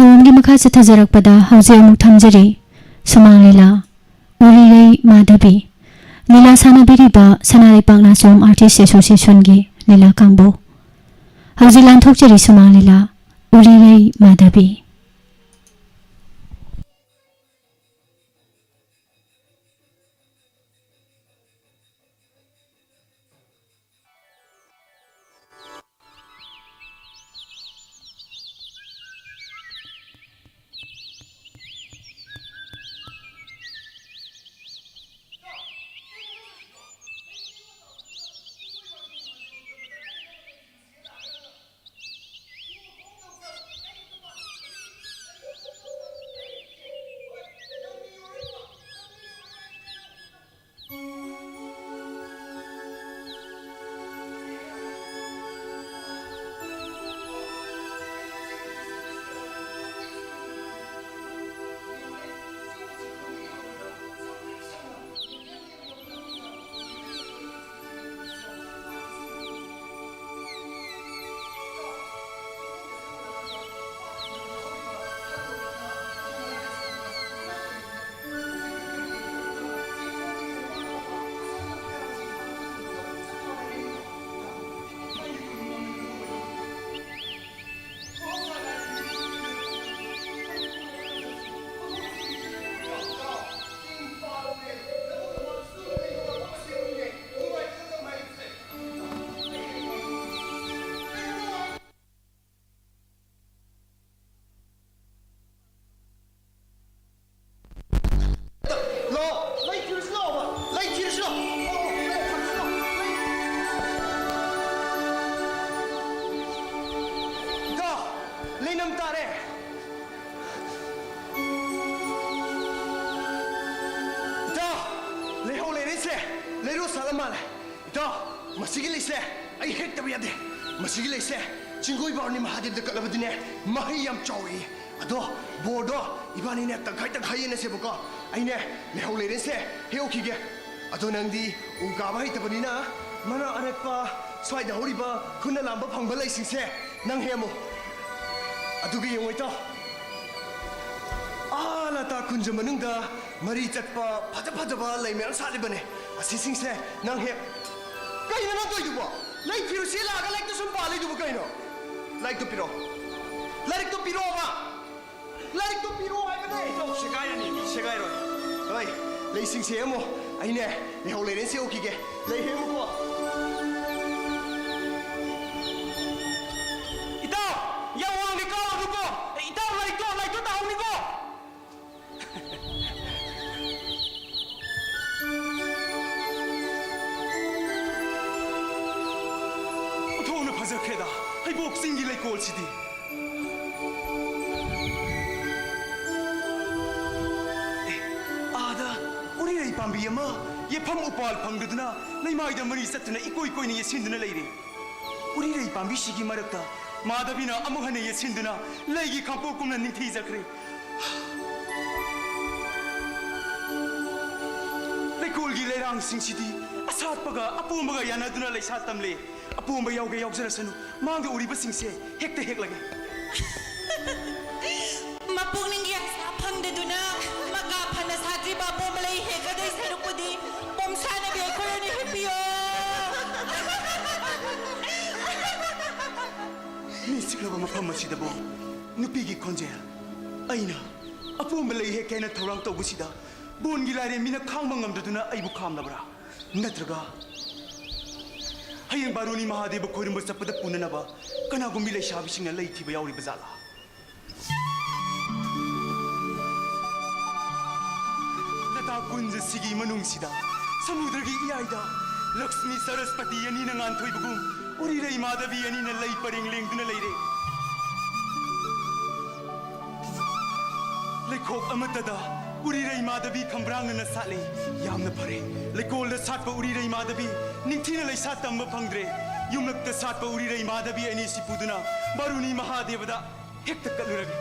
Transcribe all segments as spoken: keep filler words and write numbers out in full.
ꯊꯧꯔꯝꯒꯤ ꯃꯈꯥ ꯆꯠꯊꯖꯔꯛꯄꯗ ꯍꯧꯖꯤꯛ ꯑꯃꯨꯛ ꯊꯝꯖꯔꯤ ꯁꯨꯃꯥꯡ ꯂꯤꯂꯥ, ꯎꯔꯤꯔꯩ ꯃꯥꯙꯕꯤ꯫ ꯂꯤꯂꯥ ꯁꯥꯟꯅꯕꯤꯔꯤꯕ ꯁꯅꯥ ꯂꯩꯄꯥꯛ ꯅꯥꯆꯣꯝ Artist Associationꯒꯤ ꯂꯤꯂꯥ ꯀꯥꯡꯕꯨ꯫ ꯍꯧꯖꯤꯛ ꯂꯥꯟꯊꯣꯛꯆꯔꯤ ꯁꯨꯃꯥꯡ ꯂꯤꯂꯥ, ꯎꯔꯤꯔꯩ ꯃꯥꯙꯕꯤ꯫ ꯂꯥꯛꯑꯣ, ꯂꯩ ꯊꯤꯔꯨꯁꯤ ꯂꯥꯛꯑꯣ꯫ ꯂꯥꯛꯑꯣ, ꯂꯩ ꯊꯤꯔꯨꯁꯤ ꯂꯥꯛꯑꯣ꯫ ꯂꯩ-, ꯏꯇꯥꯎ, ꯂꯩꯅꯝ ꯇꯥꯔꯦ꯫ ꯏꯇꯥꯎ, ꯂꯩꯍꯧ ꯂꯩꯔꯦꯁꯦ꯫ ꯂꯩꯔꯨ ꯁꯥꯠꯂ ꯃꯥꯜꯂꯦ꯫ ꯏꯇꯥꯎ, ꯃꯁꯤꯒꯤ ꯂꯩꯁꯦ ꯑꯩ ꯍꯦꯛꯇꯕ ꯌꯥꯗꯦ꯫ ꯃꯁꯤꯒꯤ ꯂꯩꯁꯦ ꯆꯤꯡꯒꯣꯏ ꯕꯥꯔꯨꯅꯤ ꯃꯍꯥꯗꯦꯕꯗ ꯀꯠꯂꯕꯗꯤꯅꯦ, ꯃꯍꯩ ꯌꯥꯝ ꯆꯥꯎꯋꯦꯌꯦ꯫ ꯑꯗꯣ ꯕꯣꯔꯗꯣ ꯏꯕꯥꯅꯤꯅꯦ ꯇꯪꯈꯥꯏ ꯇꯪꯈꯥꯏ ꯌꯦꯟꯅꯁꯦꯕꯀꯣ꯫ ꯑꯩꯅꯦ ꯂꯩꯍꯧ ꯂꯩꯔꯦꯁꯦ ꯍꯦꯛꯎꯈꯤꯒꯦ꯫ ꯑꯗꯣ ꯅꯪꯗꯤ ꯎ ꯀꯥꯕ ꯍꯩꯇꯕꯅꯤꯅ ꯃꯅꯥ ꯑꯅꯛꯄ ꯁ꯭ꯋꯥꯏꯗ ꯍꯧꯔꯤꯕ ꯈꯨꯠꯅ ꯂꯥꯝꯕ ꯐꯪꯕ ꯂꯩꯁꯤꯡꯁꯦ ꯅꯪ ꯍꯦꯛꯑꯝꯃꯣ꯫ ꯑꯗꯨꯒ ꯌꯦꯡꯉꯣ ꯏꯇꯥꯎ, ꯑꯥ, ꯂꯇꯥ ꯀꯨꯟꯖ ꯃꯅꯨꯡꯗ ꯃꯔꯤ ꯆꯠꯄ ꯐꯖ ꯐꯖꯕ ꯂꯩ ꯃꯌꯥꯝ ꯁꯥꯠꯂꯤꯕꯅꯦ꯫ ꯑꯁꯤꯁꯤꯡꯁꯦ ꯅꯪ ꯍꯦꯛ... ꯀꯩꯅꯣ ꯅꯪ ꯇꯧꯏꯗꯨꯕꯣ? ꯂꯩ ꯊꯤꯔꯨꯁꯤ ꯂꯥꯛꯑꯒ ꯂꯥꯏꯔꯤꯛꯇ ꯁꯨꯝ ꯄꯥ ꯂꯩꯗꯨꯕꯨ ꯀꯩꯅꯣ? ꯂꯥꯏꯔꯤꯛꯇꯣ ꯄꯤꯔꯛꯑꯣ꯫ ꯂꯥꯏꯔꯤꯛꯇꯣ ꯄꯤꯔꯛꯑꯣꯕ꯫ ꯂꯥꯏꯔꯤꯛꯇꯣ ꯄꯤꯔꯛꯑꯣ ꯍꯥꯏꯕꯅꯦ꯫ ꯏꯇꯥꯎ, ꯁꯦꯒꯥꯏꯔꯅꯤ, ꯁꯦꯒꯥꯏꯔꯣꯏ꯫ ꯍꯣꯏ, ꯂꯩꯁꯤꯡꯁꯦ ꯑꯃꯨꯛ ꯑꯩꯅꯦ ꯂꯩꯍꯧ ꯂꯩꯔꯦꯟ ꯁꯦꯡꯗꯣꯛꯈꯤꯒꯦ꯫ ꯂꯩ ꯍꯦꯛꯎꯀꯣ꯫ ꯏꯇꯥꯎ, ꯌꯥꯝ ꯋꯥꯡꯅ ꯀꯥꯔꯨꯅꯨꯀꯣ꯫ ꯏꯇꯥꯎ, ꯂꯥꯏꯔꯤꯛꯇꯣ, ꯂꯥꯏꯔꯤꯛꯇꯣ ꯇꯥꯍꯧꯅꯤꯀꯣ꯫ ꯑꯣꯟꯊꯣꯛꯅ ꯐꯖꯈ꯭ꯔꯦꯗ, ꯍꯩꯕꯣꯛ ꯆꯤꯡꯒꯤ ꯂꯩꯀꯣꯜꯁꯤꯗꯤ꯫ ꯑꯦ, ꯑꯥꯗ ꯎꯔꯤꯔꯩ ꯄꯥꯝꯕꯤ ꯑꯃ ꯌꯦꯠꯐꯝ ꯎꯄꯥꯜ ꯐꯪꯗꯗꯨꯅ ꯂꯩꯃꯥꯏꯗ ꯃꯔꯤ ꯆꯠꯇꯨꯅ ꯏꯀꯣꯏ ꯀꯣꯏꯅ ꯌꯦꯠꯁꯤꯟꯗꯨꯅ ꯂꯩꯔꯦ꯫ ꯎꯔꯤꯔꯩ ꯄꯥꯝꯕꯤꯁꯤꯒꯤ ꯃꯔꯛꯇ ꯃꯥꯙꯕꯤꯅ ꯑꯃꯨꯛ ꯍꯟꯅ ꯌꯦꯠꯁꯤꯟꯗꯨꯅ ꯂꯩꯒꯤ ꯈꯥꯡꯄꯣꯛꯀꯨꯝꯅ ꯅꯤꯡꯊꯤꯖꯈ꯭ꯔꯦ꯫ ꯂꯩꯀꯣꯜꯒꯤ ꯂꯩꯔꯥꯡꯁꯤꯡꯁꯤꯗꯤ ꯑꯁꯥꯠꯄꯒ ꯑꯄꯣꯝꯕꯒ ꯌꯥꯅꯗꯨꯅ ꯂꯩꯁꯥ ꯇꯝꯂꯦ꯫ ꯑꯄꯣꯝꯕ ꯌꯥꯎꯒꯦ ꯌꯥꯎꯖꯔꯁꯅꯨ, ꯃꯥꯡꯗ ꯎꯔꯤꯕꯁꯤꯡꯁꯦ ꯍꯦꯛꯇ ꯍꯦꯛꯂꯒꯦ꯫ ꯃꯄꯨꯛꯅꯤꯡꯒꯤ ꯑꯁꯥ ꯐꯪꯗꯗꯨꯅ ꯃꯀꯥ ꯐꯅ ꯁꯥꯠꯇ꯭ꯔꯤꯕ ꯑꯄꯣꯝꯕ ꯂꯩ ꯍꯦꯛꯀꯗꯣꯏ ꯁꯔꯨꯛꯄꯨꯗꯤ ꯄꯣꯝꯁꯥꯅꯕꯤ ꯑꯩꯈꯣꯏ ꯑꯣꯏꯅ ꯍꯦꯛꯄꯤꯌꯣ꯫ ꯃꯤ ꯆꯤꯛꯂꯕ ꯃꯐꯝ ꯑꯁꯤꯗꯕꯨ ꯅꯨꯄꯤꯒꯤ ꯈꯣꯟꯖꯦꯜ, ꯑꯩꯅ ꯑꯄꯣꯝꯕ ꯂꯩ ꯍꯦꯛꯀꯦ ꯍꯥꯏꯅ ꯊꯧꯔꯥꯡ ꯇꯧꯕꯁꯤꯗ ꯕꯣꯟꯒꯤ ꯂꯥꯏꯔꯦꯝꯕꯤꯅ ꯈꯥꯡꯕ ꯉꯝꯗꯗꯨꯅ ꯑꯩꯕꯨ ꯈꯥꯝꯂꯕ꯭ꯔꯥ? ꯅꯠꯇ꯭ꯔꯒ ꯍꯌꯦꯡ ꯕꯥꯔꯨꯅꯤ ꯃꯍꯥꯗꯦꯕ ꯈꯣꯏꯔꯨꯝꯕ ꯆꯠꯄꯗ ꯄꯨꯅꯅꯕ ꯀꯅꯥꯒꯨꯝꯕꯤ ꯂꯩꯁꯥꯕꯤꯁꯤꯡꯅ ꯂꯩ ꯊꯤꯕ ꯌꯥꯎꯔꯤꯕ ꯖꯥꯠꯂꯥ? ꯂꯇꯥ ꯀꯨꯟꯖꯁꯤꯒꯤ ꯃꯅꯨꯡꯁꯤꯗ ꯁꯃꯨꯗ꯭ꯔꯒꯤ ꯏꯌꯥꯏꯗ ꯂꯛꯁꯃꯤ ꯁꯔꯁꯄꯇꯤ ꯑꯅꯤꯅ ꯉꯥꯟꯊꯣꯏꯕꯒꯨꯝ ꯎꯔꯤꯔꯩ ꯃꯥꯙꯕꯤ ꯑꯅꯤꯅ ꯂꯩ ꯄꯔꯦꯡ ꯂꯦꯡꯗꯨꯅ ꯂꯩꯔꯦ꯫ ꯂꯩꯈꯣꯛ ꯑꯃꯠꯇꯗ ꯎꯔꯤꯔꯩ ꯃꯥꯙꯕꯤ ꯈꯝꯕ꯭ꯔꯥꯡꯅꯅ ꯁꯥꯠꯂꯤ꯫ ꯌꯥꯝꯅ ꯐꯔꯦ꯫ ꯂꯩꯀꯣꯜꯗ ꯁꯥꯠꯄ ꯎꯔꯤꯔꯩ ꯃꯥꯙꯕꯤ ꯅꯤꯡꯊꯤꯅ ꯂꯩꯁꯥ ꯇꯝꯕ ꯐꯪꯗ꯭ꯔꯦ꯫ ꯌꯨꯝꯂꯛꯇ ꯁꯥꯠꯄ ꯎꯔꯤꯔꯩ ꯃꯥꯙꯕꯤ ꯑꯅꯤꯁꯤ ꯄꯨꯗꯨꯅ ꯕꯥꯔꯨꯅꯤ ꯃꯍꯥꯗꯦꯕꯗ ꯍꯦꯛꯇ ꯀꯠꯂꯨꯔꯒꯦ꯫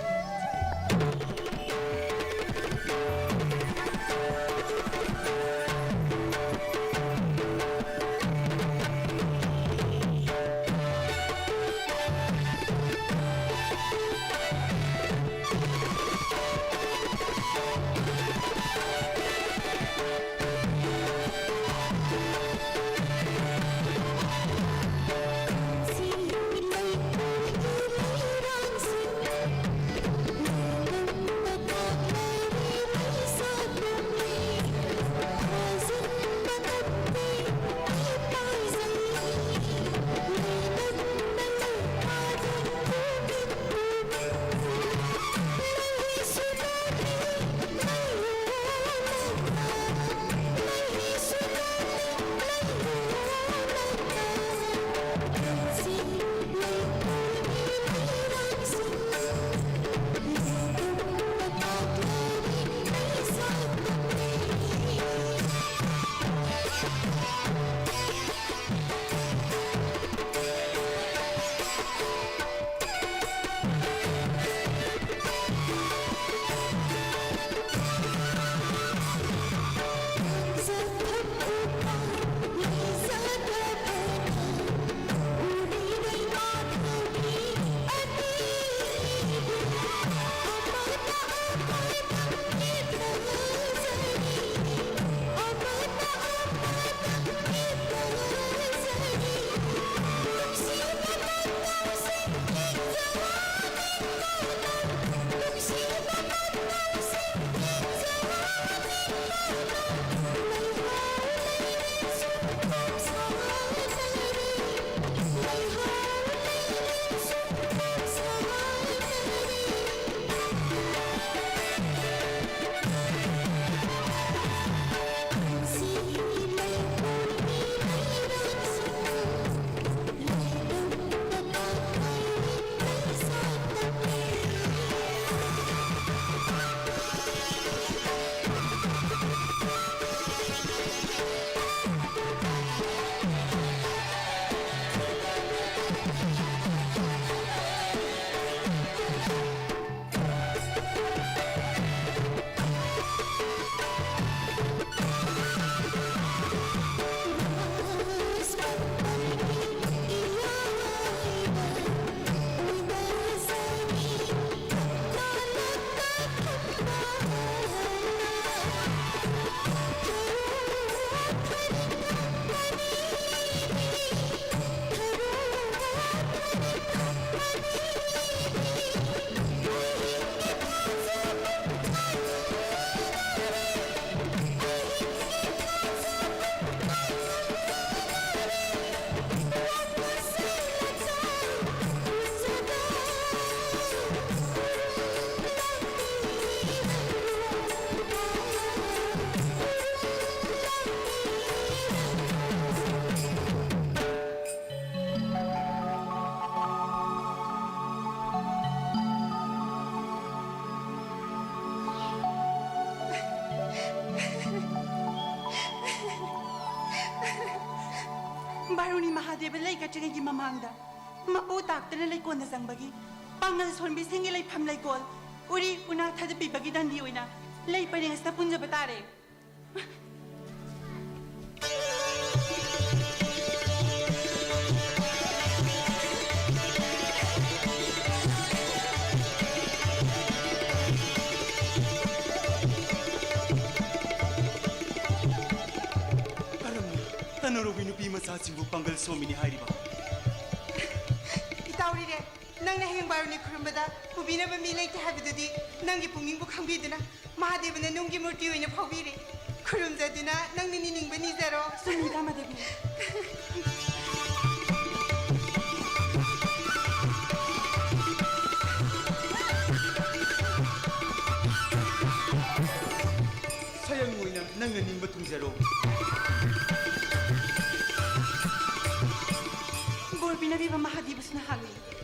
ꯃꯍꯥꯗꯦꯕ ꯂꯩ ꯀꯠꯇ꯭ꯔꯤꯉꯩꯒꯤ ꯃꯃꯥꯡꯗ ꯃꯄꯨ ꯇꯥꯛꯇꯅ ꯂꯩꯀꯣꯜꯗ ꯆꯪꯕꯒꯤ ꯄꯥꯡꯒꯜ ꯁꯣꯟꯕꯤꯁꯤꯡꯒꯤ ꯂꯩꯐꯝ ꯂꯩꯀꯣꯜ, ꯎꯔꯤ ꯎꯅꯥ ꯊꯥꯗꯠꯄꯤꯕꯒꯤ ꯗꯟꯗꯤ ꯑꯣꯏꯅ ꯂꯩ ꯄꯔꯦꯡ ꯑꯁꯤꯗ ꯄꯨꯟꯖꯕ ꯇꯥꯔꯦ꯫ ꯀꯔꯝꯅ ꯇꯅꯧꯔꯧꯕꯤ ꯅꯨꯄꯤ ꯃꯆꯥꯁꯤꯡꯕꯨ ꯄꯥꯡꯒꯜ ꯁꯣꯝꯃꯤꯅꯤ ꯍꯥꯏꯔꯤꯕ? ꯏꯇꯥꯎ ꯔꯤꯔꯦ, ꯅꯪꯅ ꯍꯌꯦꯡ ꯕꯥꯔꯨꯅꯤ ꯈꯨꯔꯨꯝꯕꯗ ꯄꯨꯕꯤꯅꯕ ꯃꯤ ꯂꯩꯇꯦ ꯍꯥꯏꯕꯗꯨꯗꯤ ꯅꯪꯒꯤ ꯄꯨꯛꯅꯤꯡꯕꯨ ꯈꯪꯕꯤꯗꯨꯅ ꯃꯍꯥꯗꯦꯕꯅ ꯅꯨꯡꯒꯤ ꯃꯨꯔꯇꯤ ꯑꯣꯏꯅ ꯐꯥꯎꯕꯤꯔꯦ꯫ ꯈꯨꯔꯨꯝꯖꯗꯨꯅ ꯅꯪꯅ ꯅꯤꯅꯤꯡꯕ ꯅꯤꯖꯔꯣ꯫ ꯆꯨꯝꯃꯤ, ꯏꯇꯥ ꯃꯥꯙꯕꯤ꯫ ꯁꯌꯪ ꯑꯣꯏꯅ ꯅꯪꯅ ꯅꯤꯡꯕ ꯊꯨꯡꯖꯔꯣ꯫ ꯕꯣꯔ ꯄꯤꯅꯕꯤꯕ ꯃꯍꯥꯗꯦꯕꯁꯨ ꯅꯍꯥꯛꯅꯤ,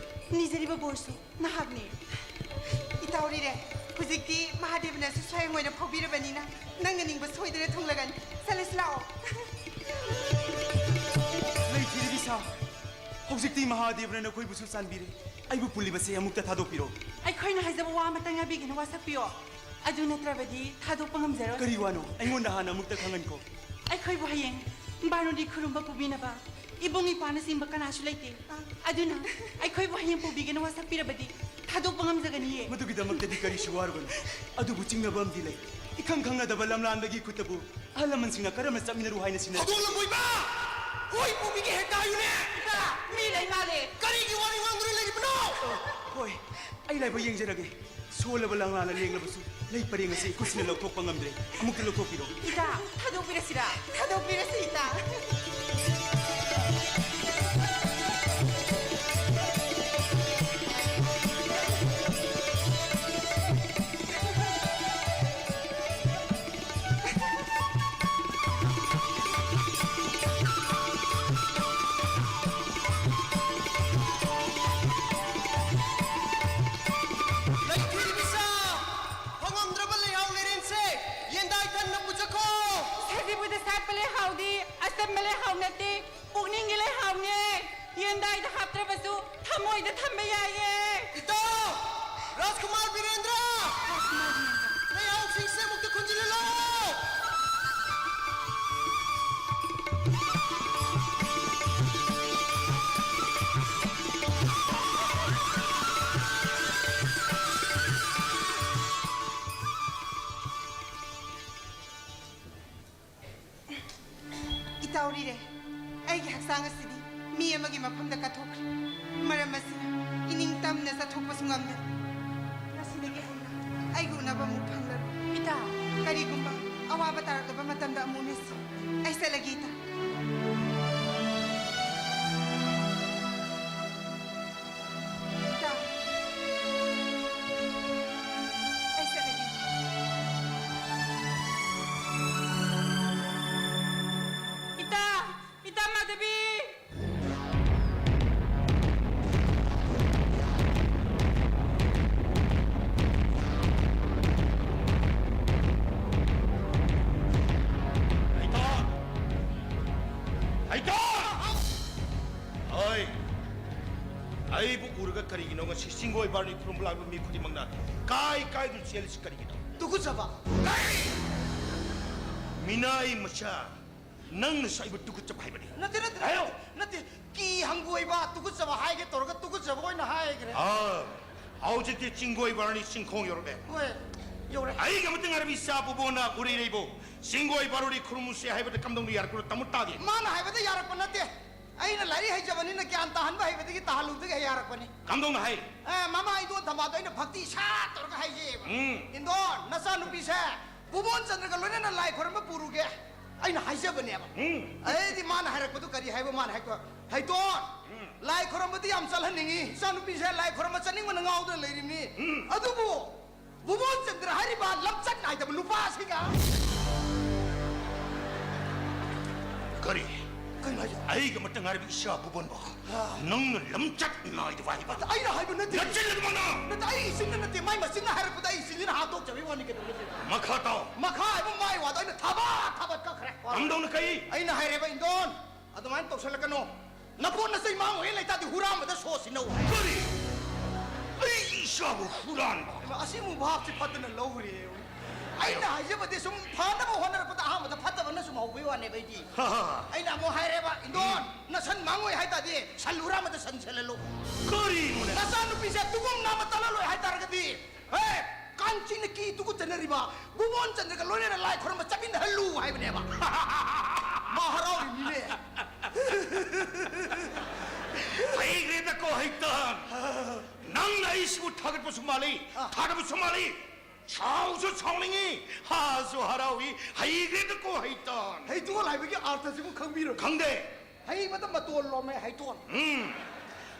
ꯅꯤꯖꯔꯤꯕ ꯕꯣꯔꯁꯨ ꯅꯍꯥꯛꯅꯤ꯫ ꯏꯇꯥꯎ ꯔꯤꯔꯦ, ꯍꯧꯖꯤꯛꯇꯤ ꯃꯍꯥꯗꯦꯕꯅꯁꯨ ꯁꯌꯪ ꯑꯣꯏꯅ ꯐꯥꯎꯕꯤꯔꯕꯅꯤꯅ ꯅꯪꯅ ꯅꯤꯡꯕ ꯁꯣꯏꯗꯅ ꯊꯨꯡꯂꯒꯅꯤ꯫ ꯆꯠꯂꯁꯤ ꯂꯥꯛꯑꯣ꯫ ꯂꯩꯈꯤꯗ꯭ꯔꯤꯕꯤ ꯁꯥ, ꯍꯧꯖꯤꯛꯇꯤ ꯃꯍꯥꯗꯦꯕꯅ ꯅꯈꯣꯏꯕꯨꯁꯨ ꯆꯥꯟꯕꯤꯔꯦ꯫ ꯑꯩꯕꯨ ꯄꯨꯜꯂꯤꯕꯁꯦ ꯑꯃꯨꯛꯇ ꯊꯥꯗꯣꯛꯄꯤꯔꯣ꯫ ꯑꯩꯈꯣꯏꯅ ꯍꯥꯏꯖꯕ ꯋꯥ ꯑꯃꯇꯪ ꯌꯥꯕꯤꯒꯦꯅ ꯋꯥꯁꯛꯄꯤꯌꯣ꯫ ꯑꯗꯨ ꯅꯠꯇ꯭ꯔꯕꯗꯤ ꯊꯥꯗꯣꯛꯄ ꯉꯝꯖꯔꯣꯏ꯫ ꯀꯔꯤ ꯋꯥꯅꯣ? ꯑꯩꯉꯣꯟꯗ ꯍꯥꯟꯅ ꯑꯃꯨꯛꯇ ꯈꯪꯍꯟꯈꯣ꯫ ꯑꯩꯈꯣꯏꯕꯨ ꯍꯌꯦꯡ ꯕꯥꯔꯨꯅꯤ ꯈꯨꯔꯨꯝꯕ ꯄꯨꯕꯤꯅꯕ ꯏꯕꯨꯡ ꯏꯄ꯭ꯋꯥꯅꯆꯤꯡꯕ ꯀꯅꯥꯁꯨ ꯂꯩꯇꯦ꯫ ꯑꯗꯨꯅ ꯑꯩꯈꯣꯏꯕꯨ ꯍꯌꯦꯡ ꯄꯨꯕꯤꯒꯦꯅ ꯋꯥꯁꯛꯄꯤꯔꯕꯗꯤ ꯊꯥꯗꯣꯛꯄ ꯉꯝꯖꯒꯅꯤꯌꯦ꯫ ꯃꯗꯨꯒꯤꯗꯃꯛꯇꯗꯤ ꯀꯔꯤꯁꯨ ꯋꯥꯔꯨꯒꯅꯨ꯫ ꯑꯗꯨꯕꯨ ꯆꯤꯡꯅꯕ ꯑꯃꯗꯤ ꯂꯩ꯫ ꯏꯈꯪ ꯈꯪꯅꯗꯕ ꯂꯝꯂꯥꯟꯕꯒꯤ ꯈꯨꯠꯇꯕꯨ ꯑꯍꯜ ꯂꯃꯟꯁꯤꯡꯅ ꯀꯔꯝꯅ ꯆꯠꯃꯤꯟꯅꯔꯨ ꯍꯥꯏꯅ ꯁꯤꯟꯅꯔꯤ? ꯍꯧꯗꯣꯡ ꯂꯝꯕꯣꯏꯕ! ꯍꯣꯏ ꯄꯨꯕꯤꯒꯦ ꯍꯦꯛꯇ ꯍꯥꯏꯌꯨꯅꯦ! ꯏꯇꯥ, ꯃꯤ ꯂꯩ ꯃꯥꯜꯂꯦ꯫ ꯀꯔꯤꯒꯤ ꯋꯥꯔꯤ ꯉꯥꯡꯗꯨꯅ ꯂꯩꯔꯤꯕꯅꯣ? ꯍꯣꯏ, ꯑꯩ ꯂꯥꯏꯕꯛ ꯌꯦꯡꯖꯔꯒꯦ꯫ ꯁꯣꯜꯂꯕ ꯂꯪꯂꯥꯅ ꯂꯦꯡꯂꯕꯁꯨ ꯂꯩ ꯄꯔꯦꯡ ꯑꯁꯤ ꯏꯈꯨꯠꯁꯤꯅ ꯂꯧꯊꯣꯛꯄ ꯉꯝꯗ꯭ꯔꯦ꯫ ꯑꯃꯨꯛꯇ ꯂꯧꯊꯣꯛꯄꯤꯔꯣ꯫ ꯏꯇꯥ, ꯊꯥꯗꯣꯛꯄꯤꯔꯁꯤꯔꯥ? ꯊꯥꯗꯣꯛꯄꯤꯔꯁꯤ, ꯏꯇꯥ꯫ ꯂꯩꯈꯤꯗ꯭ꯔꯤꯕꯤ ꯁꯥ, ꯐꯪꯉꯝꯗ꯭ꯔꯕ ꯂꯩꯍꯥꯎ ꯂꯩꯔꯦꯟꯁꯦ ꯌꯦꯟꯗꯥꯏ ꯊꯟꯅ ꯄꯨꯖꯈꯣ꯫ ꯁꯖꯤꯕꯨꯗ ꯁꯥꯠꯄ ꯂꯩꯍꯥꯎꯗꯤ ꯑꯆꯝꯕ ꯂꯩꯍꯥꯎꯅ ꯆꯤꯟꯗꯥꯏꯗ ꯍꯥꯞꯇ꯭ꯔꯕꯁꯨ ꯊꯃꯣꯏꯗ ꯊꯝꯕ ꯌꯥꯏꯌꯦ꯫ ꯏꯇꯥꯎ! ꯔꯥꯖꯀꯨꯃꯥꯔ ꯕꯤꯔꯦꯟꯗ꯭ꯔ! ꯅꯌꯥꯎꯁꯤꯡꯁꯦ ꯑꯃꯨꯛꯇ ꯈꯨꯟꯖꯤꯜꯂꯨ! ꯏꯇꯥꯎ ꯔꯤꯔꯦ, ꯑꯩꯒꯤ ꯍꯛꯆꯥꯡ ꯑꯁꯤꯗꯤ ꯃꯤ ꯑꯃꯒꯤ ꯃꯐꯝꯗ ꯀꯠꯊꯣꯛꯈ꯭ꯔꯦ꯫ ꯃꯔꯝ ꯑꯁꯤꯅ ꯏꯅꯤꯡ ꯇꯝꯅ ꯆꯠꯊꯣꯛꯄꯁꯨ ꯉꯝꯗꯦ꯫ ꯉꯁꯤꯗꯒꯤ ꯍꯧꯅ ꯑꯩꯒ ꯎꯅꯕ ꯑꯃꯨꯛ ꯐꯪꯂꯔꯣꯏ꯫ ꯏꯇꯥ! ꯀꯔꯤꯒꯨꯝꯕ ꯑꯋꯥꯕ ꯇꯥꯔꯛꯂꯕ ꯃꯇꯝꯗ ꯑꯃꯨꯛ ꯎꯅꯁꯤ꯫ ꯑꯩ ꯆꯠꯂꯒꯦ, ꯏꯇꯥ꯫ ꯏꯇꯥ꯫ ꯑꯩ ꯆꯠꯂꯒꯦ꯫ ꯏꯇꯥ! ꯏꯇꯥ ꯃꯥꯙꯕꯤ! ꯍꯩꯇꯣ! ꯍꯩꯇꯣ! ꯍꯣꯏ꯫ ꯑꯩꯕꯨ ꯎꯔꯒ ꯀꯔꯤꯒꯤꯅꯣ ꯉꯁꯤ ꯆꯤꯡꯒꯣꯏ ꯕꯥꯔꯨꯅꯤ ꯈꯨꯔꯨꯝꯕ ꯂꯥꯛꯄ ꯃꯤ ꯈꯨꯗꯤꯡꯃꯛꯅ ꯀꯥꯏ ꯀꯥꯏꯗꯨꯅ ꯆꯦꯜꯂꯤꯁꯤ ꯀꯔꯤꯒꯤꯅꯣ? ꯇꯨꯀꯨꯠꯆꯕ! ꯀꯔꯤ? ꯃꯤꯅꯥꯏ ꯃꯆꯥ, ꯅꯪꯅꯁꯨ ꯑꯩꯕꯨ ꯇꯨꯀꯨꯠꯆꯕ ꯍꯥꯏꯕꯅꯤ? ꯅꯠꯇꯦ, ꯅꯠꯇꯦ, ꯍꯥꯏꯌꯣ! ꯅꯠꯇꯦ, ꯀꯤ ꯍꯪꯒꯣꯏꯕ, ꯇꯨꯀꯨꯠꯆꯕ ꯍꯥꯏꯒꯦ ꯇꯧꯔꯒ ꯇꯨꯀꯨꯠꯆꯕ ꯑꯣꯏꯅ ꯍꯥꯏꯈ꯭ꯔꯦ꯫ ꯑꯥ, ꯍꯧꯖꯤꯛꯇꯤ ꯆꯤꯡꯒꯣꯏ ꯕꯥꯔꯨꯅꯤ ꯆꯤꯡꯈꯣꯡ ꯌꯧꯔꯛꯂꯦ꯫ ꯍꯣꯏ, ꯌꯧꯔꯦ꯫ ꯑꯩꯒ ꯑꯃꯇ ꯉꯥꯏꯔꯕ ꯏꯆꯥ ꯄꯨꯕꯣꯅ ꯎꯔꯩꯔꯩꯕꯨ ꯆꯤꯡꯒꯣꯏ ꯕꯥꯔꯨꯅꯤ ꯈꯨꯔꯨꯝꯃꯨꯁꯦ ꯍꯥꯏꯕꯗ ꯀꯝꯗꯧꯅ ꯌꯥꯔꯛꯄꯅꯣ ꯇꯥꯃꯣ ꯇꯥꯒꯦ꯫ ꯃꯥꯅ ꯍꯥꯏꯕꯗ ꯌꯥꯔꯛꯄ ꯅꯠꯇꯦ꯫ ꯑꯩꯅ ꯂꯥꯏꯔꯤꯛ ꯍꯩꯖꯕꯅꯤꯅ ꯒ꯭ꯌꯥꯟ ꯇꯥꯍꯟꯕ ꯍꯩꯕꯗꯒꯤ ꯇꯥꯍꯜꯂꯨꯕꯗꯒꯤ ꯍꯦꯛ ꯌꯥꯔꯛꯄꯅꯤ꯫ ꯀꯝꯗꯧꯅ ꯍꯩ? ꯑꯦ, ꯃꯃꯥ ꯏꯗꯣꯟ ꯊꯝꯕꯥꯜꯗꯣ ꯑꯩꯅ ꯚꯛꯇꯤ ꯁꯥꯠ ꯇꯧꯔꯒ ꯍꯥꯏꯖꯩꯌꯦꯕ꯫ ꯎꯝ꯫ ꯏꯟꯗꯣꯟ, ꯅꯆꯥꯅꯨꯄꯤꯁꯦ ꯄꯨꯕꯣꯟ ꯆꯟꯗ꯭ꯔꯒ ꯂꯣꯏꯅꯅ ꯂꯥꯏ ꯈꯣꯏꯔꯝꯕ ꯄꯨꯔꯨꯒꯦ ꯑꯩꯅ ꯍꯥꯏꯖꯕꯅꯦꯕ꯫ ꯎꯝ꯫ ꯑꯗꯩꯗꯤ ꯃꯥꯅ ꯍꯥꯏꯔꯛꯄꯗꯨ ꯀꯔꯤ ꯍꯥꯏꯕ? ꯃꯥꯅ ꯍꯥꯏꯔꯛꯄ, "ꯍꯩꯇꯣꯟ, ꯎꯝ꯫ ꯂꯥꯏ ꯈꯣꯏꯔꯝꯕꯗꯤ ꯌꯥꯝ ꯆꯠꯍꯟꯅꯤꯡꯉꯤ, ꯏꯆꯥꯅꯨꯄꯤꯁꯦ ꯂꯥꯏ ꯈꯣꯏꯔꯝꯕ ꯆꯠꯅꯤꯡꯕꯅ ꯉꯥꯎꯗꯅ ꯂꯩꯔꯤꯕꯅꯤ꯫ ꯎꯝ꯫ ꯑꯗꯨꯕꯨ ꯄꯨꯕꯣꯟ ꯆꯟꯗ꯭ꯔ ꯍꯥꯏꯔꯤꯕ ꯂꯝꯆꯠ ꯅꯥꯏꯗꯕ ꯅꯨꯄꯥ ꯑꯁꯤꯒ" ꯀꯔꯤ? ꯀꯩꯅꯣ ꯍꯥꯏꯁꯦ? ꯑꯩꯒ ꯑꯃꯠꯇ ꯉꯥꯏꯔꯕ ꯏꯆꯥ ꯄꯨꯕꯣꯟꯕꯨ ꯑꯥ꯫ ꯅꯪꯅ ꯂꯝꯆꯠ ꯅꯥꯏꯗꯕ ꯍꯥꯏꯕ? ꯑꯩꯅ ꯍꯥꯏꯕ ꯅꯠꯇꯦ꯫ ꯅꯆꯤꯟ ꯑꯗꯨꯃꯛꯅ! ꯅꯠꯇꯦ, ꯑꯩ ꯏꯆꯤꯟꯗ ꯅꯠꯇꯦ, ꯃꯥꯏ ꯃꯆꯤꯟꯅ ꯍꯥꯏꯔꯛꯄꯗ ꯑꯩ ꯏꯆꯤꯟꯁꯤꯅ ꯍꯥꯠꯇꯣꯛꯆꯕꯩ ꯋꯥꯅꯤ, ꯀꯩꯗꯧꯔꯒꯦ? ꯃꯈꯥ ꯇꯥꯎ꯫ ꯃꯈꯥ ꯍꯥꯏꯕ ꯃꯥꯏ ꯋꯥꯗꯣ ꯑꯩꯅ ꯊꯥꯕꯠ ꯊꯥꯕꯠ ꯀꯛꯈ꯭ꯔꯦ꯫ ꯀꯝꯗꯧꯅ ꯀꯛꯏ? ꯑꯩꯅ ꯍꯥꯏꯔꯦꯕ, "ꯏꯟꯗꯣꯟ, ꯑꯗꯨꯃꯥꯏꯅ ꯇꯧꯁꯜꯂꯛꯀꯅꯨ꯫ ꯅꯄꯣꯠ ꯅꯆꯩ ꯃꯥꯡꯉꯣꯏ ꯂꯩꯇꯥꯗꯤ ꯍꯨꯔꯥꯟꯕꯗ ꯁꯣ ꯁꯤꯟꯅꯧ ꯍꯥꯏ꯫ ꯀꯔꯤ? ꯑꯩ ꯏꯆꯥꯕꯨ ꯍꯨꯔꯥꯟꯕ? ꯍꯩꯃꯥ, ꯑꯁꯤꯃꯨꯛ ꯚꯥꯞꯁꯤ ꯐꯠꯇꯅ ꯂꯧꯔꯦ꯫ ꯑꯩꯅ ꯍꯥꯏꯖꯕꯗꯤ ꯁꯨꯝ ꯐꯅꯕ ꯍꯣꯠꯅꯔꯛꯄꯗ ꯑꯍꯥꯟꯕꯗ ꯐꯠꯇꯕꯅ ꯁꯨꯝ ꯍꯧꯕꯩ ꯋꯥꯅꯦꯕ ꯑꯩꯗꯤ꯫ ꯍꯥ, ꯍꯥ, ꯍꯥ꯫ ꯑꯩꯅ ꯑꯃꯨꯛ ꯍꯥꯏꯔꯦꯕ, "ꯏꯟꯗꯣꯟ, ꯅꯁꯟ ꯃꯥꯡꯉꯣꯏ ꯍꯥꯏꯇꯥꯗꯤ ꯁꯟ ꯍꯨꯔꯥꯟꯕꯗ ꯁꯟ ꯁꯦꯜꯍꯜꯂꯨ꯫ ꯀꯔꯤꯅꯣꯅꯦ? ꯅꯆꯥꯅꯨꯄꯤꯁꯦ ꯇꯨꯒꯨꯝ ꯅꯥꯝꯃ ꯇꯥꯜꯍꯜꯂꯣꯏ ꯍꯥꯏꯇꯥꯔꯒꯗꯤ, ꯍꯦ, ꯀꯥꯡꯆꯤꯅ ꯀꯤ ꯇꯨꯒꯨꯠꯆꯅꯔꯤꯕ ꯒꯨꯕꯣꯟ ꯆꯟꯗ꯭ꯔꯒ ꯂꯣꯏꯅꯅ ꯂꯥꯏ ꯈꯣꯏꯔꯝꯕ ꯆꯠꯃꯤꯟꯅꯍꯜꯂꯨ" ꯍꯥꯏꯕꯅꯦꯕ꯫ ꯃꯥ ꯍꯔꯥꯎꯔꯤꯅꯤꯅꯦ꯫ ꯍꯩꯈ꯭ꯔꯦꯗꯀꯣ ꯍꯩꯇꯟ꯫ ꯅꯪꯅ ꯑꯩꯁꯤꯕꯨ ꯊꯥꯒꯠꯄꯁꯨ ꯃꯥꯜꯂꯤ, ꯑ꯫ ꯊꯥꯒꯠꯄꯁꯨ ꯃꯥꯜꯂꯤ꯫ ꯁꯥꯎꯁꯨ ꯁꯥꯎꯅꯤꯡꯉꯤ, ꯍꯥꯁꯨ ꯍꯔꯥꯎꯏ꯫ ꯍꯩꯈ꯭ꯔꯦꯗꯀꯣ ꯍꯩꯇꯟ꯫ ꯍꯩꯇꯣꯟ ꯍꯥꯏꯕꯒꯤ ꯑꯥꯔꯊꯁꯤꯕꯨ ꯈꯪꯕꯤꯔꯣꯏ꯫ ꯈꯪꯗꯦ꯫ ꯍꯩꯕꯗ ꯃꯇꯣꯟ ꯂꯣꯝꯃꯦ ꯍꯩꯇꯣꯟ꯫ ꯎꯝ꯫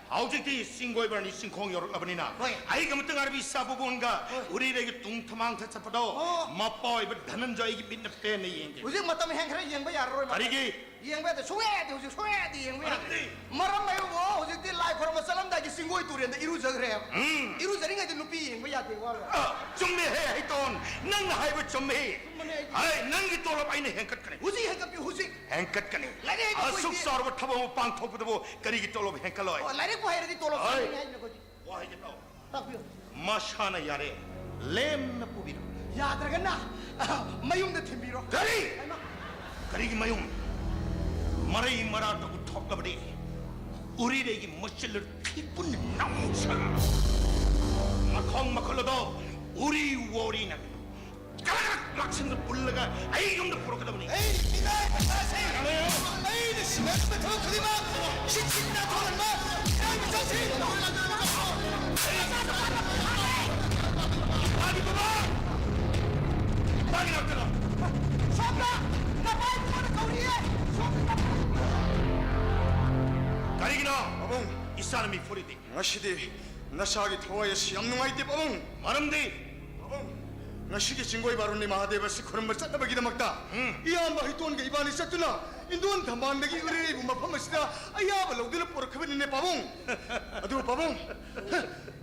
ꯍꯧꯖꯤꯛꯇꯤ ꯆꯤꯡꯒꯣꯏ ꯕꯥꯔꯨꯅꯤ ꯆꯤꯡꯈꯣꯡ ꯌꯧꯔꯛꯂꯕꯅꯤꯅ, ꯍꯣꯏ꯫ ꯑꯩꯒ ꯑꯃꯇ ꯉꯥꯏꯔꯕ ꯏꯆꯥ ꯕꯨꯕꯣꯟꯒ ꯍꯣꯏ꯫ ꯎꯔꯤꯔꯩꯒꯤ ꯇꯨꯡ ꯊꯃꯥꯡꯊ ꯆꯠꯄꯗꯣ, ꯑꯣ꯫ ꯃꯄꯥ ꯑꯣꯏꯕ ꯙꯅꯟꯖꯌꯒꯤ ꯃꯤꯠꯅ ꯄꯦꯟꯅ ꯌꯦꯡꯒꯦ꯫ ꯍꯧꯖꯤꯛ ꯃꯇꯝ ꯍꯦꯟꯈ꯭ꯔꯦ, ꯌꯦꯡꯕ ꯌꯥꯔꯔꯣꯏ꯫ ꯀꯔꯤꯒꯤ? ꯌꯦꯡꯕ ꯌꯥꯗꯦ, ꯁꯨꯡꯌꯥ ꯌꯥꯗꯦ, ꯍꯧꯖꯤꯛ ꯁꯨꯡꯌꯥ ꯌꯥꯗꯦ, ꯌꯦꯡꯕ ꯌꯥꯗꯦ꯫ ꯃꯔꯝꯗꯤ? ꯃꯔꯝ ꯍꯥꯏꯕꯕꯨ ꯍꯧꯖꯤꯛꯇꯤ ꯂꯥꯏ ꯈꯣꯏꯔꯝꯕ ꯆꯠꯂꯝꯗꯥꯏꯒꯤ ꯆꯤꯡꯒꯣꯏ ꯇꯨꯔꯦꯟꯗ ꯏꯔꯨꯖꯈ꯭ꯔꯦꯕ꯫ ꯎꯝ꯫ ꯏꯔꯨꯖꯔꯤꯉꯩꯗ ꯅꯨꯄꯤ ꯌꯦꯡꯕ ꯌꯥꯗꯦ, ꯋꯥ ꯂꯣꯏꯔꯦ꯫ ꯑ, ꯆꯨꯝꯃꯦꯍꯦ ꯍꯩꯇꯣꯟ, ꯅꯪꯅ ꯍꯥꯏꯕ ꯆꯨꯝꯃꯦ꯫ ꯆꯨꯝꯕꯅꯦ ꯑꯩꯗꯤ꯫ ꯍꯩ, ꯅꯪꯒꯤ ꯇꯣꯂꯣꯞ ꯑꯩꯅ ꯍꯦꯟꯀꯠꯀꯅꯤ꯫ ꯍꯧꯖꯤꯛ ꯍꯦꯟꯀꯠꯄꯤꯌꯨ, ꯍꯧꯖꯤꯛ꯫ ꯍꯦꯟꯀꯠꯀꯅꯤ꯫ ꯂꯥꯏꯔꯤꯛ ꯍꯩꯕ ꯑꯁꯨꯛ ꯑꯩꯈꯣꯏꯗꯤ꯫ ꯆꯥꯎꯔꯕ ꯊꯕꯛ ꯑꯃ ꯄꯥꯡꯊꯣꯛꯄꯗꯕꯨ ꯀꯔꯤꯒꯤ ꯇꯣꯂꯣꯞ ꯍꯦꯟꯀꯠꯂꯣꯏ? ꯑꯣ, ꯂꯥꯏꯔꯤꯛꯄꯨ ꯍꯩꯔꯗꯤ ꯇꯣꯂꯣꯞ ꯍꯣꯏ꯫ ꯆꯥꯅꯤꯡꯉꯦ ꯍꯥꯏꯁꯤꯅ ꯑꯩꯈꯣꯏꯗꯤ꯫ ꯋꯥ ꯍꯥꯏꯒꯦ ꯇꯥꯎ꯫ ꯇꯥꯛꯄꯤꯌꯨ꯫ ꯃꯁꯥꯅ ꯌꯥꯔꯦ, ꯂꯦꯝꯅ ꯄꯨꯕꯤꯔꯣ꯫ ꯌꯥꯗ꯭ꯔꯒꯅ ꯃꯌꯨꯝꯗ ꯊꯤꯟꯕꯤꯔꯣ꯫ ꯀꯔꯤ? ꯍꯩꯃꯥ꯫ ꯀꯔꯤꯒꯤ ꯃꯌꯨꯝ? ꯃꯔꯩ ꯃꯔꯥ ꯇꯧꯕ ꯊꯣꯛꯂꯕꯗꯤ ꯎꯔꯤꯔꯩꯒꯤ ꯃꯆꯤꯜ ꯊꯤꯄꯨꯟ ꯅꯥꯎꯁ꯫ ꯃꯈꯣꯡ ꯃꯈꯨꯜ ꯑꯗꯣ ꯎꯔꯤ ꯋꯥꯔꯤꯅ ꯀꯔꯛ ꯂꯥꯛꯁꯤꯟꯗ ꯄꯨꯜꯂꯒ ꯑꯩ ꯌꯨꯝꯗ ꯄꯨꯔꯛꯀꯗꯕꯅꯤ꯫ ꯑꯩ ꯏꯅꯥꯏ ꯃꯆꯥꯁꯤꯡ, ꯑꯩꯅ ꯁꯤꯟꯅꯔꯤꯕ ꯊꯕꯛ ꯈꯨꯗꯤꯡꯃꯛ ꯁꯤꯠ ꯁꯤꯠꯅ ꯊꯣꯛꯍꯟꯕ ꯏꯅꯥꯏ ꯃꯆꯥꯁꯤꯡ꯫ ꯃꯥꯒꯤ ꯕꯕꯥ! ꯃꯥꯒꯤ ꯉꯥꯛꯇꯅ! ꯁꯣꯝꯗ ꯅꯄꯥ ꯏꯕꯨꯡꯉꯣꯅ ꯀꯧꯔꯤꯌꯦ꯫ ꯁꯣꯝꯗ ꯅꯄꯥ꯫ ꯀꯔꯤꯒꯤꯅꯣ? ꯄꯥꯕꯨꯡ! ꯏꯆꯥꯅ ꯃꯤ ꯐꯨꯔꯤꯗꯤ? ꯉꯁꯤꯗꯤ ꯅꯆꯥꯒꯤ ꯊꯋꯥꯏ ꯑꯁꯤ ꯌꯥꯝ ꯅꯨꯡꯉꯥꯏꯇꯦ, ꯄꯥꯕꯨꯡ꯫ ꯃꯔꯝꯗꯤ? ꯄꯥꯕꯨꯡ, ꯉꯁꯤꯒꯤ ꯆꯤꯡꯒꯣꯏ ꯕꯥꯔꯨꯅꯤ ꯃꯍꯥꯗꯦꯕ ꯑꯁꯤ ꯈꯨꯔꯨꯝꯕ ꯆꯠꯅꯕꯒꯤꯗꯃꯛꯇ ꯎꯝ꯫ ꯏꯌꯥꯝꯕ ꯍꯩꯇꯣꯟꯒ ꯏꯕꯥꯅꯤ ꯆꯠꯇꯨꯅ ꯏꯟꯗꯣꯟ ꯊꯝꯕꯥꯜꯗꯒꯤ ꯎꯔꯤꯔꯩꯕꯨ ꯃꯐꯝ ꯑꯁꯤꯗ ꯑꯌꯥꯕ ꯂꯧꯗꯨꯅ ꯄꯨꯔꯛꯈꯤꯕꯅꯤꯅꯦ, ꯄꯥꯕꯨꯡ꯫ ꯑꯗꯨ ꯄꯥꯕꯨꯡ,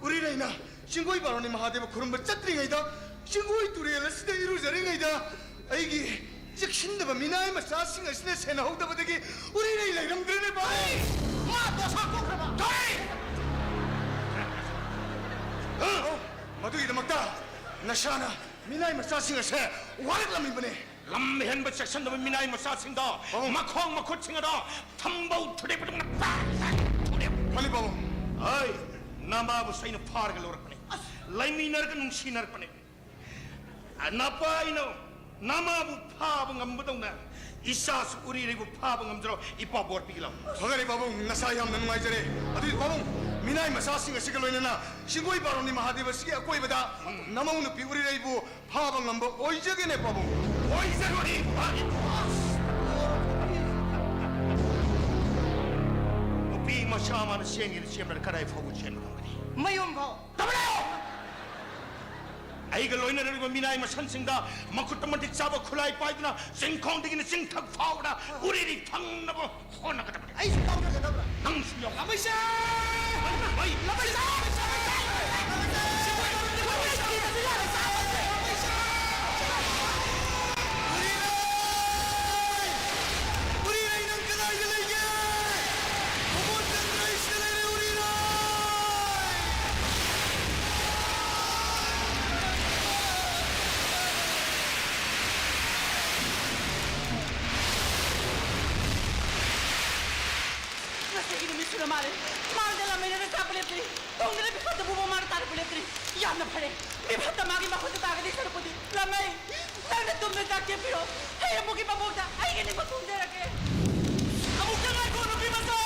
ꯎꯔꯤꯔꯩꯅ ꯆꯤꯡꯒꯣꯏ ꯕꯥꯔꯨꯅꯤ ꯃꯍꯥꯗꯦꯕ ꯈꯨꯔꯨꯝꯕ ꯆꯠꯇ꯭ꯔꯤꯉꯩꯗ, ꯆꯤꯡꯒꯣꯏ ꯇꯨꯔꯦꯜ ꯑꯁꯤꯗ ꯏꯔꯨꯖꯔꯤꯉꯩꯗ ꯑꯩꯒꯤ ꯆꯦꯛꯁꯤꯟꯗꯕ ꯃꯤꯅꯥꯏ ꯃꯆꯥꯁꯤꯡ ꯑꯁꯤꯅ ꯁꯦꯟꯅꯍꯧꯗꯕꯗꯒꯤ ꯎꯔꯤꯔꯩ ꯂꯩꯔꯝꯗ꯭ꯔꯦꯅꯦ, ꯚꯥꯏ꯫ ꯃꯥ ꯗꯣꯁꯥ ꯀꯣꯛꯈ꯭ꯔꯕ? ꯀꯔꯤ? ꯑꯧ, ꯃꯗꯨꯒꯤꯗꯃꯛꯇ ꯅꯁꯥꯅ ꯃꯤꯅꯥꯏ ꯃꯆꯥꯁꯤꯡ ꯑꯁꯦ ꯋꯥꯔꯛꯂꯝꯃꯤꯕꯅꯦ꯫ ꯂꯝ ꯍꯦꯟꯕ ꯆꯦꯛꯁꯤꯟꯗꯕ ꯃꯤꯅꯥꯏ ꯃꯆꯥꯁꯤꯡꯗꯣ ꯑꯧ꯫ ꯃꯈꯣꯡ ꯃꯈꯨꯠꯁꯤꯡ ꯑꯗꯣ ꯊꯝꯕꯧ ꯊꯨꯗꯦꯛꯄꯗꯧꯅ ꯄꯥꯛ ꯄꯥꯛ ꯊꯨꯗꯦꯛꯎ꯫ ꯈꯜꯂꯤ ꯄꯥꯕꯨꯡ꯫ ꯑꯩ ꯅꯃꯥꯕꯨꯁꯨ ꯑꯩꯅ ꯐꯥꯔꯒ ꯂꯧꯔꯛꯄꯅꯦ꯫ ꯑꯁ꯫ ꯂꯩꯃꯤꯟꯅꯔꯒ ꯅꯨꯡꯁꯤꯅꯔꯛꯄꯅꯦ꯫ ꯅꯄꯥ ꯑꯩꯅ ꯅꯃꯥꯕꯨ ꯐꯥꯕ ꯉꯝꯕꯗꯧꯅ ꯏꯆꯥꯁꯨ ꯎꯔꯤꯔꯩꯕꯨ ꯐꯥꯕ ꯉꯝꯖꯔꯣ꯫ ꯏꯄꯥ ꯕꯣꯔ ꯄꯤꯒꯦ ꯂꯥꯎ꯫ ꯐꯒꯅꯤ ꯄꯥꯕꯨꯡ, ꯅꯁꯥ ꯌꯥꯝꯅ ꯅꯨꯡꯉꯥꯏꯖꯔꯦ꯫ ꯑꯗꯨꯗꯤ ꯄꯥꯕꯨꯡ, ꯃꯤꯅꯥꯏ ꯃꯆꯥꯁꯤꯡ ꯑꯁꯤꯒ ꯂꯣꯏꯅꯅ ꯆꯤꯡꯒꯣꯏ ꯕꯥꯔꯣꯅꯤ ꯃꯍꯥꯗꯦꯕ ꯑꯁꯤꯒꯤ ꯑꯀꯣꯏꯕꯗ ꯎꯝ꯫ ꯅꯃꯧ ꯅꯨꯄꯤ ꯎꯔꯤꯔꯩꯕꯨ ꯐꯥꯕ ꯉꯝꯕ ꯑꯣꯏꯖꯒꯦꯅꯦ ꯄꯥꯕꯨꯡ꯫ ꯑꯣꯏꯖꯔꯣꯏ, ꯐꯥꯒꯦ꯫ ꯅꯨꯄꯤ ꯃꯆꯥ ꯑꯃꯅ ꯆꯦꯟꯒꯦꯅ ꯆꯦꯟꯕꯗ ꯀꯗꯥꯏ ꯐꯥꯎꯕ ꯆꯦꯟꯕ ꯉꯝꯒꯅꯤ? ꯃꯌꯨꯝ ꯐꯥꯎ꯫ ꯇꯝꯂꯛꯑꯣ! ꯑꯩꯒ ꯂꯣꯏꯅꯔꯤꯕ ꯃꯤꯅꯥꯏ ꯃꯁꯟꯁꯤꯡꯗ ꯃꯈꯨꯠꯇ ꯃꯇꯤꯛ ꯆꯥꯕ ꯈꯨꯠꯂꯥꯏ ꯄꯥꯏꯗꯨꯅ ꯆꯤꯡꯈꯣꯡꯗꯒꯤꯅ ꯆꯤꯡꯊꯛ ꯐꯥꯎꯕꯗ ꯎꯔꯤꯔꯤ ꯐꯪꯅꯕ ꯍꯣꯠꯅꯒꯗꯕꯅꯤ꯫ ꯑꯩꯁꯨ ꯌꯥꯎꯖꯒꯗꯕ꯭ꯔꯥ? ꯅꯪꯁꯨ ꯌꯥꯎ꯫ ꯂꯃꯩꯁꯥ! ꯂꯃꯩ! ꯂꯃꯩꯁꯥ! ꯎꯔꯤꯔꯩ! ꯎꯔꯤꯔꯩ, ꯅꯪ ꯀꯗꯥꯏꯗ ꯂꯩꯒꯦ? ꯃꯃꯣꯟ ꯆꯪꯗ꯭ꯔ ꯑꯩ ꯁꯤꯗ ꯂꯩꯔꯦ, ꯎꯔꯤꯔꯩ! ꯉꯁꯤꯒꯤ ꯅꯨꯃꯤꯠ ꯁꯨꯔ ꯃꯥꯜꯂꯦ꯫ ꯃꯥꯡꯗ ꯂꯥꯃꯩꯅ ꯆꯥꯛꯄ ꯂꯦꯞꯇ꯭ꯔꯤ꯫ ꯇꯨꯡꯗꯅ ꯃꯤꯐꯠꯇ ꯄꯨꯕ ꯃꯥꯅ ꯇꯥꯔꯛꯄ ꯂꯦꯞꯇ꯭ꯔꯤ꯫ ꯌꯥꯝꯅ ꯐꯔꯦ꯫ ꯃꯤꯐꯠꯇ ꯃꯥꯒꯤ ꯃꯈꯨꯠꯇ ꯇꯥꯒꯗꯣꯏ ꯁꯔꯨꯛꯄꯨꯗꯤ꯫ ꯂꯥꯃꯩ, ꯅꯪꯅ ꯇꯨꯝꯅ ꯆꯥꯛ ꯆꯦꯞꯄꯤꯔꯣ꯫ ꯑꯩ ꯑꯃꯨꯛꯀꯤ ꯃꯕꯣꯛꯇ ꯑꯩꯒꯤ ꯅꯤꯡꯕ ꯊꯨꯡꯖꯔꯒꯦ꯫ ꯑꯃꯨꯛꯇ ꯉꯥꯏꯈꯣ, ꯅꯨꯄꯤ ꯃꯆꯥ!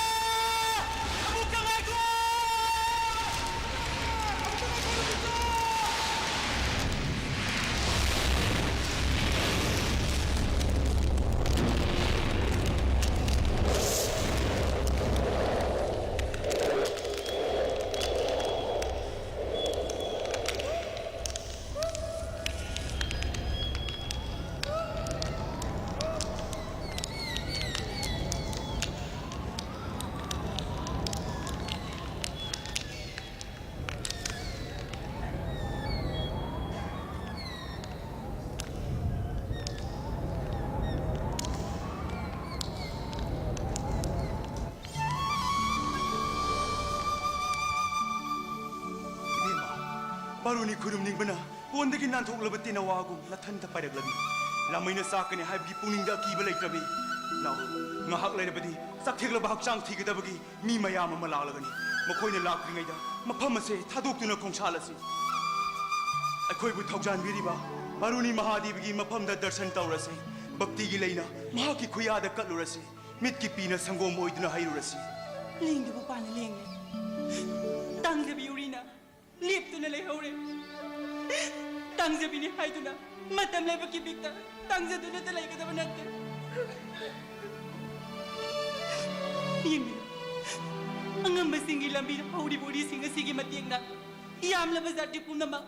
ꯑꯃꯨꯛꯇ ꯉꯥꯏꯈꯣ! ꯑꯃꯨꯛꯇ ꯉꯥꯏꯈꯣ, ꯅꯨꯄꯤ ꯃꯆꯥ! ꯕꯥꯔꯨꯅꯤ ꯈꯨꯔꯨꯝꯅꯤꯡꯕꯅ ꯄꯣꯟꯗꯒꯤ ꯅꯥꯟꯊꯣꯛꯂꯕ ꯇꯦꯅꯋꯥꯒꯨꯝ ꯅꯊꯟꯇ ꯄꯥꯏꯔꯛꯂꯕꯤ꯫ ꯂꯥꯃꯩꯅ ꯆꯥꯛꯀꯅꯤ ꯍꯥꯏꯕꯒꯤ ꯄꯨꯛꯅꯤꯡꯗ ꯑꯀꯤꯕ ꯂꯩꯇ꯭ꯔꯕꯤ꯫ ꯂꯥꯛꯑꯣ, ꯉꯥꯏꯍꯥꯛ ꯂꯩꯔꯕꯗꯤ ꯆꯥꯛꯊꯦꯛꯂꯕ ꯍꯛꯆꯥꯡ ꯊꯤꯒꯗꯕꯒꯤ ꯃꯤ ꯃꯌꯥꯝ ꯑꯃ ꯂꯥꯛꯂꯒꯅꯤ꯫ ꯃꯈꯣꯏꯅ ꯂꯥꯛꯇ꯭ꯔꯤꯉꯩꯗ ꯃꯐꯝ ꯑꯁꯦ ꯊꯥꯗꯣꯛꯇꯨꯅ ꯈꯣꯡꯁꯥꯜꯂꯁꯤ꯫ ꯑꯩꯈꯣꯏꯕꯨ ꯊꯧꯖꯥꯟꯕꯤꯔꯤꯕ ꯕꯥꯔꯨꯅꯤ ꯃꯍꯥꯗꯦꯕꯒꯤ ꯃꯐꯝꯗ ꯗꯔꯁꯟ ꯇꯧꯔꯁꯤ꯫ ꯚꯛꯇꯤꯒꯤ ꯂꯩꯅ ꯃꯍꯥꯛꯀꯤ ꯈꯨꯌꯥꯗ ꯀꯠꯂꯨꯔꯁꯤ꯫ ꯃꯤꯠꯀꯤ ꯄꯤꯅ ꯁꯪꯒꯣꯝ ꯑꯣꯏꯗꯨꯅ ꯍꯩꯔꯨꯔꯁꯤ꯫ ꯂꯦꯡꯗꯕ ꯄꯥꯅ ꯂꯦꯡꯉꯦ, ꯇꯥꯡꯖꯕꯤ ꯎꯔꯤꯅ ꯂꯦꯞꯇꯨꯅ ꯂꯩꯍꯧꯔꯦ꯫ ꯇꯥꯡꯖꯕꯤꯅꯤ ꯍꯥꯏꯗꯨꯅ ꯃꯇꯝ ꯂꯥꯏꯕꯛꯀꯤ ꯕꯤꯛꯇ ꯇꯥꯡꯖꯗꯨꯅꯇ ꯂꯩꯒꯗꯕ ꯅꯠꯇꯦ꯫ ꯌꯦꯡꯕꯤꯌꯨ, ꯑꯉꯝꯕꯁꯤꯡꯒꯤ ꯂꯝꯕꯤꯗ ꯍꯧꯔꯤꯕ ꯎꯔꯤꯁꯤꯡ ꯑꯁꯤꯒꯤ ꯃꯇꯦꯡꯅ ꯌꯥꯝꯂꯕ ꯖꯥꯇꯤ ꯄꯨꯝꯅꯃꯛ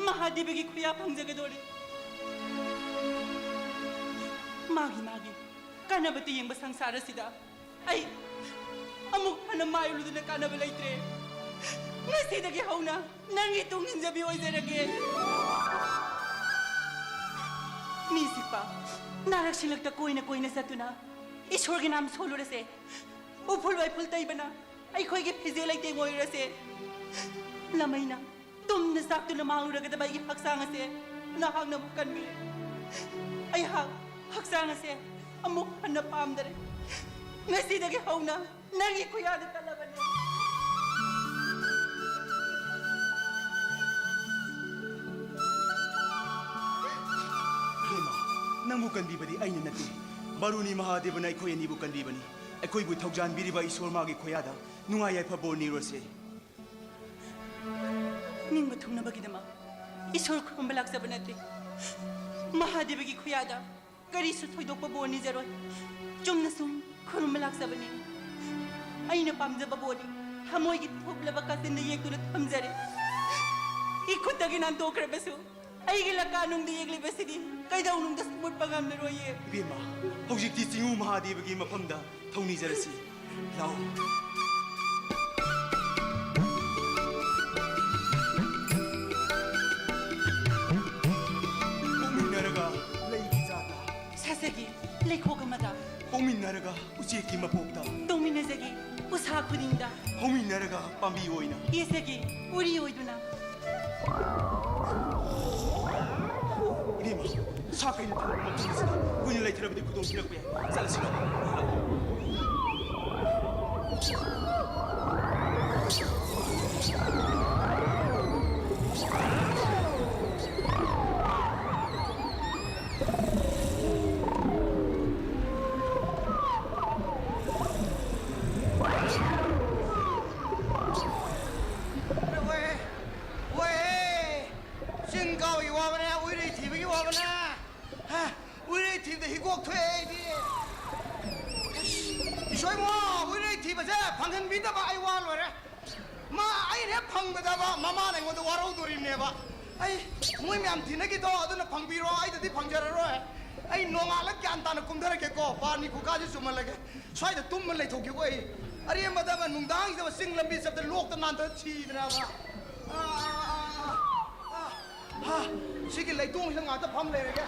ꯃꯍꯥꯗꯦꯕꯒꯤ ꯈꯨꯌꯥ ꯐꯪꯖꯒꯗꯣꯔꯦ꯫ ꯃꯥꯒꯤ ꯃꯥꯒꯤ ꯀꯥꯟꯅꯕꯇ ꯌꯦꯡꯕ ꯁꯪꯁꯥꯔ ꯑꯁꯤꯗ ꯑꯩ ꯑꯃꯨꯛ ꯍꯟꯅ ꯃꯥꯏ ꯎꯂꯨꯗꯅ ꯀꯥꯟꯅꯕ ꯂꯩꯇ꯭ꯔꯦ꯫ ꯉꯁꯤꯗꯒꯤ ꯍꯧꯅ ꯅꯪꯒꯤ ꯇꯨꯡ ꯏꯟꯖꯕꯤ ꯑꯣꯏꯖꯔꯒꯦ꯫ ꯃꯤ ꯆꯤꯛꯄ ꯅꯥꯔꯛ ꯁꯤꯡꯂꯛꯇ ꯀꯣꯏꯅ ꯀꯣꯏꯅ ꯆꯠꯇꯨꯅ ꯏꯁꯣꯔꯒꯤ ꯅꯥꯝ ꯁꯣꯜꯂꯨꯔꯁꯦ꯫ ꯎꯐꯨꯜ ꯋꯥꯏꯐꯨꯜ ꯇꯩꯕꯅ ꯑꯩꯈꯣꯏꯒꯤ ꯐꯤꯖꯦ ꯂꯩꯇꯦꯡ ꯑꯣꯏꯔꯁꯦ꯫ ꯂꯃꯩꯅ ꯇꯨꯝꯅ ꯆꯥꯛꯇꯨꯅ ꯃꯥꯡꯂꯨꯔꯒꯗꯕ ꯑꯩꯒꯤ ꯍꯛꯆꯥꯡ ꯑꯁꯦ ꯅꯍꯥꯛꯅ ꯑꯃꯨꯛ ꯀꯟꯕꯤꯔꯦ꯫ ꯑꯩꯍꯥꯛ ꯍꯛꯆꯥꯡ ꯑꯁꯦ ꯑꯃꯨꯛ ꯍꯟꯅ ꯄꯥꯝꯗꯔꯦ꯫ ꯉꯁꯤꯗꯒꯤ ꯍꯧꯅ ꯅꯪꯒꯤ ꯈꯨꯌꯥꯗ ꯀꯜꯂꯕꯅꯦ꯫ ꯏꯕꯦꯝꯃ, ꯅꯪꯕꯨ ꯀꯟꯕꯤꯕꯗꯤ ꯑꯩꯅ ꯅꯠꯇꯦ, ꯕꯥꯔꯨꯅꯤ ꯃꯍꯥꯗꯦꯕꯅ ꯑꯩꯈꯣꯏ ꯑꯅꯤꯕꯨ ꯀꯟꯕꯤꯕꯅꯤ꯫ ꯑꯩꯈꯣꯏꯕꯨ ꯊꯧꯖꯥꯟꯕꯤꯔꯤꯕ ꯏꯁꯣꯔ ꯃꯥꯒꯤ ꯈꯨꯌꯥꯗ ꯅꯨꯡꯉꯥꯏ ꯌꯥꯏꯐꯕ ꯅꯤꯔꯣꯁꯦ꯫ ꯅꯤꯡꯕ ꯊꯨꯡꯅꯕꯒꯤꯗꯃꯛ ꯏꯁꯣꯔ ꯈꯨꯔꯨꯝꯕ ꯂꯥꯛꯆꯕ ꯅꯠꯇꯦ꯫ ꯃꯍꯥꯗꯦꯕꯒꯤ ꯈꯨꯌꯥꯗ ꯀꯔꯤꯁꯨ ꯊꯣꯏꯗꯣꯛꯄ ꯕꯣꯔ ꯅꯤꯖꯔꯣꯏ꯫ ꯆꯨꯝꯅ ꯁꯨꯝ ꯈꯨꯔꯨꯝꯕ ꯂꯥꯛꯆꯕꯅꯤ꯫ ꯑꯩꯅ ꯄꯥꯝꯖꯕ ꯕꯣꯔꯗꯤ ꯊꯃꯣꯏꯒꯤ ꯊꯨꯞꯂꯕ ꯀꯥꯆꯤꯟꯗ ꯌꯦꯛꯇꯨꯅ ꯊꯝꯖꯔꯦ꯫ ꯏꯈꯨꯠꯇꯒꯤ ꯅꯥꯟꯊꯣꯛꯈ꯭ꯔꯕꯁꯨ ꯑꯩꯒꯤ ꯂꯀꯥꯅꯨꯡꯗ ꯌꯦꯛꯂꯤꯕꯁꯤꯗꯤ ꯀꯩꯗꯧꯅꯨꯡꯗꯁꯨ ꯃꯨꯠꯄ ꯉꯝꯂꯔꯣꯏꯌꯦ꯫ ꯏꯕꯦꯝꯃ, ꯍꯧꯖꯤꯛꯇꯤ ꯆꯤꯡꯉꯨ ꯃꯍꯥꯗꯦꯕꯒꯤ ꯃꯐꯝꯗ ꯊꯧꯅꯤꯖꯔꯁꯤ꯫ ꯂꯥꯛꯑꯣ꯫ ꯄꯣꯛꯃꯤꯟꯅꯔꯒ ꯂꯩꯒꯤ ꯆꯥꯗ꯫ ꯁꯥꯖꯒꯤ ꯂꯩꯈꯣꯛ ꯑꯃꯗ꯫ ꯄꯣꯛꯃꯤꯟꯅꯔꯒ ꯎꯆꯦꯛꯀꯤ ꯃꯄꯣꯛꯇ꯫ ꯇꯧꯃꯤꯟꯅꯖꯒꯤ ꯎꯁꯥ ꯈꯨꯗꯤꯡꯗ꯫ ꯍꯧꯃꯤꯟꯅꯔꯒ ꯄꯥꯝꯕꯤ ꯑꯣꯏꯅ꯫ ꯌꯦꯠꯆꯒꯤ ꯎꯔꯤ ꯑꯣꯏꯗꯨꯅ꯫ ꯏꯕꯦꯝꯃ, ꯁꯥ ꯀꯩꯅ ꯊꯝꯕ ꯃꯐꯝ ꯑꯁꯤꯗ ꯀꯨꯏꯅ ꯂꯩꯊꯔꯕꯗꯤ ꯈꯨꯗꯣꯡ ꯊꯤꯔꯛꯄ ꯌꯥꯏ꯫ ꯆꯠꯂꯁꯤ꯫ ꯍꯣꯏꯍꯦ! ꯆꯤꯡ ꯀꯥꯕꯒꯤ ꯋꯥꯕꯅꯦ, ꯎꯏꯔꯩ ꯊꯤꯕꯒꯤ ꯋꯥꯕꯅꯦ꯫ ꯍꯥ, ꯎꯏꯔꯩ ꯊꯤꯕꯗ ꯍꯤꯒꯣꯛ ꯊꯣꯛꯑꯦ ꯑꯩꯗꯤ꯫ ꯑꯁ, ꯏꯁꯣꯏ ꯏꯕꯨꯡꯉꯣ, ꯎꯏꯔꯩ ꯊꯤꯕꯁꯦ ꯐꯪꯍꯟꯕꯤꯗꯕ ꯑꯩ ꯋꯥ ꯂꯣꯏꯔꯦ꯫ ꯃꯥ ꯑꯩꯅ ꯍꯦꯛ ꯐꯪꯒꯗꯕ ꯃꯃꯥꯅ ꯑꯩꯉꯣꯟꯗ ꯋꯥꯔꯧꯗꯣꯔꯤꯕꯅꯦꯕ꯫ ꯑꯩ, ꯃꯣꯏ ꯃꯌꯥꯝ ꯊꯤꯅꯈꯤꯗꯣ, ꯑꯗꯨꯅ ꯐꯪꯕꯤꯔꯣ, ꯑꯩꯗꯗꯤ ꯐꯪꯖꯔꯔꯣꯏ꯫ ꯑꯩ ꯅꯣꯡꯉꯥꯜꯂ ꯒ꯭ꯌꯥꯟ ꯇꯥꯅ ꯀꯨꯝꯊꯔꯛꯀꯦꯀꯣ, ꯕꯥꯔꯅꯤ ꯈꯨꯀꯥꯁꯦ ꯆꯨꯝꯍꯜꯂꯒꯦ꯫ ꯁ꯭ꯋꯥꯏꯗ ꯇꯨꯝꯃ ꯂꯩꯊꯣꯛꯀꯦꯀꯣ ꯑꯩ꯫ ꯑꯔꯦꯝꯕꯗꯕ ꯅꯨꯡꯗꯥꯡꯁꯤꯗ ꯆꯤꯡ ꯂꯝꯕꯤ ꯆꯠꯄꯗ ꯂꯣꯛꯇ ꯅꯥꯟꯊ ꯁꯤꯗꯅꯕ꯫ ꯑꯥ, ꯑꯥ, ꯑꯥ, ꯑꯥ, ꯑꯥ꯫ ꯍꯥ, ꯁꯤꯒꯤ ꯂꯩꯇꯣꯡꯁꯤꯗ ꯉꯥꯛꯇ ꯐꯝ ꯂꯩꯔꯒꯦ꯫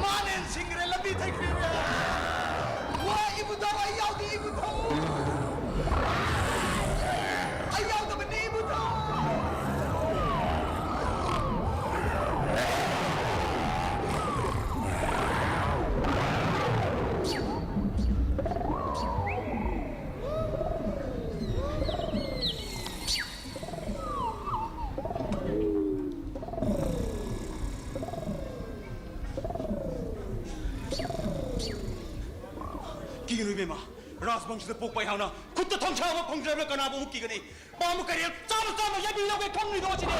ꯃꯥꯅ ꯍꯦꯟꯅ ꯁꯤꯡꯈ꯭ꯔꯦ, ꯂꯝꯕꯤ ꯊꯩꯈ꯭ꯔꯦꯅꯦ꯫ ꯋꯥ, ꯏꯕꯨꯙꯧ, ꯑꯩ ꯌꯥꯎꯗꯦ, ꯏꯕꯨꯙꯧ꯫ ꯑꯩ ꯌꯥꯎꯗꯕꯅꯤ, ꯏꯕꯨꯙꯧ꯫ ꯀꯤꯒꯅꯨ ꯏꯕꯦꯝꯃ, ꯔꯥꯖꯕꯪꯁꯤꯗ ꯄꯣꯛꯄ ꯑꯩꯍꯥꯛꯅ ꯈꯨꯠꯇ ꯊꯥꯡꯁꯥ ꯑꯃ ꯐꯪꯖꯔꯕꯗ ꯀꯅꯥꯕꯨ ꯑꯃꯨꯛ ꯀꯤꯒꯅꯤ? ꯄꯥꯝꯕ ꯀꯔꯦꯜ ꯆꯥꯝꯃ ꯆꯥꯝꯃ ꯌꯩꯕꯤꯔꯒꯦ ꯈꯪꯂꯤꯗꯣ ꯑꯁꯤꯗꯤ꯫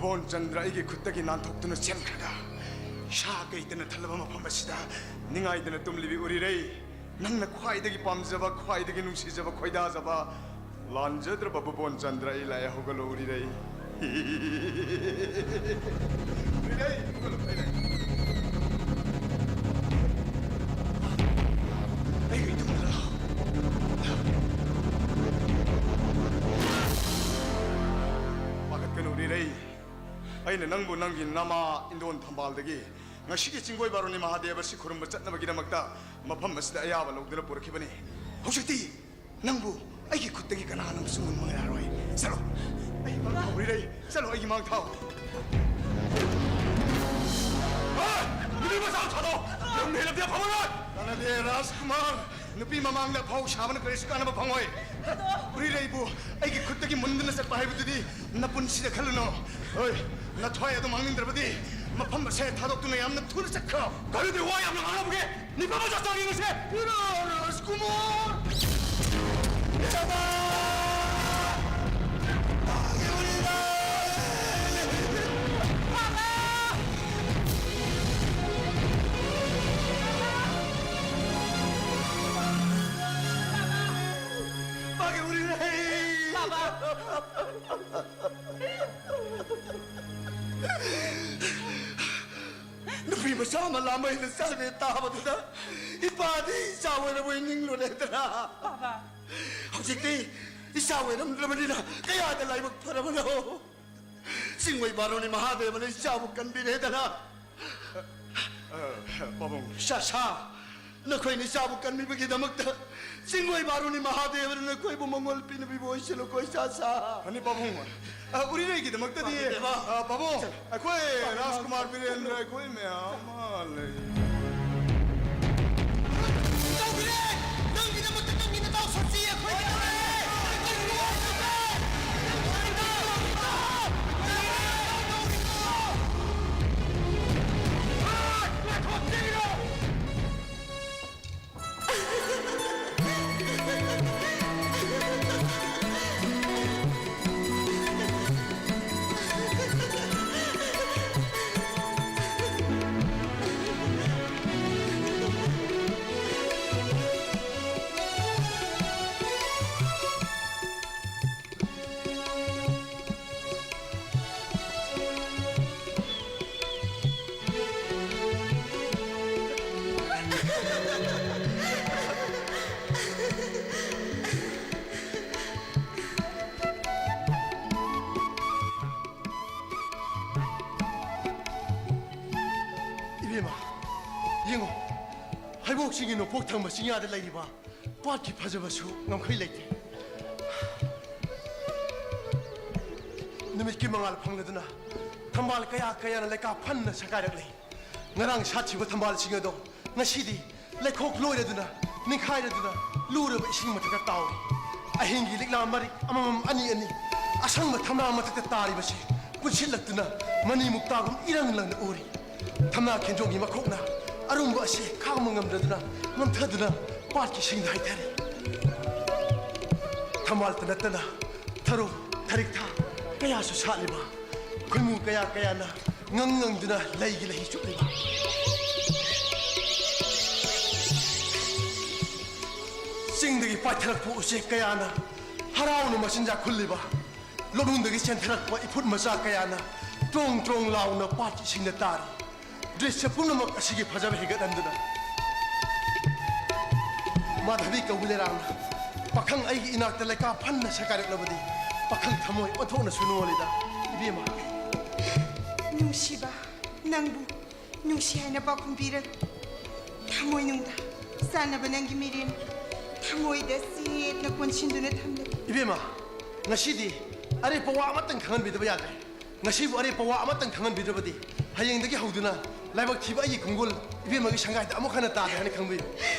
ꯕꯣꯟ ꯆꯟꯗ꯭ꯔ ꯑꯩꯒꯤ ꯈꯨꯠꯇꯒꯤ ꯅꯥꯟꯊꯣꯛꯇꯨꯅ ꯆꯦꯟꯈ꯭ꯔꯒ, ꯏꯁꯥ ꯀꯩꯇꯅ ꯊꯜꯂꯕ ꯃꯐꯝ ꯑꯁꯤꯗ ꯅꯤꯡꯉꯥꯏꯗꯅ ꯇꯨꯝꯂꯤꯕꯤ ꯎꯔꯤꯔꯩ, ꯅꯪꯅ ꯈ꯭ꯋꯥꯏꯗꯒꯤ ꯄꯥꯝꯖꯕ, ꯈ꯭ꯋꯥꯏꯗꯒꯤ ꯅꯨꯡꯁꯤꯖꯕ, ꯈꯣꯏꯗꯥꯖꯕ, ꯂꯥꯟꯖꯗ꯭ꯔꯕ ꯕꯣꯟ ꯆꯟꯗ꯭ꯔ, ꯑꯩ ꯂꯥꯛꯑꯦ, ꯍꯧꯒꯠꯂꯣ ꯎꯔꯤꯔꯩ꯫ ꯎꯔꯤꯔꯩ, ꯍꯧꯒꯠꯂꯣ, ꯎꯔꯤꯔꯩ꯫ ꯑꯩꯒ ꯏꯇꯨꯡꯗ ꯂꯥꯛꯑꯣ꯫ ꯄꯥꯈꯠꯀꯅꯨ ꯎꯔꯤꯔꯩ, ꯑꯩꯅ ꯅꯪꯕꯨ ꯅꯪꯒꯤ ꯅꯃꯥ ꯏꯟꯗꯣꯟ ꯊꯝꯕꯥꯜꯗꯒꯤ ꯉꯁꯤꯒꯤ ꯆꯤꯡꯒꯣꯏ ꯕꯥꯔꯨꯅꯤ ꯃꯍꯥꯗꯦꯕ ꯑꯁꯤ ꯈꯨꯔꯨꯝꯕ ꯆꯠꯅꯕꯒꯤꯗꯃꯛꯇ ꯃꯐꯝ ꯑꯁꯤꯗ ꯑꯌꯥꯕ ꯂꯧꯗꯨꯅ ꯄꯨꯔꯛꯈꯤꯕꯅꯤ꯫ ꯍꯧꯖꯤꯛꯇꯤ ꯅꯪꯕꯨ ꯑꯩꯒꯤ ꯈꯨꯠꯇꯒꯤ ꯀꯅꯥꯅ ꯑꯃꯁꯨ ꯉꯝꯕ ꯉꯝꯂꯔꯣꯏ꯫ ꯆꯠꯂꯣ, ꯑꯩꯒꯤ ꯃꯥꯡ ꯊꯥꯎ ꯎꯔꯤꯔꯩ, ꯆꯠꯂꯣ, ꯑꯩꯒꯤ ꯃꯥꯡ ꯊꯥꯎ꯫ ꯍꯦ! ꯅꯨꯄꯤ ꯃꯆꯥ ꯊꯥꯗꯣꯛ! ꯅꯪ ꯍꯦꯜꯂꯛꯇꯦ ꯐꯃꯔꯣꯏ! ꯀꯥꯟꯅꯗꯦ ꯔꯥꯖꯀꯨꯃꯥꯔ, ꯅꯨꯄꯤ ꯃꯃꯥꯡꯗ ꯑꯐꯥꯎ ꯁꯥꯕꯅ ꯀꯔꯤꯁꯨ ꯀꯥꯟꯅꯕ ꯐꯪꯉꯣꯏ꯫ ꯎꯔꯤꯔꯩꯕꯨ ꯑꯩꯒꯤ ꯈꯨꯠꯇꯒꯤ ꯃꯨꯟꯗꯨꯅ ꯆꯠꯄ ꯍꯥꯏꯕꯗꯨꯗꯤ ꯅꯄꯨꯟꯁꯤꯗ ꯈꯜꯂꯨꯅꯨ꯫ ꯍꯣꯏ, ꯅꯊ꯭ꯋꯥꯏ ꯑꯗꯨ ꯃꯥꯡꯅꯤꯡꯗ꯭ꯔꯕꯗꯤ ꯃꯐꯝ ꯑꯁꯦ ꯊꯥꯗꯣꯛꯇꯨꯅ ꯌꯥꯝꯅ ꯊꯨꯅ ꯆꯠꯈ꯭ꯔꯣ꯫ ꯀꯔꯤꯗꯤ ꯋꯥ ꯌꯥꯝꯅ ꯉꯥꯡꯂꯕꯒꯦ? ꯅꯤꯄꯥ ꯃꯆꯥ ꯆꯥꯡ ꯌꯦꯡꯉꯁꯦ꯫ ꯏꯔꯥ ꯔꯥꯖꯀꯨꯃꯥꯔ! ꯏꯆꯥꯅ! ꯃꯥꯒꯤ ꯎꯔꯤꯔꯩ! ꯕꯥꯕꯥ! ꯃꯥꯒꯤ ꯎꯔꯤꯔꯩ! ꯕꯥꯕꯥ! ꯅꯨꯄꯤ ꯃꯆꯥ ꯑꯃ ꯂꯥꯃꯩꯅ ꯆꯠꯂꯦ ꯇꯥꯕꯗꯨꯗ ꯏꯄꯥꯗꯤ ꯏꯆꯥ ꯑꯣꯏꯔꯕꯣꯏ ꯅꯤꯡꯂꯨꯔꯦꯗꯅ꯫ ꯕꯥꯕꯥ꯫ ꯍꯧꯖꯤꯛꯇꯤ ꯏꯆꯥ ꯑꯣꯏꯔꯝꯗ꯭ꯔꯕꯅꯤꯅ ꯀꯌꯥꯗ ꯂꯥꯏꯕꯛ ꯐꯔꯕꯅꯣ꯫ ꯆꯤꯡꯃꯩ ꯕꯥꯔꯣꯅꯤ ꯃꯍꯥꯗꯦꯕꯅ ꯏꯆꯥꯕꯨ ꯀꯟꯕꯤꯔꯦꯗꯅ꯫ ꯑ, ꯄꯥꯕꯨꯡ꯫ ꯁꯥ, ꯁꯥ, ꯅꯈꯣꯏꯅ ꯏꯆꯥꯕꯨ ꯀꯟꯕꯤꯕꯒꯤꯗꯃꯛꯇ ꯆꯤꯡꯃꯩ ꯕꯥꯔꯣꯅꯤ ꯃꯍꯥꯗꯦꯕꯅ ꯅꯈꯣꯏꯕꯨ ꯃꯉꯣꯜ ꯄꯤꯅꯕꯤꯕ ꯑꯣꯏꯁꯅꯨꯀꯣ, ꯏꯆꯥ ꯁꯥ꯫ ꯐꯅꯤ ꯄꯥꯕꯨꯡ꯫ ꯑ, ꯎꯔꯤꯔꯩꯒꯤꯗꯃꯛꯇꯗꯤ, ꯄꯥꯕꯨꯡ꯫ ꯑ, ꯄꯥꯕꯨꯡ, ꯆꯠꯂꯣ꯫ ꯑꯩꯈꯣꯏ ꯄꯥꯕꯨꯡ, ꯔꯥꯖꯀꯨꯃꯥꯔ ꯄꯥꯕꯨꯡ꯫ ꯕꯤꯔꯦꯟꯗ꯭ꯔ, ꯑꯩꯈꯣꯏ ꯃꯌꯥꯝ ꯑꯃ ꯂꯩ꯫ ꯇꯧꯕꯤꯔꯦ! ꯅꯪꯒꯤꯗꯃꯛꯇ ꯅꯪꯒꯤ ꯅꯇꯥꯎ ꯁꯣꯁꯤ ꯑꯩꯈꯣꯏꯒꯤ ꯇꯧꯔꯦ! ꯆꯤꯡꯒꯤ ꯅꯣꯡꯄꯣꯛ ꯊꯪꯕ ꯆꯤꯡꯌꯥꯗ ꯂꯩꯔꯤꯕ ꯄꯥꯠꯀꯤ ꯐꯖꯕꯁꯨ ꯉꯝꯈꯩ ꯂꯩꯇꯦ꯫ ꯅꯨꯃꯤꯠꯀꯤ ꯃꯉꯥꯜ ꯐꯪꯂꯗꯨꯅ ꯊꯝꯕꯥꯜ ꯀꯌꯥ ꯀꯌꯥꯅ ꯂꯩꯀꯥ ꯐꯟꯅ ꯁꯀꯥꯏꯔꯛꯂꯤ꯫ ꯉꯔꯥꯡ ꯁꯥꯠꯈꯤꯕ ꯊꯝꯕꯥꯜꯁꯤꯡ ꯑꯗꯣ ꯉꯁꯤꯗꯤ ꯂꯩꯈꯣꯛ ꯂꯣꯏꯔꯗꯨꯅ, ꯅꯤꯡꯈꯥꯏꯔꯗꯨꯅ ꯂꯨꯔꯕ ꯏꯁꯤꯡ ꯃꯊꯛꯇ ꯇꯥꯎꯔꯤ꯫ ꯑꯍꯤꯡꯒꯤ ꯂꯤꯛꯂꯥ ꯃꯔꯤꯛ ꯑꯃꯃꯝ ꯑꯅꯤ ꯑꯅꯤ ꯑꯁꯪꯕ ꯊꯝꯅꯥ ꯃꯊꯛꯇ ꯇꯥꯔꯤꯕꯁꯤ ꯄꯨꯟꯁꯤꯜꯂꯛꯇꯨꯅ ꯃꯅꯤ ꯃꯨꯛꯇꯥꯒꯨꯝ ꯏꯔꯪ ꯂꯪꯅ ꯎꯔꯤ꯫ ꯊꯝꯅꯥ ꯈꯦꯟꯖꯣꯡꯒꯤ ꯃꯈꯣꯛꯅ ꯑꯔꯨꯝꯕ ꯑꯁꯤ ꯈꯥꯡꯕ ꯉꯝꯗ꯭ꯔꯗꯨꯅ ꯉꯝꯊꯗꯨꯅ ꯄꯥꯠꯀꯤ ꯏꯁꯤꯡꯗ ꯍꯩꯊꯔꯤ꯫ ꯊꯝꯕꯥꯜꯇ ꯅꯠꯇꯅ ꯊꯔꯣ, ꯊꯔꯤꯛꯊꯥ ꯀꯌꯥꯁꯨ ꯁꯥꯠꯂꯤꯕ, ꯈꯣꯏꯃꯨ ꯀꯌꯥ ꯀꯌꯥꯅ ꯉꯪ ꯉꯪꯗꯨꯅ ꯂꯩꯒꯤ ꯂꯩ ꯆꯨꯞꯂꯤꯕ, ꯆꯤꯡꯗꯒꯤ ꯄꯥꯏꯊꯔꯛꯄ ꯎꯆꯦꯛ ꯀꯌꯥꯅ ꯍꯔꯥꯎꯅ ꯃꯆꯤꯟꯖꯥꯛ ꯈꯨꯜꯂꯤꯕ, ꯂꯧꯅꯨꯡꯗꯒꯤ ꯆꯦꯟꯊꯔꯛꯄ ꯏꯐꯨꯠ ꯃꯆꯥ ꯀꯌꯥꯅ ꯇ꯭ꯔꯣꯡ ꯇ꯭ꯔꯣꯡ ꯂꯥꯎꯅ ꯄꯥꯠꯀꯤ ꯏꯁꯤꯡꯗ ꯇꯥꯔꯤ꯫ ꯗ꯭ꯔꯤꯁ꯭ꯌ ꯄꯨꯝꯅꯃꯛ ꯑꯁꯤꯒꯤ ꯐꯖꯕ ꯍꯦꯟꯒꯠꯍꯟꯗꯨꯅ ꯃꯥꯙꯕꯤ ꯀꯧꯕꯤ ꯂꯩꯔꯥꯡꯅ ꯄꯥꯈꯪ ꯑꯩꯒꯤ ꯏꯅꯥꯛꯇ ꯂꯩꯀꯥ ꯐꯟꯅ ꯁꯀꯥꯏꯔꯛꯂꯕꯗꯤ ꯄꯥꯈꯪ ꯊꯃꯣꯏ ꯑꯣꯟꯊꯣꯛꯅꯁꯨ ꯅꯨꯡꯉꯣꯜꯂꯤꯗ ꯏꯕꯦꯝꯃ꯫ ꯅꯨꯡꯁꯤꯕ, ꯅꯪꯕꯨ ꯅꯨꯡꯁꯤ ꯍꯥꯏꯅ ꯄꯥꯎꯈꯨꯝ ꯄꯤꯔꯒ ꯊꯃꯣꯏꯅꯨꯡꯗ ꯆꯥꯟꯅꯕ ꯅꯪꯒꯤ ꯃꯤꯔꯦꯟ ꯊꯃꯣꯏꯗ ꯆꯦꯠꯅ ꯀꯣꯟꯁꯤꯟꯗꯨꯅ ꯊꯝꯂꯒꯦ꯫ ꯏꯕꯦꯝꯃ, ꯉꯁꯤꯗꯤ ꯑꯔꯦꯞꯄ ꯋꯥ ꯑꯃꯇꯪ ꯈꯪꯍꯟꯕꯤꯗꯕ ꯌꯥꯗ꯭ꯔꯦ꯫ ꯉꯁꯤꯕꯨ ꯑꯔꯦꯞꯄ ꯋꯥ ꯑꯃꯇꯪ ꯈꯪꯍꯟꯕꯤꯗ꯭ꯔꯕꯗꯤ ꯍꯌꯦꯡꯗꯒꯤ ꯍꯧꯗꯨꯅ ꯂꯥꯏꯕꯛ ꯊꯤꯕ ꯑꯩꯒꯤ ꯈꯣꯡꯒꯨꯜ ꯏꯕꯦꯝꯃꯒꯤ ꯁꯪꯒꯥꯏꯗ ꯑꯃꯨꯛ ꯍꯟꯅ ꯇꯥꯗꯦ ꯍꯥꯏꯅ ꯈꯪꯕꯤꯌꯨ꯫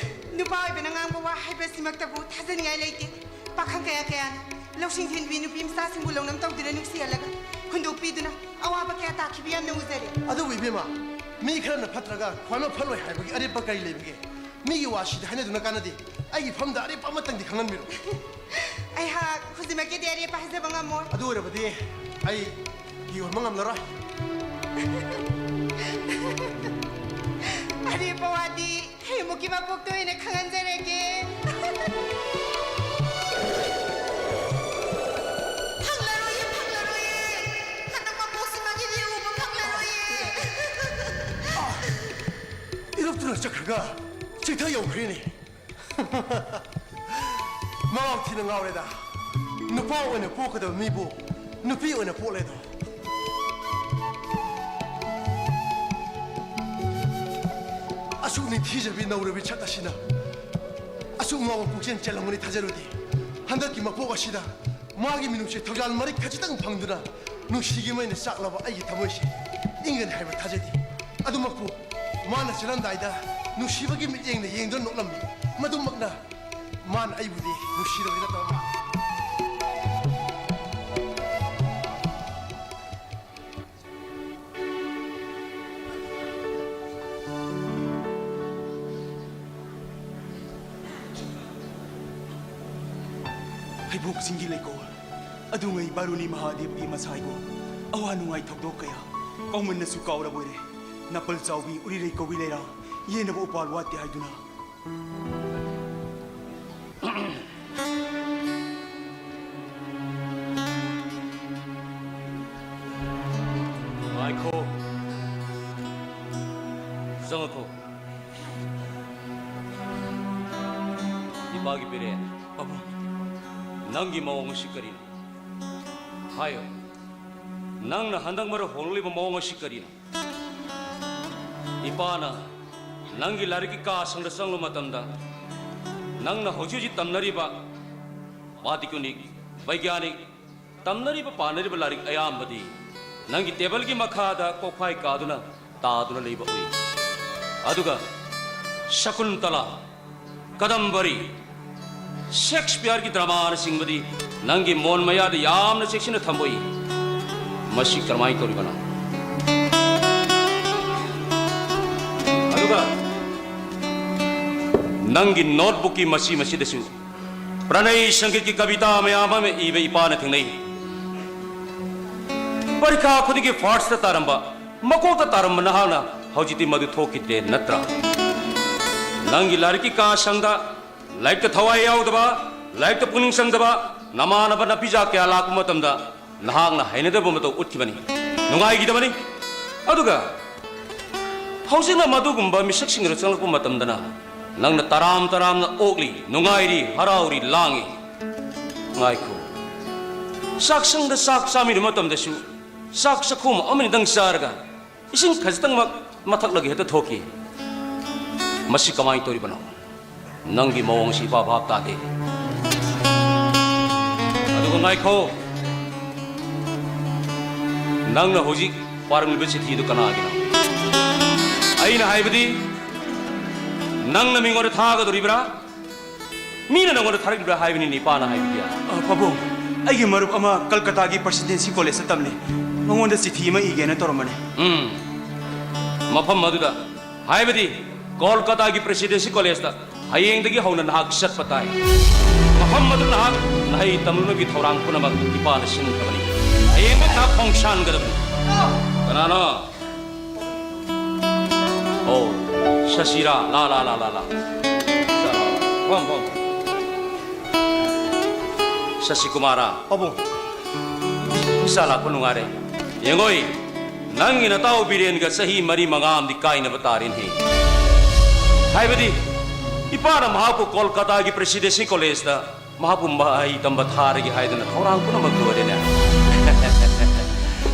ꯅꯨꯄꯥ ꯑꯣꯏꯕꯅ ꯉꯥꯡꯕ ꯋꯥ ꯍꯥꯏꯕꯁꯤꯃꯛꯇꯕꯨ ꯊꯥꯖꯅꯤꯡꯉꯥꯏ ꯂꯩꯇꯦ꯫ ꯄꯥꯈꯪ ꯀꯌꯥ ꯀꯌꯥꯅ ꯂꯧꯁꯤꯡ ꯊꯤꯟꯕꯤ ꯅꯨꯄꯤ ꯃꯆꯥꯁꯤꯡꯕꯨ ꯂꯧꯅꯝ ꯇꯧꯗꯨꯅ ꯅꯨꯡꯁꯤꯍꯜꯂꯒ ꯍꯨꯟꯗꯣꯛꯄꯤꯗꯨꯅ ꯑꯋꯥꯕ ꯀꯌꯥ ꯇꯥꯈꯤꯕ ꯌꯥꯝꯅ ꯎꯖꯔꯦ꯫ ꯑꯗꯨꯕꯨ ꯏꯕꯦꯝꯃ, ꯃꯤ ꯈꯔꯅ ꯐꯠꯇ꯭ꯔꯒ ꯈ꯭ꯋꯥꯏꯃꯛ ꯐꯠꯂꯣꯏ ꯍꯥꯏꯕꯒꯤ ꯑꯔꯦꯞꯄ ꯀꯔꯤ ꯂꯩꯕꯒꯦ? ꯃꯤꯒꯤ ꯋꯥꯁꯤꯗ ꯍꯥꯏꯅꯗꯨꯅ ꯀꯥꯟꯅꯗꯦ꯫ ꯑꯩꯒꯤ ꯐꯝꯗ ꯑꯔꯦꯞꯄ ꯑꯃꯇꯪꯗꯤ ꯈꯪꯍꯟꯕꯤꯔꯣ꯫ ꯑꯩꯍꯥꯛ ꯍꯧꯖꯤꯛꯃꯛꯀꯤꯗꯤ ꯑꯔꯦꯞꯄ ꯍꯥꯏꯖꯕ ꯉꯝꯃꯣꯏ꯫ ꯑꯗꯨ ꯑꯣꯏꯔꯕꯗꯤ ꯑꯩ ꯌꯣꯟꯕ ꯉꯝꯂꯔꯣꯏ꯫ ꯑꯔꯦꯞꯄ ꯋꯥꯗꯤ ꯍꯌꯦꯡꯃꯨꯛꯀꯤ ꯃꯄꯣꯛꯇ ꯑꯣꯏꯅ ꯈꯪꯍꯟꯖꯔꯒꯦ꯫ ꯐꯪꯂꯔꯣꯏꯌꯦ, ꯐꯪꯂꯔꯣꯏꯌꯦ꯫ ꯍꯟꯗꯛ ꯃꯄꯣꯛꯁꯤꯃꯒꯤꯗꯤ ꯎꯕ ꯐꯪꯂꯔꯣꯏꯌꯦ꯫ ꯏꯔꯨꯞꯇꯨꯅ ꯆꯠꯈ꯭ꯔꯒ ꯆꯤꯊ ꯌꯧꯈ꯭ꯔꯦꯅꯦ꯫ ꯃꯉꯥꯎ ꯊꯤꯅ ꯉꯥꯎꯔꯦꯗ꯫ ꯅꯨꯄꯥ ꯑꯣꯏꯅ ꯄꯣꯛꯀꯗꯕ ꯃꯤꯕꯨ ꯅꯨꯄꯤ ꯑꯣꯏꯅ ꯄꯣꯛꯂꯦꯗꯣ꯫ ꯑꯁꯨꯛ ꯅꯤꯡꯊꯤꯖꯕꯤ ꯅꯧꯔꯕꯤ ꯁꯛ ꯑꯁꯤꯅ ꯑꯁꯨꯛ ꯉꯥꯎꯕ ꯄꯨꯛꯆꯦꯜ ꯆꯦꯜꯂꯝꯒꯅꯤ ꯊꯥꯖꯔꯨꯗꯦ꯫ ꯍꯟꯗꯛꯀꯤ ꯃꯄꯣꯛ ꯑꯁꯤꯗ ꯃꯥꯒꯤ ꯃꯤꯅꯨꯡꯁꯤ ꯊꯧꯖꯥꯜ ꯃꯔꯤꯛ ꯈꯖꯤꯛꯇꯪ ꯐꯪꯗꯨꯅ ꯅꯨꯡꯁꯤꯒꯤ ꯃꯩꯅ ꯆꯥꯛꯂꯕ ꯑꯩꯒꯤ ꯊꯃꯣꯏꯁꯦ ꯏꯪꯒꯅꯤ ꯍꯥꯏꯕ ꯊꯥꯖꯗꯦ꯫ ꯑꯗꯨꯃꯛꯄꯨ ꯃꯥꯅ ꯆꯦꯜꯂꯝꯗꯥꯏꯗ ꯅꯨꯡꯁꯤꯕꯒꯤ ꯃꯤꯠꯌꯦꯡꯅ ꯌꯦꯡꯗꯨꯅ ꯅꯣꯛꯂꯝꯃꯤ꯫ ꯃꯗꯨꯃꯛꯅ ꯃꯥꯅ ꯑꯩꯕꯨꯗꯤ ꯅꯨꯡꯁꯤꯔꯕꯗꯤ ꯅꯠꯇꯕ ꯃꯥꯜꯂꯤ꯫ ꯍꯩꯕꯣꯛ ꯆꯤꯡꯒꯤ ꯂꯩꯀꯣꯜ, ꯑꯗꯨꯉꯩ ꯕꯥꯔꯨꯅꯤ ꯃꯍꯥꯗꯦꯕꯒꯤ ꯃꯁꯥꯏꯒꯣꯜ, ꯑꯋꯥ ꯅꯨꯡꯉꯥꯏ ꯊꯧꯗꯣꯛ ꯀꯌꯥ, ꯀꯧꯃꯟꯅꯁꯨ ꯀꯥꯎꯔꯕꯣꯏꯔꯦ꯫ ꯅꯥꯄꯜ ꯆꯥꯎꯕꯤ ꯎꯔꯤꯔꯩ ꯀꯧꯕꯤ ꯂꯩꯔꯥ, ꯌꯦꯟꯅꯕ ꯎꯄꯥꯜ ꯋꯥꯠꯇꯦ ꯍꯥꯏꯗꯨꯅ꯫ ꯉꯥꯏꯈꯣ꯫ ꯆꯪꯉꯛꯈꯣ꯫ ꯏꯄꯥꯒꯤ ꯄꯦꯔꯦꯟ꯫ ꯄꯥꯕꯨꯡ꯫ ꯅꯪꯒꯤ ꯃꯑꯣꯡ ꯑꯁꯤ ꯀꯔꯤꯅꯣ? ꯍꯥꯏꯌꯨ꯫ ꯅꯪꯅ ꯍꯟꯗꯛ ꯃꯔꯛ ꯍꯣꯡꯂꯤꯕ ꯃꯑꯣꯡ ꯑꯁꯤ ꯀꯔꯤꯅꯣ? ꯏꯄꯥꯅ ꯅꯪꯒꯤ ꯂꯥꯏꯔꯤꯛꯀꯤ ꯀꯥ ꯁꯪꯗ ꯆꯪꯂꯨꯕ ꯃꯇꯝꯗ, ꯅꯪꯅ ꯍꯧꯖꯤꯛ ꯍꯧꯖꯤꯛ ꯇꯝꯅꯔꯤꯕ ꯃꯥꯇꯤꯀꯨꯅꯤꯛ, ꯕꯩꯒ꯭ꯌꯥꯅꯤꯛ, ꯇꯝꯅꯔꯤꯕ ꯄꯥꯅꯔꯤꯕ ꯂꯥꯏꯔꯤꯛ ꯑꯌꯥꯝꯕꯗꯤ ꯅꯪꯒꯤ ꯇꯦꯕꯜꯒꯤ ꯃꯈꯥꯗ ꯀꯣꯛꯐꯥꯏ ꯀꯥꯗꯨꯅ ꯇꯥꯗꯨꯅ ꯂꯩꯕ ꯎꯏ꯫ ꯑꯗꯨꯒ ꯁꯀꯨꯟꯇꯂꯥ, ꯀꯗꯝꯕꯔꯤ, ꯁꯦꯛꯁꯄꯤꯌꯔꯒꯤ ꯗ꯭ꯔꯃꯥꯅꯆꯤꯡꯕꯗꯤ ꯅꯪꯒꯤ ꯃꯣꯟ ꯃꯌꯥꯗ ꯌꯥꯝꯅ ꯆꯦꯛꯁꯤꯟꯅ ꯊꯝꯕ ꯎꯏ꯫ ꯃꯁꯤ ꯀꯔꯝꯍꯥꯏꯅ ꯇꯧꯔꯤꯕꯅꯣ? ꯑꯗꯨꯒ ꯅꯪꯒꯤ ꯅꯣꯠꯕꯨꯛꯀꯤ ꯃꯆꯤ ꯃꯆꯤꯗꯁꯨ ꯄ꯭ꯔꯅꯩ ꯁꯪꯒꯤꯠꯀꯤ ꯀꯕꯤꯇꯥ ꯃꯌꯥꯝ ꯑꯃ ꯏꯕ ꯏꯄꯥꯅ ꯊꯦꯡꯅꯩ꯫ ꯄꯔꯤꯈꯥ ꯈꯨꯗꯤꯡꯒꯤ ꯐꯥꯔꯁꯇ ꯇꯥꯔꯝꯕ, ꯃꯀꯣꯛꯇ ꯇꯥꯔꯝꯕ ꯅꯍꯥꯛꯅ ꯍꯧꯖꯤꯛꯇꯤ ꯃꯗꯨ ꯊꯣꯛꯈꯤꯗ꯭ꯔꯦ ꯅꯠꯇ꯭ꯔꯥ? ꯅꯪꯒꯤ ꯂꯥꯏꯔꯤꯛꯀꯤ ꯀꯥ ꯁꯪꯗ ꯂꯥꯏꯔꯤꯛꯇ ꯊꯋꯥꯏ ꯌꯥꯎꯗꯕ, ꯂꯥꯏꯔꯤꯛꯇ ꯄꯨꯛꯅꯤꯡ ꯆꯪꯗꯕ ꯅꯃꯥꯟꯅꯕ ꯅꯄꯤꯖꯥ ꯀꯌꯥ ꯂꯥꯛꯄ ꯃꯇꯝꯗ ꯅꯍꯥꯛꯅ ꯍꯩꯅꯗꯕ ꯃꯇꯧ ꯎꯠꯈꯤꯕꯅꯤ, ꯅꯨꯡꯉꯥꯏꯈꯤꯗꯕꯅꯤ꯫ ꯑꯗꯨꯒ ꯍꯧꯖꯤꯛꯅ ꯃꯗꯨꯒꯨꯝꯕ ꯃꯤꯁꯛꯁꯤꯡꯗꯨ ꯆꯪꯂꯛꯄ ꯃꯇꯝꯗꯅ ꯅꯪꯅ ꯇꯔꯥꯝ ꯇꯔꯥꯝꯅ ꯑꯣꯛꯂꯤ, ꯅꯨꯡꯉꯥꯏꯔꯤ, ꯍꯔꯥꯎꯔꯤ, ꯂꯥꯡꯉꯤ꯫ ꯉꯥꯏꯈꯣ, ꯆꯥꯛꯁꯪꯗ ꯆꯥꯛ ꯆꯥꯃꯤꯟꯅꯕ ꯃꯇꯝꯗꯁꯨ ꯆꯥꯛ ꯆꯥꯛꯈꯣꯝ ꯑꯃꯅꯤꯗꯪ ꯆꯥꯔꯒ ꯏꯁꯤꯡ ꯈꯖꯤꯛꯇꯪꯃꯛ ꯃꯊꯛꯂꯒ ꯍꯦꯛꯇ ꯊꯣꯛꯈꯤ꯫ ꯃꯁꯤ ꯀꯃꯥꯏꯅ ꯇꯧꯔꯤꯕꯅꯣ? ꯅꯪꯒꯤ ꯃꯑꯣꯡꯁꯤ ꯏꯄꯥ ꯚꯥꯞ ꯇꯥꯗꯦ꯫ ꯑꯗꯨꯒ ꯉꯥꯏꯈꯣ, ꯅꯪꯅ ꯍꯧꯖꯤꯛ ꯄꯥꯔꯝꯂꯤꯕ ꯆꯤꯊꯤꯗꯨ ꯀꯅꯥꯒꯤꯅꯣ? ꯑꯩꯅ ꯍꯥꯏꯕꯗꯤ, ꯅꯪꯅ ꯃꯤꯉꯣꯟꯗ ꯊꯥꯒꯗꯧꯔꯤꯕ꯭ꯔꯥ? ꯃꯤꯅ ꯅꯪꯉꯣꯟꯗ ꯊꯥꯔꯛꯂꯤꯕ꯭ꯔꯥ ꯍꯥꯏꯕꯅꯤꯅꯦ ꯏꯄꯥꯅ ꯍꯥꯏꯕꯗꯤ꯫ ꯑ, ꯄꯥꯕꯨꯡ, ꯑꯩꯒꯤ ꯃꯔꯨꯞ ꯑꯃ ꯀꯜꯀꯇꯥꯒꯤ ꯄ꯭ꯔꯦꯁꯤꯗꯦꯟꯁꯤ ꯀꯣꯂꯦꯖꯇ ꯇꯝꯂꯤ꯫ ꯃꯉꯣꯟꯗ ꯆꯤꯊꯤ ꯑꯃ ꯏꯒꯦꯅ ꯇꯧꯔꯝꯕꯅꯤ꯫ ꯎꯝ, ꯃꯐꯝ ꯑꯗꯨꯗ, ꯍꯥꯏꯕꯗꯤ ꯀꯣꯜꯀꯇꯥꯒꯤ ꯄ꯭ꯔꯦꯁꯤꯗꯦꯟꯁꯤ ꯀꯣꯂꯦꯖꯇ ꯍꯌꯦꯡꯗꯒꯤ ꯍꯧꯅ ꯅꯍꯥꯛ ꯆꯠꯄ ꯇꯥꯏ꯫ ꯃꯐꯝ ꯑꯗꯨ ꯅꯍꯥꯛ ꯅꯍꯩ ꯇꯝꯅꯕꯒꯤ ꯊꯧꯔꯥꯡ ꯄꯨꯝꯅꯃꯛ ꯏꯄꯥꯅ ꯁꯤꯟꯈ꯭ꯔꯕꯅꯤ꯫ ꯍꯌꯦꯡꯃꯛ ꯅꯍꯥꯛ ꯈꯣꯡꯁꯥꯟꯒꯗꯕꯅꯤ꯫ ꯀꯅꯥꯅꯣ? ꯑꯣ, ꯁꯁꯤꯔꯥ, ꯂꯥ, ꯂꯥ, ꯂꯥ, ꯂꯥ, ꯂꯥ꯫ ꯐꯝ, ꯐꯝ꯫ ꯁꯁꯤꯀꯨꯃꯥꯔꯥ꯫ ꯄꯥꯕꯨꯡ꯫ ꯏꯆꯥ ꯂꯥꯛꯄ ꯅꯨꯡꯉꯥꯏꯔꯦ꯫ ꯌꯦꯡꯉꯣꯏ, ꯅꯪꯒꯤ ꯅꯇꯥꯎ ꯕꯤꯔꯦꯟꯒ ꯆꯍꯤ ꯃꯔꯤ ꯃꯉꯥ ꯑꯃꯗꯤ ꯀꯥꯏꯅꯕ ꯇꯥꯔꯦꯅꯦ꯫ ꯍꯥꯏꯕꯗꯤ, ꯏꯄꯥꯅ ꯃꯍꯥꯛꯄꯨ ꯀꯣꯜꯀꯇꯥꯒꯤ ꯄ꯭ꯔꯦꯁꯤꯗꯦꯟꯁꯤ ꯀꯣꯂꯦꯖꯇ ꯃꯍꯥꯛꯄꯨ ꯃꯍꯩ ꯇꯝꯕ ꯊꯥꯔꯒꯦ ꯍꯥꯏꯗꯅ ꯊꯧꯔꯥꯡ ꯄꯨꯝꯅꯃꯛ ꯂꯣꯏꯔꯦꯅꯦ꯫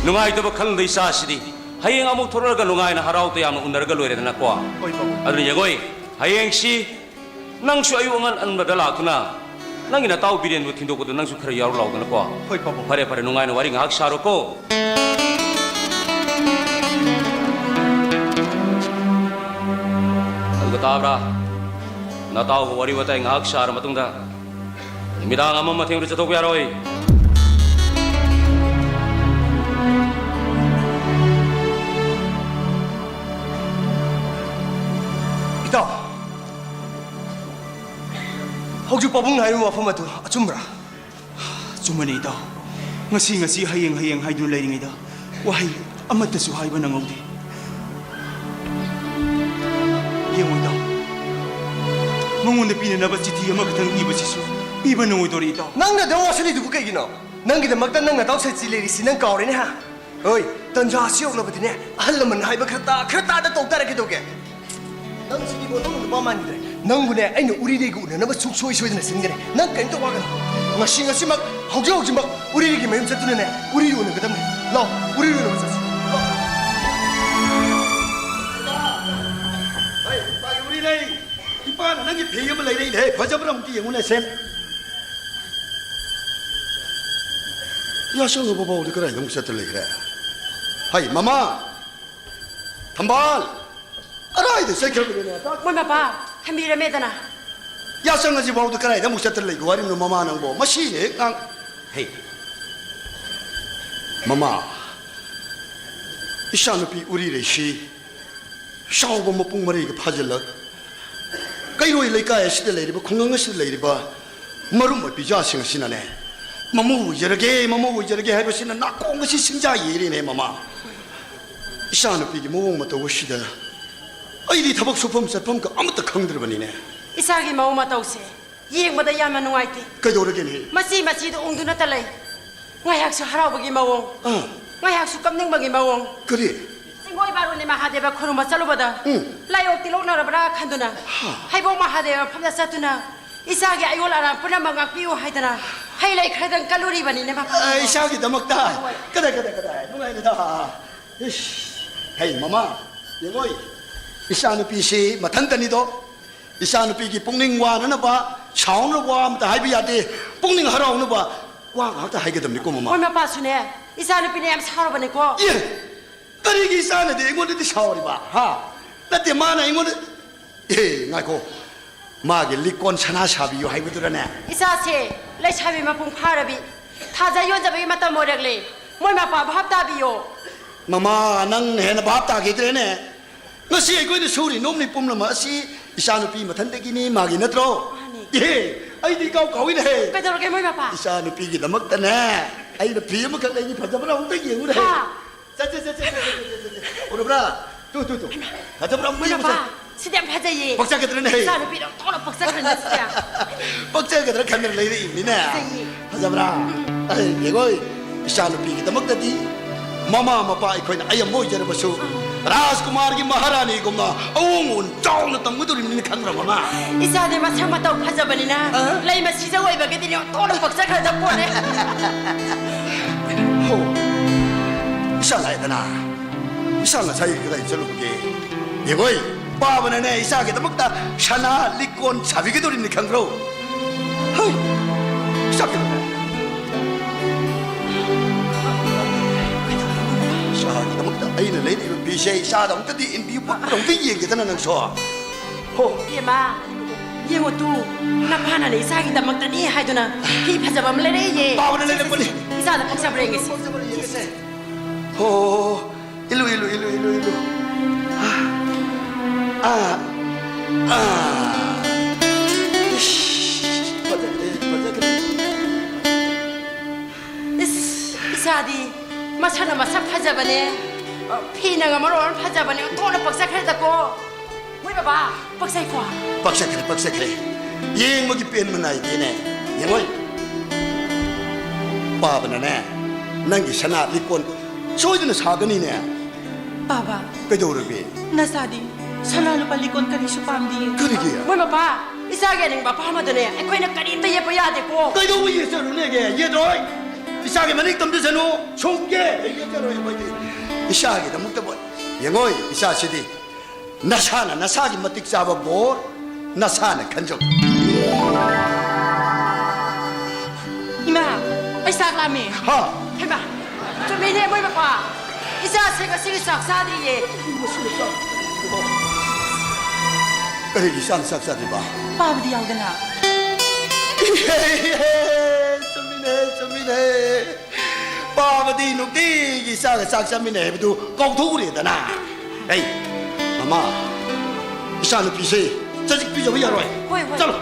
ꯅꯨꯡꯉꯥꯏꯇꯕ ꯈꯜꯂꯨꯅꯨ ꯏꯆꯥꯁꯤꯗꯤ꯫ ꯍꯌꯦꯡ ꯑꯃꯨꯛ ꯊꯣꯔꯛꯂꯒ ꯅꯨꯡꯉꯥꯏꯅ ꯍꯔꯥꯎ ꯇꯌꯥꯝꯅ ꯎꯅꯔꯒ ꯂꯣꯏꯔꯦꯗꯅꯀꯣ꯫ ꯍꯣꯏ, ꯄꯥꯕꯨꯡ꯫ ꯑꯗꯨꯅ ꯌꯦꯡꯉꯣꯏ, ꯍꯌꯦꯡꯁꯤ ꯅꯪꯁꯨ ꯑꯌꯨꯛ ꯑꯉꯟ ꯑꯟꯕꯗ ꯂꯥꯛꯇꯨꯅ ꯅꯪꯒꯤ ꯅꯇꯥꯎ ꯕꯤꯔꯦꯟꯕꯨ ꯊꯤꯟꯗꯣꯛꯄꯗꯨ ꯅꯪꯁꯨ ꯈꯔ ꯌꯥꯎꯔꯨ ꯂꯥꯎꯗꯅꯀꯣ꯫ ꯍꯣꯏ, ꯄꯥꯕꯨꯡ꯫ ꯐꯔꯦ, ꯐꯔꯦ, ꯅꯨꯡꯉꯥꯏꯅ ꯋꯥꯔꯤ ꯉꯥꯏꯍꯥꯛ ꯁꯥꯔꯣꯀꯣ꯫ ꯑꯗꯨꯒ ꯇꯥꯕ꯭ꯔꯥ? ꯅꯇꯥꯎꯒ ꯋꯥꯔꯤ ꯋꯥꯇꯥꯏ ꯉꯥꯏꯍꯥꯛ ꯁꯥꯔ ꯃꯇꯨꯡꯗ ꯅꯨꯃꯤꯗꯥꯡ ꯑꯃ ꯃꯊꯦꯡꯗ ꯆꯠꯊꯣꯛꯄ ꯌꯥꯔꯣꯏ꯫ ꯏꯇꯥꯎ, ꯍꯧꯖꯤꯛ ꯄꯥꯕꯨꯡꯅ ꯍꯥꯏꯔꯤꯕ ꯋꯥꯐꯝ ꯑꯗꯨ ꯑꯆꯨꯝꯕ꯭ꯔꯥ? ꯑꯆꯨꯝꯕꯅꯤ ꯏꯇꯥꯎ꯫ ꯉꯁꯤ, ꯉꯁꯤ, ꯍꯌꯦꯡ, ꯍꯌꯦꯡ ꯍꯥꯏꯗꯨꯅ ꯂꯩꯔꯤꯉꯩꯗ ꯋꯥꯍꯩ ꯑꯃꯠꯇꯁꯨ ꯍꯥꯏꯕ ꯅꯪꯍꯧꯗꯦ꯫ ꯌꯦꯡꯉꯨ ꯏꯇꯥꯎ, ꯃꯉꯣꯟꯗ ꯄꯤꯅꯅꯕ ꯆꯤꯊꯤ ꯑꯃꯈꯛꯇꯪ ꯏꯕꯁꯤꯁꯨ ꯄꯤꯕ ꯅꯪꯉꯣꯏꯗꯧꯔꯤ ꯏꯇꯥꯎ꯫ ꯅꯪꯅ ꯑꯗꯨꯝ ꯋꯥꯁꯤꯜꯂꯤꯗꯨꯕꯨ ꯀꯩꯒꯤꯅꯣ? ꯅꯪꯒꯤꯗꯃꯛꯇ ꯅꯪ ꯅꯇꯥꯎ ꯁꯥꯏꯠꯁꯤ ꯂꯩꯔꯤꯁꯤ ꯅꯪ ꯀꯥꯎꯔꯦꯅꯦ ꯍꯥ? ꯍꯣꯏ, ꯇꯟꯖꯥꯁꯤ ꯌꯧꯂꯕꯗꯤꯅꯦ, ꯑꯍꯜ ꯂꯃꯟ ꯍꯥꯏꯕ ꯈꯔ ꯇꯥ, ꯈꯔ ꯇꯥꯗ ꯇꯧ ꯇꯥꯔꯦ ꯀꯩꯗꯧꯒꯦ? ꯅꯪ ꯁꯤꯗꯤ ꯃꯣꯟꯊꯣꯛ ꯅꯨꯄꯥ ꯃꯥꯟꯈꯤꯗ꯭ꯔꯦ꯫ ꯅꯪꯕꯨꯅꯦ, ꯑꯩꯅ ꯎꯔꯤꯔꯩꯒ ꯎꯅꯅꯕ ꯁꯨꯡꯁꯣꯏ ꯁꯣꯏꯗꯅ ꯁꯤꯟꯒꯅꯤ꯫ ꯅꯪ ꯀꯔꯤꯝꯇ ꯋꯥꯒꯅꯨ꯫ ꯉꯁꯤ ꯉꯁꯤꯃꯛ, ꯍꯧꯖꯤꯛ ꯍꯧꯖꯤꯛꯃꯛ ꯎꯔꯤꯔꯩꯒꯤ ꯃꯌꯨꯝ ꯆꯠꯇꯨꯅꯅꯦ, ꯎꯔꯤꯔꯩ ꯎꯅꯒꯗꯕꯅꯤ꯫ ꯂꯥꯎ, ꯎꯔꯤꯔꯩ ꯎꯅꯕ ꯆꯠꯁꯤ꯫ ꯂꯥꯎ꯫ ꯍꯩ, ꯃꯥꯒꯤ ꯎꯔꯤꯔꯩ꯫ ꯃꯥꯅ ꯅꯪꯒꯤ ꯐꯤ ꯑꯃ ꯂꯩꯔꯛꯏꯅꯦ, ꯐꯖꯕ꯭ꯔꯥ ꯑꯃꯨꯛꯇ ꯌꯦꯡꯉꯨꯅꯦ, ꯁꯦ꯫ ꯌꯥꯆꯪꯉꯕ ꯐꯥꯎꯗꯤ ꯀꯗꯥꯏꯗ ꯑꯃꯨꯛ ꯆꯠꯇ ꯂꯩꯈ꯭ꯔꯦ? ꯍꯩ, ꯃꯃꯥ! ꯊꯝꯕꯥꯜ! ꯀꯗꯥꯏꯗ ꯆꯠꯈ꯭ꯔꯕꯅꯣꯅꯦ? ꯃꯣꯏ ꯃꯄꯥ ꯊꯝꯕꯤꯔꯝꯃꯦꯗꯅ꯫ ꯌꯥꯆꯪ ꯑꯁꯤ ꯐꯥꯎꯗ ꯀꯗꯥꯏꯗ ꯑꯃꯨꯛ ꯆꯠꯇ ꯂꯩꯒꯦ ꯋꯥꯔꯤꯅꯣ, ꯃꯃꯥ ꯅꯪꯕꯣ? ꯃꯁꯤꯅꯦ ꯍꯦꯛ ꯉꯥꯡ-, ꯍꯩ, ꯃꯃꯥ, ꯏꯆꯥꯅꯨꯄꯤ ꯎꯔꯤꯔꯩꯁꯤ ꯆꯥꯎꯕ ꯃꯄꯨꯡ ꯃꯔꯩꯒ ꯐꯥꯖꯤꯜꯂꯛ, ꯀꯩꯔꯣꯏ ꯂꯩꯀꯥꯏ ꯑꯁꯤꯗ ꯂꯩꯔꯤꯕ, ꯈꯨꯡꯒꯪ ꯑꯁꯤꯗ ꯂꯩꯔꯤꯕ ꯃꯔꯨꯞ ꯃꯄꯤꯖꯥꯁꯤꯡ ꯑꯁꯤꯅꯅꯦ, "ꯃꯃꯧ ꯑꯣꯏꯖꯔꯒꯦ, ꯃꯃꯧ ꯑꯣꯏꯖꯔꯒꯦ" ꯍꯥꯏꯕꯁꯤꯅ ꯅꯥꯀꯣꯡ ꯑꯁꯤ ꯁꯤꯡꯖꯥ ꯌꯩꯔꯦꯅꯦ, ꯃꯃꯥ꯫ ꯏꯆꯥꯅꯨꯄꯤꯒꯤ ꯃꯑꯣꯡ ꯃꯇꯧ ꯑꯁꯤꯗ ꯑꯩꯗꯤ ꯊꯕꯛ ꯁꯨꯐꯝ ꯆꯠꯐꯝꯒ ꯑꯃꯠꯇ ꯈꯪꯗ꯭ꯔꯕꯅꯤꯅꯦ꯫ ꯏꯆꯥꯒꯤ ꯃꯑꯣꯡ ꯃꯇꯧꯁꯦ ꯌꯦꯡꯕꯗ ꯌꯥꯝꯅ ꯅꯨꯡꯉꯥꯏꯇꯦ꯫ ꯀꯩꯗꯧꯔꯒꯦꯅꯦ? ꯃꯆꯤ ꯃꯆꯤꯗ ꯎꯪꯗꯨꯅꯇ ꯂꯩ꯫ ꯉꯥꯏꯍꯥꯛꯁꯨ ꯍꯔꯥꯎꯕꯒꯤ ꯃꯑꯣꯡ, ꯑꯥ꯫ ꯉꯥꯏꯍꯥꯛꯁꯨ ꯀꯞꯅꯤꯡꯕꯒꯤ ꯃꯑꯣꯡ꯫ ꯀꯔꯤ? ꯆꯤꯡꯒꯣꯏ ꯕꯥꯔꯨꯅꯤ ꯃꯍꯥꯗꯦꯕ ꯈꯨꯔꯨꯝꯕ ꯆꯠꯂꯨꯕꯗ, ꯎꯝ꯫ ꯂꯥꯏꯑꯣꯛꯇꯤ ꯂꯣꯛꯅꯔꯕ꯭ꯔꯥ ꯈꯟꯗꯨꯅ, ꯍꯥ꯫ ꯍꯩꯕꯣꯡ ꯃꯍꯥꯗꯦꯕ ꯃꯐꯝꯗ ꯆꯠꯇꯨꯅ, "ꯏꯆꯥꯒꯤ ꯑꯌꯣꯜ ꯑꯔꯥꯡ ꯄꯨꯝꯅꯃꯛ ꯉꯥꯛꯄꯤꯌꯨ" ꯍꯥꯏꯗꯅ ꯍꯩ ꯂꯩ ꯈꯔꯗꯪ ꯀꯜꯂꯨꯔꯤꯕꯅꯤꯅꯦ, ꯃꯄꯥ꯫ ꯑ, ꯏꯆꯥꯒꯤꯗꯃꯛꯇ? ꯍꯣꯏ꯫ ꯀꯗꯥꯏ, ꯀꯗꯥꯏ, ꯀꯗꯥꯏ? ꯅꯨꯡꯉꯥꯏꯔꯦꯗ꯫ ꯏꯁ, ꯍꯩ, ꯃꯃꯥ, ꯌꯦꯡꯉꯣꯏ, ꯏꯆꯥꯅꯨꯄꯤꯁꯤ ꯃꯊꯟꯇꯅꯤꯗꯣ꯫ ꯏꯆꯥꯅꯨꯄꯤꯒꯤ ꯄꯨꯛꯅꯤꯡ ꯋꯥꯅꯅꯕ, ꯁꯥꯎꯅꯕ ꯋꯥ ꯑꯃꯇ ꯍꯥꯏꯕ ꯌꯥꯗꯦ꯫ ꯄꯨꯛꯅꯤꯡ ꯍꯔꯥꯎꯅꯕ ꯋꯥ ꯉꯥꯛꯇ ꯍꯥꯏꯒꯗꯕꯅꯤꯀꯣ, ꯃꯃꯥ꯫ ꯃꯣꯏ ꯃꯄꯥꯁꯨꯅꯦ, ꯏꯆꯥꯅꯨꯄꯤꯅ ꯌꯥꯝ ꯁꯥꯎꯔꯕꯅꯤꯀꯣ꯫ ꯑꯦ, ꯀꯔꯤꯒꯤ ꯏꯆꯥꯅꯗꯤ ꯑꯩꯉꯣꯟꯗꯗꯤ ꯁꯥꯎꯔꯤꯕ? ꯍꯥ? ꯅꯠꯇꯦ, ꯃꯥꯅ ꯑꯩꯉꯣꯟꯗ, ꯑꯦ, ꯉꯥꯏꯈꯣ꯫ ꯃꯥꯒꯤ ꯂꯤꯛꯀꯣꯟ ꯁꯅꯥ ꯁꯥꯕꯤꯌꯨ ꯍꯥꯏꯕꯗꯨꯔꯅꯦ? ꯏꯆꯥꯁꯦ ꯂꯩꯁꯥꯕꯤ ꯃꯄꯨꯡ ꯐꯥꯔꯕꯤ, ꯊꯥꯖ ꯌꯣꯟꯖꯕꯒꯤ ꯃꯇꯝ ꯑꯣꯏꯔꯛꯂꯦ꯫ ꯃꯣꯏ ꯃꯄꯥꯕꯨ ꯚꯥꯞ ꯇꯥꯕꯤꯌꯣ꯫ ꯃꯃꯥ, ꯅꯪꯅ ꯍꯦꯟꯅ ꯚꯥꯞ ꯇꯥꯈꯤꯗ꯭ꯔꯦꯅꯦ꯫ ꯉꯁꯤ ꯑꯩꯈꯣꯏꯅ ꯁꯨꯔꯤ ꯅꯣꯝꯂꯤ ꯄꯨꯝꯅꯃꯛ ꯑꯁꯤ ꯏꯆꯥꯅꯨꯄꯤ ꯃꯊꯟꯇꯒꯤꯅꯤ, ꯃꯥꯒꯤ ꯅꯠꯇ꯭ꯔꯣ? ꯃꯥꯅꯤ꯫ ꯏꯍꯦ, ꯑꯩꯗꯤ ꯏꯀꯥꯎ ꯀꯥꯎꯏꯅꯦꯍꯦ꯫ ꯀꯩꯗꯧꯔꯒꯦ ꯃꯣꯏ ꯃꯄꯥ? ꯏꯆꯥꯅꯨꯄꯤꯒꯤꯗꯃꯛꯇꯅꯦ ꯑꯩꯅ ꯐꯤ ꯑꯃꯈꯛ ꯂꯩꯅꯤ, ꯐꯖꯕ꯭ꯔꯥ ꯑꯃꯨꯛꯇ ꯌꯦꯡꯉꯨꯅꯦꯍꯦ꯫ ꯍꯥ? ꯆꯠ, ꯆꯠ, ꯆꯠ, ꯆꯠ, ꯆꯠ, ꯆꯠ, ꯆꯠ, ꯆꯠ꯫ ꯎꯔꯕ꯭ꯔꯥ? ꯇꯨ, ꯇꯨ, ꯇꯨ꯫ ꯐꯖꯕ꯭ꯔꯥ ꯑꯃꯨꯛꯇ ꯃꯣꯏ ꯌꯦꯡꯉꯨꯁꯦ꯫ ꯃꯄꯥ, ꯁꯤꯗꯤ ꯌꯥꯝ ꯐꯖꯩꯌꯦ꯫ ꯐꯖꯕ꯭ꯔꯥ? ꯏꯆꯥꯅꯨꯄꯤꯗ ꯑꯣꯟꯊꯣꯛꯅ ꯄꯛꯆꯈ꯭ꯔꯅꯤ ꯁꯤꯗꯤ꯫ ꯄꯛꯆꯒꯗ꯭ꯔꯥ ꯈꯟꯗꯅ ꯂꯩꯔꯛꯏꯕꯅꯤꯅꯦ꯫ ꯐꯖꯩꯌꯦ꯫ ꯐꯖꯕ꯭ꯔꯥ? ꯎꯝ꯫ ꯑꯩ, ꯌꯦꯡꯉꯣꯏ, ꯏꯆꯥꯅꯨꯄꯤꯒꯤꯗꯃꯛꯇꯗꯤ ꯃꯃꯥ ꯃꯄꯥ ꯑꯩꯈꯣꯏꯅ ꯑꯌꯥꯝꯕ ꯑꯣꯏꯖꯔꯕꯁꯨ, ꯎꯝ꯫ ꯔꯥꯖꯀꯨꯃꯥꯔꯒꯤ ꯃꯍꯥꯔꯥꯅꯤꯒꯨꯝꯅ ꯑꯑꯣꯡ ꯑꯑꯣꯟ ꯆꯥꯎꯅ ꯇꯝꯒꯗꯧꯔꯤꯕꯅꯤꯅ ꯈꯟꯗ꯭ꯔꯣ, ꯃꯃꯥ? ꯏꯆꯥꯗꯤ ꯃꯁꯛ ꯃꯇꯧ ꯐꯖꯕꯅꯤꯅ, ꯑ? ꯂꯩꯃ ꯁꯤꯖ ꯑꯣꯏꯕꯒꯤꯗꯤꯅꯦ ꯑꯣꯟꯊꯣꯛꯅ ꯄꯛꯆꯈ꯭ꯔꯗ ꯄꯣꯠꯅꯦ꯫ ꯍꯣ, ꯏꯆꯥ ꯂꯥꯛꯑꯦꯗꯅ꯫ ꯏꯆꯥ ꯉꯁꯥꯏ ꯀꯗꯥꯏ ꯆꯠꯂꯨꯕꯒꯦ? ꯌꯦꯡꯉꯣꯏ, ꯄꯥꯕꯅꯅꯦ, ꯏꯆꯥꯒꯤꯗꯃꯛꯇ ꯁꯅꯥ ꯂꯤꯛꯀꯣꯟ ꯁꯥꯕꯤꯒꯗꯧꯔꯤꯕꯅꯤ, ꯈꯪꯕ꯭ꯔꯣ? ꯍꯩ! ꯏꯆꯥꯒꯤꯗꯃꯛꯇ꯫ ꯏꯆꯥꯒꯤꯗꯃꯛꯇ ꯑꯩꯅ ꯂꯩꯔꯤꯕ ꯐꯤꯁꯦ ꯏꯆꯥꯗ ꯑꯃꯨꯛꯇꯗꯤ ꯏꯟꯕꯤꯌꯨ, ꯑꯃꯨꯛꯇ ꯌꯦꯡꯒꯦꯗꯅ ꯅꯪꯁꯨ꯫ ꯍꯣ꯫ ꯏꯕꯦꯝꯃ, ꯌꯦꯡꯉꯣ ꯇꯨ, ꯅꯄꯥꯅꯅꯦ ꯏꯆꯥꯒꯤꯗꯃꯛꯇꯅꯤ ꯍꯥꯏꯗꯨꯅ ꯐꯤ ꯐꯖꯕ ꯑꯃ ꯂꯩꯔꯛꯏꯌꯦ꯫ ꯄꯥꯕꯅ ꯂꯩꯔꯛꯄꯅꯤ꯫ ꯏꯆꯥꯗ ꯄꯛꯆꯕ꯭ꯔꯥ ꯌꯦꯡꯉꯦ ꯁꯦ꯫ ꯍꯣ, ꯍꯣ, ꯍꯣ, ꯍꯣ꯫ ꯏꯜꯂꯨ, ꯏꯜꯂꯨ, ꯏꯜꯂꯨ, ꯏꯜꯂꯨ, ꯏꯜꯂꯨ꯫ ꯑꯥ, ꯑꯥ꯫ ꯏꯁ, ꯐꯖꯈ꯭ꯔꯦ, ꯐꯖꯈ꯭ꯔꯦ꯫ ꯏꯁ, ꯏꯆꯥꯗꯤ ꯃꯁꯛꯅ ꯃꯁꯛ ꯐꯖꯕꯅꯦ, ꯐꯤꯅꯒ ꯃꯔꯣꯟ ꯑꯃ ꯐꯖꯕꯅꯦ, ꯑꯣꯟꯊꯣꯛꯅ ꯄꯛꯆꯈ꯭ꯔꯦꯗꯀꯣ꯫ ꯃꯣꯏ ꯕꯕꯥ, ꯄꯛꯆꯩꯀꯣ? ꯄꯛꯆꯈ꯭ꯔꯦ, ꯄꯛꯆꯈ꯭ꯔꯦ꯫ ꯌꯦꯡꯕꯒꯤ ꯄꯦꯟꯕ ꯅꯥꯏꯗꯦꯅꯦ꯫ ꯌꯦꯡꯉꯣꯏ꯫ ꯄꯥꯕꯅꯅꯦ, ꯅꯪꯒꯤ ꯁꯅꯥ ꯂꯤꯛꯀꯣꯟ ꯁꯣꯏꯗꯅ ꯁꯥꯒꯅꯤꯅꯦ꯫ ꯕꯥꯕꯥ꯫ ꯀꯩꯗꯧꯔꯒꯦ? ꯅꯆꯥꯗꯤ ꯁꯅꯥ ꯂꯨꯄꯥ ꯂꯤꯛꯀꯣꯟ ꯀꯔꯤꯁꯨ ꯄꯥꯝꯗꯤꯌꯦ꯫ ꯀꯔꯤꯒꯤ? ꯃꯣꯏ ꯃꯄꯥ, ꯏꯆꯥꯒꯤ ꯑꯅꯤꯡꯕ ꯑꯄꯥꯝꯕꯗꯨꯅꯦ ꯑꯩꯈꯣꯏꯅ ꯀꯔꯤꯝꯇ ꯌꯦꯠꯄ ꯌꯥꯗꯦꯀꯣ꯫ ꯀꯩꯗꯧꯕ ꯌꯦꯠꯆꯔꯨꯅꯦꯒꯦ? ꯌꯦꯠꯂꯣꯏ꯫ ꯏꯆꯥꯒꯤ ꯃꯅꯤꯡ ꯇꯝꯖꯁꯅꯨ꯫ ꯁꯣꯝꯒꯦ꯫ ꯌꯦꯠꯆꯔꯣꯏ ꯑꯩꯈꯣꯏꯗꯤ꯫ ꯏꯆꯥꯒꯤꯗꯃꯛꯇꯕꯨ ꯌꯦꯡꯉꯣꯏ, ꯏꯆꯥꯁꯤꯗꯤ꯫ ꯅꯁꯥꯅ ꯅꯁꯥꯒꯤ ꯃꯇꯤꯛ ꯆꯥꯕ ꯕꯣꯔ ꯅꯁꯥꯅ ꯈꯟꯖꯧ꯫ ꯏꯃꯥ, ꯑꯩ ꯆꯥꯛ ꯂꯥꯝꯃꯦ꯫ ꯍꯥ? ꯍꯩꯃꯥ, ꯆꯨꯝꯃꯤꯅꯦ ꯃꯣꯏ ꯃꯄꯥ꯫ ꯏꯆꯥꯁꯦ ꯉꯁꯤꯒꯤ ꯆꯥꯛ ꯆꯥꯗ꯭ꯔꯤꯌꯦ꯫ ꯀꯔꯤꯒꯤ ꯏꯆꯥꯅ ꯆꯥꯛ ꯆꯥꯗ꯭ꯔꯤꯕ? ꯄꯥꯕꯗꯤ ꯌꯥꯎꯗꯅ꯫ ꯆꯨꯝꯃꯤꯅꯦ, ꯆꯨꯝꯃꯤꯅꯦ꯫ ꯄꯥꯕꯗꯤ ꯅꯨꯡꯇꯤꯒꯤ ꯏꯆꯥꯒ ꯆꯥꯛ ꯆꯥꯃꯤꯟꯅꯩ ꯍꯥꯏꯕꯗꯨ ꯀꯥꯎꯊꯣꯛꯎꯔꯦꯗꯅ꯫ ꯑꯩ, ꯃꯃꯥ, ꯏꯆꯥ ꯅꯨꯄꯤꯁꯦ ꯆꯖꯤꯛ ꯄꯤꯖꯕ ꯌꯥꯔꯣꯏ꯫ ꯍꯣꯏ, ꯍꯣꯏ꯫ ꯆꯠꯂꯣ꯫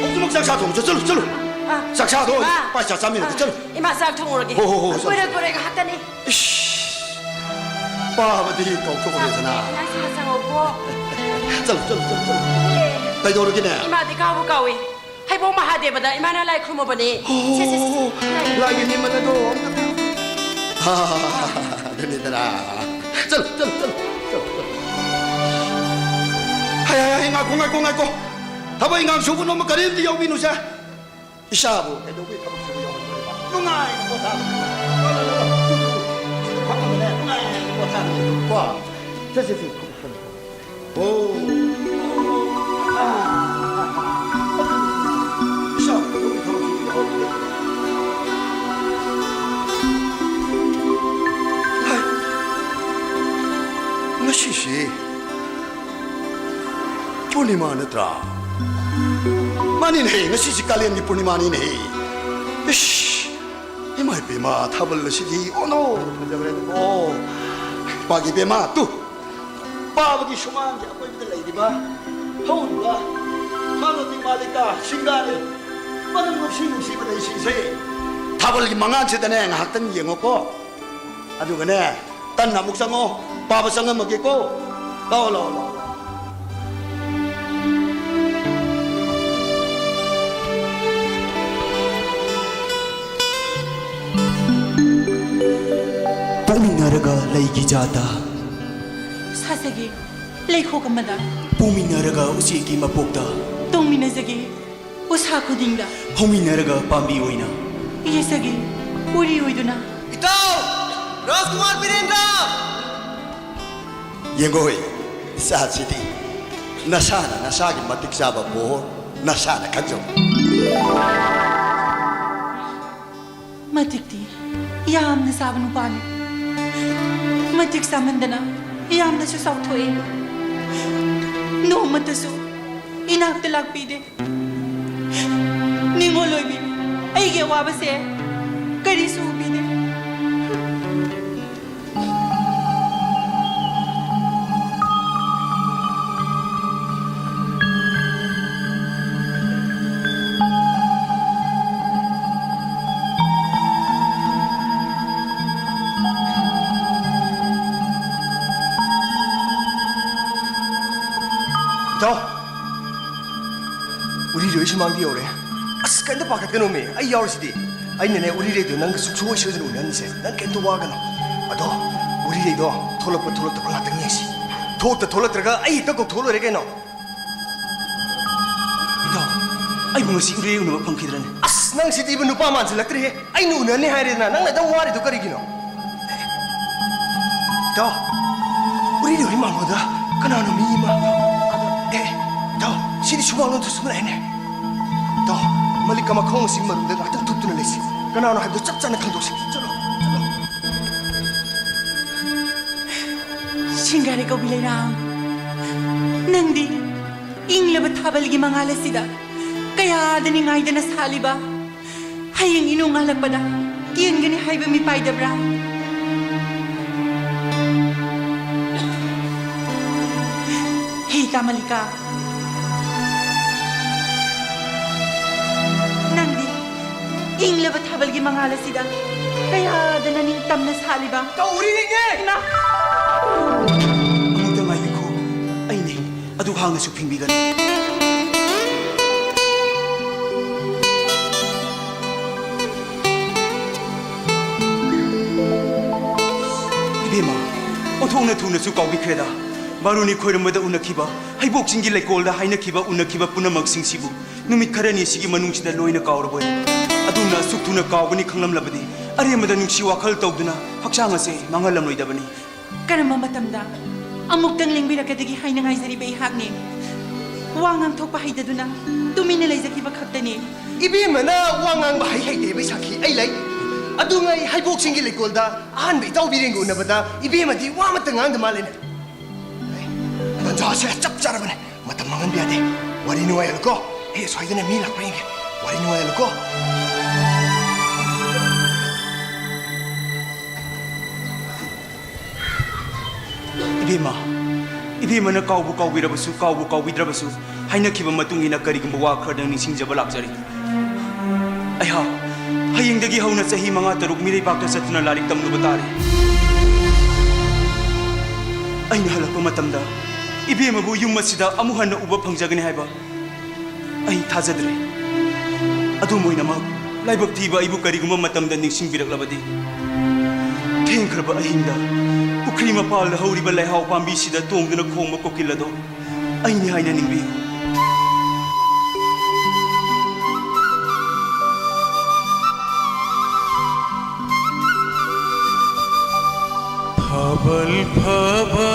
ꯍꯧꯖꯤꯛꯃꯛ ꯆꯥꯛ ꯆꯥ ꯊꯣꯡꯉꯨ ꯆꯠꯂꯨ, ꯆꯠꯂꯨ꯫ ꯑꯥ꯫ ꯆꯥꯛ ꯆꯥꯗꯣ, ꯏꯃꯥ꯫ ꯄꯥ ꯆꯥ ꯆꯥꯃꯤꯟꯅꯁꯤ, ꯑꯥ꯫ ꯆꯠꯂꯨ꯫ ꯏꯃꯥ, ꯆꯥꯛ ꯊꯣꯡꯉꯨꯔꯒꯦ꯫ ꯍꯣ, ꯍꯣ, ꯍꯣ, ꯆꯠꯂꯨ꯫ ꯀꯨꯏꯔꯦ, ꯀꯨꯏꯔꯦ, ꯉꯥꯏꯍꯥꯛꯇꯅꯤ꯫ ꯏꯁ, ꯄꯥꯕꯗꯤ ꯀꯥꯎꯊꯣꯛꯎꯔꯦꯗꯅ꯫ ꯏꯃꯥ, ꯏꯁꯤꯡ ꯆꯪꯉꯧꯀꯣ꯫ ꯆꯠꯂꯨ, ꯆꯠꯂꯨ, ꯆꯠꯂꯨ, ꯆꯠꯂꯨ꯫ ꯀꯩꯗꯧꯔꯒꯦꯅꯦ? ꯏꯃꯥꯗꯤ ꯀꯥꯎꯕꯨ ꯀꯥꯎꯏ꯫ ꯍꯩꯕꯣꯡ ꯃꯍꯥꯗꯦꯕꯗ ꯏꯃꯥꯅ ꯂꯥꯏ ꯈꯨꯔꯨꯝꯃꯕꯅꯦ꯫ ꯁꯦ, ꯁꯦ, ꯁꯦ, ꯁꯦ꯫ ꯑꯣ, ꯂꯥꯏꯒꯤ ꯅꯤꯡꯃꯜ ꯑꯗꯣ ꯑꯝꯇ꯫ ꯍꯥ, ꯍꯥ, ꯍꯥ, ꯍꯥ, ꯍꯥ, ꯑꯗꯨꯅꯤꯗꯅ꯫ ꯆꯠꯂꯨ, ꯆꯠꯂꯨ, ꯆꯠꯂꯨ, ꯆꯠꯂꯨ, ꯆꯠꯂꯨ꯫ ꯍꯩ, ꯍꯩ, ꯍꯩ, ꯉꯥꯏꯈꯣ, ꯉꯥꯏꯈꯣ, ꯉꯥꯏꯈꯣ꯫ ꯊꯕꯛ ꯏꯪꯈꯥꯡ ꯁꯨꯕ ꯅꯣꯝꯕ ꯀꯔꯤꯝꯇ ꯌꯥꯎꯕꯤꯅꯨꯁꯦ꯫ ꯏꯆꯥꯕꯨ ꯀꯩꯗꯧꯕꯩ ꯊꯕꯛ ꯁꯨꯕ ꯌꯥꯎꯍꯟꯗꯣꯔꯤꯕ? ꯅꯨꯡꯉꯥꯏꯅ ꯄꯣꯊꯥꯕ꯫ ꯂꯥꯎ, ꯂꯥꯎ, ꯂꯥꯎ, ꯂꯥꯎ꯫ ꯁꯤꯗ ꯐꯝꯃꯒꯅꯦ, ꯅꯨꯡꯉꯥꯏꯅ ꯄꯣꯊꯥꯕ꯫ ꯀꯣ? ꯁꯦ, ꯁꯦ, ꯁꯦ, ꯐꯝꯃꯨ, ꯐꯝꯃꯨ, ꯐꯝꯃꯨ꯫ ꯑꯣ꯫ ꯑꯥ꯫ ꯏꯁꯥ ꯀꯩꯗꯧꯕꯒꯤ ꯊꯕꯛꯁꯨ ꯇꯧꯍꯧꯗꯦ꯫ ꯍꯥꯏ꯫ ꯉꯁꯤꯁꯤ ꯄꯨꯔꯅꯤꯃꯥ ꯅꯠꯇ꯭ꯔꯥ? ꯃꯥꯅꯤꯅꯦ, ꯉꯁꯤꯁꯤ ꯀꯥꯂꯦꯟꯒꯤ ꯄꯨꯔꯅꯤꯃꯥꯅꯤꯅꯦ꯫ ꯏꯁ! ꯏꯃꯥ ꯏꯕꯦꯝꯃ, ꯊꯥꯕꯜ ꯑꯁꯤꯗꯤ ꯑꯣꯟꯊꯣꯛꯅ ꯐꯖꯈ꯭ꯔꯦꯗꯀꯣ꯫ ꯃꯥꯒꯤ ꯏꯕꯦꯝꯃ, ꯇꯨ, ꯄꯥꯕꯒꯤ ꯁꯨꯃꯥꯡꯒꯤ ꯑꯀꯣꯏꯕꯗ ꯂꯩꯔꯤꯕ ꯍꯧꯔꯤꯕ ꯃꯥꯂꯣꯇꯤ, ꯃꯥꯂꯤꯀꯥ, ꯁꯤꯡꯒꯥꯔꯩ, ꯃꯅꯝ ꯅꯨꯡꯁꯤ ꯅꯨꯡꯁꯤꯕ ꯂꯩꯁꯤꯡꯁꯦ ꯊꯥꯕꯜꯒꯤ ꯃꯉꯥꯜꯁꯤꯗꯅꯦ ꯉꯥꯏꯍꯥꯛꯇꯪ ꯌꯦꯡꯉꯣꯀꯣ꯫ ꯑꯗꯨꯒꯅꯦ, ꯇꯟꯅ ꯑꯃꯨꯛ ꯆꯪꯉꯣ, ꯄꯥꯕ ꯆꯪꯉꯝꯃꯒꯦꯀꯣ꯫ ꯂꯥꯛꯑꯣ, ꯂꯥꯛꯑꯣ, ꯂꯥꯛꯑꯣ, ꯂꯥꯛꯑꯣ꯫ ꯄꯣꯛꯃꯤꯟꯅꯔꯒ ꯂꯩꯒꯤ ꯖꯥꯠꯇ꯫ ꯁꯥꯁꯒꯤ ꯂꯩꯈꯣꯛ ꯑꯃꯗ꯫ ꯄꯣꯛꯃꯤꯟꯅꯔꯒ ꯎꯆꯦꯛꯀꯤ ꯃꯄꯣꯛꯇ꯫ ꯇꯣꯡꯃꯤꯟꯅꯖꯒꯦ ꯎꯁꯥ ꯈꯨꯗꯤꯡꯗ꯫ ꯍꯧꯃꯤꯟꯅꯔꯒ ꯄꯥꯝꯕꯤ ꯑꯣꯏꯅ꯫ ꯌꯦꯁꯒꯤ ꯎꯔꯤ ꯑꯣꯏꯗꯨꯅ꯫ ꯏꯇꯥꯎ! ꯔꯥꯖꯀꯨꯃꯥꯔ ꯕꯤꯔꯦꯟꯗ꯭ꯔ! ꯌꯦꯡꯉꯣꯍꯦ, ꯏꯆꯥꯁꯤꯗꯤ ꯅꯁꯥꯅ ꯅꯁꯥꯒꯤ ꯃꯇꯤꯛ ꯆꯥꯕ ꯕꯣꯔ ꯅꯁꯥꯅ ꯈꯪꯖꯧ꯫ ꯃꯇꯤꯛꯇꯤ ꯌꯥꯝꯅ ꯆꯥꯕ ꯅꯨꯄꯥꯅꯤ꯫ ꯃꯇꯤꯛ ꯆꯥꯃꯟꯗꯅ ꯌꯥꯝꯅꯁꯨ ꯆꯥꯎꯊꯣꯛꯑꯦ꯫ ꯅꯣꯡꯃꯇꯁꯨ ꯏꯅꯥꯛꯇ ꯂꯥꯛꯄꯤꯗꯦ꯫ ꯅꯤꯡꯉꯣꯜ ꯑꯣꯏꯕꯤ, ꯑꯩꯒꯤ ꯑꯋꯥꯕꯁꯦ ꯀꯔꯤꯁꯨ ꯎꯕꯤꯗꯦ꯫ ꯏꯇꯥꯎ, ꯎꯔꯤꯔꯩ ꯁꯨꯃꯥꯡꯗ ꯌꯧꯔꯦ꯫ ꯑꯁ, ꯀꯩꯝꯇ ꯄꯥꯈꯠꯀꯅꯣꯃꯤ, ꯑꯩ ꯌꯥꯎꯔꯤꯁꯤꯗꯤ꯫ ꯑꯩꯅꯅꯦ, ꯎꯔꯤꯔꯩꯗꯣ ꯅꯪꯒ ꯁꯨꯡꯁꯣꯏ ꯁꯣꯏꯗꯅ ꯎꯅꯍꯟꯁꯦ꯫ ꯅꯪ ꯀꯩꯝꯇ ꯋꯥꯒꯅꯣ꯫ ꯑꯗꯣ, ꯎꯔꯤꯔꯩꯗꯣ ꯊꯣꯛꯂꯛꯄ ꯊꯣꯛꯂꯛꯇꯕ ꯉꯥꯛꯇꯪ ꯌꯦꯡꯁꯤ꯫ ꯊꯣꯛꯇ ꯊꯣꯛꯂꯛꯇ꯭ꯔꯒ ꯑꯩ ꯍꯦꯛꯇ ꯀꯧꯊꯣꯛꯑ ꯂꯣꯏꯔꯦ ꯀꯩꯅꯣ꯫ ꯏꯇꯥꯎ, ꯑꯩꯕꯨ ꯉꯁꯤ ꯎꯔꯤꯔꯩ ꯎꯅꯕ ꯐꯪꯈꯤꯗ꯭ꯔꯅꯦ? ꯑꯁ, ꯅꯪ ꯁꯤꯗꯤ ꯏꯕꯨ ꯅꯨꯄꯥ ꯃꯥꯟꯁꯤꯜꯂꯛꯇ꯭ꯔꯦꯍꯦ꯫ ꯑꯩꯅ ꯎꯅꯅꯤ ꯍꯥꯏꯔꯦꯗꯅ, ꯅꯪꯅ ꯑꯗꯨꯝ ꯋꯥꯔꯤꯗꯨ ꯀꯔꯤꯒꯤꯅꯣ? ꯏꯇꯥꯎ, ꯎꯔꯤꯔꯩ ꯃꯥꯡꯒꯣꯟꯗ ꯀꯅꯥꯅꯣ ꯃꯤ ꯑꯃ? ꯑꯦ, ꯇꯥꯎ, ꯁꯤꯗꯤ ꯁꯨꯃꯥꯡꯂꯣꯝꯗꯁꯨ ꯂꯥꯛꯑꯦꯅꯦ꯫ ꯇꯥꯎ, ꯃꯂꯤꯀꯥ ꯃꯈꯣꯡ ꯑꯁꯤꯒꯤ ꯃꯔꯨꯝꯗ ꯉꯥꯛꯇꯪ ꯊꯨꯞꯇꯨꯅ ꯂꯩꯁꯤ꯫ ꯀꯅꯥꯅꯣ ꯍꯥꯏꯕꯗꯨ ꯆꯞ ꯆꯥꯅ ꯈꯪꯗꯣꯛꯁꯤ꯫ ꯆꯠꯂꯣ, ꯆꯠꯂꯣ꯫ ꯁꯤꯡꯒꯥꯔꯩ ꯀꯧꯕꯤ ꯂꯩꯔꯥꯡ, ꯅꯪꯗꯤ ꯏꯪꯂꯕ ꯊꯥꯕꯜꯒꯤ ꯃꯉꯥꯜ ꯑꯁꯤꯗ ꯀꯌꯥꯗ ꯅꯤꯡꯉꯥꯏꯗꯅ ꯁꯥꯠꯂꯤꯕ? ꯍꯌꯦꯡ ꯏꯅꯣꯡ ꯉꯥꯜꯂꯛꯄꯗ ꯀꯦꯟꯒꯅꯤ ꯍꯥꯏꯕ ꯃꯤꯄꯥꯏꯗꯕ꯭ꯔꯥ? ꯍꯦ ꯏꯇꯥ ꯃꯂꯤꯀꯥ, ꯅꯪꯗꯤ ꯏꯪꯂꯕ ꯊꯥꯕꯜꯒꯤ ꯃꯉꯥꯜ ꯑꯁꯤꯗ ꯀꯌꯥꯗ ꯅꯅꯤꯡꯇꯝꯅ ꯁꯥꯠꯂꯤꯕ? ꯇꯧꯔꯤꯅꯦ! ꯏꯃꯥ! ꯑꯃꯨꯛꯇ ꯉꯥꯏꯕꯤꯈꯣ, ꯑꯩꯅꯦ꯫ ꯑꯗꯨ ꯍꯥꯡꯅꯁꯨ ꯐꯤꯡꯕꯤꯒꯅꯨ꯫ ꯏꯕꯦꯝꯃ, ꯑꯣꯟꯊꯣꯛꯅ ꯊꯨꯅꯁꯨ ꯀꯥꯎꯕꯤꯈ꯭ꯔꯦꯗ꯫ ꯕꯥꯔꯨꯅꯤ ꯈꯣꯏꯔꯝꯕꯗ ꯎꯅꯈꯤꯕ, ꯍꯩꯕꯣꯛ ꯆꯤꯡꯒꯤ ꯂꯩꯀꯣꯜꯗ ꯍꯥꯏꯅꯈꯤꯕ, ꯎꯅꯈꯤꯕ ꯄꯨꯝꯅꯃꯛꯁꯤꯡꯁꯤꯕꯨ ꯅꯨꯃꯤꯠ ꯈꯔꯅꯤ ꯑꯁꯤꯒꯤ ꯃꯅꯨꯡꯁꯤꯗ ꯂꯣꯏꯅ ꯀꯥꯎꯔꯕꯣꯏ? ꯑꯗꯨꯝꯅ ꯑꯁꯨꯛ ꯊꯨꯅ ꯀꯥꯎꯒꯅꯤ ꯈꯪꯂꯝꯂꯕꯗꯤ ꯑꯔꯦꯝꯕꯗ ꯅꯨꯡꯁꯤ ꯋꯥꯈꯜ ꯇꯧꯗꯨꯅ ꯍꯛꯆꯥꯡ ꯑꯁꯦ ꯃꯥꯡꯍꯜꯂꯝꯂꯣꯏꯗꯕꯅꯤ꯫ ꯀꯔꯝꯕ ꯃꯇꯝꯗ ꯑꯃꯨꯛꯇꯪ ꯂꯦꯡꯕꯤꯔꯛꯀꯗꯒꯦ ꯍꯥꯏꯅ ꯉꯥꯏꯖꯔꯤꯕ ꯑꯩꯍꯥꯛꯅꯤ꯫ ꯋꯥ ꯉꯥꯡꯊꯣꯛꯄ ꯍꯩꯇꯗꯨꯅ ꯇꯨꯃꯤꯟꯅ ꯂꯩꯖꯈꯤꯕ ꯈꯛꯇꯅꯤ꯫ ꯏꯕꯦꯝꯃꯅ ꯋꯥ ꯉꯥꯡꯕ ꯍꯩ ꯍꯩꯇꯦ ꯍꯥꯏꯕꯒꯤ ꯁꯥꯈꯤ ꯑꯩ ꯂꯩ꯫ ꯑꯗꯨꯉꯩ ꯍꯩꯕꯣꯛ ꯆꯤꯡꯒꯤ ꯂꯩꯀꯣꯜꯗ ꯑꯍꯥꯟꯕ ꯏꯇꯥꯎ ꯕꯤꯔꯦꯟꯒ ꯎꯅꯕꯗ ꯏꯕꯦꯝꯃꯗꯤ ꯋꯥ ꯑꯃꯠꯇ ꯉꯥꯡꯗ ꯃꯥꯜꯂꯦꯅꯦ꯫ ꯇꯟꯖꯥꯁꯦ ꯆꯞ ꯆꯥꯔꯕꯅꯦ꯫ ꯃꯇꯝ ꯃꯥꯡꯍꯟꯕ ꯌꯥꯗꯦ꯫ ꯋꯥꯔꯤ ꯅꯨꯡꯉꯥꯏꯍꯜꯂꯨꯀꯣ꯫ ꯑꯦ, ꯁ꯭ꯋꯥꯏꯗꯅ ꯃꯤ ꯂꯥꯛꯄ꯭ꯔꯥ ꯌꯦꯡꯒꯦ꯫ ꯋꯥꯔꯤ ꯅꯨꯡꯉꯥꯏꯍꯜꯂꯨꯀꯣ꯫ ꯏꯕꯦꯝꯃ, ꯏꯕꯦꯝꯃꯅ ꯀꯥꯎꯕꯨ ꯀꯥꯎꯕꯤꯔꯕꯁꯨ, ꯀꯥꯎꯕꯨ ꯀꯥꯎꯕꯤꯗ꯭ꯔꯕꯁꯨ, ꯍꯥꯏꯅꯈꯤꯕ ꯃꯇꯨꯡ ꯏꯟꯅ ꯀꯔꯤꯒꯨꯝꯕ ꯋꯥ ꯈꯔꯗꯪ ꯅꯤꯡꯁꯤꯡꯖꯕ ꯂꯥꯛꯆꯔꯤ꯫ ꯑꯩꯍꯥꯛ ꯍꯌꯦꯡꯗꯒꯤ ꯍꯧꯅ ꯆꯍꯤ ꯃꯉꯥ ꯇꯔꯨꯛ ꯃꯤꯔꯩꯕꯥꯛꯇ ꯆꯠꯇꯨꯅ ꯂꯥꯏꯔꯤꯛ ꯇꯝꯂꯨꯕ ꯇꯥꯔꯦ꯫ ꯑꯩꯅ ꯍꯜꯂꯛꯄ ꯃꯇꯝꯗ ꯏꯕꯦꯝꯃꯕꯨ ꯌꯨꯝ ꯑꯁꯤꯗ ꯑꯃꯨꯛ ꯍꯟꯅ ꯎꯕ ꯐꯪꯖꯒꯅꯤ ꯍꯥꯏꯕ ꯑꯩ ꯊꯥꯖꯗ꯭ꯔꯦ꯫ ꯑꯗꯨꯝ ꯑꯣꯏꯅꯃꯛ, ꯂꯥꯏꯕꯛ ꯊꯤꯕ ꯑꯩꯕꯨ ꯀꯔꯤꯒꯨꯝꯕ ꯃꯇꯝꯗ ꯅꯤꯡꯁꯤꯡꯕꯤꯔꯛꯂꯕꯗꯤ, ꯊꯦꯡꯈ꯭ꯔꯕ ꯑꯍꯤꯡꯗ ꯄꯨꯈ꯭ꯔꯤ ꯃꯄꯥꯜꯗ ꯍꯧꯔꯤꯕ ꯂꯩꯍꯥꯎ ꯄꯥꯝꯕꯤꯁꯤꯗ ꯇꯣꯡꯗꯨꯅ ꯈꯣꯡꯕ ꯀꯣꯀꯤꯜ ꯑꯗꯣ ꯑꯩꯅꯤ ꯍꯥꯏꯅ ꯅꯤꯡꯕꯤꯌꯨ꯫ ꯊꯥꯕꯜ ꯐꯥꯕ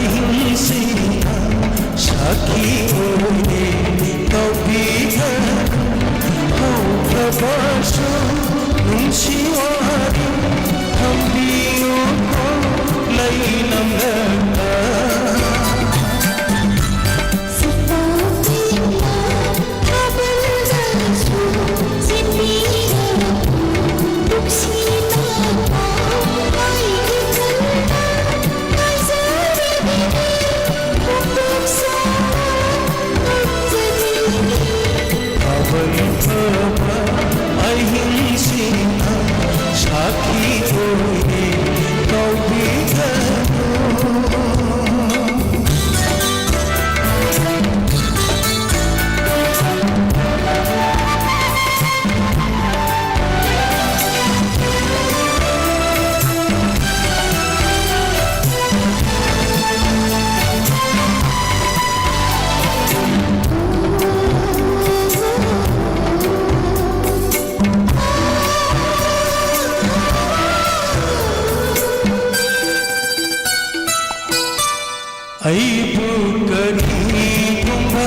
ꯑꯍꯤꯡꯁꯤꯗ ꯁꯥꯈꯤ ꯑꯣꯏꯅ ꯇꯧꯕꯤꯒꯅꯨ꯫ ꯍꯧꯈ꯭ꯔꯕꯁꯨ ꯅꯨꯡꯁꯤ ꯋꯥꯔꯤ ꯊꯝꯕꯤꯌꯨꯀꯣ ꯂꯩꯅꯝꯂꯛꯇ꯫ ꯊꯥꯕꯜ ꯐꯥꯕ ꯑꯍꯤꯡꯁꯤꯗ ꯁꯥꯈꯤ ꯑꯣꯏꯅ ꯀꯧꯕꯤꯒꯅꯨ꯫ ꯑꯩꯕꯨ ꯀꯔꯤꯒꯨꯝꯕ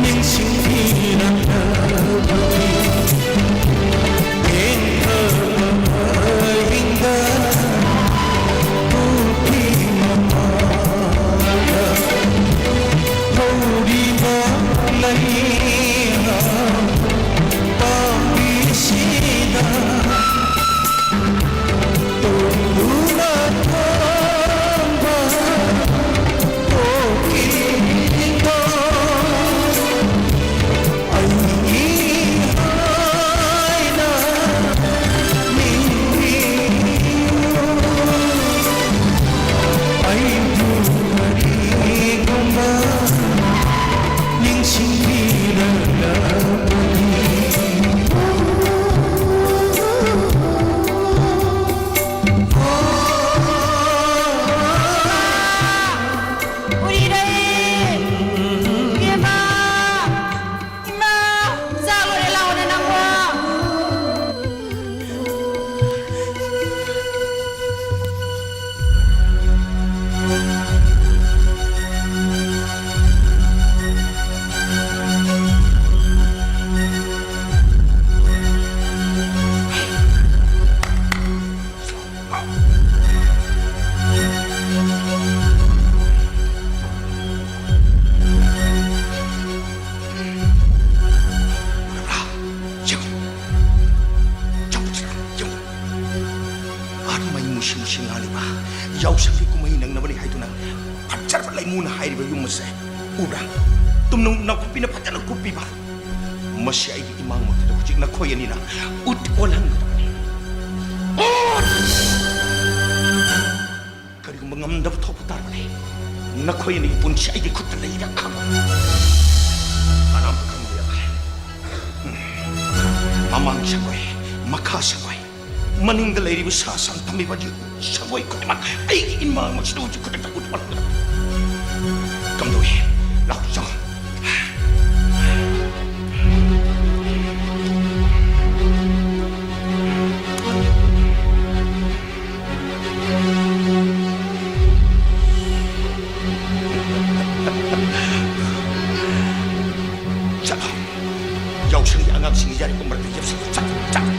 ꯅꯤꯡꯁꯤꯡꯕꯤꯔꯝꯂꯕꯗꯤ, ꯇꯦꯟꯊꯕ ꯑꯍꯤꯡꯗ ꯄꯨꯈ꯭ꯔꯤ ꯃꯄꯥꯟꯗ ꯍꯧꯔꯤꯕ ꯂꯩꯍꯥꯎ ꯄꯥꯝꯕꯤꯁꯤꯗ ꯇꯣꯡꯗꯨꯅ ꯊꯝꯕ, ꯑꯣ ꯁꯤꯡꯍꯥꯜꯂꯤꯕ ꯌꯥꯎꯁꯪꯒꯤ ꯀꯨꯝꯍꯩ ꯅꯪꯅꯕꯅꯤ ꯍꯥꯏꯗꯨꯅ ꯐꯖꯔꯕ ꯂꯩꯉꯨꯅ ꯍꯥꯏꯔꯤꯕ ꯌꯨꯝ ꯑꯁꯦ ꯎꯕ꯭ꯔꯥ? ꯇꯨꯝꯅꯨꯡ ꯅꯥꯀꯨꯞꯄꯤꯅ ꯐꯖꯅ ꯀꯨꯞꯄꯤꯕ꯫ ꯃꯁꯤ ꯑꯩꯒꯤ ꯏꯃꯥꯡꯃꯛꯇꯗ ꯍꯧꯖꯤꯛ ꯅꯈꯣꯏ ꯑꯅꯤꯅ ꯎꯠ ꯑꯣꯜꯍꯟꯒꯗꯕꯅꯤ꯫ ꯎꯠ! ꯀꯔꯤꯒꯨꯝꯕ ꯉꯝꯗꯕ ꯊꯣꯛꯄ ꯇꯥꯔꯕꯗꯤ ꯅꯈꯣꯏ ꯑꯅꯤꯒꯤ ꯄꯨꯟꯁꯤ ꯑꯩꯒꯤ ꯈꯨꯠꯇ ꯂꯩꯔ ꯈꯪꯉꯨ꯫ ꯀꯅꯥꯝꯇ ꯈꯪꯕ ꯌꯥꯔꯣꯏ꯫ ꯃꯃꯥꯡ ꯁꯪꯒꯣꯏ, ꯃꯈꯥ ꯁꯪꯒꯣꯏ, ꯃꯅꯤꯡꯗ ꯂꯩꯔꯤꯕ ꯁꯥ ꯁꯟ ꯊꯝꯃꯤꯕ ꯁꯪꯒꯣꯏ ꯈꯨꯗꯤꯡꯃꯛ ꯑꯩꯒꯤ ꯏꯃꯥꯡꯃꯛꯁꯤꯗ ꯍꯧꯖꯤꯛ ꯈꯨꯗꯛꯇ ꯎꯠꯄ ꯂꯥꯛꯀꯗꯕ꯫ ꯀꯝꯗꯧꯏ? ꯂꯥꯛꯑꯣ, ꯆꯪꯉꯣ꯫ ꯆꯠꯂꯣ꯫ ꯌꯥꯎꯁꯪꯒꯤ ꯑꯉꯥꯡꯁꯤꯡꯒꯤ ꯌꯥꯔꯤꯕ ꯃꯔꯛꯇ ꯌꯦꯞꯁꯤꯜꯂꯨ꯫ ꯆꯠꯂꯨ, ꯆꯠꯂꯨ,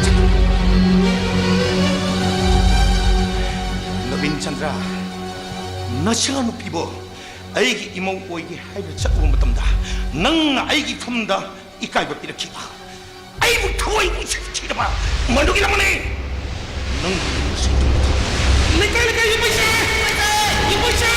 ꯆꯠꯂꯨ꯫ ꯅꯕꯤꯟ ꯆꯟꯗ꯭ꯔ, ꯅꯆꯥꯅꯨꯄꯤꯕꯨ ꯑꯩꯒꯤ ꯏꯃꯧ ꯑꯣꯏꯒꯦ ꯍꯥꯏꯅ ꯆꯠꯂꯨꯕ ꯃꯇꯝꯗ ꯅꯪꯅ ꯑꯩꯒꯤ ꯐꯝꯗ ꯏꯀꯥꯏꯕ ꯄꯤꯔꯛꯈꯤꯕ꯫ ꯑꯩꯕꯨ ꯊꯑꯣꯏ ꯎꯁꯤꯠꯈꯤꯗꯕ ꯃꯗꯨꯒꯤ ꯂꯃꯅꯦ꯫ ꯅꯪ ꯂꯩꯀꯥꯏ ꯂꯩꯀꯥꯏ ꯌꯨꯝꯃꯩꯁꯦ! ꯌꯨꯝꯃꯩꯁꯦ!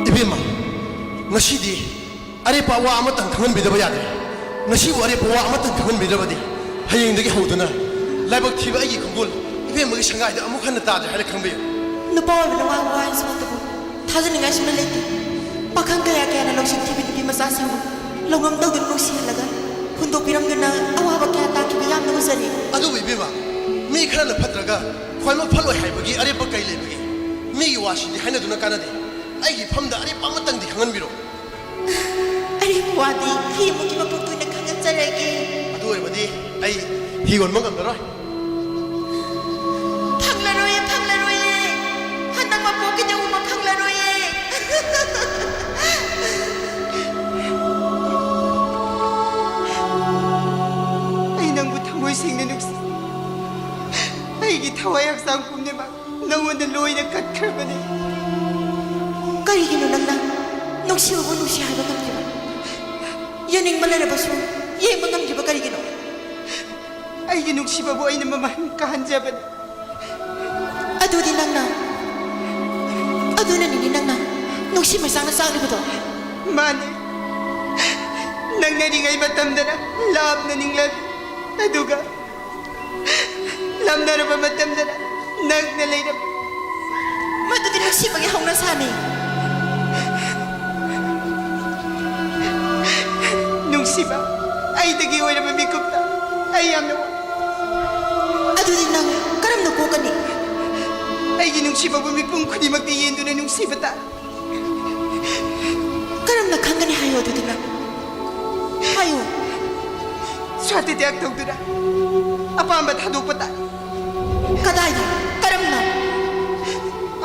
ꯏꯕꯦꯝꯃ, ꯉꯁꯤꯗꯤ ꯑꯔꯦꯞꯄ ꯑꯋꯥ ꯑꯃꯇꯪ ꯈꯪꯍꯟꯕꯤꯗꯕ ꯌꯥꯗ꯭ꯔꯦ꯫ ꯉꯁꯤꯕꯨ ꯑꯔꯦꯞꯄ ꯋꯥ ꯑꯃꯇꯪ ꯈꯪꯍꯟꯕꯤꯗ꯭ꯔꯕꯗꯤ ꯍꯌꯦꯡꯗꯒꯤ ꯍꯧꯗꯨꯅ ꯂꯥꯏꯕꯛ ꯊꯤꯕ ꯑꯩꯒꯤ ꯈꯣꯡꯒꯨꯜ ꯏꯕꯦꯝꯃꯒꯤ ꯁꯪꯒꯥꯏꯗ ꯑꯃꯨꯛ ꯍꯟꯅ ꯇꯥꯗ꯭ꯔꯦ ꯍꯥꯏꯅ ꯈꯪꯕꯤꯌꯨ꯫ ꯅꯨꯄꯥ ꯑꯣꯏꯕꯅ ꯋꯥꯕ ꯋꯥꯍꯩꯁꯤꯃꯛꯇꯕꯨ ꯊꯥꯖꯅꯤꯡꯉꯥꯏ ꯁꯨꯝꯅ ꯂꯩꯇꯦ꯫ ꯄꯥꯈꯪ ꯀꯌꯥ ꯀꯌꯥꯅ ꯂꯧꯁꯤꯡ ꯊꯤꯕ ꯅꯨꯄꯤ ꯃꯆꯥꯁꯤꯡꯕꯨ ꯂꯧꯉꯝ ꯇꯧꯗꯨꯅ ꯅꯨꯡꯁꯤꯍꯜꯂꯒ ꯍꯨꯟꯗꯣꯛꯄꯤꯔꯝꯗꯨꯅ ꯑꯋꯥꯕ ꯀꯌꯥ ꯇꯥꯈꯤꯕ ꯌꯥꯝꯅ ꯎꯖꯔꯦ꯫ ꯑꯗꯨꯕꯨ ꯏꯕꯦꯝꯃ, ꯃꯤ ꯈꯔꯅ ꯐꯠꯇ꯭ꯔꯒ ꯈ꯭ꯋꯥꯏꯃꯛ ꯐꯠꯂꯣꯏ ꯍꯥꯏꯕꯒꯤ ꯑꯔꯦꯞꯄ ꯀꯩ ꯂꯩꯕꯒꯦ? ꯃꯤꯒꯤ ꯋꯥꯁꯤꯗꯤ ꯍꯥꯏꯅꯗꯨꯅ ꯀꯥꯟꯅꯗꯦ꯫ ꯑꯩꯒꯤ ꯏꯐꯝꯗ ꯑꯔꯦꯞꯄ ꯑꯃꯇꯪꯗꯤ ꯈꯪꯍꯟꯕꯤꯔꯣ꯫ ꯑꯔꯦꯝꯕ ꯋꯥꯗꯤ ꯍꯤ ꯑꯃꯒꯤ ꯃꯄꯨꯛꯇ ꯑꯣꯏꯅ ꯈꯪꯍꯟꯖꯔꯒꯦ꯫ ꯑꯗꯨ ꯑꯣꯏꯔꯕꯗꯤ ꯑꯩ ꯍꯤ ꯍꯣꯟꯕ ꯉꯝꯂꯔꯣꯏ꯫ ꯐꯪꯂꯔꯣꯏꯌꯦ, ꯐꯪꯂꯔꯣꯏꯌꯦ꯫ ꯍꯟꯗꯛ ꯃꯄꯣꯛꯀꯤꯗꯤ ꯎꯕ ꯐꯪꯂꯔꯣꯏꯌꯦ꯫ ꯑꯩ ꯅꯪꯕꯨ ꯊꯃꯣꯏ ꯁꯦꯡꯅ ꯅꯨꯡꯁꯤ꯫ ꯑꯩꯒꯤ ꯊꯋꯥꯏ ꯍꯛꯆꯥꯡ ꯄꯨꯝꯅꯃꯛ ꯅꯉꯣꯟꯗ ꯂꯣꯏꯅ ꯀꯠꯈ꯭ꯔꯕꯅꯤ꯫ ꯀꯔꯤꯒꯤꯅꯣ ꯅꯪꯅ ꯅꯨꯡꯁꯤꯕꯕꯨ ꯅꯨꯡꯁꯤ ꯍꯥꯏꯕ ꯉꯝꯗ꯭ꯔꯤꯕ? ꯌꯦꯡꯅꯤꯡꯕ ꯂꯩꯔꯕꯁꯨ ꯌꯦꯡꯕ ꯉꯝꯗ꯭ꯔꯤꯕ ꯀꯔꯤꯒꯤꯅꯣ? ꯑꯩꯒꯤ ꯅꯨꯡꯁꯤꯕꯕꯨ ꯑꯩꯅ ꯃꯃꯜ ꯀꯥꯍꯟꯖꯕꯅꯤ꯫ ꯑꯗꯨꯗꯤ ꯅꯪꯅ, ꯑꯗꯨꯅꯅꯤꯅꯦ ꯅꯪꯅ ꯅꯨꯡꯁꯤ ꯃꯩꯁꯥꯅ ꯆꯥꯛꯂꯤꯕꯗꯣ꯫ ꯃꯥꯅꯤ꯫ ꯅꯪꯅꯔꯤꯉꯩ ꯃꯇꯝꯗꯅ ꯂꯥꯞꯅ ꯅꯤꯡꯂꯝꯃꯤ꯫ ꯑꯗꯨꯒ ꯂꯥꯞꯅꯔꯕ ꯃꯇꯝꯗꯅ ꯅꯛꯅ ꯂꯩꯔꯝꯃꯤ꯫ ꯃꯗꯨꯗꯤ ꯅꯨꯡꯁꯤꯕꯒꯤ ꯍꯧꯅꯁꯥꯅꯤ꯫ ꯅꯨꯡꯁꯤꯕ, ꯑꯩꯗꯒꯤ ꯑꯣꯏꯔꯕ ꯃꯤꯀꯨꯞꯇ ꯑꯩ ꯌꯥꯝꯅ ꯋꯥ- ꯑꯗꯨꯗꯤ ꯅꯪ ꯀꯔꯝꯅ ꯀꯣꯛꯀꯅꯤ? ꯑꯩꯒꯤ ꯅꯨꯡꯁꯤꯕꯕꯨ ꯃꯤꯄꯨꯝ ꯈꯨꯗꯤꯡꯃꯛꯇ ꯌꯦꯟꯗꯨꯅ ꯅꯨꯡꯁꯤꯕ ꯇꯥꯏ꯫ ꯀꯔꯝꯅ ꯈꯪꯒꯅꯤ ꯍꯥꯏꯌꯣ ꯑꯗꯨꯗꯤ ꯅꯪ? ꯍꯥꯏꯌꯣ꯫ ꯁ꯭ꯋꯥꯔꯊ ꯇ꯭ꯌꯥꯒ ꯇꯧꯗꯨꯅ ꯑꯄꯥꯝꯕ ꯊꯥꯗꯣꯛꯄ ꯇꯥꯏ꯫ ꯀꯗꯥꯏꯗ? ꯀꯔꯝꯅ?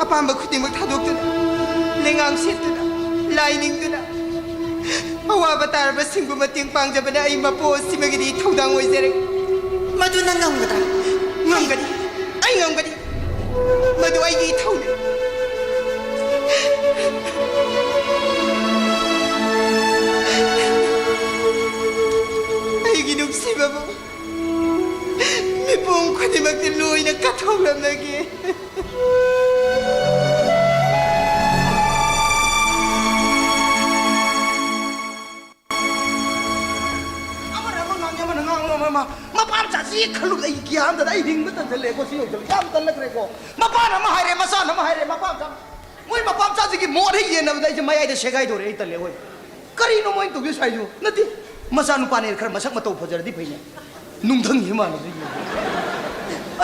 ꯑꯄꯥꯝꯕ ꯈꯨꯗꯤꯡꯃꯛ ꯊꯥꯗꯣꯛꯇꯨꯅ, ꯂꯩꯉꯥꯛ ꯁꯦꯠꯇꯨꯅ, ꯂꯥꯏ ꯅꯤꯡꯗꯨꯅ, ꯑꯋꯥꯕ ꯇꯥꯔꯕꯁꯤꯡꯕꯨ ꯃꯇꯦꯡ ꯄꯥꯡꯖꯕꯅ ꯑꯩ ꯃꯄꯣ ꯑꯁꯤꯃꯒꯤꯗꯤ ꯏꯊꯧꯗꯥꯡ ꯑꯣꯏꯖꯔꯒꯦ꯫ ꯃꯗꯨ ꯅꯪ ꯉꯝꯒꯗ꯭ꯔꯥ? ꯉꯝꯒꯅꯤ꯫ ꯑꯩ ꯉꯝꯒꯅꯤ꯫ ꯃꯗꯨ ꯑꯩꯒꯤ ꯏꯊꯧꯅꯤ꯫ ꯑꯩꯒꯤ ꯅꯨꯡꯁꯤꯕꯕꯨ ꯃꯤꯄꯨꯝ ꯈꯨꯗꯤꯡꯃꯛꯇ ꯂꯣꯏꯅ ꯀꯠꯊꯣꯛꯂꯝꯂꯒꯦ꯫ ꯑꯃꯅ ꯑꯃ ꯉꯥꯡꯉꯤ, ꯑꯃꯅ ꯉꯥꯡꯅ ꯃꯃꯥ, ꯃꯄꯥ ꯃꯆꯥꯁꯤ ꯈꯜꯂꯨꯕꯗ ꯑꯩ ꯒ꯭ꯌꯥꯟ ꯇꯥꯗ, ꯑꯩ ꯍꯤꯡꯕ ꯇꯟꯁꯤꯜꯂꯛꯑꯦꯀꯣ꯫ ꯁꯤ ꯌꯧꯁꯜꯂꯛ ꯌꯥꯝ ꯇꯜꯂꯛꯈ꯭ꯔꯦꯀꯣ꯫ ꯃꯄꯥꯅ ꯑꯃ ꯍꯥꯏꯔꯦ, ꯃꯆꯥꯅ ꯑꯃ ꯍꯥꯏꯔꯦ꯫ ꯃꯄꯥ ꯃꯆꯥ, ꯃꯣꯏ ꯃꯄꯥ ꯃꯆꯥꯁꯤꯒꯤ ꯃꯣꯠ ꯍꯦꯛ ꯌꯦꯟꯅꯕꯗ ꯑꯩꯁꯦ ꯃꯌꯥꯏꯗ ꯁꯦꯒꯥꯏꯗꯧꯔꯦ꯫ ꯑꯩ ꯇꯜꯂꯦ ꯍꯣꯏ꯫ ꯀꯔꯤꯅꯣ ꯃꯣꯏꯅ ꯇꯧꯗꯣꯏ ꯁꯥꯏꯁꯨ? ꯅꯠꯇꯦ, ꯃꯆꯥꯅꯨꯄꯥꯅꯦ ꯈꯔ ꯃꯁꯛ ꯃꯇꯧ ꯐꯖꯔꯗꯤ ꯐꯩꯅꯦ꯫ ꯅꯨꯡꯊꯪꯁꯤ ꯃꯥꯟꯅꯗ꯭ꯔꯤ꯫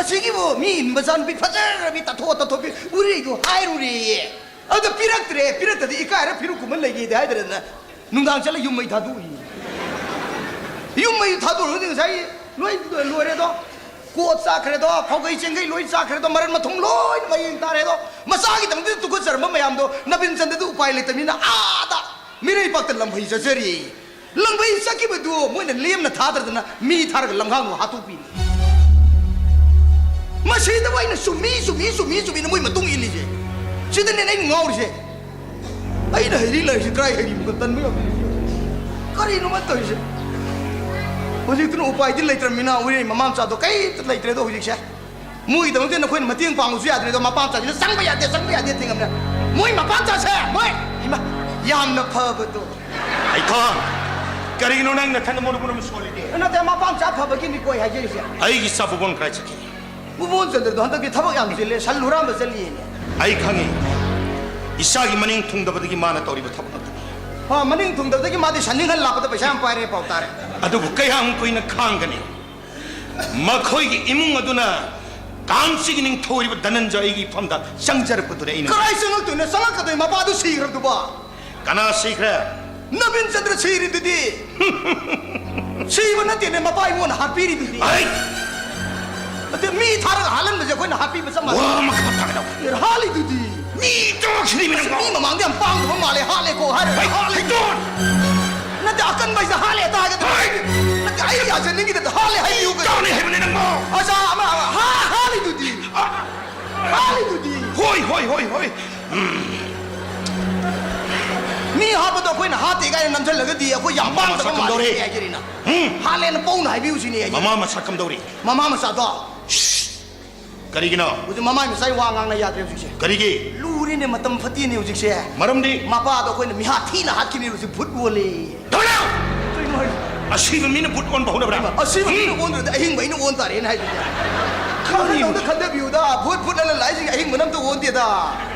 ꯑꯁꯤꯒꯤꯕꯨ ꯃꯤ ꯃꯆꯥꯅꯨꯄꯤ ꯐꯖꯈ꯭ꯔꯕꯤ ꯇꯥꯊꯣꯛ ꯇꯥꯊꯣꯛꯄꯤ ꯎꯔꯤꯗꯣ ꯍꯥꯏꯔꯨꯔꯦꯌꯦ꯫ ꯑꯗ ꯄꯤꯔꯛꯇ꯭ꯔꯦ, ꯄꯤꯔꯛꯇꯗꯤ ꯏꯀꯥꯏꯔ ꯐꯤꯔꯨꯛ ꯀꯨꯝꯃ ꯂꯩꯒꯦꯗꯤ ꯍꯥꯏꯗ꯭ꯔꯦꯗꯅ꯫ ꯅꯨꯡꯗꯥꯡ ꯆꯠꯂ ꯌꯨꯝ ꯃꯩ ꯊꯥꯗꯣꯛꯎꯏ꯫ ꯌꯨꯝ ꯃꯩ ꯊꯥꯗꯣꯛꯎꯔꯗꯤ ꯉꯁꯥꯏ ꯂꯣꯏ ꯂꯣꯏꯔꯦꯗꯣ꯫ ꯀꯣꯠ ꯆꯥꯈ꯭ꯔꯦꯗꯣ, ꯐꯧꯒꯩ ꯆꯦꯡꯒꯩ ꯂꯣꯏ ꯆꯥꯈ꯭ꯔꯦꯗꯣ, ꯃꯔꯟ ꯃꯊꯨꯝ ꯂꯣꯏ ꯃꯌꯦꯡ ꯇꯥꯔꯦꯗꯣ꯫ ꯃꯆꯥꯒꯤꯗꯃꯛꯇ ꯇꯨꯀꯠꯆꯔꯝꯕ ꯃꯌꯥꯝꯗꯣ ꯅꯕꯤꯟ ꯆꯟꯗ꯭ꯔꯗꯨ ꯎꯄꯥꯏ ꯂꯩꯇꯕꯅꯤꯅ ꯑꯥꯗ ꯃꯤꯔꯩꯕꯥꯛꯇ ꯂꯝꯐꯩ ꯆꯠꯆꯔꯤ꯫ ꯂꯝꯐꯩ ꯆꯠꯈꯤꯕꯗꯨ ꯃꯣꯏꯅ ꯂꯦꯝꯅ ꯊꯥꯗ꯭ꯔꯗꯅ ꯃꯤ ꯊꯥꯔꯒ ꯂꯝꯍꯥꯡꯗꯣ ꯍꯥꯠꯇꯣꯛꯄꯤꯅꯤ꯫ ꯃꯁꯤꯗꯕꯨ ꯑꯩꯅ ꯆꯨꯝꯃꯤ, ꯆꯨꯝꯃꯤ, ꯆꯨꯝꯃꯤ, ꯆꯨꯝꯃꯤꯅ ꯃꯣꯏ ꯃꯇꯨꯡ ꯏꯜꯂꯤꯁꯦ꯫ ꯁꯤꯗꯅꯦ ꯑꯩꯅ ꯉꯥꯎꯔꯤꯁꯦ꯫ ꯑꯩꯅ ꯍꯩꯔꯤ ꯂꯩꯔꯤꯁꯦ ꯀꯔꯥꯏ ꯍꯩꯔꯤꯕꯅꯣ ꯇꯟꯕ ꯌꯥꯎꯔꯤ꯫ ꯀꯔꯤꯅꯣ ꯃꯥ ꯇꯧꯔꯤꯁꯦ? ꯍꯧꯖꯤꯛꯇꯨꯅ ꯎꯄꯥꯏꯗꯤ ꯂꯩꯇ꯭ꯔꯕꯅꯤꯅ ꯎꯔꯦ ꯃꯃꯥ ꯃꯆꯥꯗꯣ ꯀꯩꯝꯇ ꯂꯩꯇ꯭ꯔꯦꯗꯣ ꯍꯧꯖꯤꯛꯁꯦ꯫ ꯃꯣꯏꯒꯤꯗꯃꯛꯇ ꯅꯈꯣꯏꯅ ꯃꯇꯦꯡ ꯄꯥꯡꯕꯁꯨ ꯌꯥꯗ꯭ꯔꯦꯗꯣ, ꯃꯄꯥ ꯃꯆꯥꯁꯤꯅ ꯆꯪꯕ ꯌꯥꯗꯦ, ꯆꯪꯕ ꯌꯥꯗꯦ ꯊꯤꯡꯉꯝꯅꯦ꯫ ꯃꯣꯏ ꯃꯄꯥ ꯃꯆꯥꯁꯦ, ꯃꯣꯏ, ꯏꯃꯥ, ꯌꯥꯝꯅ ꯐꯕꯗꯣ꯫ ꯑꯩꯈꯣ, ꯀꯔꯤꯒꯤꯅꯣ ꯅꯪ ꯅꯊꯟꯗ ꯃꯣꯔꯣ ꯃꯣꯔꯣ ꯁꯣꯜꯂꯤꯗꯤ? ꯅꯠꯇꯦ, ꯃꯄꯥ ꯃꯆꯥ ꯐꯕꯒꯤꯅꯤꯀꯣ ꯑꯩ ꯍꯥꯏꯖꯔꯤꯁꯦ꯫ ꯑꯩꯒꯤ ꯏꯆꯥ ꯄꯣꯕꯣꯟ ꯀꯗꯥꯏ ꯆꯠꯈꯤ? ꯄꯣꯕꯣꯟ ꯆꯟꯗ꯭ꯔꯗꯣ ꯍꯟꯗꯛꯇꯤ ꯊꯕꯛ ꯌꯥꯝ ꯆꯤꯜꯂꯦ, ꯁꯟ ꯍꯨꯔꯥꯟꯕ ꯆꯠꯂꯤꯌꯦꯅꯦ꯫ ꯑꯩ ꯈꯪꯉꯤ, ꯏꯆꯥꯒꯤ ꯃꯅꯤꯡ ꯊꯨꯡꯗꯕꯗꯒꯤ ꯃꯥꯅ ꯇꯧꯔꯤꯕ ꯊꯕꯛ ꯉꯥꯛꯇꯅꯤ꯫ ꯑ, ꯃꯅꯤꯡ ꯊꯨꯡꯗꯕꯗꯒꯤ ꯃꯥꯗꯤ ꯁꯟ ꯅꯤꯡꯍꯟ ꯂꯥꯛꯄꯗ ꯄꯩꯁꯥ ꯌꯥꯝ ꯄꯥꯏꯔꯦ ꯄꯥꯎ ꯇꯥꯔꯦ꯫ ꯑꯗꯨꯕꯨ ꯀꯌꯥꯝ ꯀꯨꯏꯅ ꯈꯥꯡꯒꯅꯤ? ꯃꯈꯣꯏꯒꯤ ꯏꯃꯨꯡ ꯑꯗꯨꯅ ꯀꯥꯡꯁꯤꯒꯤ ꯅꯤꯡꯊꯧ ꯑꯣꯏꯔꯤꯕ ꯙꯅꯟꯖꯌꯒꯤ ꯏꯐꯝꯗ ꯆꯪꯖꯔꯛꯄꯗꯨꯅ ꯑꯩꯅ ꯀꯗꯥꯏ ꯆꯪꯉꯛꯇꯣꯏꯅꯣ? ꯆꯪꯉꯛꯀꯗꯣꯏ ꯃꯄꯥꯗꯨ ꯁꯤꯈ꯭ꯔꯕꯗꯨꯕꯣ? ꯀꯅꯥ ꯁꯤꯈ꯭ꯔꯦ? ꯅꯕꯤꯟ ꯆꯟꯗ꯭ꯔ ꯁꯤꯔꯤꯗꯨꯗꯤ꯫ ꯁꯤꯕ ꯅꯠꯇꯦꯅꯦ, ꯃꯄꯥ ꯏꯃꯣꯟꯅ ꯍꯥꯠꯄꯤꯔꯤꯗꯨꯗꯤ꯫ ꯑꯩ ꯅꯠꯇꯦ, ꯃꯤ ꯊꯥꯔꯒ ꯍꯥꯠꯍꯟꯕꯁꯦ ꯑꯩꯈꯣꯏꯅ ꯍꯥꯠꯄꯤꯕ ꯆꯞ ꯃꯥꯟꯅꯩ꯫ ꯋꯥ ꯑꯃꯈꯛ ꯇꯥꯒꯗꯧ꯫ ꯑꯦ, ꯍꯥꯠꯂꯤꯗꯨꯗꯤ꯫ ꯃꯤ ꯇꯣꯛꯁꯤꯗꯤ ꯃꯤ ꯅꯪ ꯃꯤ ꯃꯃꯥꯡꯗ ꯌꯥꯝ ꯄꯥꯡꯗꯕ ꯃꯥꯜꯂꯦ, ꯍꯥꯠꯂꯦꯀꯣ ꯍꯥꯏꯔꯒ ꯍꯩ, ꯍꯥꯠꯂꯦ꯫ ꯍꯩꯇꯣꯟ! ꯅꯠꯇꯦ, ꯑꯀꯟꯕ ꯍꯥꯏꯁꯦ ꯍꯥꯠꯂꯦ ꯍꯦꯛꯇ ꯍꯥꯏꯒꯗꯕ꯫ ꯍꯩ! ꯅꯠꯇꯦ, ꯑꯩ ꯌꯥꯖꯅꯤꯡꯈꯤꯗꯕꯗ ꯍꯥꯠꯂꯦ ꯍꯥꯏꯕꯤꯌꯨ ꯀꯩꯅꯣ꯫ ꯇꯧꯅꯤ ꯍꯥꯏꯕꯅꯦ ꯅꯪꯕꯣ꯫ ꯑꯆꯥ ꯑꯃ, ꯑꯃ, ꯍꯥ-, ꯍꯥꯠꯂꯤꯗꯨꯗꯤ꯫ ꯑ, ꯍꯥꯠꯂꯤꯗꯨꯗꯤ꯫ ꯍꯣꯏ, ꯍꯣꯏ, ꯍꯣꯏ, ꯍꯣꯏ꯫ ꯎꯝ꯫ ꯃꯤ ꯍꯥꯠꯄꯗꯣ ꯑꯩꯈꯣꯏꯅ ꯍꯥꯠꯇꯦ ꯀꯥꯏꯅ ꯅꯝꯁꯤꯜꯂꯒꯗꯤ ꯑꯩꯈꯣꯏ ꯌꯥꯝ ꯃꯃꯥ ꯄꯥꯡꯗꯕ ꯃꯁꯛ ꯃꯥꯜꯂꯦ ꯀꯝꯗꯧꯔꯤ? ꯍꯥꯏꯖꯔꯤꯅ꯫ ꯎꯝ꯫ ꯍꯥꯠꯂꯦꯅ ꯄꯧꯅ ꯍꯥꯏꯕꯤꯌꯨ ꯁꯤꯅꯤ ꯑꯩ ꯍꯥꯏꯖꯔꯤ꯫ ꯃꯃꯥ ꯃꯁꯛ ꯀꯝꯗꯧꯔꯤ? ꯃꯃꯥ ꯃꯆꯥꯗꯣ꯫ ꯀꯔꯤꯒꯤꯅꯣ? ꯍꯧꯖꯤꯛ ꯃꯃꯥꯏ ꯃꯆꯥꯏ ꯋꯥ ꯉꯥꯡꯅ ꯌꯥꯗ꯭ꯔꯦ ꯍꯧꯖꯤꯛꯁꯦ꯫ ꯀꯔꯤꯒꯤ? ꯂꯨꯔꯦꯅꯦ, ꯃꯇꯝ ꯐꯠꯇꯦꯅꯦ ꯍꯧꯖꯤꯛꯁꯦ꯫ ꯃꯔꯝꯗꯤ? ꯃꯄꯥꯗꯣ ꯑꯩꯈꯣꯏꯅ ꯃꯤꯍꯥꯠ ꯊꯤꯅ ꯍꯥꯠꯈꯤꯕꯅꯤ, ꯍꯧꯖꯤꯛ ꯚꯨꯠ ꯑꯣꯜꯂꯦ꯫ ꯊꯣꯏꯅ ꯍꯥꯏ꯫ ꯑꯁꯤꯕ ꯃꯤꯅ ꯚꯨꯠ ꯑꯣꯟꯕ ꯍꯧꯅꯕ꯭ꯔꯥ? ꯑꯁꯤꯕ ꯃꯤꯅ ꯑꯣꯟꯗ꯭ꯔꯗꯤ ꯑꯍꯤꯡꯕ ꯑꯩꯅ ꯑꯣꯟ ꯇꯥꯔꯦꯅ ꯍꯥꯏꯗꯨꯗꯤ꯫ ꯀꯔꯤꯅꯣ? ꯋꯥꯈꯜ ꯑꯝꯇ ꯈꯟꯊꯕꯤꯌꯨꯗ, ꯚꯨꯠ ꯚꯨꯠ ꯑꯅ ꯂꯥꯛꯏꯁꯤꯡ ꯑꯍꯤꯡꯕꯅ ꯑꯝꯇ ꯑꯣꯟꯗꯦꯗ꯫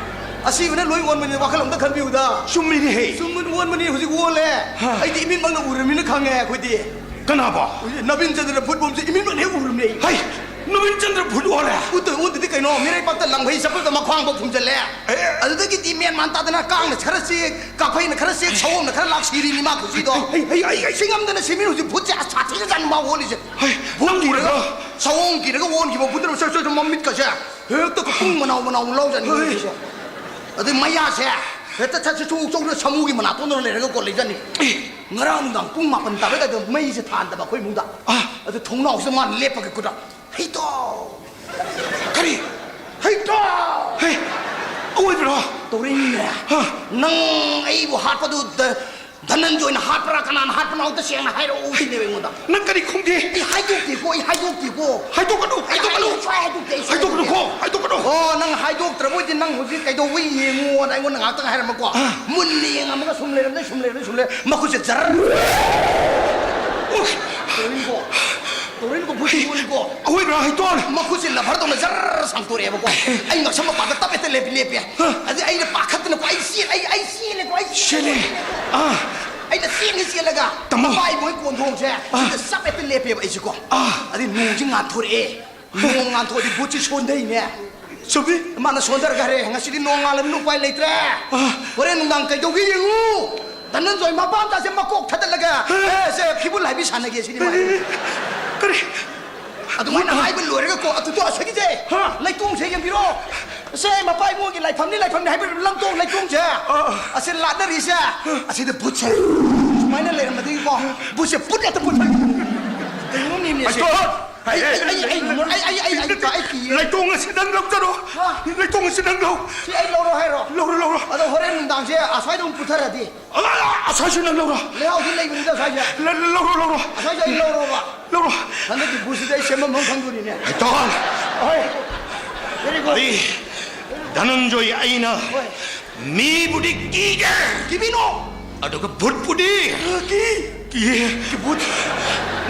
ꯑꯁꯤꯕꯅ ꯂꯣꯏ ꯑꯣꯟꯕꯅꯤ, ꯋꯥꯈꯜ ꯑꯝꯇ ꯈꯟꯕꯤꯌꯨꯗ꯫ ꯆꯨꯝꯃꯤꯅꯦꯍꯦ꯫ ꯆꯨꯝꯃꯤꯅ ꯑꯣꯟꯕꯅꯤ, ꯍꯧꯖꯤꯛ ꯑꯣꯜꯂꯦ꯫ ꯍꯥ꯫ ꯑꯩꯗꯤ ꯏꯃꯤꯠꯃꯛꯅ ꯎꯔꯃꯤꯅ ꯈꯪꯉꯦ ꯑꯩꯈꯣꯏꯗꯤ꯫ ꯀꯅꯥꯕꯣ? ꯅꯕꯤꯟ ꯆꯟꯗ꯭ꯔ ꯚꯨꯠ ꯕꯣꯝꯁꯦ ꯏꯃꯤꯠꯃꯛꯅ ꯍꯦꯛ ꯎꯔꯃꯤ ꯑꯩ꯫ ꯍꯩ! ꯅꯕꯤꯟ ꯆꯟꯗ꯭ꯔ ꯚꯨꯠ ꯑꯣꯜꯂꯦ? ꯎꯠꯇ ꯎꯠꯇꯗꯤ ꯀꯩꯅꯣ, ꯃꯤꯔꯩꯕꯥꯛꯇ ꯂꯪꯐꯩ ꯆꯠꯄꯗ ꯃꯈ꯭ꯋꯥꯡꯐꯥꯎ ꯐꯨꯝꯖꯜꯂꯦ꯫ ꯑꯦ, ꯑꯦ꯫ ꯑꯗꯨꯗꯒꯤꯗꯤ ꯃꯦꯟ ꯃꯥꯟ ꯇꯥꯗꯅ ꯀꯥꯡꯅ ꯈꯔ ꯆꯤꯛ, ꯀꯥꯐꯩꯅ ꯈꯔ ꯆꯤꯛ, ꯁꯑꯣꯝꯅ ꯈꯔ ꯂꯥꯛ ꯁꯤꯔꯤꯅꯤ ꯃꯥ ꯈꯨꯁꯤꯗꯣ꯫ ꯍꯩ, ꯍꯩ, ꯍꯩ, ꯍꯩ꯫ ꯁꯤꯉꯝꯗꯅ ꯁꯤꯃꯤꯅ ꯍꯧꯖꯤꯛ ꯚꯨꯠꯁꯦ ꯑꯁ ꯁꯥꯊꯤꯅꯖꯥꯠꯅꯤ ꯃꯥ ꯑꯣꯜꯂꯤꯁꯦ꯫ ꯍꯩ, ꯅꯪ ꯎꯔꯕ꯭ꯔꯣ? ꯁꯑꯣꯝ ꯀꯤꯔꯒ ꯑꯣꯟꯈꯤꯕ ꯚꯨꯠ ꯑꯃ ꯁꯣꯏ ꯁꯣꯏ ꯃꯃꯤꯠꯀꯁꯦ ꯍꯦꯛꯇ ꯄꯨꯡ ꯃꯅꯥꯎ ꯃꯅꯥꯎ ꯂꯧꯖꯥꯠꯅꯤ ꯍꯩ꯫ ꯑꯣꯜꯂꯤꯁꯦ꯫ ꯑꯗꯩ ꯃꯌꯥꯁꯦ ꯍꯦꯛꯇ ꯊꯠꯁꯦ ꯆꯣꯛ ꯆꯣꯛꯅ ꯁꯥꯃꯨꯒꯤ ꯃꯅꯥꯇꯣꯟꯗꯧꯅ ꯂꯩꯔꯒ ꯀꯣ ꯂꯩꯖꯥꯠꯅꯤ꯫ ꯑꯦ꯫ ꯉꯔꯥꯡ ꯅꯨꯡꯗꯥꯡ ꯄꯨꯡ ꯃꯥꯄꯟ ꯇꯥꯕꯩ ꯑꯗꯥꯏꯗ ꯃꯩꯁꯦ ꯊꯥꯟꯗꯕ ꯑꯩꯈꯣꯏ ꯏꯃꯨꯡꯗ꯫ ꯑꯥ꯫ ꯑꯗꯨ ꯊꯣꯡꯅꯥꯎꯁꯤꯗ ꯃꯥꯅ ꯂꯦꯞꯄꯒ ꯈꯨꯠꯇ, "ꯍꯩꯇꯣ!" ꯀꯔꯤ? "ꯍꯩꯇꯣ!" ꯍꯦ, ꯑꯋꯣꯏꯕ꯭ꯔꯣ? ꯇꯧꯔꯛꯏꯅꯤꯅꯦ꯫ ꯍꯥ꯫ "ꯅꯪ ꯑꯩꯕꯨ ꯍꯥꯠꯄꯗꯨ ꯗ-, ꯙꯅꯟꯖꯣꯏꯅ ꯍꯥꯠꯄ꯭ꯔꯥ, ꯀꯅꯥꯅ ꯍꯥꯠꯄꯅꯣ ꯑꯝꯇ ꯁꯦꯡꯅ ꯍꯥꯏꯔꯛꯎ," ꯁꯤꯅꯦꯕ ꯑꯩꯉꯣꯟꯗ꯫ ꯅꯪ ꯀꯔꯤ ꯈꯨꯝꯒꯦ? "ꯑꯩ ꯍꯥꯏꯗꯣꯛꯇꯦꯀꯣ, ꯑꯩ ꯍꯥꯏꯗꯣꯛꯇꯦꯀꯣ꯫ ꯍꯥꯏꯗꯣꯛꯀꯅꯨ, ꯑꯩ ꯍꯥꯏꯗꯣꯛꯀꯅꯨ꯫ ꯍꯥꯏꯗꯣꯛ-, ꯁꯨꯡꯍꯥꯏ ꯍꯥꯏꯗꯣꯛꯇꯦ, ꯑꯩ ꯁꯨꯡꯍꯥꯏ ꯍꯥꯏꯗꯣꯛꯀꯅꯨꯀꯣ, ꯍꯥꯏꯗꯣꯛꯇꯦ꯫ ꯍꯥꯏꯗꯣꯛꯀꯅꯨ꯫ ꯑꯣ, ꯅꯪ ꯍꯥꯏꯗꯣꯛꯇ꯭ꯔꯕ ꯑꯣꯏꯗꯤ ꯅꯪ ꯍꯧꯖꯤꯛ ꯀꯩꯗꯧꯕ ꯌꯦꯡꯉꯣꯅ ꯑꯩꯉꯣꯟꯗ ꯉꯥꯏꯍꯥꯛꯇꯪ ꯍꯥꯏꯔꯝꯃꯀꯣ꯫ ꯑꯥ꯫ ꯃꯨꯟꯅ ꯌꯦꯡꯉꯝꯃꯒ ꯁꯨꯝ ꯂꯩꯔꯝꯗꯩ, ꯁꯨꯝ ꯂꯩꯔꯝꯗꯩ, ꯁꯨꯝ ꯂꯩꯔꯝ-, ꯃꯈꯨꯠꯁꯦ ꯖꯔ꯫ ꯎꯐ꯫ ꯇꯧꯔꯤꯅꯤꯀꯣ꯫ ꯇꯧꯔꯤꯅꯤꯀꯣ, ꯕꯨꯠ ꯀꯣꯜꯂꯤꯀꯣ꯫ ꯑꯋꯣꯏꯕ꯭ꯔꯥ ꯍꯩꯇꯣꯟ? ꯃꯈꯨꯠꯁꯦ ꯂꯚꯔꯗꯧꯅ ꯖꯔ ꯁꯥꯡꯇꯣꯔꯛꯑꯦꯕꯀꯣ꯫ ꯑꯩ ꯉꯛꯁꯝ ꯃꯄꯥꯗ ꯇꯞ ꯍꯦꯛꯇ ꯂꯦꯞꯄꯤ, ꯂꯦꯞꯄꯦ꯫ ꯍꯥ꯫ ꯑꯗꯩ ꯑꯩꯅ ꯄꯥꯈꯠꯇꯅꯀꯣ, ꯑꯩ ꯆꯦꯟ-, ꯑꯩ, ꯑꯩ ꯆꯦꯜꯂꯦꯀꯣ, ꯑꯩ ꯆꯦꯜꯂꯦ꯫ ꯆꯦꯜꯂꯦ꯫ ꯑꯥ꯫ ꯑꯩꯅ ꯆꯦꯟꯒꯦ ꯆꯦꯜꯂꯒ, ꯇꯥꯃꯣ꯫ ꯃꯄꯥ ꯏꯕꯣꯏ ꯀꯣꯟꯊꯣꯡꯁꯦ, ꯑꯥ꯫ ꯁꯤꯗ ꯆꯞ ꯍꯦꯛꯇ ꯂꯦꯞꯄꯦꯕ ꯑꯩꯁꯦꯀꯣ꯫ ꯑꯥ꯫ ꯑꯗꯩ ꯅꯣꯡꯁꯦ ꯉꯥꯟꯊꯣꯔꯛꯑꯦ꯫ ꯅꯣꯡ ꯉꯥꯟꯊꯣꯛꯑꯗꯤ ꯕꯨꯠꯁꯦ ꯁꯣꯟꯊꯩꯅꯦ꯫ ꯆꯨꯝꯃꯤ꯫ ꯃꯥꯅ ꯁꯣꯟꯊꯔꯒ ꯍꯥꯏꯔꯦ, "ꯉꯁꯤꯗꯤ ꯅꯣꯡ ꯉꯥꯜꯂꯕꯅꯤꯅ ꯎꯄꯥꯏ ꯂꯩꯇ꯭ꯔꯦ꯫ ꯑꯥ꯫ ꯍꯣꯔꯦꯟ ꯅꯨꯡꯗꯥꯡ ꯀꯩꯗꯧꯒꯦ ꯌꯦꯡꯉꯨ꯫ ꯙꯅꯟꯖꯣꯏ ꯃꯄꯥ ꯃꯆꯥꯁꯦ ꯃꯀꯣꯛ ꯊꯥꯗꯠꯂꯒ, ꯑꯥ꯫ ꯑꯦ, ꯁꯦ, ꯐꯤꯕꯨꯜ ꯍꯥꯏꯕꯤ ꯁꯥꯟꯅꯒꯦ ꯁꯤꯅꯤ ꯃꯥ ꯍꯥꯏꯔꯤꯁꯦ꯫" ꯀꯔꯤ? ꯑꯗꯨꯃꯥꯏꯅ ꯍꯥꯏꯕ ꯂꯣꯏꯔꯒꯀꯣ, ꯑꯗꯨꯗꯣ ꯑꯁꯤꯒꯤꯁꯦ, ꯍꯥ꯫ ꯂꯩꯇꯣꯡꯁꯦ ꯌꯦꯡꯕꯤꯔꯣ꯫ ꯁꯦ, ꯃꯄꯥ ꯏꯕꯨꯡꯒꯤ ꯂꯥꯏꯐꯝꯅꯤ, ꯂꯥꯏꯐꯝꯅꯤ ꯍꯥꯏꯕ ꯂꯝꯇꯣꯡ ꯂꯩꯇꯣꯡꯁꯦ꯫ ꯑꯥ꯫ ꯑꯁꯤ ꯂꯥꯠꯅꯔꯤꯁꯦ꯫ ꯑꯁꯤꯗ ꯕꯨꯠꯁꯦ ꯁꯨꯃꯥꯏꯅ ꯂꯩꯔꯝꯕꯗꯒꯤꯀꯣ, ꯕꯨꯠꯁꯦ ꯄꯨꯠ ꯍꯦꯛꯇ ꯄꯨꯠ꯫ ꯀꯩꯅꯣꯝꯅꯦꯃꯤ ꯑꯁꯤ꯫ ꯑꯩ, ꯑꯩ, ꯑꯩ, ꯑꯩ, ꯑꯩ, ꯑꯩ, ꯑꯩ, ꯑꯩ, ꯑꯩ, ꯑꯩ, ꯑꯩ ꯀꯤꯌꯦ꯫ ꯂꯩꯇꯣꯡ ꯑꯁꯤ ꯅꯪ ꯂꯧꯖꯔꯣ꯫ ꯍꯥ? ꯂꯩꯇꯣꯡ ꯑꯁꯤ ꯅꯪ ꯂꯧ꯫ ꯁꯤ ꯑꯩ ꯂꯧꯔꯣ ꯍꯥꯏꯔꯣ? ꯂꯧꯔꯣ, ꯂꯧꯔꯣ꯫ ꯑꯗꯣ ꯍꯣꯔꯦꯟ ꯅꯨꯡꯗꯥꯡꯁꯦ ꯑꯁ꯭ꯋꯥꯏꯗ ꯑꯃꯨꯛ ꯄꯨꯊꯔꯗꯤ? ꯑ, ꯑ, ꯑꯁ꯭ꯋꯥꯏꯁꯨ ꯅꯪ ꯂꯧꯔꯣ꯫ ꯂꯩꯍꯥꯎꯗꯤ ꯂꯩꯕꯅꯤꯗ ꯑꯁ꯭ꯋꯥꯏꯁꯦ꯫ ꯂ-, ꯂ-, ꯂꯧꯔꯣ, ꯂꯧꯔꯣ꯫ ꯑꯁ꯭ꯋꯥꯏꯁꯦ ꯑꯩ ꯂꯧꯔꯣꯕ꯫ ꯂꯧꯔꯣ꯫ ꯍꯟꯗꯛꯀꯤ ꯕꯨꯠꯁꯤꯗꯤ ꯑꯩ ꯁꯦꯝꯕꯝ ꯑꯃ ꯈꯪꯗꯣꯔꯤꯅꯦ꯫ ꯍꯩꯇꯣꯟ꯫ ꯍꯣꯏ꯫ Very good꯫ ꯑꯩ, ꯙꯅꯟꯖꯣꯏ ꯑꯩꯅ ꯍꯣꯏ꯫ ꯃꯤꯕꯨꯗꯤ ꯀꯤꯒꯦ꯫ ꯀꯤꯕꯤꯅꯣ꯫ ꯑꯗꯨꯒ ꯕꯨꯠꯄꯨꯗꯤ ꯑ, ꯀꯤ꯫ ꯀꯤꯌꯦ꯫ ꯚꯨꯠ꯫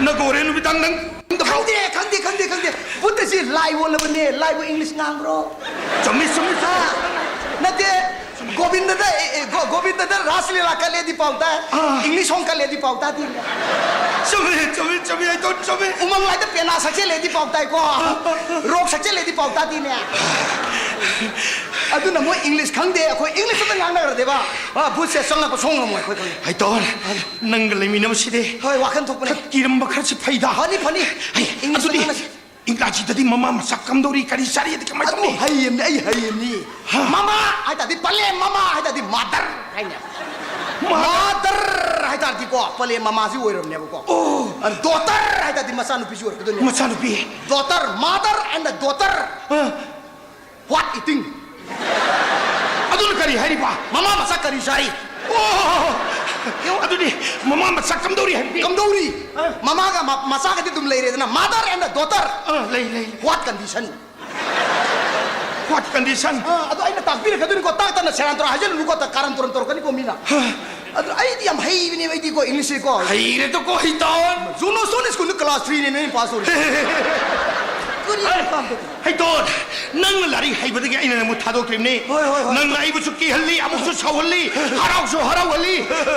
ꯅꯒ ꯍꯣꯔꯦꯟ ꯅꯨꯃꯤꯗꯥꯡ ꯅꯪ ꯈꯪꯗꯦ, ꯈꯪꯗꯦ, ꯈꯪꯗꯦ, ꯈꯪꯗꯦ꯫ ꯚꯨꯠ ꯑꯁꯤ ꯂꯥꯏ ꯑꯣꯜꯂꯕꯅꯦ꯫ ꯂꯥꯏꯕꯨ English ꯉꯥꯡꯕ꯭ꯔꯣ? ꯆꯨꯝꯃꯤ, ꯆꯨꯝꯃꯤ, ꯆꯨꯝꯃꯤ꯫ ꯑꯥ, ꯅꯠꯇꯦ꯫ ꯒꯣꯕꯤꯟꯗꯗ, ꯑꯦ, ꯑꯦ, ꯒꯣ-, ꯒꯣꯕꯤꯟꯗꯗ ꯔꯥꯁ ꯂꯤꯂꯥ ꯀꯠꯂꯦꯗꯤ ꯄꯥꯎ ꯇꯥꯏ꯫ ꯑꯥ꯫ English song ꯀꯠꯂꯦꯗꯤ ꯄꯥꯎ ꯇꯥꯗꯦꯅꯦ꯫ ꯆꯨꯝꯃꯤ, ꯆꯨꯝꯃꯤ, ꯆꯨꯝꯃꯤ, ꯑꯩ ꯇꯧ ꯆꯨꯝꯃꯤ꯫ ꯎꯃꯪ ꯂꯥꯏꯗ ꯄꯦꯅꯥ ꯁꯛꯆꯜꯂꯦꯗꯤ ꯄꯥꯎ ꯇꯥꯏꯀꯣ꯫ ꯑꯥ, ꯑꯥ, ꯑꯥ꯫ Rock ꯁꯛꯆꯜꯂꯦꯗꯤ ꯄꯥꯎ ꯇꯥꯗꯦꯅꯦ꯫ ꯑꯗꯨꯅ ꯃꯣꯏ English ꯈꯪꯗꯦ, ꯑꯩꯈꯣꯏ English ꯈꯛꯇ ꯉꯥꯡꯅꯈ꯭ꯔꯗꯦꯕ꯫ ꯑꯥ, ꯚꯨꯠꯁꯦ ꯆꯪꯂꯛꯄ ꯁꯣꯡ ꯉꯝꯃꯣꯏ ꯑꯩꯈꯣꯏ ꯈꯪꯉꯤ꯫ ꯍꯩꯇꯣꯟ, ꯅꯪꯒ ꯂꯩꯃꯤꯟꯅꯕꯁꯤꯗꯤ ꯍꯣꯏ, ꯋꯥꯈꯜ ꯊꯣꯛꯄꯅꯦ꯫ ꯈꯔ ꯀꯤꯔꯝꯕ ꯈꯔꯁꯤ ꯐꯩꯗ꯫ ꯐꯅꯤ, ꯐꯅꯤ꯫ ꯍꯩ, English ꯑꯗꯨꯗꯤ ꯉꯥꯡꯅꯁꯤ꯫ ꯏꯪꯒ꯭ꯔꯥꯖꯤꯗꯗꯤ ꯃꯃꯥ ꯃꯆꯥ ꯀꯝꯗꯧꯔꯤ, ꯀꯔꯤ ꯆꯥꯔꯤ ꯑꯗꯨ ꯀꯃꯥꯏꯅ ꯑꯗꯨ ꯇꯧꯅꯤ? ꯍꯩꯌꯦꯝꯅꯤ, ꯑꯩ ꯍꯩꯌꯦꯝꯅꯤ꯫ ꯍꯥ? ꯃꯃꯥ ꯍꯥꯏ ꯇꯥꯔꯗꯤ ꯄꯂꯦꯝ ꯃꯃꯥ ꯍꯥꯏ ꯇꯥꯔꯗꯤ mother ꯍꯥꯏꯅꯦ꯫ Mother꯫ Mother ꯍꯥꯏ ꯇꯥꯔꯗꯤꯀꯣ ꯄꯂꯦꯝ ꯃꯃꯥꯁꯤ ꯑꯣꯏꯔꯕꯅꯦꯕꯀꯣ꯫ ꯑꯣ꯫ ꯑꯗ daughter ꯍꯥꯏ ꯇꯥꯔꯗꯤ ꯃꯆꯥꯅꯨꯄꯤꯁꯤ ꯑꯣꯏꯔꯛꯀꯗꯣꯏꯅꯦ꯫ ꯃꯆꯥꯅꯨꯄꯤ꯫ Daughter, mother and daughter꯫ ꯑ꯫ What eating? ꯑꯗꯨꯅ ꯀꯔꯤ ꯍꯥꯏꯔꯤꯕ? ꯃꯃꯥ ꯃꯆꯥ ꯀꯔꯤ ꯆꯥꯔꯤ? ꯑꯣ, ꯑꯗꯨꯗꯤ ꯃꯃꯥ ꯃꯆꯥ ꯀꯝꯗꯧꯔꯤ ꯍꯥꯏꯕꯗꯤ? ꯀꯝꯗꯧꯔꯤ? ꯑ꯫ ꯃꯃꯥꯒ ꯃ-, ꯃꯆꯥꯒꯗꯤ ꯑꯗꯨꯝ ꯂꯩꯔꯦꯗꯅ, mother and daughter꯫ ꯑ, ꯂꯩ, ꯂꯩ, ꯂꯩ꯫ What condition? What condition? ꯑ, ꯑꯗꯣ ꯑꯩꯅ ꯇꯥꯛꯄꯤꯔꯛꯀꯗꯣꯏꯅꯤꯀꯣ, ꯇꯥꯛꯇꯅ ꯁꯦꯔꯥꯟ ꯇꯨꯔꯥꯟ ꯍꯥꯏꯖꯜꯂꯨꯅꯨꯀꯣ, ꯀꯥꯔꯟ ꯇꯨꯔꯟ ꯇꯧꯔꯛꯀꯅꯤꯀꯣ ꯃꯤꯅ꯫ ꯍ꯫ ꯑꯗꯨ ꯑꯩꯗꯤ ꯌꯥꯝ ꯍꯩꯕꯅꯦꯕ, ꯑꯩꯗꯤꯀꯣ, English ꯁꯦꯀꯣ꯫ ꯍꯩꯔꯦꯗꯀꯣ, ꯍꯩꯇꯥꯟ꯫ ꯖꯣꯅꯣꯁꯇꯣꯟ ꯁ꯭ꯀꯨꯜꯗ class three ꯅꯦ ꯑꯩꯅ pass ꯇꯧꯔꯤꯁꯦ꯫ ꯀꯔꯤ ꯍꯩ, ꯄꯥꯝꯗꯕ? ꯍꯩꯇꯣꯟ, ꯅꯪꯅ ꯂꯥꯏꯔꯤꯛ ꯍꯩꯕꯗꯒꯤ ꯑꯩꯅ ꯅꯪꯕꯨ ꯊꯥꯗꯣꯛꯇ꯭ꯔꯤꯕꯅꯤ꯫ ꯍꯣꯏ, ꯍꯣꯏ, ꯍꯣꯏ꯫ ꯅꯪꯅ ꯑꯩꯕꯨꯁꯨ ꯀꯤꯍꯜꯂꯤ, ꯑꯃꯨꯛꯁꯨ ꯁꯥꯎꯍꯜꯂꯤ, ꯍꯔꯥꯎꯁꯨ ꯍꯔꯥꯎꯍꯜꯂꯤ꯫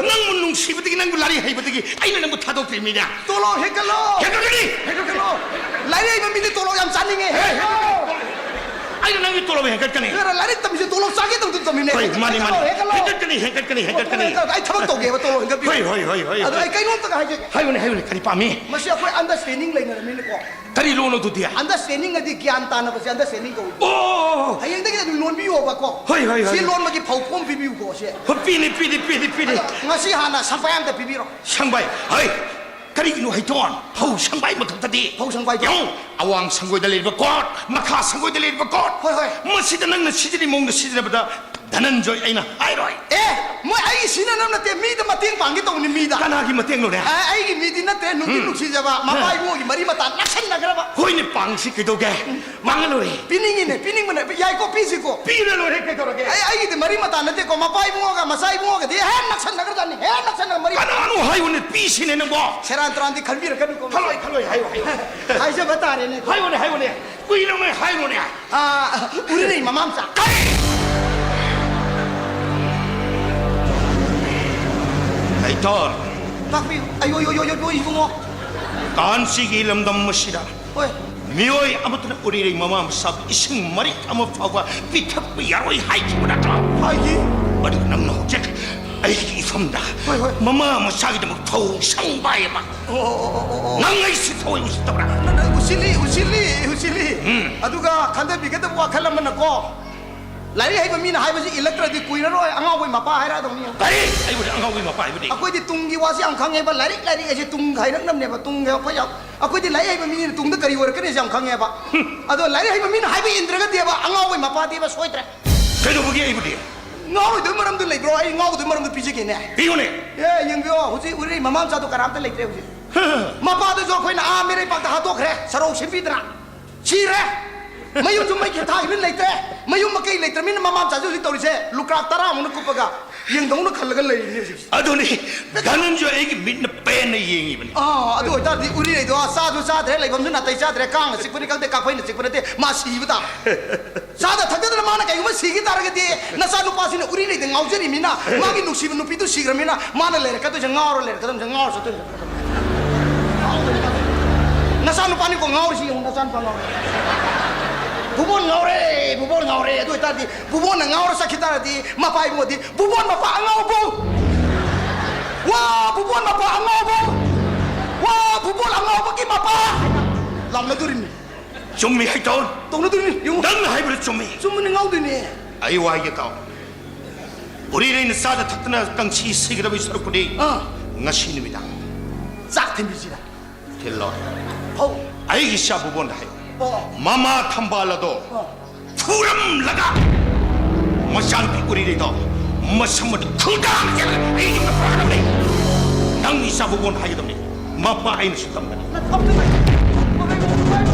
ꯅꯪꯕꯨ ꯅꯨꯡꯁꯤꯕꯗꯒꯤ, ꯅꯪꯕꯨ ꯂꯥꯏꯔꯤꯛ ꯍꯩꯕꯗꯒꯤ ꯑꯩꯅ ꯅꯪꯕꯨ ꯊꯥꯗꯣꯛꯇ꯭ꯔꯤꯕꯅꯤꯅ꯫ ꯇꯣꯂꯣꯞ ꯍꯦꯟꯒꯠꯂꯣ! ꯍꯦꯟꯒꯠꯀꯅꯤ! ꯍꯦꯟꯒꯠꯀꯅꯤ! ꯂꯥꯏꯔꯤꯛ ꯍꯩꯕ ꯃꯤꯗꯤ ꯇꯣꯂꯣꯞ ꯌꯥꯝ ꯆꯥꯅꯤꯡꯉꯦ꯫ ꯍꯦ, ꯍꯦ, ꯍꯦ꯫ ꯑꯩꯅ ꯅꯪꯒꯤ ꯇꯣꯂꯣꯞ ꯍꯦꯟꯒꯠꯀꯅꯤ꯫ ꯈꯔ ꯂꯥꯏꯔꯤꯛ ꯇꯝꯃꯤꯁꯦ ꯇꯣꯂꯣꯞ ꯆꯥꯒꯦ ꯇꯧꯗꯅ ꯇꯝꯃꯤꯅꯦ꯫ ꯍꯣꯏ, ꯃꯥꯅꯤ, ꯃꯥꯅꯤ꯫ ꯍꯦꯟꯒꯠꯂꯣ, ꯍꯦꯟꯒꯠꯀꯅꯤ, ꯍꯦꯟꯒꯠꯀꯅꯤ, ꯍꯦꯟꯒꯠꯀꯅꯤ꯫ ꯇꯣꯂꯣꯞ ꯍꯦꯟꯒꯠꯂꯣ꯫ ꯑꯩ ꯊꯕꯛ ꯇꯧꯒꯦꯕ, ꯇꯣꯂꯣꯞ ꯍꯦꯟꯒꯠꯄꯤꯌꯨ꯫ ꯍꯣꯏ, ꯍꯣꯏ, ꯍꯣꯏ, ꯍꯣꯏ, ꯑꯗꯣ ꯍꯣꯏ꯫ ꯑꯩ ꯀꯩꯅꯣꯝꯇꯒ ꯍꯥꯏꯖꯒꯦ꯫ ꯍꯥꯏꯌꯨꯅꯦ, ꯍꯥꯏꯌꯨꯅꯦ, ꯀꯔꯤ ꯄꯥꯝꯃꯤ? ꯃꯁꯤ ꯑꯩꯈꯣꯏ understanding ꯂꯩꯅꯔꯕꯅꯤꯅꯀꯣ꯫ ꯀꯔꯤꯅꯣ ꯑꯗꯨꯗꯤ? Understanding ꯑꯗꯤ ꯒ꯭ꯌꯥꯟ ꯇꯥꯅꯕꯁꯦ understanding ꯀꯧꯏ꯫ ꯑꯣ! ꯍꯌꯦꯡꯗꯒꯤ ꯑꯗꯨꯝ ꯂꯣꯟꯕꯤꯌꯣꯕꯀꯣ꯫ ꯍꯣꯏ, ꯍꯣꯏ, ꯍꯣꯏ, ꯁꯤ ꯍꯣꯏ꯫ ꯂꯣꯟꯕꯒꯤ ꯐꯧ ꯄꯣꯝ ꯄꯤꯕꯤꯌꯨꯀꯣ, ꯁꯦ꯫ ꯍꯣꯏ, ꯄꯤꯅꯤ, ꯄꯤꯅꯤ, ꯄꯤꯅꯤ, ꯄꯤꯅꯤ꯫ ꯑꯗꯣ ꯉꯁꯤ ꯍꯥꯟꯅ ꯁꯪꯕꯥꯏ ꯑꯝꯇ ꯄꯤꯕꯤꯔꯣ꯫ ꯁꯪꯕꯥꯏ? ꯍꯩ! ꯀꯔꯤꯒꯤꯅꯣ ꯍꯩꯇꯣꯟ? ꯐꯧ ꯁꯪꯕꯥꯏ ꯃꯊꯛꯇꯗꯤ꯫ ꯐꯧ ꯁꯪꯕꯥꯏꯗꯣ? ꯌꯦꯡꯉꯨ, ꯑꯋꯥꯡ ꯁꯪꯒꯣꯏꯗ ꯂꯩꯔꯤꯕ ꯀꯣꯠ, ꯃꯈꯥ ꯁꯪꯒꯣꯏꯗ ꯂꯩꯔꯤꯕ ꯀꯣꯠ꯫ ꯍꯣꯏ, ꯍꯣꯏ꯫ ꯃꯁꯤꯗ ꯅꯪꯅ ꯁꯤꯖꯤꯟꯅꯔꯤ ꯃꯑꯣꯡꯗ ꯁꯤꯖꯤꯟꯅꯕꯗ ꯙꯅꯟꯖꯣꯏ, ꯑꯩꯅ ꯍꯥꯏꯔꯣꯏ꯫ ꯑꯦ, ꯃꯣꯏ ꯑꯩꯒꯤ ꯁꯤꯖꯤꯟꯅꯅꯕ ꯅꯠꯇꯦ, ꯃꯤꯗ ꯃꯇꯦꯡ ꯄꯥꯡꯒꯦ ꯇꯧꯕꯅꯤ, ꯃꯤꯗ꯫ ꯀꯅꯥꯒꯤ ꯃꯇꯦꯡꯅꯣꯅꯦ? ꯑ, ꯑꯩꯒꯤ ꯃꯤꯗꯤ ꯅꯠꯇ꯭ꯔꯦ, ꯅꯨꯡꯗꯤ ꯎꯝ꯫ ꯅꯨꯡꯁꯤꯖꯕ ꯃꯄꯥ ꯎꯝ꯫ ꯏꯕꯨꯡꯉꯣꯒꯤ ꯃꯔꯤ ꯃꯇꯥ ꯅꯛꯁꯟꯅꯈ꯭ꯔꯕ꯫ ꯍꯣꯏꯅꯦ, ꯄꯥꯡꯁꯤ ꯀꯩꯗꯧꯒꯦ? ꯄꯥꯡꯉ ꯂꯣꯏꯔꯦ꯫ ꯄꯤꯅꯤꯡꯉꯤꯅꯦ, ꯄꯤꯅꯤꯡꯕꯅ ꯌꯥꯏꯀꯣ, ꯄꯤꯁꯤꯀꯣ꯫ ꯄꯤꯔ ꯂꯣꯏꯔꯦ, ꯀꯩꯗꯧꯔꯒꯦ? ꯑꯩ, ꯑꯩꯒꯤꯗꯤ ꯃꯔꯤ ꯃꯇꯥ ꯅꯠꯇꯦꯀꯣ, ꯃꯄꯥ ꯏꯕꯨꯡꯉꯣꯒ ꯃꯆꯥ ꯏꯕꯨꯡꯉꯣꯒꯗꯤ ꯍꯦꯟꯅ ꯅꯛꯁꯟꯅꯈ꯭ꯔꯖꯥꯠꯅꯤ, ꯍꯦꯟꯅ ꯅꯛꯁꯟꯅ ꯃꯔꯤ꯫ ꯀꯅꯥꯅꯣ ꯍꯥꯏꯌꯨꯅꯦ, ꯄꯤꯁꯤꯅꯦ ꯅꯪꯕꯣ? ꯁꯦꯔꯥꯟ ꯇꯨꯔꯥꯟꯗꯤ ꯈꯟꯕꯤꯔꯛꯀꯅꯨꯀꯣ꯫ ꯈꯜꯂꯣꯏ, ꯈꯜꯂꯣꯏ, ꯍꯥꯏꯌꯨ, ꯍꯥꯏꯌꯨ꯫ ꯍꯥꯏꯖꯕ ꯇꯥꯔꯦꯅꯦ꯫ ꯍꯥꯏꯌꯨꯅꯦ, ꯍꯥꯏꯌꯨꯅꯦ꯫ ꯀꯨꯏꯔꯕꯅꯦ, ꯍꯥꯏꯔꯣꯅꯦ꯫ ꯑꯥ, ꯎꯔꯤꯔꯩ ꯃꯃꯥ ꯃꯆꯥ꯫ ꯀꯔꯤ? ꯍꯩꯇꯣꯟ꯫ ꯇꯥꯛꯄꯤꯌꯨ꯫ ꯑꯌꯣ, ꯌꯣ, ꯌꯣ, ꯌꯣ, ꯌꯣ, ꯏꯕꯨꯡꯉꯣ꯫ ꯀꯥꯟꯆꯤꯒꯤ ꯂꯝꯗꯝ ꯑꯁꯤꯗ ꯍꯣꯏ꯫ ꯃꯤꯑꯣꯏ ꯑꯃꯠꯇꯅ ꯎꯔꯤꯔꯩ ꯃꯃꯥ ꯃꯆꯥꯕꯨ ꯏꯁꯤꯡ ꯃꯔꯤꯛ ꯑꯃ ꯐꯥꯎꯕ ꯄꯤꯊꯛꯄ ꯌꯥꯔꯣꯏ ꯍꯥꯏꯈꯤꯕ ꯅꯠꯇ꯭ꯔꯣ? ꯍꯥꯏꯈꯤ꯫ ꯑꯗꯨꯒ ꯅꯪꯅ ꯍꯧꯖꯤꯛ ꯑꯩꯒꯤ ꯏꯐꯝꯗ ꯍꯣꯏ, ꯍꯣꯏ꯫ ꯃꯃꯥ ꯃꯆꯥꯒꯤꯗꯃꯛ ꯐꯧ ꯁꯪꯕ ꯍꯥꯏꯕ꯫ ꯑꯣ, ꯑꯣ, ꯑꯣ, ꯑꯣ, ꯑꯣ꯫ ꯅꯪ ꯑꯩꯁꯤ ꯊꯑꯣꯏ ꯎꯁꯤꯠꯇꯕ꯭ꯔꯥ? ꯅ-, ꯅ-, ꯎꯁꯤꯜꯂꯤ, ꯎꯁꯤꯜꯂꯤ, ꯎꯁꯤꯜꯂꯤ꯫ ꯎꯝ꯫ ꯑꯗꯨꯒ ꯈꯟꯊꯕꯤꯒꯗꯕ ꯋꯥꯈꯜ ꯑꯃꯅꯀꯣ, ꯂꯥꯏꯔꯤꯛ ꯍꯩꯕ ꯃꯤꯅ ꯍꯥꯏꯕꯁꯤ ꯏꯜꯂꯛꯇ꯭ꯔꯗꯤ ꯀꯨꯏꯔꯔꯣꯏ ꯑꯉꯥꯎꯕꯩ ꯃꯄꯥ ꯍꯥꯏꯔꯛꯑꯗꯧꯅꯤ꯫ ꯀꯔꯤ? ꯑꯩꯕꯨꯗꯤ ꯑꯉꯥꯎꯕꯩ ꯃꯄꯥ ꯍꯥꯏꯕꯗꯤ? ꯑꯩꯈꯣꯏꯗꯤ ꯇꯨꯡꯒꯤ ꯋꯥꯁꯤ ꯌꯥꯝ ꯈꯪꯉꯦꯕ, ꯂꯥꯏꯔꯤꯛ, ꯂꯥꯏꯔꯤꯛ ꯍꯥꯏꯁꯦ ꯇꯨꯡ ꯍꯥꯏꯔꯛꯅꯕꯅꯦꯕ, ꯇꯨꯡꯒꯤ ꯑꯩꯈꯣꯏ ꯌꯥꯝ, ꯑꯩꯈꯣꯏꯗꯤ ꯂꯥꯏꯔꯤꯛ ꯍꯩꯕ ꯃꯤꯅꯤꯅ ꯇꯨꯡꯗ ꯀꯔꯤ ꯑꯣꯏꯔꯛꯀꯅꯤꯁꯦ ꯌꯥꯝ ꯈꯪꯉꯦꯕ꯫ ꯍꯨꯝ꯫ ꯑꯗꯣ ꯂꯥꯏꯔꯤꯛ ꯍꯩꯕ ꯃꯤꯅ ꯍꯥꯏꯕ ꯏꯟꯗ꯭ꯔꯒꯗꯤꯕ ꯑꯉꯥꯎꯕꯩ ꯃꯄꯥꯗꯤꯕ ꯁꯣꯏꯗ꯭ꯔꯦ꯫ ꯀꯩꯗꯧꯕꯒꯤ ꯑꯩꯕꯨꯗꯤ? ꯉꯥꯎꯔꯣꯏꯗꯕ ꯃꯔꯝꯗꯨ ꯂꯩꯕ꯭ꯔꯣ? ꯑꯩ ꯉꯥꯎꯗꯕ ꯃꯔꯝꯗꯨ ꯄꯤꯖꯒꯦꯅꯦ꯫ ꯄꯤꯌꯨꯅꯦ꯫ ꯑꯦ, ꯌꯦꯡꯕꯤꯌꯣ, ꯍꯧꯖꯤꯛ ꯎꯔꯤꯔꯩ ꯃꯃꯥ ꯃꯆꯥꯗꯣ ꯀꯅꯥꯝꯇ ꯂꯩꯇ꯭ꯔꯦ ꯍꯧꯖꯤꯛ꯫ ꯃꯄꯥꯗꯨꯁꯨ ꯑꯩꯈꯣꯏꯅ ꯑꯥ ꯃꯤꯔꯩꯄꯥꯛꯇ ꯍꯥꯠꯇꯣꯛꯈ꯭ꯔꯦ, ꯁꯔꯧ ꯁꯦꯝꯕꯤꯗꯅ꯫ ꯁꯤꯔꯦ꯫ ꯃꯌꯨꯝꯁꯨ ꯃꯩ ꯊꯥꯈꯤꯕꯅꯤꯅ ꯂꯩꯇ꯭ꯔꯦ꯫ ꯃꯌꯨꯝ ꯃꯀꯩ ꯂꯩꯇ꯭ꯔꯕꯅꯤꯅ ꯃꯃꯥ ꯃꯆꯥꯁꯨ ꯍꯧꯖꯤꯛ ꯇꯧꯔꯤꯁꯦ ꯂꯨꯀ꯭ꯔꯥꯛ ꯇꯔꯥꯃꯨꯛꯅ ꯀꯨꯞꯄꯒ ꯌꯦꯡꯗꯧꯅ ꯈꯜꯂꯒ ꯂꯩꯔꯤꯅꯦ ꯍꯧꯖꯤꯛꯁꯦ꯫ ꯑꯗꯨꯅꯤ, ꯙꯅꯟꯖꯣꯏ ꯑꯩꯒꯤ ꯃꯤꯠꯅ ꯄꯦꯟꯅ ꯌꯦꯡꯉꯤꯕꯅꯤ꯫ ꯑꯥ, ꯑꯗꯨ ꯑꯣꯏꯇꯥꯔꯗꯤ ꯎꯔꯤꯔꯩꯗꯣ ꯆꯥꯁꯨ ꯆꯥꯗ꯭ꯔꯦ, ꯂꯩꯐꯝꯁꯨ ꯅꯥꯇꯩ ꯆꯥꯗ꯭ꯔꯦ, ꯀꯥꯡꯅ ꯆꯤꯛꯄꯅꯤ ꯈꯪꯗꯦ, ꯀꯥꯐꯩꯅ ꯆꯤꯛꯄ ꯅꯠꯇꯦ, ꯃꯥ ꯁꯤꯕ ꯇꯥꯕ꯫ ꯆꯥꯗ ꯊꯛꯇꯗꯅ ꯃꯥꯅ ꯀꯩꯒꯨꯝꯕ ꯁꯤꯈꯤ ꯇꯥꯔꯒꯗꯤ ꯅꯆꯥꯅꯨꯄꯥꯁꯤꯅ ꯎꯔꯤꯔꯩꯗ ꯉꯥꯎꯖꯔꯤꯃꯤꯅ, ꯃꯥꯒꯤ ꯅꯨꯡꯁꯤꯕ ꯅꯨꯄꯤꯗꯨ ꯁꯤꯈ꯭ꯔꯃꯤꯅ, ꯃꯥꯅ ꯂꯩꯔꯛꯀꯗꯣꯏꯁꯦ ꯉꯥꯎꯔ ꯂꯩꯔꯛꯀꯗꯣꯏꯅꯤ, ꯉꯥꯎꯔ ꯆꯠꯇꯣꯏꯅꯤ꯫ ꯅꯆꯥꯅꯨꯄꯥꯅꯤꯀꯣ ꯉꯥꯎꯔꯤꯁꯤ ꯌꯦꯡꯉꯨ, ꯅꯆꯥꯅꯨꯄꯥ ꯉꯥꯎꯔꯦ꯫ ꯕꯨꯕꯣꯟ ꯉꯥꯎꯔꯦ, ꯕꯨꯕꯣꯟ ꯉꯥꯎꯔꯦ꯫ ꯑꯗꯨ ꯑꯣꯏꯇꯥꯔꯗꯤ ꯕꯨꯕꯣꯟꯅ ꯉꯥꯎꯔ ꯆꯠꯈꯤ ꯇꯥꯔꯗꯤ ꯃꯄꯥ ꯏꯕꯨꯡꯉꯣꯗꯤ, "ꯕꯨꯕꯣꯟ ꯃꯄꯥ ꯑꯉꯥꯎꯕꯧ! ꯋꯥ, ꯕꯨꯕꯣꯟ ꯃꯄꯥ ꯑꯉꯥꯎꯕꯧ! ꯋꯥ, ꯕꯨꯕꯣꯟ ꯑꯉꯥꯎꯕꯒꯤ ꯃꯄꯥ!" ꯍꯥꯏꯅ ꯂꯥꯎꯅꯗꯣꯔꯤꯅꯤ꯫ ꯆꯨꯝꯃꯤ, ꯍꯩꯇꯣꯟ꯫ ꯇꯧꯅꯗꯣꯏꯅꯤ, ꯌꯦꯡꯉꯨ꯫ ꯅꯪꯅ ꯍꯥꯏꯕꯗꯨ ꯆꯨꯝꯃꯤ꯫ ꯆꯨꯝꯕꯅꯤ, ꯉꯥꯎꯗꯣꯏꯅꯤ꯫ ꯑꯩ ꯋꯥ ꯍꯥꯏꯒꯦ ꯇꯥꯎ꯫ ꯎꯔꯤꯔꯩꯅ ꯆꯥꯗ ꯊꯛꯇꯅ ꯀꯪꯁꯤ ꯁꯤꯒꯗꯕꯒꯤ ꯁꯔꯨꯛꯄꯨꯗꯤ ꯑꯥ꯫ ꯉꯁꯤ ꯅꯨꯃꯤꯗꯥꯡ ꯆꯥꯛ ꯊꯤꯟꯕꯤꯁꯤꯔ? ꯊꯤꯜꯂꯣ꯫ ꯍꯧ꯫ ꯑꯩꯒꯤ ꯏꯆꯥ ꯕꯨꯕꯣꯟꯗ ꯍꯥꯏꯌꯨ꯫ ꯑꯣ꯫ ꯃꯃꯥ ꯊꯝꯕꯥꯜ ꯑꯗꯣ ꯑꯣ꯫ ꯐꯨꯔꯝꯂꯒ ꯃꯆꯥꯅꯨꯄꯤ ꯎꯔꯤꯔꯩꯗꯣ ꯃꯁꯝ ꯑꯗꯨ ꯈꯨꯗꯥꯡ ꯆꯦꯜꯂꯒ ꯑꯩ ꯌꯨꯝꯗ ꯄꯨꯔꯛꯀꯗꯕꯅꯤ꯫ ꯅꯪ ꯏꯆꯥꯕꯨ ꯀꯣꯟ ꯍꯥꯏꯒꯗꯕꯅꯤ꯫ ꯃꯄꯥ ꯑꯩꯅꯁꯨ ꯇꯝꯒꯅꯤ꯫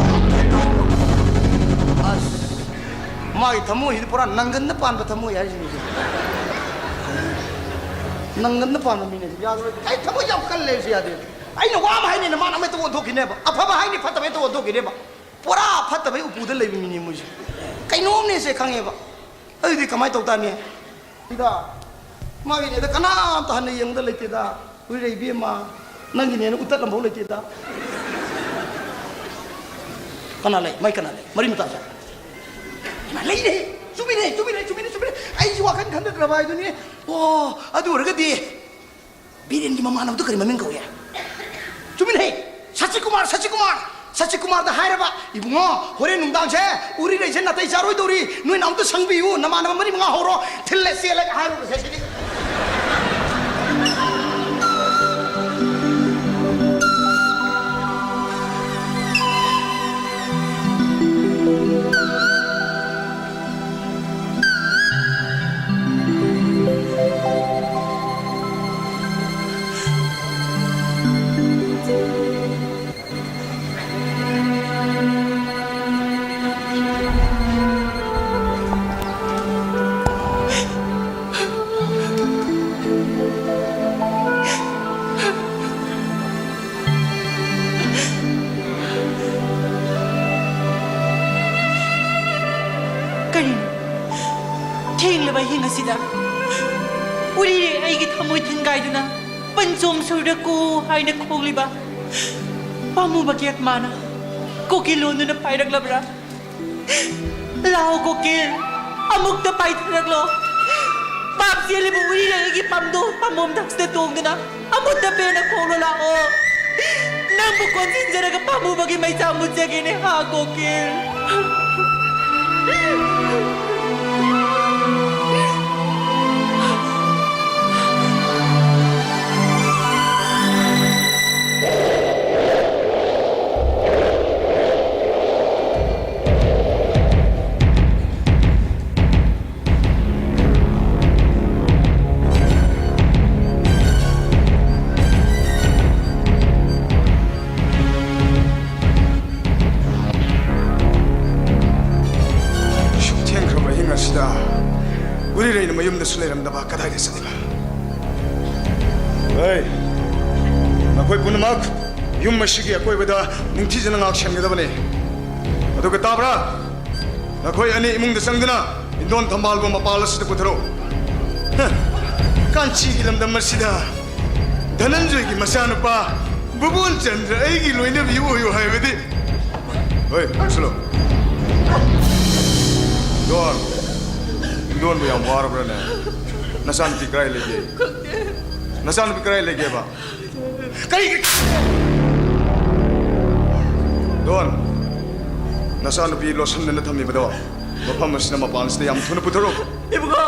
ꯑꯁ, ꯃꯥꯒꯤ ꯊꯃꯣꯏꯁꯤꯗꯤ ꯄꯨꯔꯥ ꯅꯪꯒꯟꯗ ꯄꯥꯟꯕ ꯊꯃꯣꯏ ꯍꯥꯏꯁꯤꯅꯤ꯫ ꯅꯪꯒꯟꯗ ꯄꯥꯟꯕ ꯃꯤꯅꯦ ꯁꯤ꯫ ꯌꯥꯗꯕ꯫ ꯑꯩ ꯊꯃꯣꯏ ꯌꯥꯝ ꯀꯜꯂꯦ ꯁꯤ, ꯌꯥꯗꯦ꯫ ꯑꯩꯅ ꯋꯥ ꯑꯃ ꯍꯥꯏꯅꯤ, ꯃꯥꯅ ꯑꯃ ꯍꯦꯛꯇ ꯑꯣꯟꯊꯣꯛꯈꯤꯅꯦꯕ꯫ ꯑꯐꯕ ꯍꯥꯏꯅꯤ, ꯐꯠꯇꯕ ꯍꯦꯛꯇ ꯑꯣꯟꯊꯣꯛꯈꯤꯅꯦꯕ꯫ ꯄꯨꯔꯥ ꯐꯠꯇꯕꯩ ꯎꯄꯨꯗ ꯂꯩꯕ ꯃꯤꯅꯦ ꯃꯣꯏꯁꯦ꯫ ꯀꯩꯅꯣꯝꯅꯦꯁꯦ ꯈꯪꯉꯦꯕ꯫ ꯑꯗꯨꯗꯤ ꯀꯃꯥꯏꯅ ꯇꯧ ꯇꯥꯅꯤ? ꯁꯤꯗ ꯃꯥꯒꯤꯅꯦꯗ ꯀꯅꯥꯝꯇ ꯍꯟꯅ ꯌꯦꯡꯕꯗ ꯂꯩꯇꯦꯗ꯫ ꯎꯔꯤꯔꯩ ꯏꯕꯦꯝꯃ, ꯅꯪꯒꯤꯅꯦꯅ ꯎꯇꯠ ꯑꯃꯐꯥꯎ ꯂꯩꯇꯦꯗ꯫ ꯀꯅꯥ ꯂꯩ? ꯃꯩ ꯀꯅꯥ ꯂꯩ? ꯃꯔꯤ ꯃꯇꯥꯁꯦ꯫ ꯀꯅꯥ ꯂꯩꯔꯦ? ꯆꯨꯝꯃꯤꯅꯦ, ꯆꯨꯝꯃꯤꯅꯦ, ꯆꯨꯝꯃꯤꯅꯦ, ꯆꯨꯝꯃꯤꯅꯦ꯫ ꯑꯩꯁꯨ ꯋꯥꯈꯜ ꯈꯟꯊꯗ꯭ꯔꯕ ꯍꯥꯏꯗꯨꯅꯤ꯫ ꯑꯣ, ꯑꯗꯨ ꯑꯣꯏꯔꯒꯗꯤ ꯕꯤꯔꯦꯟꯒꯤ ꯃꯃꯥꯟꯅꯕꯗꯨ ꯀꯔꯤ ꯃꯃꯤꯡ ꯀꯧꯏ? ꯆꯨꯝꯃꯤꯟꯍꯦ! ꯁꯆꯤꯀꯨꯃꯥꯔ, ꯁꯆꯤꯀꯨꯃꯥꯔ! ꯁꯆꯤꯀꯨꯃꯥꯔꯗ ꯍꯥꯏꯔꯕ, "ꯏꯕꯨꯡꯉꯣ, ꯍꯣꯔꯦꯟ ꯅꯨꯡꯗꯥꯡꯁꯦ ꯎꯔꯤꯔꯩꯁꯦ ꯅꯥꯇꯩ ꯆꯥꯔꯣꯏꯗꯧꯔꯤ, ꯅꯣꯏ ꯅꯥꯎꯇ ꯁꯪꯕꯤꯌꯨ, ꯅꯃꯥꯟꯅꯕ ꯃꯔꯤ ꯃꯉꯥ ꯍꯧꯔꯣ, ꯊꯤꯜꯂꯦ ꯆꯦꯜꯂꯦ" ꯍꯥꯏꯔꯨꯔꯁꯦ ꯁꯤꯗꯤ꯫ ꯀꯔꯤꯅꯣ? ꯊꯦꯡꯂꯕ ꯑꯍꯤꯡ ꯑꯁꯤꯗ ꯎꯔꯤꯔꯩ ꯑꯩꯒꯤ ꯊꯃꯣꯏ ꯊꯤꯟꯒꯥꯏꯗꯨꯅ ꯄꯟꯆꯣꯝ ꯁꯨꯔꯗ ꯀꯨ ꯍꯥꯏꯅ ꯈꯣꯡꯂꯤꯕ ꯄꯥꯝꯃꯨꯕꯒꯤ ꯑꯠꯃꯥꯅ ꯀꯣꯀꯤꯜ ꯂꯣꯟꯗꯨꯅ ꯄꯥꯏꯔꯛꯂꯕ꯭ꯔꯥ? ꯂꯥꯎ ꯀꯣꯀꯤꯜ, ꯑꯃꯨꯛꯇ ꯄꯥꯏꯊꯔꯛꯂꯣ꯫ ꯄꯥꯞ ꯆꯦꯜꯂꯤꯕ ꯎꯔꯤꯔꯩ ꯑꯩꯒꯤ ꯄꯥꯝꯗꯣ ꯄꯥꯝꯕꯣꯝ ꯊꯛꯁꯤꯗ ꯇꯣꯡꯗꯨꯅ ꯑꯃꯨꯛꯇ ꯄꯦꯟꯅ ꯈꯣꯡꯂꯣ ꯂꯥꯛꯑꯣ꯫ ꯅꯪꯕꯨ ꯀꯣꯟꯁꯤꯟꯖꯔꯒ ꯄꯥꯝꯃꯨꯕꯒꯤ ꯃꯩꯆꯥ ꯃꯨꯠꯆꯒꯦꯅꯦ ꯍꯥ ꯀꯣꯀꯤꯜ꯫ ꯃꯌꯨꯝꯗꯁꯨ ꯂꯩꯔꯝꯗꯕ ꯀꯗꯥꯏꯗ ꯆꯠꯂꯤꯕ? ꯍꯦ, ꯅꯈꯣꯏ ꯄꯨꯝꯅꯃꯛ ꯌꯨꯝ ꯑꯁꯤꯒꯤ ꯑꯀꯣꯏꯕꯗ ꯅꯤꯡꯊꯤꯖꯅ ꯉꯥꯛ ꯁꯦꯟꯒꯗꯕꯅꯤ꯫ ꯑꯗꯨꯒ ꯇꯥꯕ꯭ꯔꯥ? ꯅꯈꯣꯏ ꯑꯅꯤ ꯏꯃꯨꯡꯗ ꯆꯪꯗꯨꯅ ꯏꯟꯗꯣꯟ ꯊꯝꯕꯥꯜꯕꯨ ꯃꯄꯥꯜ ꯑꯁꯤꯗ ꯄꯨꯊꯔꯛꯎ꯫ ꯍ, ꯀꯥꯟꯆꯤꯒꯤ ꯂꯝꯗꯝ ꯑꯁꯤꯗ ꯙꯅꯟꯖꯣꯏꯒꯤ ꯃꯆꯥꯅꯨꯄꯥ ꯚꯨꯕꯣꯟ ꯆꯟꯗ꯭ꯔ ꯑꯩꯒꯤ ꯂꯣꯏꯅꯕꯤ ꯑꯣꯏꯌꯨ ꯍꯥꯏꯕꯗꯤ꯫ ꯍꯣꯏ, ꯂꯥꯛꯁꯤꯜꯂꯣ꯫ ꯏꯟꯗꯣꯟ, ꯏꯟꯗꯣꯟꯕꯨ ꯌꯥꯝ ꯋꯥꯔꯕ꯭ꯔꯥꯅꯦ? ꯅꯆꯥꯅꯨꯄꯤ ꯀꯗꯥꯏ ꯂꯩꯒꯦ? ꯅꯆꯥꯅꯨꯄꯤ ꯀꯗꯥꯏ ꯂꯩꯒꯦꯕ? ꯀꯔꯤꯒꯤ? ꯗꯣꯟ, ꯅꯆꯥꯅꯨꯄꯤ ꯂꯣꯠꯁꯤꯟꯗꯅ ꯊꯝꯃꯤꯕꯗꯣ ꯃꯐꯝ ꯑꯁꯤꯅ ꯃꯄꯥꯟꯁꯤꯗ ꯌꯥꯝ ꯊꯨꯅ ꯄꯨꯊꯔꯛꯎ꯫ ꯏꯕꯨꯡꯉꯣ,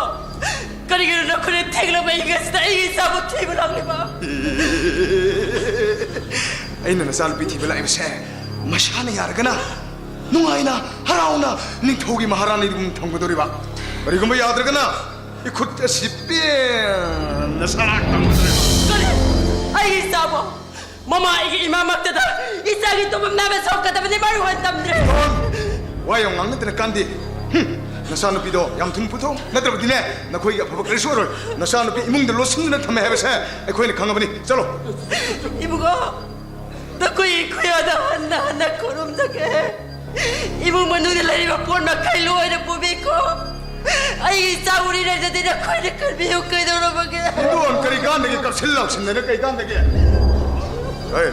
ꯀꯔꯤꯒꯤꯅꯣ ꯅꯈꯣꯏꯅ ꯊꯦꯡꯂꯕ ꯑꯍꯤꯡ ꯑꯁꯤꯗ ꯑꯩꯒꯤ ꯏꯆꯥꯕꯨ ꯊꯤꯕ ꯂꯥꯛꯂꯤꯕ? ꯑꯩꯅ ꯅꯆꯥꯅꯨꯄꯤ ꯊꯤꯕ ꯂꯥꯛꯏꯕꯁꯦ ꯃꯁꯥꯅ ꯌꯥꯔꯒꯅ ꯅꯨꯡꯉꯥꯏꯅ, ꯍꯔꯥꯎꯅ ꯅꯤꯡꯊꯧꯒꯤ ꯃꯍꯥꯔꯥꯅꯤꯒꯨꯝ ꯊꯝꯒꯗꯧꯔꯤꯕ꯫ ꯀꯔꯤꯒꯨꯝꯕ ꯌꯥꯗ꯭ꯔꯒꯅ ꯏꯈꯨꯠ ꯑꯁꯤ ꯄꯦꯟꯅ ꯁꯔꯥꯛ ꯇꯝꯒꯗꯧꯔꯤꯕ꯫ ꯀꯔꯤ? ꯑꯩꯒꯤ ꯏꯆꯥꯕꯨ ꯃꯃꯥ ꯑꯩꯒꯤ ꯏꯃꯥꯃꯛꯇꯗ ꯏꯆꯥꯒꯤ ꯇꯨꯝꯐꯝ ꯅꯥꯏꯕ ꯁꯣꯛꯀꯗꯕꯅꯤ ꯃꯔꯨ ꯑꯣꯏꯅ ꯇꯝꯗ꯭ꯔꯦ꯫ ꯋꯥ ꯌꯥꯝ ꯉꯥꯡꯅꯗꯅ ꯀꯥꯟꯗꯦ꯫ ꯍꯨꯝ, ꯅꯆꯥꯅꯨꯄꯤꯗꯣ ꯌꯥꯝ ꯊꯨꯅ ꯄꯨꯊꯣꯛ, ꯅꯠꯇ꯭ꯔꯕꯗꯤꯅꯦ ꯅꯈꯣꯏꯒꯤ ꯑꯐꯕ ꯀꯔꯤꯁꯨ ꯑꯣꯏꯔꯣꯏ꯫ ꯅꯆꯥꯅꯨꯄꯤ ꯏꯃꯨꯡꯗ ꯂꯣꯠꯁꯤꯟꯗꯨꯅ ꯊꯝꯃꯦ ꯍꯥꯏꯕꯁꯦ ꯑꯩꯈꯣꯏꯅ ꯈꯪꯉꯕꯅꯤ꯫ ꯆꯠꯂꯣ꯫ ꯏꯕꯨꯡꯉꯣ, ꯅꯈꯣꯏ ꯈꯨꯌꯥꯗ ꯍꯟꯅ ꯍꯟꯅ ꯈꯨꯔꯨꯝꯖꯒꯦ꯫ ꯏꯃꯨꯡ ꯃꯅꯨꯡꯗ ꯂꯩꯔꯤꯕ ꯄꯣꯠ ꯃꯈꯩ ꯂꯣꯏꯅ ꯄꯨꯕꯤꯈꯣ꯫ ꯑꯩꯒꯤ ꯏꯆꯥ ꯎꯔꯤꯉꯩꯗꯗꯤ ꯅꯈꯣꯏꯅ ꯀꯟꯕꯤꯌꯨ ꯀꯩꯗꯧꯔꯕꯒꯦ? ꯏꯟꯗꯣꯟ ꯀꯔꯤ ꯀꯥꯟꯗꯒꯤ ꯀꯞꯁꯤꯟ ꯂꯥꯎꯁꯤꯟꯗꯅ ꯀꯩ ꯀꯥꯟꯗꯒꯤ? ꯍꯦ,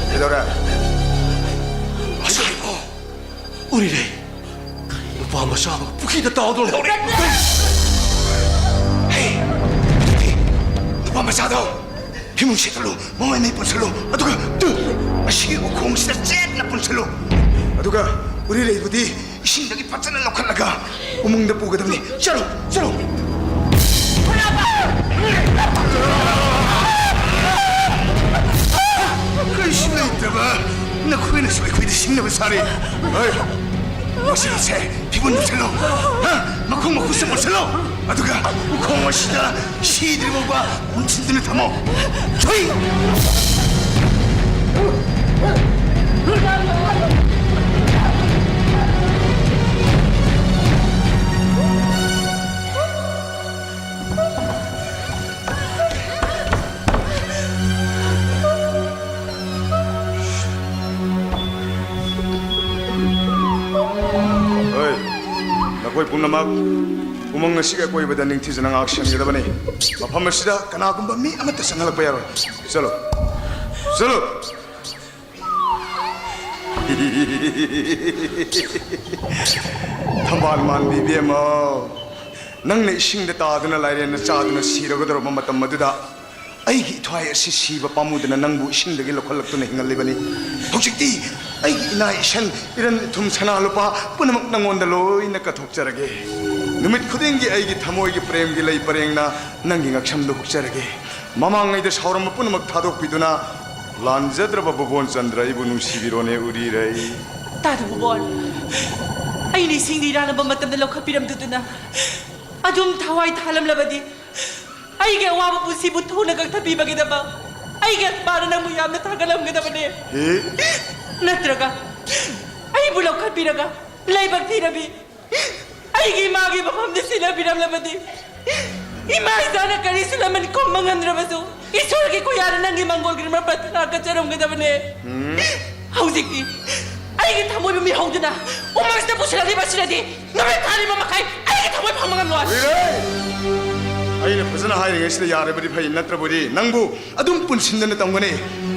ꯀꯩꯗꯧꯔꯦ? ꯑꯁꯣꯏꯕꯣ, ꯎꯔꯤꯔꯦ꯫ ꯅꯨꯄꯥ ꯃꯆꯥ ꯑꯃ ꯄꯨꯈ꯭ꯔꯤꯗ ꯇꯥꯎꯗꯨꯅ ꯂꯩꯍꯧꯔꯦ꯫ ꯍꯦ, ꯍꯦ, ꯅꯨꯄꯥ ꯃꯆꯥꯗꯣ ꯐꯤꯃꯨꯡ ꯁꯦꯠꯇꯠꯂꯨ, ꯃꯃꯩ ꯃꯩ ꯄꯨꯟꯁꯤꯜꯂꯨ, ꯑꯗꯨꯒ ꯇꯨ, ꯑꯁꯤꯒꯤ ꯎꯈꯣꯡꯁꯤꯗ ꯆꯦꯠꯅ ꯄꯨꯟꯁꯤꯜꯂꯨ꯫ ꯑꯗꯨꯒ ꯎꯔꯤꯔꯩꯕꯨꯗꯤ ꯏꯁꯤꯡꯗꯒꯤ ꯐꯖꯅ ꯂꯧꯈꯠꯂꯒ ꯎꯃꯪꯗ ꯄꯨꯒꯗꯕꯅꯤ꯫ ꯆꯠꯂꯨ, ꯆꯠꯂꯨ꯫ ꯀꯔꯤꯁꯨ ꯂꯩꯇ꯭ꯔꯕ ꯅꯈꯣꯏꯅꯁꯨ ꯑꯩꯈꯣꯏꯗ ꯁꯤꯡꯅꯕ ꯁꯥꯔꯤ꯫ ꯍꯣꯏ, ꯃꯁꯤꯒꯤꯁꯦ ꯐꯤꯕꯨꯟ ꯄꯨꯁꯜꯂꯣ꯫ ꯍꯥ? ꯃꯈꯣꯡ ꯃꯈꯨꯠꯁꯨ ꯄꯨꯁꯜꯂꯣ꯫ ꯑꯗꯨꯒ ꯎꯈꯣꯡ ꯑꯁꯤꯗ ꯁꯤꯗ꯭ꯔꯤꯕ ꯐꯥꯎꯕ ꯄꯨꯟꯁꯤꯟꯗꯨꯅ ꯊꯝꯃꯣ꯫ ꯊꯨꯏ! ꯄꯨꯝꯅꯃꯛ ꯎꯃꯪ ꯑꯁꯤꯒꯤ ꯑꯀꯣꯏꯕꯗ ꯅꯤꯡꯊꯤꯖꯅ ꯉꯥꯛ ꯁꯦꯟꯒꯗꯕꯅꯤ꯫ ꯃꯐꯝ ꯑꯁꯤꯗ ꯀꯅꯥꯒꯨꯝꯕ ꯃꯤ ꯑꯃꯠꯇ ꯆꯪꯍꯜꯂꯛꯄ ꯌꯥꯔꯣꯏ꯫ ꯆꯠꯂꯣ, ꯆꯠꯂꯣ꯫ ꯊꯝꯕꯥꯜ ꯃꯥꯟꯕꯤ ꯏꯕꯦꯝꯃ, ꯅꯪꯅ ꯏꯁꯤꯡꯗ ꯇꯥꯗꯨꯅ ꯂꯥꯏꯔꯦꯟꯅ ꯆꯥꯗꯨꯅ ꯁꯤꯔꯒꯗꯧꯔꯕ ꯃꯇꯝ ꯑꯗꯨꯗ, ꯑꯩꯒꯤ ꯏꯊ꯭ꯋꯥꯏ ꯑꯁꯤ ꯁꯤꯕ ꯄꯥꯝꯃꯨꯗꯅ ꯅꯪꯕꯨ ꯏꯁꯤꯡꯗꯒꯤ ꯂꯧꯈꯠꯂꯛꯇꯨꯅ ꯍꯤꯡꯍꯜꯂꯤꯕꯅꯤ꯫ ꯍꯧꯖꯤꯛꯇꯤ ꯑꯩꯒꯤ ꯏꯅꯥ ꯏꯁꯟ, ꯏꯔꯟ ꯏꯊꯨꯝ, ꯁꯅꯥ ꯂꯨꯄꯥ ꯄꯨꯝꯅꯃꯛ ꯅꯪꯉꯣꯟꯗ ꯂꯣꯏꯅ ꯀꯠꯊꯣꯛꯆꯔꯒꯦ꯫ ꯅꯨꯃꯤꯠ ꯈꯨꯗꯤꯡꯒꯤ ꯑꯩꯒꯤ ꯊꯃꯣꯏꯒꯤ ꯄ꯭ꯔꯦꯝꯒꯤ ꯂꯩ ꯄꯔꯦꯡꯅ ꯅꯪꯒꯤ ꯉꯛꯁꯝꯗ ꯍꯨꯛꯆꯔꯒꯦ꯫ ꯃꯃꯥꯡꯉꯩꯗ ꯁꯥꯎꯔꯝꯕ ꯄꯨꯝꯅꯃꯛ ꯊꯥꯗꯣꯛꯄꯤꯗꯨꯅ, ꯂꯥꯟꯖꯗ꯭ꯔꯕ ꯚꯨꯕꯣꯟ ꯆꯟꯗ꯭ꯔ ꯑꯩꯕꯨ ꯅꯨꯡꯁꯤꯕꯤꯔꯣꯅꯦ ꯎꯔꯤꯔꯩ꯫ ꯇꯥꯗ ꯚꯨꯕꯣꯟ, ꯑꯩꯅ ꯏꯁꯤꯡꯗ ꯏꯔꯥꯟꯅꯕ ꯃꯇꯝꯗ ꯂꯧꯈꯠꯄꯤꯔꯝꯗꯨꯗꯨꯅ ꯑꯗꯨꯝ ꯊꯋꯥꯏ ꯊꯥꯂꯝꯂꯕꯗꯤ, ꯑꯩꯒꯤ ꯑꯋꯥꯕ ꯄꯨꯟꯁꯤꯕꯨ ꯊꯨꯅ ꯀꯛꯊꯠꯄꯤꯕꯒꯤꯗꯃꯛ ꯑꯩꯒꯤ ꯑꯠꯃꯥꯅ ꯅꯪꯕꯨ ꯌꯥꯝꯅ ꯊꯥꯒꯠꯂꯝꯒꯗꯕꯅꯦ꯫ ꯍꯦ? ꯅꯠꯇ꯭ꯔꯒ ꯑꯩꯕꯨ ꯂꯧꯈꯠꯄꯤꯔꯒ ꯂꯥꯏꯕꯛ ꯊꯤꯔꯕꯤ ꯑꯩꯒꯤ ꯏꯃꯥꯒꯤ ꯃꯐꯝꯗ ꯁꯤꯟꯅꯕꯤꯔꯝꯂꯕꯗꯤ, ꯏꯃꯥ ꯏꯆꯥꯅ ꯀꯔꯤꯁꯨ ꯂꯃꯟ ꯈꯨꯝꯕ ꯉꯝꯗ꯭ꯔꯕꯁꯨ, ꯏꯁꯣꯔꯒꯤ ꯈꯨꯌꯥꯅ ꯅꯪꯒꯤ ꯃꯪꯒꯣꯜꯒꯤꯗꯃꯛ ꯄ꯭ꯔꯊꯅꯥ ꯀꯠꯆꯔꯝꯒꯗꯕꯅꯦ꯫ ꯎꯝ꯫ ꯍꯧꯖꯤꯛꯇꯤ ꯑꯩꯒꯤ ꯊꯃꯣꯏꯕꯨ ꯃꯤꯍꯧꯗꯨꯅ ꯎꯃꯪꯁꯤꯗ ꯄꯨꯁꯤꯜꯂꯛꯂꯤꯕ ꯑꯁꯤꯅꯗꯤ ꯅꯨꯃꯤꯠ ꯊꯥ ꯃꯈꯥꯏ ꯑꯩꯒꯤ ꯊꯃꯣꯏ ꯐꯪꯕ ꯉꯝꯂꯣꯏ꯫ ꯎꯏꯔꯦ! ꯑꯩꯅ ꯐꯖꯅ ꯍꯥꯏꯔꯤꯉꯩꯁꯤꯗ ꯌꯥꯔꯕꯗꯤ ꯐꯩ, ꯅꯠꯇ꯭ꯔꯕꯗꯤ ꯅꯪꯕꯨ ꯑꯗꯨꯝ ꯄꯨꯟꯁꯤꯟꯗꯅ ꯇꯝꯒꯅꯤ꯫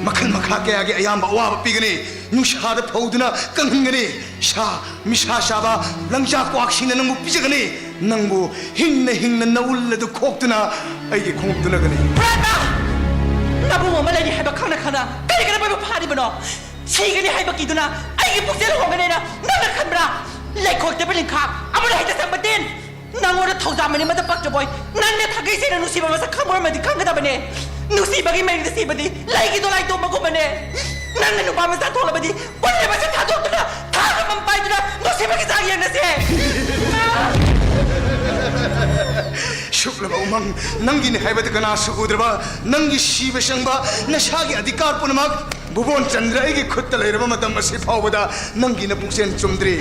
ꯃꯈꯜ ꯃꯈꯥ ꯀꯌꯥꯒꯤ ꯑꯌꯥꯝꯕ ꯑꯋꯥꯕ ꯄꯤꯒꯅꯤ꯫ ꯅꯨꯡꯁꯥꯗ ꯐꯧꯗꯨꯅ ꯀꯪꯍꯟꯒꯅꯤ꯫ ꯁꯥ, ꯅꯤꯁꯥ ꯆꯥꯕ ꯂꯪꯆꯥꯛ ꯀ꯭ꯋꯥꯛꯁꯤꯡꯅ ꯅꯪꯕꯨ ꯄꯤꯖꯒꯅꯤ꯫ ꯅꯪꯕꯨ ꯍꯤꯡꯅ ꯍꯤꯡꯅ ꯅꯧꯜ ꯑꯗꯨ ꯈꯣꯛꯇꯨꯅ ꯑꯩꯒꯤ ꯈꯣꯡꯎꯞ ꯇꯨꯅꯒꯅꯤ꯫ ꯄ꯭ꯔꯥꯟꯕ! ꯅꯕꯨꯡ ꯑꯃ ꯂꯩꯔꯤ ꯍꯥꯏꯕ ꯈꯪꯅ ꯈꯪꯅ ꯀꯔꯤꯒꯤꯅ ꯃꯣꯏꯕꯨ ꯐꯥꯔꯤꯕꯅꯣ? ꯁꯤꯒꯅꯤ ꯍꯥꯏꯕ ꯀꯤꯗꯨꯅ ꯑꯩꯒꯤ ꯄꯨꯛꯆꯦꯜ ꯍꯣꯡꯒꯅꯦꯅ ꯅꯪꯅ ꯈꯟꯕ꯭ꯔꯥ? ꯂꯩꯈꯣꯛꯇꯕ ꯂꯤꯡꯈꯥ ꯑꯃꯅ ꯍꯦꯛꯇ ꯆꯪꯕ ꯇꯤꯟ! ꯅꯪꯉꯣꯟꯗ ꯊꯧꯖꯥꯝ ꯑꯅꯤ ꯑꯃꯗ ꯄꯛꯇ꯭ꯔꯕꯣꯏ? ꯅꯪꯅ ꯊꯥꯒꯩ ꯁꯦꯡꯅ ꯅꯨꯡꯁꯤꯕ ꯃꯁꯛ ꯈꯪꯕ ꯑꯣꯏꯔꯝꯃꯗꯤ ꯈꯪꯒꯗꯕꯅꯦ꯫ ꯅꯨꯡꯁꯤꯕꯒꯤ ꯃꯩꯗ ꯁꯤꯕꯗꯤ ꯂꯩꯒꯤ ꯗꯣꯂꯥꯏ ꯇꯣꯡꯕꯒꯨꯝꯕꯅꯦ꯫ ꯅꯪꯅ ꯅꯨꯄꯥ ꯃꯆꯥ ꯊꯣꯛꯂꯕꯗꯤ ꯄꯨꯟꯅ ꯃꯁꯛ ꯊꯥꯗꯣꯛꯇꯨꯅ ꯊꯥꯡ ꯑꯃꯃꯝ ꯄꯥꯏꯗꯨꯅ ꯅꯨꯡꯁꯤꯕꯒꯤ ꯆꯥꯡ ꯌꯦꯡꯅꯁꯦ꯫ ꯁꯨꯞꯂꯕ ꯎꯃꯪ ꯅꯪꯒꯤꯅꯤ ꯍꯥꯏꯕꯗꯨ ꯀꯅꯥꯁꯨ ꯎꯗ꯭ꯔꯕ ꯅꯪꯒꯤ ꯁꯤꯕ ꯆꯪꯕ ꯅꯁꯥꯒꯤ ꯑꯙꯤꯀꯥꯔ ꯄꯨꯝꯅꯃꯛ ꯚꯨꯕꯣꯟ ꯆꯟꯗ꯭ꯔ ꯑꯩꯒꯤ ꯈꯨꯠꯇ ꯂꯩꯔꯕ ꯃꯇꯝ ꯑꯁꯤ ꯐꯥꯎꯕꯗ ꯅꯪꯒꯤ ꯅꯄꯨꯛꯆꯦꯜ ꯆꯨꯝꯗ꯭ꯔꯤ꯫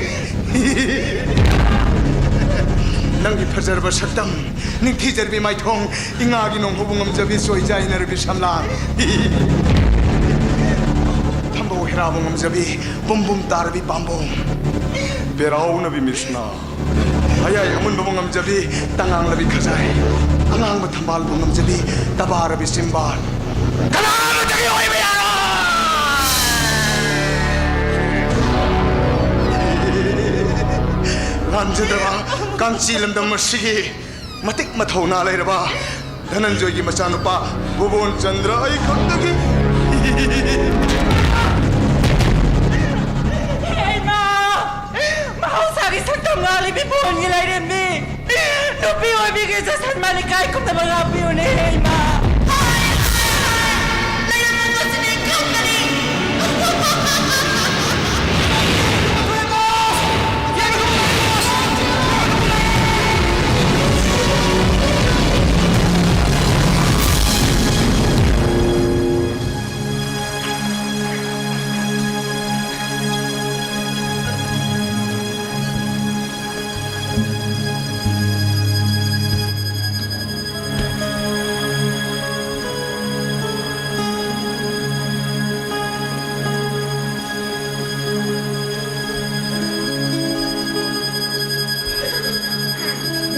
ꯅꯪꯒꯤ ꯐꯖꯔꯕ ꯁꯛꯇꯝ, ꯅꯤꯡꯊꯤꯖꯔꯕꯤ ꯃꯥꯏꯊꯣꯡ, ꯏꯉꯥꯒꯤ ꯅꯣꯡ ꯍꯧꯕ ꯉꯝꯖꯕꯤ ꯆꯣꯏꯖꯥꯏꯅꯔꯕꯤ ꯁꯝꯂꯥꯡ, ꯊꯝꯕꯧ ꯍꯦꯔꯥꯕ ꯉꯝꯖꯕꯤ ꯕꯨꯝ ꯕꯨꯝ ꯇꯥꯔꯕꯤ ꯄꯥꯝꯕꯣꯝ, ꯄꯦꯔꯥꯎꯅꯕꯤ ꯃꯤꯠꯁꯅꯥ, ꯃꯌꯥꯏ ꯑꯃꯨꯟꯕꯕꯨ ꯉꯝꯖꯕꯤ ꯇꯉꯥꯡꯂꯕꯤ ꯈꯖꯥꯏ, ꯑꯉꯥꯡꯕ ꯊꯝꯕꯥꯜꯕꯨ ꯉꯝꯖꯕꯤ ꯇꯕꯥꯔꯕꯤ ꯆꯤꯝꯕꯥꯜ꯫ ꯀꯅꯥ ꯑꯃꯠꯇꯒꯤ ꯑꯣꯏꯕ ꯌꯥꯔꯣꯏ! ꯂꯥꯟꯖꯗꯕ ꯀꯥꯡꯆꯤ ꯂꯝꯗꯝ ꯑꯁꯤꯒꯤ ꯃꯇꯤꯛ ꯃꯊꯧꯅꯥ ꯂꯩꯔꯕ ꯙꯅꯟꯖꯣꯏꯒꯤ ꯃꯆꯥꯅꯨꯄꯥ ꯚꯨꯕꯣꯟ ꯆꯟꯗ꯭ꯔ ꯑꯩ ꯈꯛꯇꯒꯤ꯫ ꯍꯩꯃꯥ! ꯃꯍꯧꯁꯥꯒꯤ ꯁꯛꯇꯝ ꯉꯥꯜꯂꯤꯕꯤ ꯕꯣꯟꯒꯤ ꯂꯥꯏꯔꯦꯝꯕꯤ! ꯅꯨꯄꯤ ꯑꯣꯏꯕꯤꯒꯤ ꯆꯠꯁꯟ ꯃꯥꯅ ꯏꯀꯥꯏ ꯈꯨꯝꯅꯕ ꯉꯥꯛꯄꯤꯌꯨꯅꯦ, ꯍꯩꯃꯥ! ꯂꯩꯔꯝꯃꯣ ꯃꯁꯤꯗꯤ ꯀꯟꯕꯅꯤ!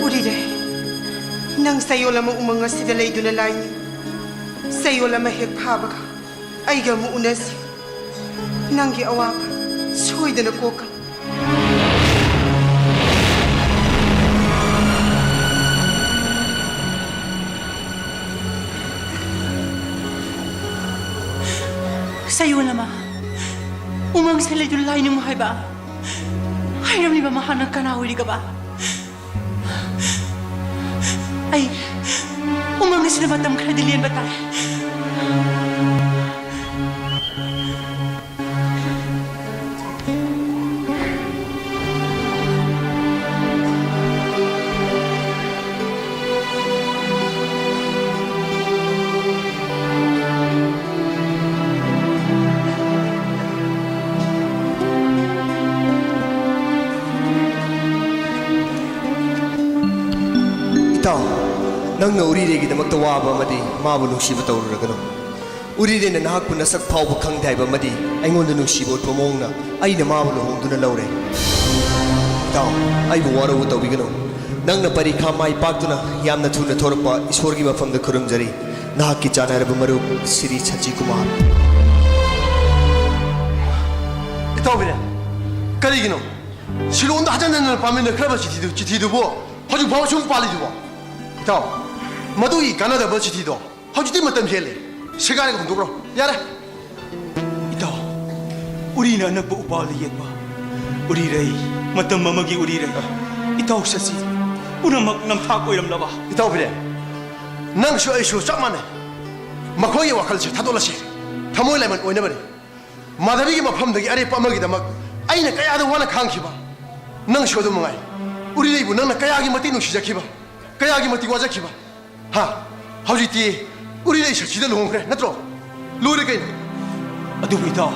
ꯎꯔꯤꯔꯦ, ꯅꯪ ꯆꯌꯣꯜ ꯑꯃ ꯎꯃꯪ ꯑꯁꯤꯗ ꯂꯩꯗꯨꯅ ꯂꯥꯏꯅꯤ꯫ ꯆꯌꯣꯜ ꯑꯃ ꯍꯦꯛ ꯐꯥꯕꯒ ꯑꯩꯒ ꯑꯃꯨꯛ ꯎꯅꯁꯤ꯫ ꯅꯪꯒꯤ ꯑꯋꯥꯕ ꯁꯣꯏꯗꯅ ꯀꯣꯛꯀꯅꯤ꯫ ꯆꯌꯣꯜ ꯑꯃ ꯎꯃꯪꯁꯦ ꯂꯩꯗꯨꯅ ꯂꯥꯏꯅꯤꯡꯉꯨ ꯍꯥꯏꯕ ꯍꯥꯏꯔꯝꯂꯤꯕ ꯃꯍꯥꯛꯅ ꯀꯅꯥ ꯑꯣꯏꯔꯤꯒꯕ? ꯑꯩ ꯎꯃꯪ ꯑꯁꯤꯗ ꯃꯇꯝ ꯈꯔꯗꯤ ꯂꯦꯟꯕ ꯇꯥꯏ꯫ ꯏꯇꯥꯎ, ꯅꯪꯅ ꯎꯔꯤꯔꯦꯒꯤꯗꯃꯛꯇ ꯋꯥꯕ ꯑꯃꯗꯤ ꯃꯥꯕꯨ ꯅꯨꯡꯁꯤꯕ ꯇꯧꯔꯨꯔꯒꯅꯨ꯫ ꯎꯔꯤꯔꯦꯅ ꯅꯍꯥꯛꯄꯨ ꯅꯁꯛ ꯐꯥꯎꯕ ꯈꯪꯗꯦ ꯍꯥꯏꯕ ꯑꯃꯗꯤ ꯑꯩꯉꯣꯟꯗ ꯅꯨꯡꯁꯤꯕ ꯎꯠꯄ ꯃꯑꯣꯡꯅ ꯑꯩꯅ ꯃꯥꯕꯨ ꯂꯨꯍꯣꯡꯗꯨꯅ ꯂꯧꯔꯦ꯫ ꯏꯇꯥꯎ, ꯑꯩꯕꯨ ꯋꯥꯔꯧꯕ ꯇꯧꯕꯤꯒꯅꯨ꯫ ꯅꯪꯅ ꯄꯔꯤꯈꯥ ꯃꯥꯏ ꯄꯥꯛꯇꯨꯅ ꯌꯥꯝꯅ ꯊꯨꯅ ꯊꯣꯔꯛꯄ ꯏꯁꯣꯔꯒꯤ ꯃꯐꯝꯗ ꯈꯨꯔꯨꯝꯖꯔꯤ꯫ ꯅꯍꯥꯛꯀꯤ ꯆꯥꯟꯅꯔꯕ ꯃꯔꯨꯞ ꯁ꯭ꯔꯤ ꯁꯆꯤ ꯀꯨꯃꯥꯔ꯫ ꯏꯇꯥꯎ ꯕꯤꯔꯦꯟ, ꯀꯔꯤꯒꯤꯅꯣ ꯁꯤꯂꯣꯡꯗ ꯍꯟꯖꯟ ꯍꯟꯖꯟꯅ ꯄꯥꯝꯃꯤꯟꯅꯈ꯭ꯔꯕ ꯆꯤꯊꯤꯗꯨ, ꯆꯤꯊꯤꯗꯨꯕꯨ ꯍꯧꯖꯤꯛ ꯐꯥꯎꯕ ꯁꯨꯝ ꯄꯥꯜꯂꯤꯗꯨꯕꯣ? ꯏꯇꯥꯎ, ꯃꯗꯨꯒꯤ ꯀꯥꯟꯅꯗꯕ ꯆꯤꯊꯤꯗꯣ ꯍꯧꯖꯤꯛꯇꯤ ꯃꯇꯝ ꯍꯦꯜꯂꯦ꯫ ꯁꯦꯒꯥꯏꯔꯒ ꯍꯨꯟꯗꯣꯛꯈ꯭ꯔꯣ꯫ ꯌꯥꯔꯦ꯫ ꯏꯇꯥꯎ, ꯎꯔꯤꯅ ꯑꯅꯛꯄ ꯎꯄꯥꯜꯗ ꯌꯦꯠꯄ ꯎꯔꯤꯔꯩ, ꯃꯇꯝ ꯑꯃꯒꯤ ꯎꯔꯤꯔꯩ꯫ ꯏꯇꯥꯎ ꯁꯆꯤ, ꯄꯨꯝꯅꯃꯛ ꯅꯝꯊꯥꯛ ꯑꯣꯏꯔꯝꯂꯕ? ꯏꯇꯥꯎ ꯕꯤꯔꯦꯟ, ꯅꯪꯁꯨ ꯑꯩꯁꯨ ꯆꯞ ꯃꯥꯟꯅꯩ꯫ ꯃꯈꯣꯏꯒꯤ ꯋꯥꯈꯜꯁꯦ ꯊꯥꯗꯣꯛꯂꯁꯤ꯫ ꯊꯃꯣꯏ ꯂꯥꯏꯃꯟ ꯑꯣꯏꯅꯕꯅꯤ꯫ ꯃꯥꯙꯕꯤꯒꯤ ꯃꯐꯝꯗꯒꯤ ꯑꯔꯦꯞꯄ ꯑꯃꯒꯤꯗꯃꯛ ꯑꯩꯅ ꯀꯌꯥꯗ ꯋꯥꯅ ꯈꯥꯡꯈꯤꯕ, ꯅꯪꯁꯨ ꯑꯗꯨ ꯃꯉꯥꯏ꯫ ꯎꯔꯤꯔꯩꯕꯨ ꯅꯪꯅ ꯀꯌꯥꯒꯤ ꯃꯇꯤꯛ ꯅꯨꯡꯁꯤꯖꯈꯤꯕ, ꯀꯌꯥꯒꯤ ꯃꯇꯤꯛ ꯋꯥꯖꯈꯤꯕ꯫ ꯍꯥ? ꯍꯧꯖꯤꯛꯇꯤ ꯎꯔꯤꯔꯩ ꯁꯆꯤꯗ ꯂꯨꯍꯣꯡꯈ꯭ꯔꯦ ꯅꯠꯇ꯭ꯔꯣ? ꯂꯣꯏꯔꯦ ꯀꯩꯅꯣ? ꯑꯗꯨꯕꯨ ꯏꯇꯥꯎ,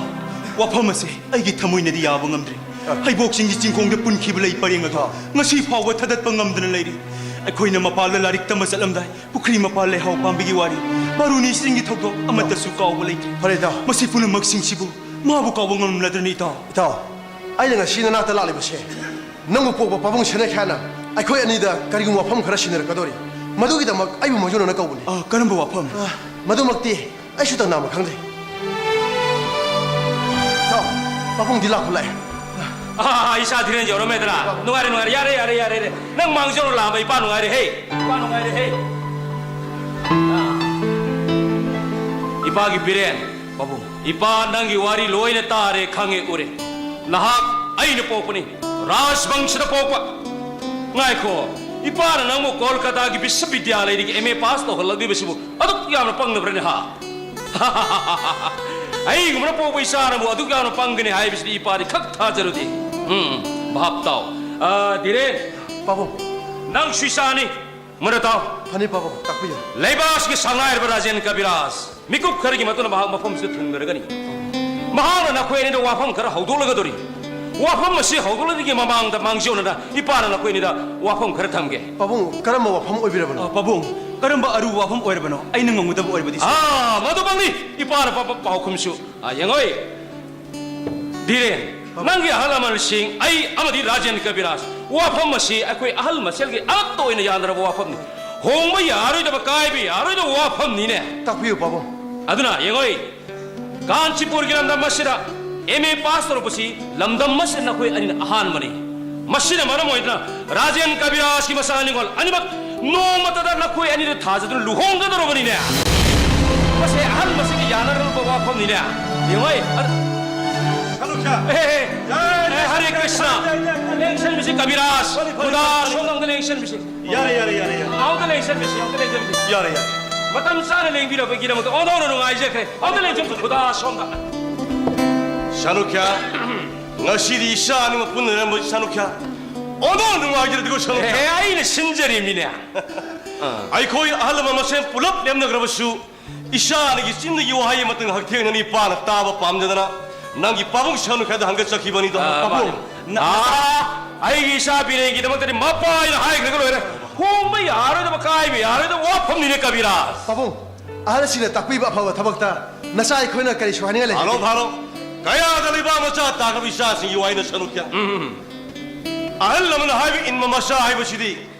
ꯋꯥꯐꯝ ꯑꯁꯦ ꯑꯩꯒꯤ ꯊꯃꯣꯏꯅꯗꯤ ꯌꯥꯕ ꯉꯝꯗ꯭ꯔꯦ꯫ ꯑ꯫ ꯍꯩꯕꯣꯛ ꯆꯤꯡꯒꯤ ꯆꯤꯡꯈꯣꯡꯗ ꯄꯨꯟꯈꯤꯕ ꯂꯩ ꯄꯔꯦꯡ ꯑꯗꯣ ꯑ꯫ ꯉꯁꯤ ꯐꯥꯎꯕ ꯊꯥꯗꯠꯄ ꯉꯝꯗꯅ ꯂꯩꯔꯤ꯫ ꯑꯩꯈꯣꯏꯅ ꯃꯄꯥꯜꯗ ꯂꯥꯏꯔꯤꯛ ꯇꯝꯕ ꯆꯠꯂꯝꯗꯥꯏ ꯄꯨꯈ꯭ꯔꯤ ꯃꯄꯥꯜ ꯂꯩꯍꯥꯎ ꯄꯥꯝꯕꯤꯒꯤ ꯋꯥꯔꯤ, ꯕꯥꯔꯨꯅꯤ ꯆꯤꯡꯒꯤ ꯊꯧꯗꯣꯛ ꯑꯃꯠꯇꯁꯨ ꯀꯥꯎꯕ ꯂꯩꯇ꯭ꯔꯦ꯫ ꯐꯔꯦ ꯏꯇꯥꯎ꯫ ꯃꯁꯤ ꯄꯨꯝꯅꯃꯛꯁꯤꯡꯁꯤꯕꯨ ꯃꯥꯕꯨ ꯀꯥꯎꯕ ꯉꯝꯂꯗ꯭ꯔꯅꯤ ꯏꯇꯥꯎ? ꯏꯇꯥꯎ, ꯑꯩꯅ ꯉꯁꯤ ꯅꯅꯥꯛꯇ ꯂꯥꯛꯂꯤꯕꯁꯦ ꯅꯪꯕꯨ ꯄꯣꯛꯄ ꯄꯥꯕꯨꯡ ꯁꯦꯅꯈ꯭ꯌꯥꯅ ꯑꯩꯈꯣꯏ ꯑꯅꯤꯗ ꯀꯔꯤꯒꯨꯝꯕ ꯋꯥꯐꯝ ꯈꯔ ꯁꯤꯟꯅꯔꯛꯀꯗꯧꯔꯤ꯫ ꯃꯗꯨꯒꯤꯗꯃꯛ ꯑꯩꯕꯨ ꯃꯥꯡꯖꯧꯅꯅ ꯀꯧꯕꯅꯤ꯫ ꯑ, ꯀꯔꯝꯕ ꯋꯥꯐꯝ? ꯑ, ꯃꯗꯨꯃꯛꯇꯤ ꯑꯩꯁꯨ ꯇꯝꯅꯕ ꯈꯪꯗꯦ꯫ ꯏꯇꯥꯎ, ꯄꯥꯕꯨꯡꯗꯤ ꯂꯥꯛꯄ ꯂꯥꯛꯑꯦ꯫ ꯑꯥ, ꯏꯆꯥ ꯙꯤꯔꯦꯟ ꯌꯧꯔꯝꯃꯦꯗꯅ꯫ ꯅꯨꯡꯉꯥꯏꯔꯦ, ꯅꯨꯡꯉꯥꯏꯔꯦ꯫ ꯌꯥꯔꯦ, ꯌꯥꯔꯦ, ꯌꯥꯔꯦ, ꯌꯥꯔꯦ꯫ ꯅꯪ ꯃꯥꯡꯖꯧꯅ ꯂꯥꯛꯑꯝꯕ ꯏꯄꯥ ꯅꯨꯡꯉꯥꯏꯔꯦ ꯍꯦ꯫ ꯏꯄꯥ ꯅꯨꯡꯉꯥꯏꯔꯦ ꯍꯦ꯫ ꯑꯥ꯫ ꯏꯄꯥꯒꯤ ꯕꯤꯔꯦꯟ꯫ ꯄꯥꯕꯨꯡ꯫ ꯏꯄꯥ, ꯅꯪꯒꯤ ꯋꯥꯔꯤ ꯂꯣꯏꯅ ꯇꯥꯔꯦ, ꯈꯪꯉꯦ, ꯎꯔꯦ꯫ ꯅꯍꯥꯛ ꯑꯩꯅ ꯄꯣꯛꯄꯅꯤ꯫ ꯔꯥꯖꯕꯪꯁꯗ ꯄꯣꯛꯄ꯫ ꯉꯥꯏꯈꯣ, ꯏꯄꯥꯅ ꯅꯪꯕꯨ ꯀꯣꯜꯀꯇꯥꯒꯤ ꯕꯤꯁ꯭ꯋꯕꯤꯗ꯭ꯌꯥꯂꯌꯗꯒꯤ M A pass ꯇꯧꯍꯜꯂꯛꯂꯤꯕꯁꯤꯕꯨ ꯑꯗꯨꯛ ꯌꯥꯝꯅ ꯄꯪꯂꯕ꯭ꯔꯅꯦ, ꯍꯥ? ꯑꯩꯒꯨꯝꯕꯅ ꯄꯣꯛꯄ ꯏꯆꯥꯅꯕꯨ ꯑꯗꯨꯛ ꯌꯥꯝꯅ ꯄꯪꯒꯅꯤ ꯍꯥꯏꯕꯁꯤꯗꯤ ꯏꯄꯥꯗꯤ ꯈꯛ ꯊꯥꯖꯔꯨꯗꯦ꯫ ꯎꯝ, ꯚꯥꯞ ꯇꯥꯎ꯫ ꯑ, ꯙꯤꯔꯦꯟ꯫ ꯄꯥꯕꯨꯡ꯫ ꯅꯪꯁꯨ ꯏꯆꯥꯅꯤ꯫ ꯃꯨꯟꯅ ꯇꯥꯎ꯫ ꯐꯅꯤ ꯄꯥꯕꯨꯡ, ꯇꯥꯛꯄꯤꯌꯨ꯫ ꯂꯩꯕꯥꯛ ꯑꯁꯤꯒꯤ ꯁꯛꯅꯥꯏꯔꯕ ꯔꯥꯖꯦꯟ ꯀꯕꯤꯔꯥꯖ ꯃꯤꯀꯨꯞ ꯈꯔꯒꯤ ꯃꯇꯨꯡꯗ ꯃꯍꯥꯛ ꯃꯐꯝꯁꯤꯗ ꯊꯨꯡꯂꯔꯒꯅꯤ꯫ ꯃꯍꯥꯛꯅ ꯅꯈꯣꯏ ꯑꯅꯤꯗ ꯋꯥꯐꯝ ꯈꯔ ꯍꯧꯗꯣꯛꯂꯒꯗꯧꯔꯤ꯫ ꯋꯥꯐꯝ ꯑꯁꯤ ꯍꯧꯗꯣꯛꯂꯗꯨꯒꯤ ꯃꯃꯥꯡꯗ ꯃꯥꯡꯖꯧꯅꯅ ꯏꯄꯥꯅ ꯅꯈꯣꯏ ꯑꯅꯤꯗ ꯋꯥꯐꯝ ꯈꯔ ꯊꯝꯒꯦ꯫ ꯄꯥꯕꯨꯡ, ꯀꯔꯝꯕ ꯋꯥꯐꯝ ꯑꯣꯏꯕꯤꯔꯕꯅꯣ? ꯑ, ꯄꯥꯕꯨꯡ, ꯀꯔꯝꯕ ꯑꯔꯨꯕ ꯋꯥꯐꯝ ꯑꯣꯏꯔꯕꯅꯣ? ꯑꯩꯅ ꯉꯝꯒꯗꯕ ꯑꯣꯏꯔꯕꯗꯤ ꯁꯣꯏ꯫ ꯑꯥ, ꯃꯗꯨꯃꯛꯅꯤ ꯏꯄꯥꯅ ꯄꯥꯕ ꯄꯥꯎꯈꯨꯝꯁꯨ꯫ ꯑꯥ, ꯌꯦꯡꯉꯣꯏ꯫ ꯙꯤꯔꯦꯟ, ꯅꯪꯒꯤ ꯑꯍꯜ ꯂꯃꯟꯁꯤꯡ, ꯑꯩ ꯑꯃꯗꯤ ꯔꯥꯖꯦꯟ ꯀꯕꯤꯔꯥꯖ, ꯋꯥꯐꯝ ꯑꯁꯤ ꯑꯩꯈꯣꯏ ꯑꯍꯜ ꯃꯁꯦꯜꯒꯤ ꯑꯃꯠꯇ ꯑꯣꯏꯅ ꯌꯥꯅꯔꯕ ꯋꯥꯐꯝꯅꯤ꯫ ꯍꯣꯡꯕ ꯌꯥꯔꯣꯏꯗꯕ, ꯀꯥꯏꯕ ꯌꯥꯔꯣꯏꯗꯕ ꯋꯥꯐꯝꯅꯤꯅꯦ꯫ ꯇꯥꯛꯄꯤꯌꯨ ꯄꯥꯕꯨꯡ꯫ ꯑꯗꯨꯅ ꯌꯦꯡꯉꯣꯏ, ꯀꯥꯟꯆꯤꯄꯨꯔꯒꯤ ꯂꯝꯗꯝ ꯑꯁꯤꯗ ꯑꯦꯝ ꯑꯦ ꯄꯥꯁ ꯇꯧꯔꯛꯄꯁꯤ ꯂꯝꯗꯝ ꯑꯁꯤꯗ ꯅꯈꯣꯏ ꯑꯅꯤꯅ ꯑꯍꯥꯟꯕꯅꯤ꯫ ꯃꯁꯤꯅ ꯃꯔꯝ ꯑꯣꯏꯗꯨꯅ ꯔꯥꯖꯦꯟ ꯀꯕꯤꯔꯥꯖꯀꯤ ꯃꯆꯥ ꯅꯤꯉꯣꯜ ꯑꯅꯤꯃꯛ ꯅꯣꯡꯃꯇꯗ ꯅꯈꯣꯏ ꯑꯅꯤꯗ ꯊꯥꯖꯗꯨꯅ ꯂꯨꯍꯣꯡꯒꯗꯧꯔꯕꯅꯤꯅꯦ꯫ ꯃꯁꯤ ꯑꯍꯜ ꯃꯁꯤꯒ ꯌꯥꯅꯔꯕ ꯋꯥꯐꯝꯅꯤꯅꯦ꯫ ꯌꯦꯡꯉꯣꯏ, ꯑꯗ- ꯁꯅꯨꯈ꯭ꯌꯥ꯫ ꯑꯦ, ꯑꯦ, ꯑꯦ, ꯍꯔꯦ ꯀ꯭ꯔꯤꯁꯅ꯫ ꯂꯦꯡꯁꯟꯕꯤꯁꯤ ꯀꯕꯤꯔꯥꯖ꯫ ꯈꯨꯗꯥ ꯁꯣꯝꯗ ꯑꯝꯇ ꯂꯦꯡꯁꯟꯕꯤꯁꯤ꯫ ꯌꯥꯔꯦ, ꯌꯥꯔꯦ, ꯌꯥꯔꯦ, ꯌꯥꯔꯦ꯫ ꯑꯝꯇ ꯂꯦꯡꯁꯟꯕꯤꯁꯤ, ꯑꯝꯇ ꯂꯦꯡꯁꯟꯕꯤꯁꯤ꯫ ꯌꯥꯔꯦ, ꯌꯥꯔꯦ꯫ ꯃꯇꯝ ꯆꯥꯅ ꯂꯦꯡꯕꯤꯔꯕꯒꯤꯗꯃꯛꯇ ꯑꯣꯟꯊꯣꯛꯅ ꯅꯨꯡꯉꯥꯏꯖꯈ꯭ꯔꯦ꯫ ꯑꯝꯇ ꯂꯦꯡꯁꯟꯕꯤꯁꯤ, ꯈꯨꯗꯥ ꯁꯣꯝꯗ꯫ ꯁꯅꯨꯈ꯭ꯌꯥ, ꯉꯁꯤꯗꯤ ꯏꯆꯥ ꯑꯅꯤꯃꯛ ꯄꯨꯟꯅ ꯂꯩꯔꯝꯕꯁꯤ ꯁꯅꯨꯈ꯭ꯌꯥ꯫ ꯑꯣꯟꯊꯣꯛꯅ ꯅꯨꯡꯉꯥꯏꯖꯔꯦꯀꯣ ꯁꯅꯨꯈ꯭ꯌꯥ꯫ ꯑꯦ, ꯑꯩꯅ ꯁꯤꯟꯖꯔꯤꯃꯤꯅꯦ꯫ ꯑꯩꯈꯣꯏ ꯑꯍꯜ ꯂꯃꯟ ꯃꯁꯦꯟ ꯄꯨꯂꯞ ꯂꯦꯝꯅꯈ꯭ꯔꯕꯁꯨ, ꯏꯆꯥ ꯑꯅꯤꯒꯤ ꯆꯤꯟꯗꯒꯤ ꯋꯥꯍꯩ ꯑꯃꯇꯪ ꯍꯛꯊꯦꯡꯅꯅ ꯏꯄꯥꯅ ꯇꯥꯕ ꯄꯥꯝꯖꯗꯅ ꯅꯪꯒꯤ ꯄꯥꯕꯨꯡ ꯁꯅꯨꯈ꯭ꯌꯥꯗ ꯍꯪꯒꯠꯆꯈꯤꯕꯅꯤꯗꯣ꯫ ꯑꯥ, ꯄꯥꯕꯨꯡ, ꯃꯥꯅꯤ꯫ ꯅ- ꯑꯥ, ꯑꯩꯒꯤ ꯏꯆꯥ ꯕꯤꯔꯦꯟꯒꯤꯗꯃꯛꯇꯗꯤ ꯃꯄꯥ ꯍꯥꯏꯅ ꯍꯥꯏꯈ꯭ꯔꯒ ꯂꯣꯏꯔꯦ꯫ ꯍꯣꯡꯕ ꯌꯥꯔꯣꯏꯗꯕ, ꯀꯥꯏꯕ ꯌꯥꯔꯣꯏꯗꯕ ꯋꯥꯐꯝꯅꯤꯅꯦ ꯀꯕꯤꯔꯥꯖ꯫ ꯄꯥꯕꯨꯡ, ꯑꯍꯜꯁꯤꯡꯅ ꯇꯥꯛꯄꯤꯕ ꯑꯐꯕ ꯊꯕꯛꯇ ꯅꯆꯥ ꯑꯩꯈꯣꯏꯅ ꯀꯔꯤ ꯁꯣꯏꯍꯟꯅꯤꯡꯉꯥꯏ ꯂꯩ? ꯐꯥꯔꯣ, ꯐꯥꯔꯣ꯫ ꯀꯌꯥꯗ ꯂꯩꯕꯥꯛ ꯃꯆꯥ ꯇꯥꯈ꯭ꯔꯕ ꯏꯆꯥꯁꯤꯡꯒꯤ ꯋꯥꯍꯩꯅ ꯁꯅꯨꯈ꯭ꯌꯥ꯫ ꯎꯝ, ꯎꯝ, ꯎꯝ꯫ ꯑꯍꯜ ꯂꯃꯟ ꯍꯥꯏꯕ ꯏꯟꯕ ꯃꯆꯥ ꯍꯥꯏꯕꯁꯤꯗꯤ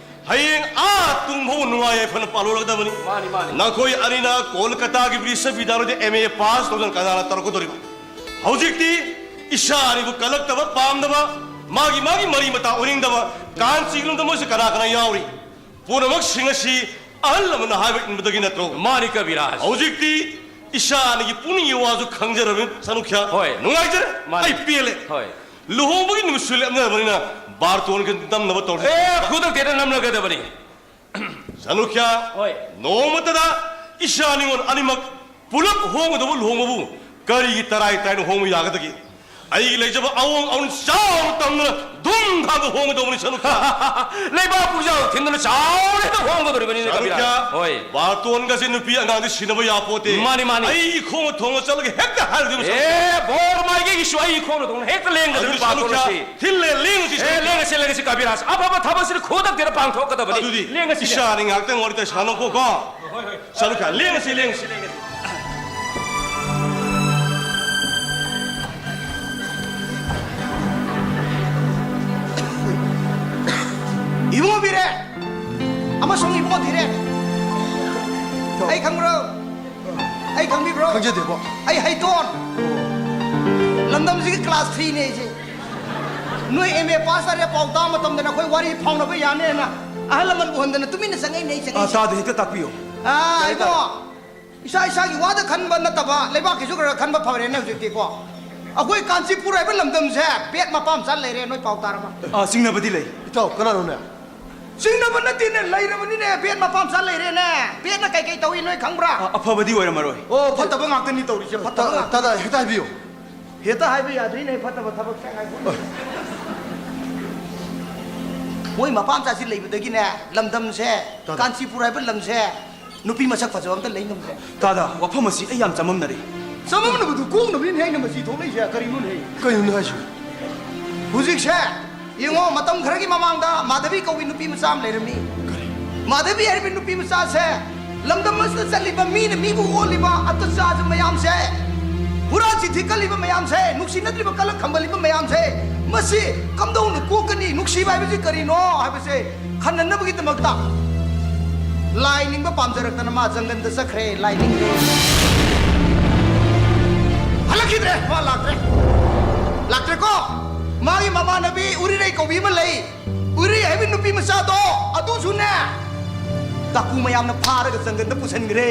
ꯍꯌꯦꯡ ꯑꯥ ꯇꯨꯡ ꯐꯥꯎ ꯅꯨꯡꯉꯥꯏ ꯌꯥꯏꯐꯅ ꯄꯥꯜꯂꯨꯔꯒꯗꯕꯅꯤ꯫ ꯃꯥꯅꯤ, ꯃꯥꯅꯤ꯫ ꯅꯈꯣꯏ ꯑꯅꯤꯅ ꯀꯣꯜꯀꯇꯥꯒꯤ ꯕꯤꯁ꯭ꯋꯕꯤꯗ꯭ꯌꯥꯂꯣꯏꯗ ꯑꯦꯝ ꯑꯦ ꯄꯥꯁ ꯇꯧꯗꯨꯅ ꯀꯅꯥꯅ ꯇꯧꯔꯛꯀꯗꯧꯔꯤꯕ? ꯍꯧꯖꯤꯛꯇꯤ ꯏꯆꯥ ꯑꯅꯤꯕꯨ ꯀꯜꯂꯛꯇꯕ, ꯄꯥꯝꯗꯕ, ꯃꯥꯒꯤ ꯃꯥꯒꯤ ꯃꯔꯤ ꯃꯇꯥ ꯑꯣꯏꯅꯤꯡꯗꯕ, ꯀꯥꯟꯆꯤꯒꯤ ꯂꯝꯗꯝ ꯃꯣꯏꯁꯦ ꯀꯅꯥ ꯀꯅꯥ ꯌꯥꯎꯔꯤ? ꯄꯨꯝꯅꯃꯛꯁꯤꯡ ꯑꯁꯤ ꯑꯍꯜ ꯂꯃꯟꯅ ꯍꯥꯏꯕ ꯏꯟꯕꯗꯒꯤ ꯅꯠꯇ꯭ꯔꯣ? ꯃꯥꯅꯤ ꯀꯕꯤꯔꯥꯖ꯫ ꯍꯧꯖꯤꯛꯇꯤ ꯏꯆꯥ ꯑꯅꯤꯒꯤ ꯄꯨꯛꯅꯤꯡꯒꯤ ꯋꯥꯁꯨ ꯈꯪꯖꯔꯕꯅꯤ ꯁꯅꯨꯈ꯭ꯌꯥ꯫ ꯍꯣꯏ꯫ ꯅꯨꯡꯉꯥꯏꯖꯔꯦ꯫ ꯃꯥꯅꯤ꯫ ꯑꯩ ꯄꯦꯜꯂꯦ꯫ ꯍꯣꯏ꯫ ꯂꯨꯍꯣꯡꯕꯒꯤ ꯅꯨꯃꯤꯠꯁꯨ ꯂꯦꯞꯅꯔꯕꯅꯤꯅ ꯕꯥꯔꯇꯣꯟꯒ ꯅꯝꯅꯕ ꯇꯧꯔꯁꯤ꯫ ꯑꯦ, ꯈꯨꯗꯛꯇ ꯍꯦꯛꯇ ꯅꯝꯂꯒꯗꯕꯅꯤ꯫ ꯁꯅꯨꯈ꯭ꯌꯥ, ꯍꯣꯏ꯫ ꯅꯣꯡꯃꯇꯗ ꯏꯆꯥ ꯅꯤꯉꯣꯜ ꯑꯅꯤꯃꯛ ꯄꯨꯂꯞ ꯍꯣꯡꯒꯗꯧꯕ ꯂꯨꯍꯣꯡꯕꯕꯨ ꯀꯔꯤꯒꯤ ꯇꯔꯥꯏ ꯇꯔꯥꯏꯅ ꯍꯣꯡꯕ ꯌꯥꯒꯗꯒꯦ? ꯑꯩꯒꯤ ꯂꯩꯖꯕ ꯑꯋꯣꯡ ꯑꯋꯣꯟ ꯆꯥꯎꯅ ꯇꯝꯗꯨꯅ ꯙꯨꯝ ꯙꯥꯝꯗ ꯍꯣꯡꯒꯗꯧꯕꯅꯤ ꯁꯅꯨꯈ꯭ꯌꯥ꯫ ꯂꯩꯕꯥꯛ ꯄꯨꯛꯆꯥꯎ ꯊꯤꯟꯗꯨꯅ ꯆꯥꯎꯅ ꯍꯦꯛꯇ ꯍꯣꯡꯒꯗꯧꯔꯤꯕꯅꯤꯅꯦ ꯀꯕꯤꯔꯥꯖ꯫ ꯁꯅꯨꯈ꯭ꯌꯥ, ꯍꯣꯏ꯫ ꯕꯥꯔꯇꯣꯟꯒꯁꯦ ꯅꯨꯄꯤ ꯑꯉꯥꯡꯗꯤ ꯁꯤꯟꯅꯕ ꯌꯥꯄꯣꯠꯇꯦ꯫ ꯃꯥꯅꯤ, ꯃꯥꯅꯤ꯫ ꯑꯩ ꯏꯈꯣꯡꯅ ꯊꯣꯡꯅ ꯆꯠꯂꯒ ꯍꯦꯛꯇ ꯍꯥꯏꯔꯨꯗꯕ ꯁꯅꯨꯈ꯭ꯌꯥ꯫ ꯑꯦ, ꯕꯣꯔ ꯃꯥꯏꯀꯩꯒꯤꯁꯨ ꯑꯩ ꯏꯈꯣꯡꯅ ꯊꯣꯡꯅ ꯍꯦꯛꯇ ꯂꯦꯡꯒꯗꯧꯔꯤ ꯑꯗꯨꯗꯤ ꯕꯥꯔꯇꯣꯟ ꯁꯅꯨꯈ꯭ꯌꯥ, ꯑꯁꯤ꯫ ꯊꯤꯜꯂꯦ, ꯂꯦꯡꯉꯨꯁꯤ ꯑꯦ, ꯁꯅꯨꯈ꯭ꯌꯥ꯫ ꯂꯦꯡꯉꯁꯤ, ꯂꯦꯡꯉꯁꯤ ꯀꯕꯤꯔꯥꯖ꯫ ꯑꯐꯕ ꯊꯕꯛꯁꯤꯗꯤ ꯈꯨꯗꯛꯇ ꯄꯥꯡꯊꯣꯛꯀꯗꯕꯅꯤ꯫ ꯑꯗꯨꯗꯤ ꯂꯦꯡꯉꯁꯤ꯫ ꯏꯆꯥꯅꯤ ꯉꯥꯏꯍꯥꯛꯇꯪ ꯋꯥꯔꯤ ꯇꯥꯏ ꯁꯥꯟꯅꯧꯀꯣ꯫ ꯍꯣꯏ, ꯍꯣꯏ꯫ ꯁꯅꯨꯈ꯭ꯌꯥ, ꯂꯦꯡꯉꯁꯤ, ꯂꯦꯡꯉꯁꯤ꯫ ꯈꯪꯖꯗꯦꯀꯣ꯫ ꯑꯩ ꯍꯩꯇꯣꯟ꯫ ꯂꯝꯗꯝꯁꯤꯒꯤ class three ꯅꯦ ꯑꯩꯁꯦ꯫ ꯅꯣꯏ M A pass ꯇꯥꯔꯦ ꯄꯥꯎ ꯇꯥꯕ ꯃꯇꯝꯗ ꯅꯈꯣꯏ ꯋꯥꯔꯤ ꯐꯥꯎꯅꯕ ꯌꯥꯅꯦꯅ ꯑꯍꯜ ꯂꯃꯟ ꯎꯍꯟꯗꯅ ꯇꯨꯃꯤꯟꯅ ꯆꯪꯉꯛꯏꯅꯦ ꯑꯩ ꯑꯥ, ꯆꯪꯉꯛꯏꯁꯦ꯫ ꯇꯥꯗꯦ, ꯍꯦꯛꯇ ꯇꯥꯛꯄꯤꯌꯨ꯫ ꯑꯥ, ꯇꯥꯔꯦ, ꯏꯕꯣ꯫ ꯇꯥꯔꯦ꯫ ꯏꯁꯥ ꯏꯁꯥꯒꯤ ꯋꯥꯗ ꯈꯟꯕ ꯅꯠꯇꯕ ꯂꯩꯕꯥꯛꯀꯤꯁꯨ ꯈꯔ ꯈꯟꯕ ꯐꯔꯦꯅꯦ ꯍꯧꯖꯤꯛꯇꯤꯀꯣ꯫ ꯑꯩꯈꯣꯏ ꯀꯥꯟꯆꯤꯄꯨꯔ ꯍꯥꯏꯕ ꯂꯝꯗꯝꯁꯦ ꯕꯦꯠ ꯃꯄꯥ ꯃꯆꯥ ꯂꯩꯔꯦ, ꯅꯣꯏ ꯄꯥꯎ ꯇꯥꯔꯕ? ꯑꯥ, ꯆꯤꯡꯅꯕꯗꯤ ꯂꯩ꯫ ꯏꯇꯥꯎ, ꯀꯅꯥꯅꯣꯅꯦ? ꯆꯤꯡꯅꯕ ꯅꯠꯇꯦꯅꯦ, ꯂꯩꯔꯕꯅꯤꯅꯦ, ꯕꯦꯠ ꯃꯄꯥ ꯃꯆꯥ ꯂꯩꯔꯦꯅꯦ꯫ ꯕꯦꯠꯅ ꯀꯩꯀꯩ ꯇꯧꯏ ꯅꯣꯏ ꯈꯪꯕ꯭ꯔꯥ? ꯑ-, ꯑꯐꯕꯗꯤ ꯑꯣꯏꯔꯝꯃꯔꯣꯏ꯫ ꯑꯣ, ꯐꯠꯇꯕ ꯉꯥꯛꯇꯅꯤ ꯇꯧꯔꯤꯁꯦ, ꯐꯠꯇꯕ ꯇꯥ-, ꯉꯥꯛꯇꯅꯤ꯫ ꯇꯥꯗ, ꯍꯦꯛꯇ ꯍꯥꯏꯕꯤꯌꯨ꯫ ꯍꯦꯛꯇ ꯍꯥꯏꯕ ꯌꯥꯗ꯭ꯔꯤꯅꯦ, ꯐꯠꯇꯕ ꯊꯕꯛꯁꯦ ꯉꯥꯏꯈꯣ꯫ ꯑ꯫ ꯃꯣꯏ ꯃꯄꯥ ꯃꯆꯥꯁꯤ ꯂꯩꯕꯗꯒꯤꯅꯦ, ꯂꯝꯗꯝꯁꯦ, ꯇꯥꯗ꯫ ꯀꯥꯟꯆꯤꯄꯨꯔ ꯍꯥꯏꯕ ꯂꯝꯁꯦ, ꯅꯨꯄꯤ ꯃꯁꯛ ꯐꯖꯕ ꯑꯝꯇ ꯂꯩ ꯉꯝꯗ꯭ꯔꯦ꯫ ꯇꯥꯗ, ꯋꯥꯐꯝ ꯑꯁꯤ ꯑꯩ ꯌꯥꯝ ꯆꯃꯝꯅꯔꯦ꯫ ꯆꯃꯝꯅꯕꯗꯨ ꯀꯣꯛꯅꯕꯅꯤꯅꯦ ꯑꯩꯅ ꯃꯁꯤ ꯊꯣꯛꯂꯛꯏꯁꯦ꯫ ꯀꯔꯤꯅꯣꯅꯦ? ꯀꯩꯅꯣꯅꯦ ꯍꯥꯏꯁꯤꯕꯨ? ꯍꯧꯖꯤꯛꯁꯦ ꯌꯦꯡꯉꯣ, ꯃꯇꯝ ꯈꯔꯒꯤ ꯃꯃꯥꯡꯗ ꯃꯥꯙꯕꯤ ꯀꯧꯕꯤ ꯅꯨꯄꯤ ꯃꯆꯥ ꯑꯃ ꯂꯩꯔꯝꯃꯤ꯫ ꯀꯔꯤ? ꯃꯥꯙꯕꯤ ꯍꯥꯏꯔꯤꯕ ꯅꯨꯄꯤ ꯃꯆꯥꯁꯦ ꯂꯝꯗꯝ ꯑꯁꯤꯗ ꯆꯠꯂꯤꯕ ꯃꯤꯅ ꯃꯤꯕꯨ ꯑꯣꯠꯂꯤꯕ, ꯑꯇꯆꯥꯔ ꯃꯌꯥꯝꯁꯦ, ꯍꯨꯔꯥꯟ ꯆꯤꯟꯊꯤ ꯀꯜꯂꯤꯕ ꯃꯌꯥꯝꯁꯦ, ꯅꯨꯡꯁꯤꯅꯗ꯭ꯔꯤꯕ ꯀꯂꯛ ꯈꯝꯕꯜꯂꯤꯕ ꯃꯌꯥꯝꯁꯦ, ꯃꯁꯤ ꯀꯝꯗꯧꯅ ꯀꯣꯛꯀꯅꯤ? ꯅꯨꯡꯁꯤꯕ ꯍꯥꯏꯕꯁꯤ ꯀꯔꯤꯅꯣ ꯍꯥꯏꯕꯁꯦ ꯈꯟꯅꯅꯕꯒꯤꯗꯃꯛꯇ ꯂꯥꯏ ꯅꯤꯡꯕ ꯄꯥꯝꯖꯔꯛꯇꯅ ꯃꯥ ꯖꯪꯒꯜꯗ ꯆꯠꯈ꯭ꯔꯦ, ꯂꯥꯏ ꯅꯤꯡꯈ꯭ꯔꯦ꯫ ꯍꯜꯂꯛꯈꯤꯗ꯭ꯔꯦ, ꯃꯥ ꯂꯥꯛꯇ꯭ꯔꯦ꯫ ꯂꯥꯛꯇ꯭ꯔꯦꯀꯣ? ꯃꯥꯒꯤ ꯃꯃꯥꯟꯅꯕꯤ ꯎꯔꯤꯔꯩ ꯀꯧꯕꯤ ꯑꯃ ꯂꯩ꯫ ꯎꯔꯤꯔꯩ ꯍꯥꯏꯕ ꯅꯨꯄꯤ ꯃꯆꯥꯗꯣ ꯑꯗꯨꯁꯨꯅꯦ, ꯗꯥꯀꯨ ꯃꯌꯥꯝꯅ ꯐꯥꯔꯒ ꯖꯪꯒꯜꯗ ꯄꯨꯁꯤꯟꯈ꯭ꯔꯦ꯫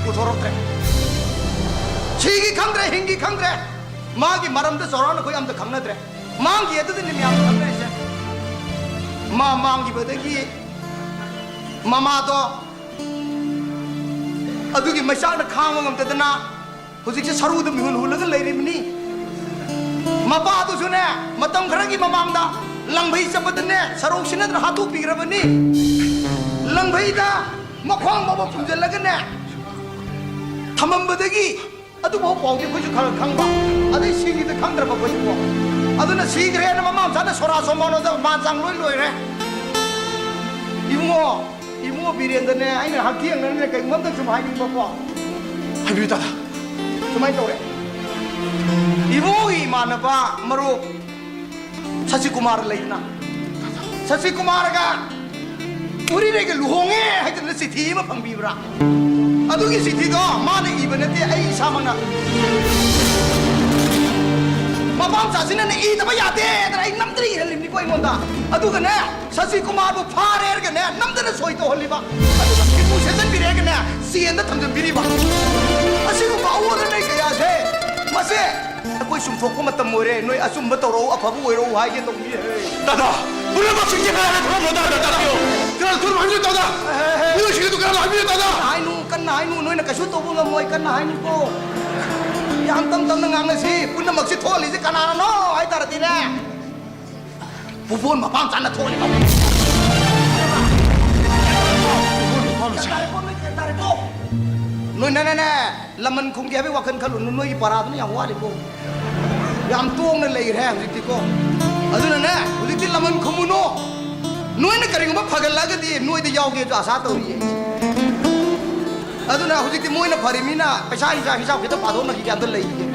ꯄꯨꯊꯣꯔꯛꯇ꯭ꯔꯦ꯫ ꯁꯤꯒꯤ ꯈꯪꯗ꯭ꯔꯦ, ꯍꯤꯡꯒꯤ ꯈꯪꯗ꯭ꯔꯦ꯫ ꯃꯥꯒꯤ ꯃꯔꯝꯗ ꯆꯥꯎꯔꯥꯛꯅ ꯑꯩꯈꯣꯏ ꯑꯝꯇ ꯈꯪꯅꯗ꯭ꯔꯦ꯫ ꯃꯥꯡꯈꯤ ꯑꯗꯨꯗꯅꯤ ꯃꯌꯥꯝ ꯈꯪꯅꯔꯤꯁꯦ꯫ ꯃꯥ ꯃꯥꯡꯈꯤꯕꯗꯒꯤ ꯃꯃꯥꯗꯣ ꯑꯗꯨꯒꯤ ꯃꯩꯆꯥꯛꯅ ꯈꯥꯡꯕ ꯉꯝꯗꯗꯅ ꯍꯧꯖꯤꯛꯁꯦ ꯁꯔꯨꯗ ꯃꯤꯍꯨꯟ ꯍꯨꯜꯂꯒ ꯂꯩꯔꯤꯕꯅꯤ꯫ ꯃꯄꯥꯗꯨꯁꯨꯅꯦ, ꯃꯇꯝ ꯈꯔꯒꯤ ꯃꯃꯥꯡꯗ ꯂꯪꯐꯩ ꯆꯠꯄꯗꯅꯦ, ꯁꯔꯧ ꯁꯤꯟꯅꯗꯅ ꯍꯥꯠꯇꯣꯛꯄꯤꯈ꯭ꯔꯕꯅꯤ꯫ ꯂꯪꯐꯩꯗ ꯃꯈ꯭ꯋꯥꯡ ꯐꯥꯎꯕ ꯐꯨꯝꯖꯤꯜꯂꯒꯅꯦ, ꯊꯝꯃꯝꯕꯗꯒꯤ ꯑꯗꯨꯐꯥꯎ ꯄꯥꯎꯗꯤ ꯑꯩꯈꯣꯏꯁꯨ ꯈꯔ ꯈꯪꯕ, ꯑꯗꯩ ꯁꯤꯒꯤꯗ ꯈꯪꯗ꯭ꯔꯕ ꯑꯩꯈꯣꯏꯁꯨꯀꯣ꯫ ꯑꯗꯨꯅ ꯁꯤꯈ꯭ꯔꯦꯅ ꯃꯃꯥ ꯃꯆꯥꯅ ꯁꯣꯔꯥ ꯁꯣꯃꯣꯟ ꯑꯣꯟꯗ ꯃꯥꯟ ꯆꯥꯡ ꯂꯣꯏ ꯂꯣꯏꯔꯦ꯫ ꯏꯕꯨꯡꯉꯣ, ꯏꯕꯨꯡꯉꯣ ꯕꯤꯔꯦꯟꯗꯅꯦ, ꯑꯩꯅ ꯍꯛꯊꯦꯡꯅꯅꯦ ꯀꯩꯒꯨꯝꯕ ꯑꯝꯇ ꯁꯨꯝ ꯍꯥꯏꯅꯤꯡꯕꯀꯣ꯫ ꯍꯥꯏꯕꯤꯌꯨ ꯇꯥꯗ꯫ ꯁꯨꯃꯥꯏꯅ ꯇꯧꯔꯦ꯫ ꯏꯕꯨꯡꯉꯣꯒꯤ ꯏꯃꯥꯟꯅꯕ ꯃꯔꯨꯞ ꯁꯁꯤꯀꯨꯃꯥꯔ ꯂꯩꯗꯅ, ꯁꯁꯤꯀꯨꯃꯥꯔꯒ ꯎꯔꯤꯔꯩꯒ ꯂꯨꯍꯣꯡꯉꯦ ꯍꯥꯏꯗꯅ ꯆꯤꯊꯤ ꯑꯃ ꯐꯪꯕꯤꯕ꯭ꯔꯥ? ꯑꯗꯨꯒꯤ ꯆꯤꯊꯤꯗꯣ ꯃꯥꯅ ꯏꯕ ꯅꯠꯇꯦ, ꯑꯩ ꯏꯁꯥꯃꯛꯅ꯫ ꯃꯄꯥꯝꯆꯥꯁꯤꯅꯅꯦ ꯏꯗꯕ ꯌꯥꯗꯦꯗꯅ ꯑꯩ ꯅꯝꯗꯅ ꯏꯍꯜꯂꯤꯕꯅꯤꯀꯣ ꯑꯩꯉꯣꯟꯗ꯫ ꯑꯗꯨꯒꯅꯦ, ꯁꯁꯤ ꯀꯨꯃꯥꯔꯕꯨ ꯐꯥꯔꯦ ꯍꯥꯏꯔꯒꯅꯦ ꯅꯝꯗꯅ ꯁꯣꯏ ꯇꯧꯍꯜꯂꯤꯕ꯫ ꯑꯗꯨꯒ ꯀꯤꯝꯕꯨ ꯁꯦꯠꯆꯟꯕꯤꯔꯦ ꯍꯥꯏꯔꯒꯅꯦ ꯆꯦꯟꯗ ꯊꯝꯖꯤꯟꯕꯤꯔꯤꯕ꯫ ꯑꯁꯤꯒꯨꯝꯕ ꯑꯑꯣꯟ ꯑꯅꯩ ꯀꯌꯥꯁꯦ ꯃꯁꯦ ꯑꯩꯈꯣꯏ ꯆꯨꯝꯊꯣꯛꯄ ꯃꯇꯝ ꯑꯣꯏꯔꯦ꯫ ꯅꯣꯏ ꯑꯆꯨꯝꯕ ꯇꯧꯔꯛꯎ, ꯑꯐꯕ ꯑꯣꯏꯔꯛꯎ ꯍꯥꯏꯒꯦ ꯇꯧꯕꯅꯤ꯫ ꯗꯥꯗꯥ, ꯄꯨꯝꯅꯃꯛꯁꯤꯡꯁꯦ ꯀꯅꯥꯅ ꯊꯣꯛꯍꯟꯕꯅꯣ? ꯗꯥꯗꯥ, ꯗꯥꯗꯥ, ꯍꯥꯏꯌꯣ꯫ ꯀꯅꯥꯅ ꯊꯣꯛꯍꯟꯕꯅꯣ ꯍꯥꯏꯕꯤꯌꯨ, ꯗꯥꯗꯥ? ꯃꯤꯑꯣꯏꯁꯤꯡ ꯑꯗꯨ ꯀꯅꯥꯅ ꯍꯥꯏꯕꯤꯌꯨ, ꯗꯥꯗꯥ? ꯀꯟꯅ ꯍꯥꯏꯅꯨ, ꯀꯟꯅ ꯍꯥꯏꯅꯨ, ꯅꯣꯏꯅ ꯀꯩꯁꯨ ꯇꯧꯕ ꯉꯝꯃꯣꯏ, ꯀꯟꯅ ꯍꯥꯏꯅꯨꯀꯣ꯫ ꯌꯥꯝ ꯇꯝ ꯇꯝꯅ ꯉꯥꯡꯅꯁꯤ꯫ ꯄꯨꯝꯅꯃꯛꯁꯤ ꯊꯣꯛꯍꯜꯂꯤꯁꯦ ꯀꯅꯥꯅꯅꯣ ꯍꯥꯏ ꯇꯥꯔꯗꯤꯅꯦ, ꯄꯨꯕꯣꯟ ꯃꯄꯥꯝ ꯆꯥꯅ ꯊꯣꯛꯍꯜꯂꯤꯕ꯫ ꯄꯨꯕꯣꯟ ꯃꯄꯥꯝꯁꯦ꯫ ꯅꯣꯏ ꯅꯅꯦꯅꯦ, ꯂꯃꯟ ꯈꯨꯝꯒꯦ ꯍꯥꯏꯕꯒꯤ ꯋꯥꯈꯜ ꯈꯜꯂꯨꯅꯨ, ꯅꯣꯏꯒꯤ ꯄꯔꯥꯗꯨꯅ ꯌꯥꯝ ꯋꯥꯠꯂꯤꯀꯣ꯫ ꯌꯥꯝ ꯇꯣꯡꯅ ꯂꯩꯈ꯭ꯔꯦ ꯍꯧꯖꯤꯛꯇꯤꯀꯣ꯫ ꯑꯗꯨꯅꯅꯦ, ꯍꯧꯖꯤꯛꯇꯤ ꯂꯃꯟ ꯈꯨꯝꯃꯨꯅꯨ꯫ ꯅꯣꯏꯅ ꯀꯔꯤꯒꯨꯝꯕ ꯐꯒꯠꯂꯛꯑꯒꯗꯤ ꯅꯣꯏꯗ ꯌꯥꯎꯒꯦꯁꯨ ꯑꯥꯁꯥ ꯇꯧꯔꯤꯌꯦ꯫ ꯑꯗꯨꯅ ꯍꯧꯖꯤꯛꯇꯤ ꯃꯣꯏꯅ ꯐꯔꯤꯃꯤꯅ ꯄꯩꯁꯥ ꯍꯤꯡꯁꯥ ꯍꯤꯡꯁꯥꯞ ꯈꯤꯇ ꯄꯥꯊꯣꯛꯅꯈꯤꯒꯦ ꯑꯝꯇ ꯂꯩꯈꯤꯒꯦ꯫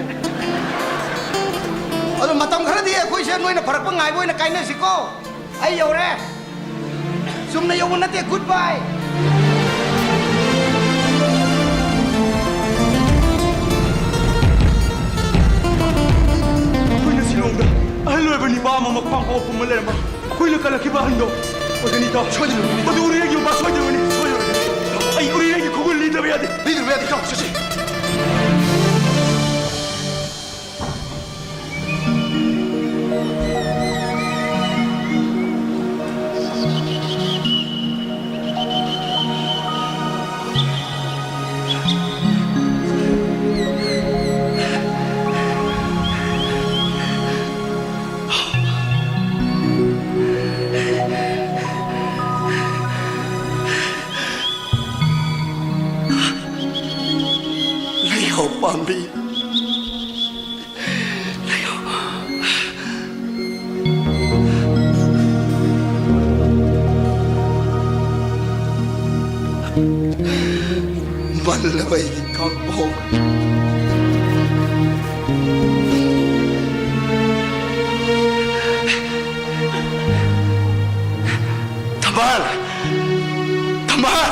ꯑꯗꯣ ꯃꯇꯝ ꯈꯔꯗꯤ ꯑꯩꯈꯣꯏꯁꯦ ꯅꯣꯏꯅ ꯐꯔꯛꯄ ꯉꯥꯏꯕ ꯑꯣꯏꯅ ꯀꯥꯏꯅꯁꯤꯀꯣ꯫ ꯑꯩ ꯌꯧꯔꯦ꯫ ꯆꯨꯝꯅ ꯌꯧꯕ ꯅꯠꯇꯦ, ꯒꯨꯗ ꯕꯥꯏ꯫ ꯑꯩꯈꯣꯏꯅ ꯁꯤꯂꯣꯡꯗ ꯑꯍꯜ ꯑꯣꯏꯕ ꯅꯤꯄꯥ ꯑꯃ ꯃꯈ꯭ꯋꯥꯡ ꯐꯥꯎꯕ ꯄꯨꯝꯃ ꯂꯩꯔꯝꯕ, ꯑꯩꯈꯣꯏꯅ ꯀꯜꯂꯛꯈꯤꯕ ꯑꯍꯟꯗꯣ ꯑꯣꯏꯒꯅꯤꯗꯣ꯫ ꯁꯣꯏꯗꯅ ꯑꯣꯏꯒꯅꯤ꯫ ꯃꯗꯨ ꯎꯔꯤꯉꯩꯒꯤ ꯎꯄꯥ ꯁꯣꯏꯗꯅ ꯑꯣꯏꯒꯅꯤ꯫ ꯁꯣꯏꯗꯅ ꯑꯣꯏꯒꯅꯤ꯫ ꯑꯩ ꯎꯔꯤꯉꯩꯒꯤ ꯈꯨꯒꯨꯜ ꯂꯤꯗꯕ ꯌꯥꯗꯦ꯫ ꯂꯤꯗꯕ ꯌꯥꯗꯦ, ꯏꯇꯥꯎ, ꯆꯠꯁꯤ꯫ ꯂꯩꯍꯥꯎ ꯄꯥꯝꯕꯤ꯫ ꯃꯜꯂꯕ ꯑꯩꯒꯤ ꯀꯥꯡꯄꯣꯛ꯫ ꯊꯝꯕꯥꯜ! ꯊꯝꯕꯥꯜ!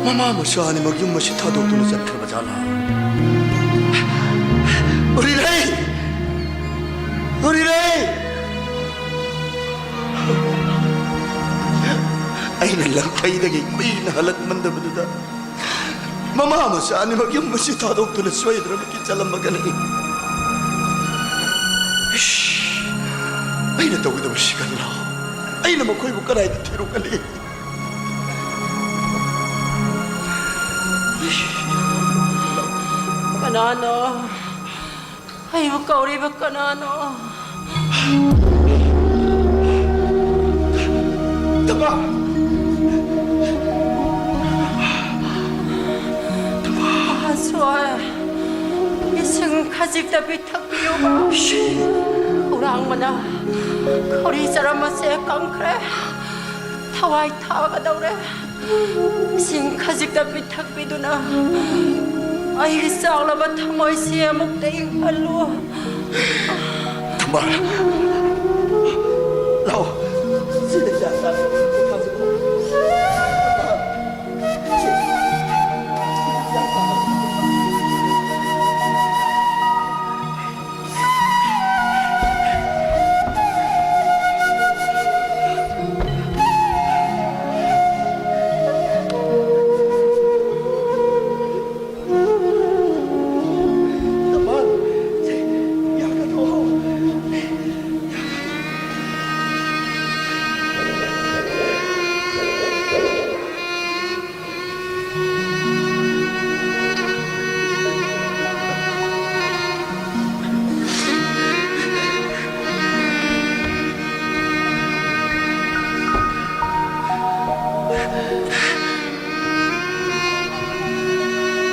ꯃꯃꯥ ꯃꯆꯥ ꯑꯅꯤꯃꯛ ꯌꯨꯝ ꯑꯁꯤ ꯊꯥꯗꯣꯛꯇꯨꯅ ꯆꯠꯈ꯭ꯔꯕ ꯖꯥꯠꯂꯥ? ꯎꯔꯤꯔꯩ! ꯎꯔꯤꯔꯩ! ꯑꯩꯅ ꯂꯪꯐꯩꯗꯒꯤ ꯀꯨꯏꯅ ꯍꯜꯂꯛꯃꯟꯗꯕꯗꯨꯗ ꯃꯃꯥ ꯃꯆꯥ ꯑꯅꯤꯃꯛ ꯌꯨꯝ ꯑꯁꯤ ꯊꯥꯗꯣꯛꯇꯨꯅ ꯁꯣꯏꯗꯅꯃꯛꯀꯤ ꯆꯠꯂꯝꯃꯒꯅꯤ꯫ ꯏꯁ! ꯑꯩꯅ ꯇꯧꯒꯗꯕꯁꯤ ꯀꯔꯤꯅꯣ? ꯑꯩꯅ ꯃꯈꯣꯏꯕꯨ ꯀꯗꯥꯏꯗ ꯊꯤꯔꯨꯒꯅꯤ? ꯀꯅꯥꯅꯣ? ꯑꯩꯕꯨ ꯀꯧꯔꯤꯕ ꯀꯅꯥꯅꯣ? ꯇꯃꯥ! ꯑꯍꯟꯁꯨ ꯍꯣꯏ, ꯏꯁꯤꯡ ꯈꯖꯤꯛꯇ ꯄꯤꯊꯛꯄꯤꯌꯨꯕ꯫ ꯈꯧꯔꯥꯡꯕꯅ ꯈꯧꯔꯤ ꯆꯔꯝ ꯑꯁꯦ ꯀꯪꯈ꯭ꯔꯦ꯫ ꯊꯋꯥꯏ ꯊꯥꯒꯗꯧꯔꯦ꯫ ꯏꯁꯤꯡ ꯈꯖꯤꯛꯇ ꯄꯤꯊꯛꯄꯤꯗꯨꯅ ꯑꯩꯒꯤ ꯆꯥꯛꯂꯕ ꯊꯃꯣꯏꯁꯤ ꯑꯃꯨꯛꯇ ꯏꯪꯍꯜꯂꯨ꯫ ꯊꯝꯕꯥꯜ, ꯂꯥꯛꯑꯣ꯫ ꯁꯤꯗ ꯆꯥ ꯆꯥ꯫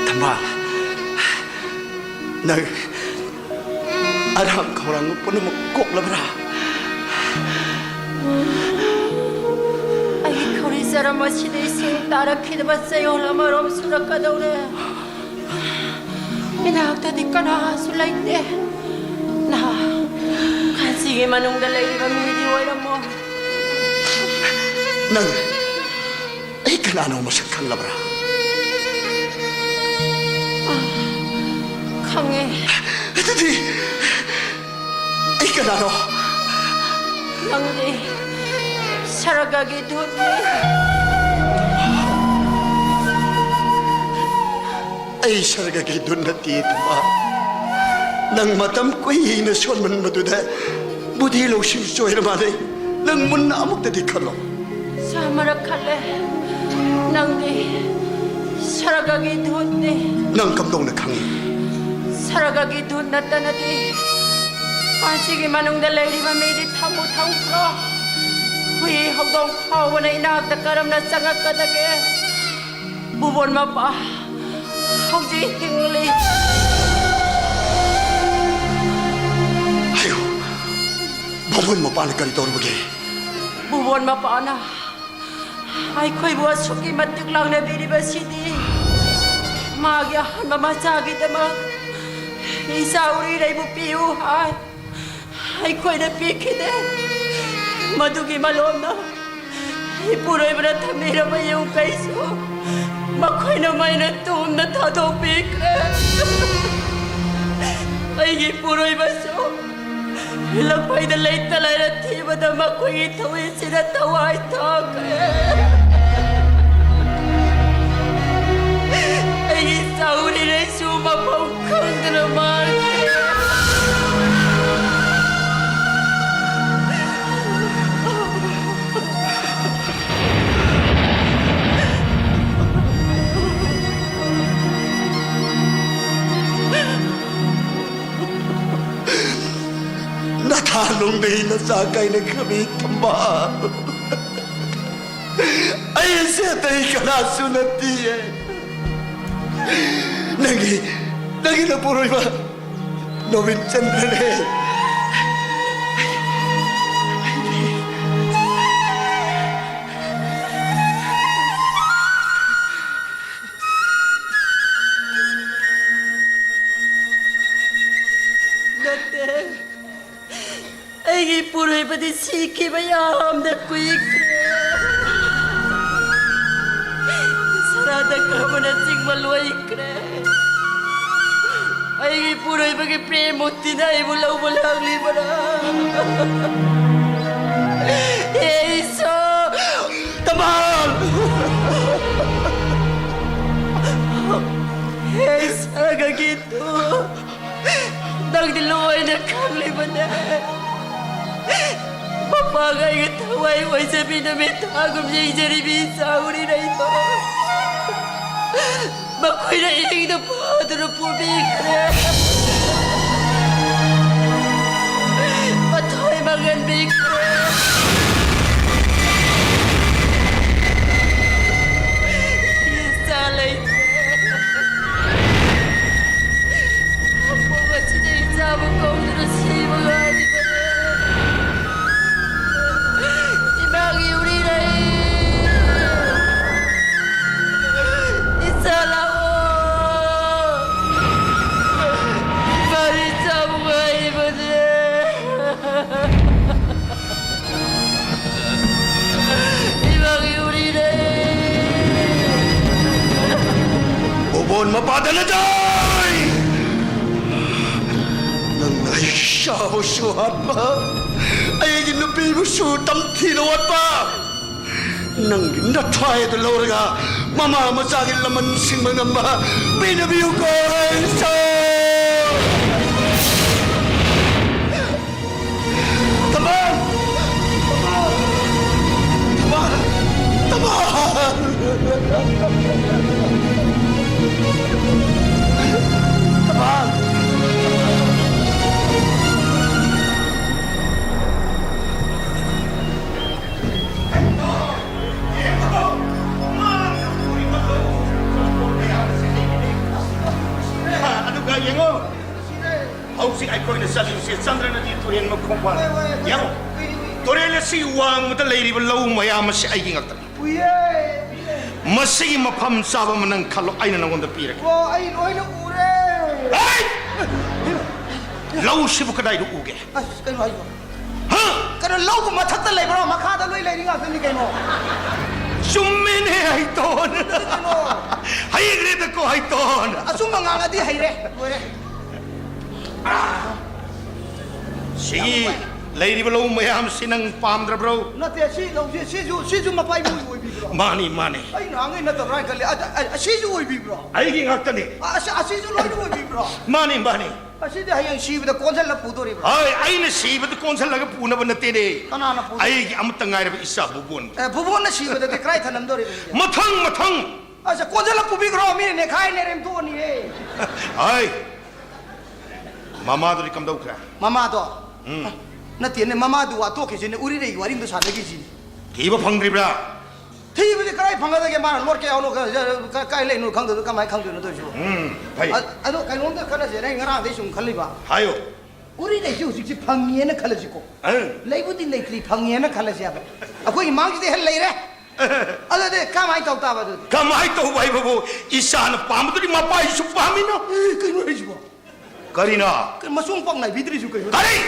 ꯊꯝꯕꯥꯜ, ꯅꯪ ꯑꯔꯥꯝ ꯈꯧꯔꯥꯡꯕ ꯄꯨꯝꯅꯃꯛ ꯀꯣꯛꯂꯕ꯭ꯔꯥ? ꯑꯩꯒꯤ ꯈꯧꯔꯤ ꯆꯔꯝ ꯑꯁꯤꯗ ꯏꯁꯤꯡ ꯇꯥꯔꯛꯈꯤꯗꯕ ꯆꯌꯣꯜ ꯑꯃꯔꯣꯝ ꯁꯨꯔꯛꯀꯗꯧꯔꯦ꯫ ꯏꯅꯥꯛꯇꯗꯤ ꯀꯅꯥꯁꯨ ꯂꯩꯇꯦ꯫ ꯅꯍꯥ, ꯈꯥꯟꯁꯤꯒꯤ ꯃꯅꯨꯡꯗ ꯂꯩꯔꯤꯕ ꯃꯤꯗꯤ ꯑꯣꯏꯔꯝꯃꯣꯏ꯫ ꯅꯪ ꯑꯩ ꯀꯅꯥꯅꯣ ꯃꯁꯛ ꯈꯪꯂꯕ꯭ꯔꯥ? ꯈꯪꯉꯦ꯫ ꯑꯗꯨꯗꯤ ꯑꯩ ꯀꯅꯥꯅꯣ? ꯅꯪꯗꯤ ꯁꯔꯒꯒꯤ ꯗꯨꯠꯅꯤ꯫ ꯑꯩ ꯁꯔꯒꯒꯤ ꯗꯨꯠ ꯅꯠꯇꯦ, ꯇꯨꯝꯕ꯫ ꯅꯪ ꯃꯇꯝ ꯀꯨꯏꯅ ꯁꯣꯟꯃꯟꯕꯗꯨꯗ ꯕꯨꯙꯤ ꯂꯧꯁꯤꯡ ꯆꯣꯏꯔ ꯃꯥꯜꯂꯦ꯫ ꯅꯪ ꯃꯨꯟꯅ ꯑꯃꯨꯛꯇꯗꯤ ꯈꯜꯂꯣ꯫ ꯆꯥꯃꯔꯛ ꯈꯜꯂꯦ꯫ ꯅꯪꯗꯤ ꯁꯔꯒꯒꯤ ꯗꯨꯠꯅꯤ꯫ ꯅꯪ ꯀꯝꯗꯧꯅ ꯈꯪꯉꯤ? ꯁꯔꯒꯒꯤ ꯗꯨꯠ ꯅꯠꯇꯅꯗꯤ ꯃꯁꯤꯒꯤ ꯃꯅꯨꯡꯗ ꯂꯩꯔꯤꯕ ꯃꯤꯗꯤ ꯊꯝꯃꯨ ꯊꯝꯈ꯭ꯔꯣ꯫ ꯍꯨꯏ ꯍꯧꯗꯣꯡ ꯐꯥꯎꯕꯅ ꯏꯅꯥꯛꯇ ꯀꯔꯝꯅ ꯆꯪꯉꯛꯀꯗꯒꯦ? ꯕꯨꯕꯣꯟ ꯃꯄꯥ ꯍꯧꯖꯤꯛ ꯍꯤꯡꯂꯤ꯫ ꯍꯥꯏꯌꯨ, ꯕꯨꯕꯣꯟ ꯃꯄꯥꯅ ꯀꯔꯤ ꯇꯧꯔꯨꯕꯒꯦ? ꯕꯨꯕꯣꯟ ꯃꯄꯥꯅ ꯑꯩꯈꯣꯏꯕꯨ ꯑꯁꯨꯛꯀꯤ ꯃꯇꯤꯛ ꯂꯥꯡꯅꯕꯤꯔꯤꯕꯁꯤꯗꯤ ꯃꯥꯒꯤ ꯑꯍꯥꯟꯕ ꯃꯆꯥꯒꯤꯗꯃꯛ ꯏꯆꯥ ꯎꯔꯤꯔꯩꯕꯨ ꯄꯤꯌꯨ ꯍꯥꯏ꯫ ꯑꯩꯈꯣꯏꯗ ꯄꯤꯈꯤꯗꯦ꯫ ꯃꯗꯨꯒꯤ ꯃꯂꯣꯝꯅ ꯏꯄꯨꯔꯣꯏꯕꯅ ꯊꯝꯕꯤꯔꯕ ꯌꯨꯝ ꯀꯩꯁꯨ ꯃꯈꯣꯏꯅ ꯃꯩꯅ ꯇꯨꯝꯅ ꯊꯥꯗꯣꯛꯄꯤꯈ꯭ꯔꯦ꯫ ꯑꯩꯒꯤ ꯏꯄꯨꯔꯣꯏꯕꯁꯨ ꯂꯛꯐꯩꯗ ꯂꯩꯇ ꯂꯩꯔ ꯊꯤꯕꯗ ꯃꯈꯣꯏꯒꯤ ꯊꯋꯥꯏꯁꯤꯗ ꯊꯋꯥꯏ ꯊꯥꯈ꯭ꯔꯦ꯫ ꯑꯩꯒꯤ ꯆꯥꯎꯔꯤꯔꯩꯁꯨ ꯃꯐꯝ ꯈꯪꯗꯅ ꯃꯥꯡꯈ꯭ꯔꯦ꯫ ꯅꯊꯥ ꯅꯨꯡꯗꯩ ꯅꯆꯥ ꯀꯥꯏꯅꯈ꯭ꯔꯕꯤ ꯊꯝꯕꯥꯜ꯫ ꯑꯩꯁꯦ ꯑꯇꯩ ꯀꯅꯥꯁꯨ ꯅꯠꯇꯤꯌꯦ꯫ ꯅꯪꯒꯤ, ꯅꯪꯒꯤ ꯅꯄꯨꯔꯣꯏꯕ ꯅꯣꯕꯤꯟ ꯆꯟꯗ꯭ꯔꯅꯦ꯫ ꯅꯠꯇꯦ꯫ ꯑꯩꯒꯤ ꯏꯄꯨꯔꯣꯏꯕꯗꯤ ꯁꯤꯈꯤꯕ ꯌꯥꯝꯅ ꯀꯨꯏꯈ꯭ꯔꯦ꯫ ꯍꯟꯗꯛ ꯑꯃꯅ ꯆꯤꯡꯕ ꯂꯣꯏꯈ꯭ꯔꯦ꯫ ꯑꯩꯒꯤ ꯏꯄꯨꯔꯣꯏꯕꯒꯤ ꯄ꯭ꯔꯦꯝ ꯃꯨꯔꯇꯤꯅ ꯑꯩꯕꯨ ꯂꯧꯕ ꯂꯥꯛꯂꯤꯕꯔꯥ? ꯍꯦ ꯏꯁꯣꯔ! ꯇꯃꯥꯜ! ꯍꯦ ꯏꯁꯣꯔꯒꯤ ꯅꯪꯗꯤ ꯂꯣꯏꯅ ꯈꯪꯂꯤꯕꯅꯦ꯫ ꯃꯄꯥꯒ ꯑꯩꯒ ꯊꯋꯥꯏ ꯑꯣꯏꯖꯕꯤ ꯅꯨꯃꯤꯠ ꯊꯥꯒꯨꯝ ꯌꯦꯡꯖꯔꯤꯕꯤ ꯏꯆꯥ ꯎꯔꯤꯔꯩꯗꯣ꯫ ꯃꯈꯣꯏꯅ ꯏꯪꯗ ꯐꯥꯗꯨꯅ ꯄꯨꯕꯤꯈ꯭ꯔꯦ꯫ ꯃꯊꯣꯏ ꯃꯥꯡꯍꯟꯕꯤꯈ꯭ꯔꯦ꯫ ꯏꯆꯥ ꯂꯩꯇ꯭ꯔꯦ꯫ ꯈꯥꯡꯕꯣꯛ ꯑꯁꯤꯗ ꯏꯆꯥꯕꯨ ꯀꯧꯗꯨꯅ ꯁꯤꯕ ꯉꯥꯏꯔꯤꯕꯅꯦ꯫ ꯏꯃꯥꯒꯤ ꯎꯔꯤꯔꯩ! ꯏꯆꯥ ꯂꯥꯛꯑꯣ! ꯏꯃꯥꯒꯤ ꯏꯆꯥꯕꯨ ꯉꯥꯏꯔꯤꯕꯅꯦ꯫ ꯏꯃꯥꯒꯤ ꯎꯔꯤꯔꯩ! ꯎꯕꯣꯟ ꯃꯄꯥ ꯙꯅꯟꯖꯌ! ꯅꯪꯅ ꯑꯩꯒꯤ ꯏꯆꯥꯕꯨꯁꯨ ꯍꯥꯠꯄ, ꯑꯩꯒꯤ ꯅꯨꯄꯤꯕꯨꯁꯨ ꯇꯝꯊꯤꯅ ꯑꯣꯠꯄ, ꯅꯪꯒꯤ ꯅꯊ꯭ꯋꯥꯏ ꯑꯗꯨ ꯂꯧꯔꯒ ꯃꯃꯥ ꯃꯆꯥꯒꯤ ꯂꯃꯟ ꯁꯤꯡꯕ ꯉꯝꯕ ꯄꯤꯅꯕꯤꯌꯨꯀꯣ, ꯏꯁꯣꯔ! ꯙꯃꯥꯜ! ꯙꯃꯥꯜ! ꯙꯃꯥꯜ! ꯙꯃꯥꯜ! ꯑꯗꯨꯒ ꯌꯦꯡꯉꯣ, ꯍꯧꯖꯤꯛ ꯑꯩꯈꯣꯏꯅ ꯆꯠꯂꯤꯕꯁꯤ ꯆꯟꯗ꯭ꯔ ꯅꯗꯤ ꯇꯨꯔꯦꯜ ꯃꯈꯣꯡ ꯄꯥꯟ꯫ ꯍꯣꯏ, ꯍꯣꯏ, ꯑꯩꯈꯣꯏ ꯌꯦꯡꯉꯣ, ꯎꯏ, ꯎꯏ, ꯎꯏ꯫ ꯇꯨꯔꯦꯜ ꯑꯁꯤ ꯋꯥꯡꯃꯗ ꯂꯩꯔꯤꯕ ꯂꯧ ꯃꯌꯥꯝ ꯑꯁꯤ ꯑꯩꯒꯤ ꯉꯥꯛꯇꯅꯤ꯫ ꯎꯏꯌꯦ, ꯎꯏꯌꯦ꯫ ꯃꯁꯤꯒꯤ ꯃꯐꯝ ꯆꯥꯕ ꯑꯃ ꯅꯪ ꯈꯜꯂꯣ, ꯑꯩꯅ ꯅꯪꯉꯣꯟꯗ ꯄꯤꯔꯒꯦ꯫ ꯑꯣ, ꯑꯩ ꯂꯣꯏꯅ ꯎꯔꯦ꯫ ꯍꯩ! ꯂꯧꯁꯤꯕꯨ ꯀꯗꯥꯏꯗ ꯎꯒꯦ? ꯑꯁ, ꯀꯩꯅꯣ ꯍꯥꯏꯁꯤꯕꯣ? ꯍꯥ? ꯀꯩꯅꯣ, ꯂꯧꯕꯨ ꯃꯊꯛꯇ ꯂꯩꯕ꯭ꯔꯣ? ꯃꯈꯥꯗ ꯂꯣꯏ ꯂꯩꯔꯤ ꯉꯥꯛꯇꯅꯤ ꯀꯩꯅꯣ꯫ ꯆꯨꯝꯃꯤꯅꯦ, ꯑꯩꯇꯣꯟ꯫ ꯑꯗꯨꯗꯤ ꯀꯩꯅꯣ? ꯇꯣꯟ꯫ ꯑꯆꯨꯝꯕ ꯉꯥꯡꯉꯗꯤ ꯍꯩꯔꯦ꯫ ꯂꯣꯏꯔꯦ꯫ ꯁꯤꯒꯤ ꯂꯩꯔꯤꯕ ꯂꯧ ꯃꯌꯥꯝꯁꯤ ꯅꯪ ꯄꯥꯝꯗ꯭ꯔꯕ꯭ꯔꯣ? ꯅꯠꯇꯦ, ꯁꯤ ꯂꯧꯁꯤ, ꯁꯤꯁꯨ, ꯁꯤꯁꯨ ꯃꯄꯥ ꯏꯄꯨꯒꯤ ꯑꯣꯏꯕꯤꯕ꯭ꯔꯣ? ꯃꯥꯅꯤ, ꯃꯥꯅꯤ꯫ ꯑꯩ ꯅꯍꯥꯟꯈꯩ ꯅꯠꯇꯕ꯭ꯔꯥ ꯍꯥꯏꯅ ꯈꯜꯂꯤ꯫ ꯑꯗ, ꯑ, ꯑꯁꯤꯁꯨ ꯑꯣꯏꯕꯤꯕ꯭ꯔꯣ? ꯑꯩꯒꯤ ꯉꯥꯛꯇꯅꯤ꯫ ꯑ, ꯑꯁꯤ, ꯑꯁꯤꯁꯨ ꯂꯣꯏꯅ ꯑꯣꯏꯕꯤꯕ꯭ꯔꯣ? ꯃꯥꯅꯤ, ꯃꯥꯅꯤ꯫ ꯑꯁꯤꯗꯤ ꯍꯌꯦꯡ ꯁꯤꯕꯗ ꯀꯣꯟꯁꯤꯜꯂ ꯄꯨꯗꯣꯔꯤꯕ꯭ꯔꯣ? ꯍꯣꯏ, ꯑꯩꯅ ꯁꯤꯕꯗ ꯀꯣꯟꯁꯤꯜꯂꯒ ꯄꯨꯅꯕ ꯅꯠꯇꯦꯅꯦ꯫ ꯀꯅꯥꯅ ꯄꯨꯗꯣꯏꯕ? ꯑꯩꯒꯤ ꯑꯃꯠꯇ ꯉꯥꯏꯔꯕ ꯏꯆꯥ ꯕꯨꯕꯣꯟ꯫ ꯑꯦ, ꯕꯨꯕꯣꯟꯅ ꯁꯤꯕꯗꯗꯤ ꯀꯗꯥꯏ ꯊꯅꯝꯗꯣꯔꯤꯕ ꯑꯗꯨꯗꯤ? ꯃꯊꯪ, ꯃꯊꯪ꯫ ꯑꯁ, ꯀꯣꯟꯁꯤꯜꯂ ꯄꯨꯕꯤꯈ꯭ꯔꯣ, ꯃꯤꯅ ꯅꯦꯈꯥꯏ ꯅꯦꯔꯦꯝ ꯇꯣꯛꯑꯅꯤꯍꯦ꯫ ꯍꯣꯏ꯫ ꯃꯃꯥꯗꯨꯗꯤ ꯀꯝꯗꯧꯈ꯭ꯔꯦ? ꯃꯃꯥꯗꯣ? ꯎꯝ꯫ ꯅꯠꯇꯦꯅꯦ, ꯃꯃꯥꯗꯨ ꯋꯥ ꯇꯣꯛꯈꯤꯁꯤꯅꯦ, ꯎꯔꯤꯔꯩꯒꯤ ꯋꯥꯔꯤ ꯑꯝꯇ ꯁꯥꯟꯅꯈꯤꯁꯤꯅꯦ꯫ ꯊꯤꯕ ꯐꯪꯗ꯭ꯔꯤꯕ꯭ꯔꯥ? ꯊꯤꯕꯗꯤ ꯀꯗꯥꯏ ꯐꯪꯒꯗꯒꯦ? ꯃꯥꯅ ꯂꯣꯠꯀꯦ ꯌꯥꯎꯅꯣ, ꯀ-, ꯀ-, ꯀ-, ꯀꯥꯏ ꯂꯩꯅꯣ ꯈꯪꯗꯕꯗꯣ ꯀꯃꯥꯏꯅ ꯈꯪꯗꯣꯏꯅꯣ ꯇꯧꯔꯤꯁꯤꯕꯣ? ꯎꯝ, ꯐꯩ꯫ ꯑ-, ꯑꯗꯣ ꯀꯩꯅꯣꯝꯇ ꯈꯟꯅꯁꯦꯅꯦ, ꯑꯩ ꯉꯔꯥꯡꯗꯩ ꯁꯨꯝ ꯈꯜꯂꯤꯕ꯫ ꯍꯥꯏꯌꯣ꯫ ꯎꯔꯤꯔꯩꯁꯦ ꯍꯧꯖꯤꯛꯁꯦ ꯐꯪꯉꯦꯅ ꯈꯜꯂꯁꯤꯀꯣ꯫ ꯑꯪ꯫ ꯂꯩꯕꯨꯗꯤ ꯂꯩꯇ꯭ꯔꯤ, ꯐꯪꯉꯦꯅ ꯈꯜꯂꯁꯦꯕ꯫ ꯑꯩꯈꯣꯏꯒꯤ ꯃꯥꯡꯁꯤꯗ ꯍꯦꯛ ꯂꯩꯔꯦ꯫ ꯑꯗꯨꯗꯤ ꯀꯃꯥꯏꯅ ꯇꯧ ꯇꯥꯕ ꯑꯗꯨꯗꯤ? ꯀꯃꯥꯏꯅ ꯇꯧꯕ ꯍꯥꯏꯕꯕꯨ, ꯏꯆꯥꯅ ꯄꯥꯝꯕꯗꯨꯗꯤ ꯃꯄꯥꯏꯁꯨ ꯄꯥꯝꯃꯤꯅꯣ? ꯑꯦ, ꯀꯩꯅꯣ ꯍꯥꯏꯁꯤꯕꯣ? ꯀꯔꯤꯅꯣ? ꯀꯩ ꯃꯆꯣꯡ ꯄꯥꯛ ꯅꯥꯏꯕꯤꯗ꯭ꯔꯤꯁꯨ ꯀꯩꯅꯣ? ꯀꯔꯤ?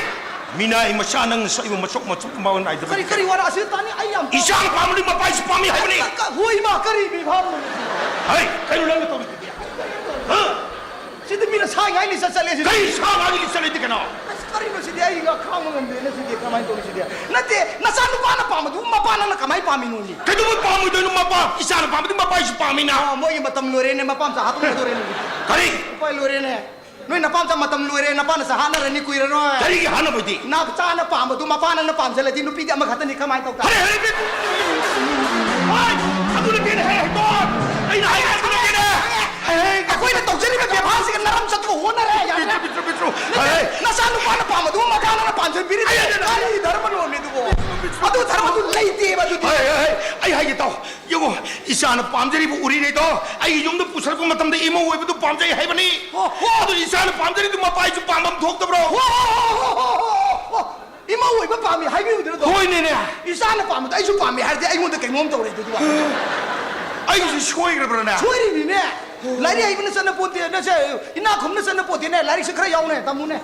ꯃꯤꯅꯥꯏ ꯃꯆꯥ, ꯅꯪ ꯁꯛꯏꯕ ꯃꯆꯣꯛ ꯃꯆꯣꯛ ꯃꯥ ꯅꯥꯏꯗꯕ ꯀꯔꯤ, ꯅꯠꯇꯦ꯫ ꯀꯔꯤ ꯋꯥꯔ ꯑꯁꯤ ꯇꯥꯅꯤ? ꯑꯩ ꯌꯥꯝ ꯏꯆꯥꯅ ꯄꯥꯝꯕꯗꯤ ꯃꯄꯥꯏꯁꯨ ꯄꯥꯝꯃꯤ ꯍꯥꯏꯕꯅꯤ꯫ ꯀ-, ꯀ-, ꯍꯣꯏ, ꯏꯃꯥ, ꯀꯔꯤ ꯐꯤꯕꯝꯅꯣ ꯁꯤꯕꯣ? ꯍꯩ, ꯀꯩꯅꯣ ꯅꯪꯅ ꯇꯧꯔꯤꯗꯨꯗꯤ? ꯍꯥ? ꯁꯤꯗꯤ ꯃꯤꯅ ꯁꯥ ꯉꯥꯏ ꯂꯤꯆꯠ ꯆꯠꯂꯦ ꯁꯤꯗꯤ꯫ ꯀꯔꯤ ꯁꯥ ꯉꯥꯏ ꯂꯤꯆꯠ ꯂꯩꯗꯤ ꯀꯩꯅꯣ? ꯑꯁ, ꯀꯔꯤꯅꯣ ꯁꯤꯗꯤ? ꯑꯩ ꯈꯥꯡꯕ ꯉꯝꯗꯦꯅꯦ ꯁꯤꯗꯤ꯫ ꯀꯃꯥꯏꯅ ꯇꯧꯅꯤ ꯁꯤꯗꯤ? ꯅꯠꯇꯦ, ꯅꯆꯥ ꯅꯨꯄꯥꯅ ꯄꯥꯝꯕꯗꯨꯕꯨ ꯃꯄꯥ ꯅꯪꯅ ꯀꯃꯥꯏꯅ ꯄꯥꯝꯃꯤꯅꯣꯅꯦ? ꯀꯩꯗꯧꯕꯩ ꯄꯥꯝꯃꯣꯏꯗꯣꯏꯅꯣ? ꯃꯄꯥ, ꯏꯆꯥꯅ ꯄꯥꯝꯕꯗꯤ ꯃꯄꯥꯏꯁꯨ ꯄꯥꯝꯃꯤꯅ꯫ ꯑꯣ, ꯃꯣꯏꯒꯤ ꯃꯇꯝ ꯂꯣꯏꯔꯦꯅꯦ, ꯃꯄꯥ ꯃꯆꯥ ꯍꯥꯠꯇꯣꯛꯅꯗꯣꯔꯦꯅꯦ꯫ ꯀꯔꯤ? ꯎꯄꯥꯏ ꯂꯣꯏꯔꯦꯅꯦ꯫ ꯅꯣꯏ ꯅꯄꯥ ꯃꯆꯥ ꯃꯇꯝ ꯂꯣꯏꯔꯦ, ꯅꯄꯥ ꯅꯆꯥ ꯍꯥꯠꯅꯔꯅꯤ ꯀꯨꯏꯔꯔꯣꯏ꯫ ꯀꯔꯤꯒꯤ ꯍꯥꯠꯅꯕꯗꯤ? ꯅꯆꯥꯅ ꯄꯥꯝꯕꯗꯨ ꯃꯄꯥ ꯅꯪꯅ ꯄꯥꯝꯖꯜꯂꯗꯤ ꯅꯨꯄꯤꯗꯤ ꯑꯃꯈꯛꯇꯅꯤ, ꯀꯃꯥꯏꯅ ꯇꯧ ꯇꯥꯔꯦ? ꯍꯔꯦ, ꯍꯔꯦ, ꯕꯦ-, ꯍꯣꯏ, ꯑꯗꯨ ꯅꯠꯇꯦꯅꯦ, ꯍꯦ, ꯍꯦ, ꯇꯣ꯫ ꯑꯩꯅ ꯍꯥꯏꯔꯤꯁꯦ ꯑꯗꯨ ꯅꯠꯇꯦꯅꯦ꯫ ꯍꯦ, ꯍꯦ, ꯑꯩꯈꯣꯏꯅ ꯇꯧꯖꯔꯤꯕ ꯕꯦꯕꯥꯔꯁꯤꯒ ꯅꯔꯝ ꯆꯠꯄ ꯍꯣꯠꯅꯔꯦ, ꯌꯥꯗ꯭ꯔꯦ꯫ ꯕꯤꯇ꯭ꯔꯨ, ꯕꯤꯇ꯭ꯔꯨ, ꯕꯤꯇ꯭ꯔꯨ꯫ ꯍꯦ, ꯍꯦ꯫ ꯅꯆꯥ ꯅꯨꯄꯥꯅ ꯄꯥꯝꯕꯗꯨ ꯃꯄꯥ ꯅꯪꯅ ꯄꯥꯝꯖꯟꯕꯤꯔꯤꯗꯤ ꯑꯩ ꯀꯔꯤ ꯙꯔꯃꯅꯣꯃꯤ ꯑꯗꯨꯕꯣ? ꯑꯗꯨ ꯙꯔꯃꯗꯨ ꯂꯩꯇꯦꯕ ꯑꯗꯨꯗꯤ꯫ ꯍꯦ, ꯍꯦ, ꯍꯦ, ꯑꯩ ꯍꯥꯏꯒꯦ ꯇꯥꯎ꯫ ꯌꯦꯡꯉꯣ, ꯏꯆꯥꯅ ꯄꯥꯝꯖꯔꯤꯕ ꯎꯔꯤꯔꯩꯗꯣ ꯑꯩꯒꯤ ꯌꯨꯝꯗ ꯄꯨꯁꯜꯂꯛꯄ ꯃꯇꯝꯗ ꯏꯃꯧ ꯑꯣꯏꯕꯗꯨ ꯄꯥꯝꯖꯩ ꯍꯥꯏꯕꯅꯤ꯫ ꯍꯣ, ꯍꯣ꯫ ꯑꯗꯨ ꯏꯆꯥꯅ ꯄꯥꯝꯖꯔꯤꯗꯨ ꯃꯄꯥꯏꯁꯨ ꯄꯥꯝꯕꯝ ꯊꯣꯛꯇꯕ꯭ꯔꯣ? ꯍꯣ, ꯍꯣ, ꯍꯣ꯫ ꯏꯃꯧ ꯑꯣꯏꯕ ꯄꯥꯝꯃꯤ ꯍꯥꯏꯕꯤꯌꯨꯗꯅ ꯑꯗꯣ꯫ ꯍꯣꯏꯅꯦꯅꯦ꯫ ꯏꯆꯥꯅ ꯄꯥꯝꯕꯗꯣ ꯑꯩꯁꯨ ꯄꯥꯝꯃꯤ ꯍꯥꯏꯔꯗꯤ ꯑꯩꯉꯣꯟꯗ ꯀꯩꯅꯣꯝ ꯇꯧꯔꯦ ꯑꯗꯨꯗꯤ꯫ ꯑꯩꯒꯤꯁꯨ ꯁꯣꯏꯈ꯭ꯔꯕ꯭ꯔꯥꯅꯦ? ꯁꯣꯏꯔꯤꯅꯤꯅꯦ꯫ ꯂꯥꯏꯔꯤꯛ ꯍꯩꯕꯅ ꯆꯠꯅ ꯄꯣꯠꯇꯦ, ꯅꯁꯦ ꯏꯅꯥꯛ ꯈꯨꯟꯕꯅ ꯆꯠꯅ ꯄꯣꯠꯇꯦꯅꯦ, ꯂꯥꯏꯔꯤꯛꯁꯦ ꯈꯔ ꯌꯥꯎꯅꯦ, ꯇꯝꯃꯨꯅꯦ꯫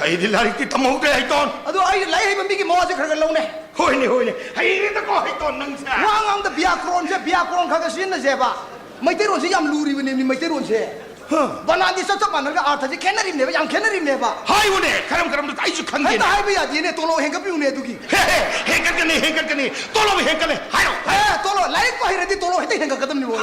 ꯑꯩꯗꯤ ꯂꯥꯏꯔꯤꯛꯇꯤ ꯇꯝꯍꯧꯗ꯭ꯔꯦ, ꯍꯩꯇꯣꯟ꯫ ꯑꯗꯣ ꯑꯩ ꯂꯥꯏꯔꯤꯛ ꯍꯩꯕ ꯃꯤꯒꯤ ꯃꯋꯥꯁꯦ ꯈꯔ ꯈꯔ ꯂꯧꯅꯦ꯫ ꯍꯣꯏꯅꯦ, ꯍꯣꯏꯅꯦ, ꯍꯩꯔꯦꯗꯀꯣ, ꯍꯩꯇꯣꯟ, ꯅꯪꯁꯦ꯫ ꯋꯥ ꯉꯥꯡꯕꯗ ꯕ꯭ꯌꯥꯀ꯭ꯔꯣꯟꯁꯦ, ꯕ꯭ꯌꯥꯀ꯭ꯔꯣꯟ ꯈꯔ ꯈꯔ ꯁꯤꯖꯤꯟꯅꯁꯦꯕ꯫ ꯃꯩꯇꯩꯔꯣꯟꯁꯦ ꯌꯥꯝ ꯂꯨꯔꯤꯕꯅꯦꯃꯤ, ꯃꯩꯇꯩꯔꯣꯟꯁꯦ꯫ ꯍ꯫ ꯕꯅꯥꯟꯗꯤ ꯆꯞ ꯆꯞ ꯃꯥꯟꯅꯔꯒ ꯑꯥꯔꯊꯁꯦ ꯈꯦꯠꯅꯔꯤꯕꯅꯦꯕ, ꯌꯥꯝ ꯈꯦꯠꯅꯔꯤꯕꯅꯦꯕ꯫ ꯍꯥꯏꯌꯨꯅꯦ, ꯀꯔꯝ ꯀꯔꯝꯕ? ꯑꯩꯁꯨ ꯈꯪꯗꯦꯅꯦ꯫ ꯍꯦꯛꯇ ꯍꯥꯏꯕ ꯌꯥꯗꯦꯅꯦ, ꯇꯣꯂꯣꯞ ꯍꯦꯟꯒꯠꯄꯤꯌꯨꯅꯦ ꯑꯗꯨꯒꯤ꯫ ꯍꯦ, ꯍꯦ, ꯍꯦꯟꯒꯠꯀꯅꯤ, ꯍꯦꯟꯒꯠꯀꯅꯤ꯫ ꯇꯣꯂꯣꯞ ꯍꯦꯟꯒꯠꯂꯦ꯫ ꯍꯥꯏꯔꯣ, ꯍꯥꯏꯔꯣ꯫ ꯑꯦ, ꯇꯣꯂꯣꯞ, ꯂꯥꯏꯔꯤꯛꯄꯨ ꯍꯩꯔꯗꯤ ꯇꯣꯂꯣꯞ ꯍꯦꯛꯇ ꯍꯦꯟꯒꯠꯀꯗꯕꯅꯤꯕꯣ꯫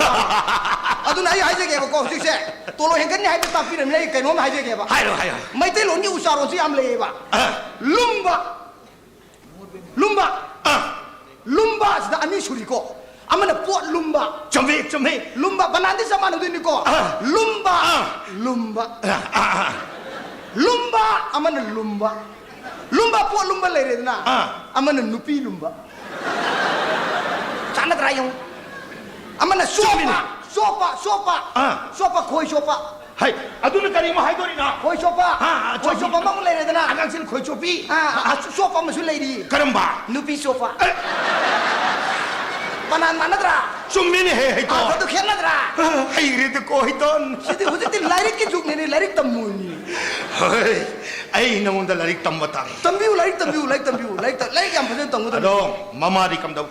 ꯑꯗꯨꯅ ꯑꯩ ꯍꯥꯏꯖꯒꯦꯕꯀꯣ, ꯍꯧꯖꯤꯛꯁꯦ ꯇꯣꯂꯣꯞ ꯍꯦꯟꯒꯠꯅꯤ ꯍꯥꯏꯕ ꯇꯥꯛꯄꯤꯔꯕꯅꯤꯅ ꯑꯩ ꯀꯩꯅꯣꯝ ꯍꯥꯏꯖꯒꯦꯕ꯫ ꯍꯥꯏꯔꯣ, ꯍꯥꯏꯔꯣ꯫ ꯃꯩꯇꯩꯂꯣꯟꯒꯤ ꯎꯆꯥꯔꯣꯟꯁꯦ ꯌꯥꯝ ꯂꯩꯌꯦꯕ꯫ ꯑ꯫ ꯂꯨꯝꯕ, ꯂꯨꯝꯕ꯫ ꯑ꯫ ꯂꯨꯝꯕ ꯑꯁꯤꯗ ꯑꯅꯤ ꯁꯨꯔꯤꯀꯣ꯫ ꯑꯃꯅ ꯄꯣꯠ ꯂꯨꯝꯕ꯫ ꯆꯨꯝꯃꯤ, ꯆꯨꯝꯃꯤ꯫ ꯂꯨꯝꯕ, ꯕꯅꯥꯟꯗꯤ ꯆꯞ ꯃꯥꯟꯅꯗꯣꯏꯅꯤꯀꯣ꯫ ꯑ꯫ ꯂꯨꯝꯕ, ꯑ꯫ ꯂꯨꯝꯕ꯫ ꯑ, ꯑ, ꯑ꯫ ꯂꯨꯝꯕ, ꯑꯃꯅ ꯂꯨꯝꯕ꯫ ꯂꯨꯝꯕ, ꯄꯣꯠ ꯂꯨꯝꯕ ꯂꯩꯔꯦꯗꯅ꯫ ꯑ꯫ ꯑꯃꯅ ꯅꯨꯄꯤ ꯂꯨꯝꯕ꯫ ꯆꯥꯟꯅꯗ꯭ꯔꯥ ꯌꯦꯡꯉꯨ꯫ ꯑꯃꯅ ꯆꯣꯞꯄ, ꯆꯨꯝꯃꯤꯅꯦ꯫ ꯆꯣꯞꯄ, ꯆꯣꯞꯄ꯫ ꯑ꯫ ꯆꯣꯞꯄ, ꯈꯣꯏ ꯆꯣꯞꯄ꯫ ꯍꯩ, ꯑꯗꯨꯅ ꯀꯔꯤ ꯑꯃꯨꯛ ꯍꯥꯏꯗꯣꯔꯤꯅꯣ? ꯈꯣꯏ ꯆꯣꯞꯄ꯫ ꯑꯥ, ꯑꯥ, ꯈꯣꯏ ꯆꯣꯞꯄꯤ꯫ ꯆꯣꯞꯄ ꯑꯃꯃꯨꯛ ꯂꯩꯔꯦꯗꯅ꯫ ꯑꯉꯥꯡꯁꯤꯅ ꯈꯣꯏ ꯆꯣꯞꯄꯤ꯫ ꯑꯥ, ꯑꯥ, ꯆꯣꯞꯄ ꯑꯃꯁꯨ ꯂꯩꯔꯤ꯫ ꯀꯔꯝꯕ? ꯅꯨꯄꯤ ꯆꯣꯞꯄ꯫ ꯑꯦ! ꯕꯅꯥꯟ ꯃꯥꯟꯅꯗ꯭ꯔꯥ? ꯆꯨꯝꯃꯤꯅꯦꯍꯦ, ꯍꯩꯇꯣ꯫ ꯑꯥ, ꯑꯗꯨ ꯈꯦꯠꯅꯗ꯭ꯔꯥ? ꯍꯩꯔꯦꯗꯀꯣ, ꯍꯩꯇꯣꯟ꯫ ꯁꯤꯗꯤ ꯍꯧꯖꯤꯛꯇꯤ ꯂꯥꯏꯔꯤꯛꯀꯤ ꯖꯨꯒꯅꯤꯅꯦ, ꯂꯥꯏꯔꯤꯛ ꯇꯝꯃꯨꯅꯤ꯫ ꯍꯣꯏ, ꯑꯩ ꯅꯉꯣꯟꯗ ꯂꯥꯏꯔꯤꯛ ꯇꯝꯕ ꯇꯥꯔꯦ꯫ ꯇꯝꯕꯤꯌꯨ, ꯂꯥꯏꯔꯤꯛ ꯇꯝꯕꯤꯌꯨ, ꯂꯥꯏꯔꯤꯛ ꯇꯝꯕꯤꯌꯨ, ꯂꯥꯏꯔꯤꯛ ꯇ-, ꯂꯥꯏꯔꯤꯛ ꯌꯥꯝ ꯐꯖꯅ ꯇꯝꯒꯗꯕꯅꯤ꯫ ꯑꯗꯣ, ꯃꯃꯥꯗꯤ ꯀꯝꯗꯧ?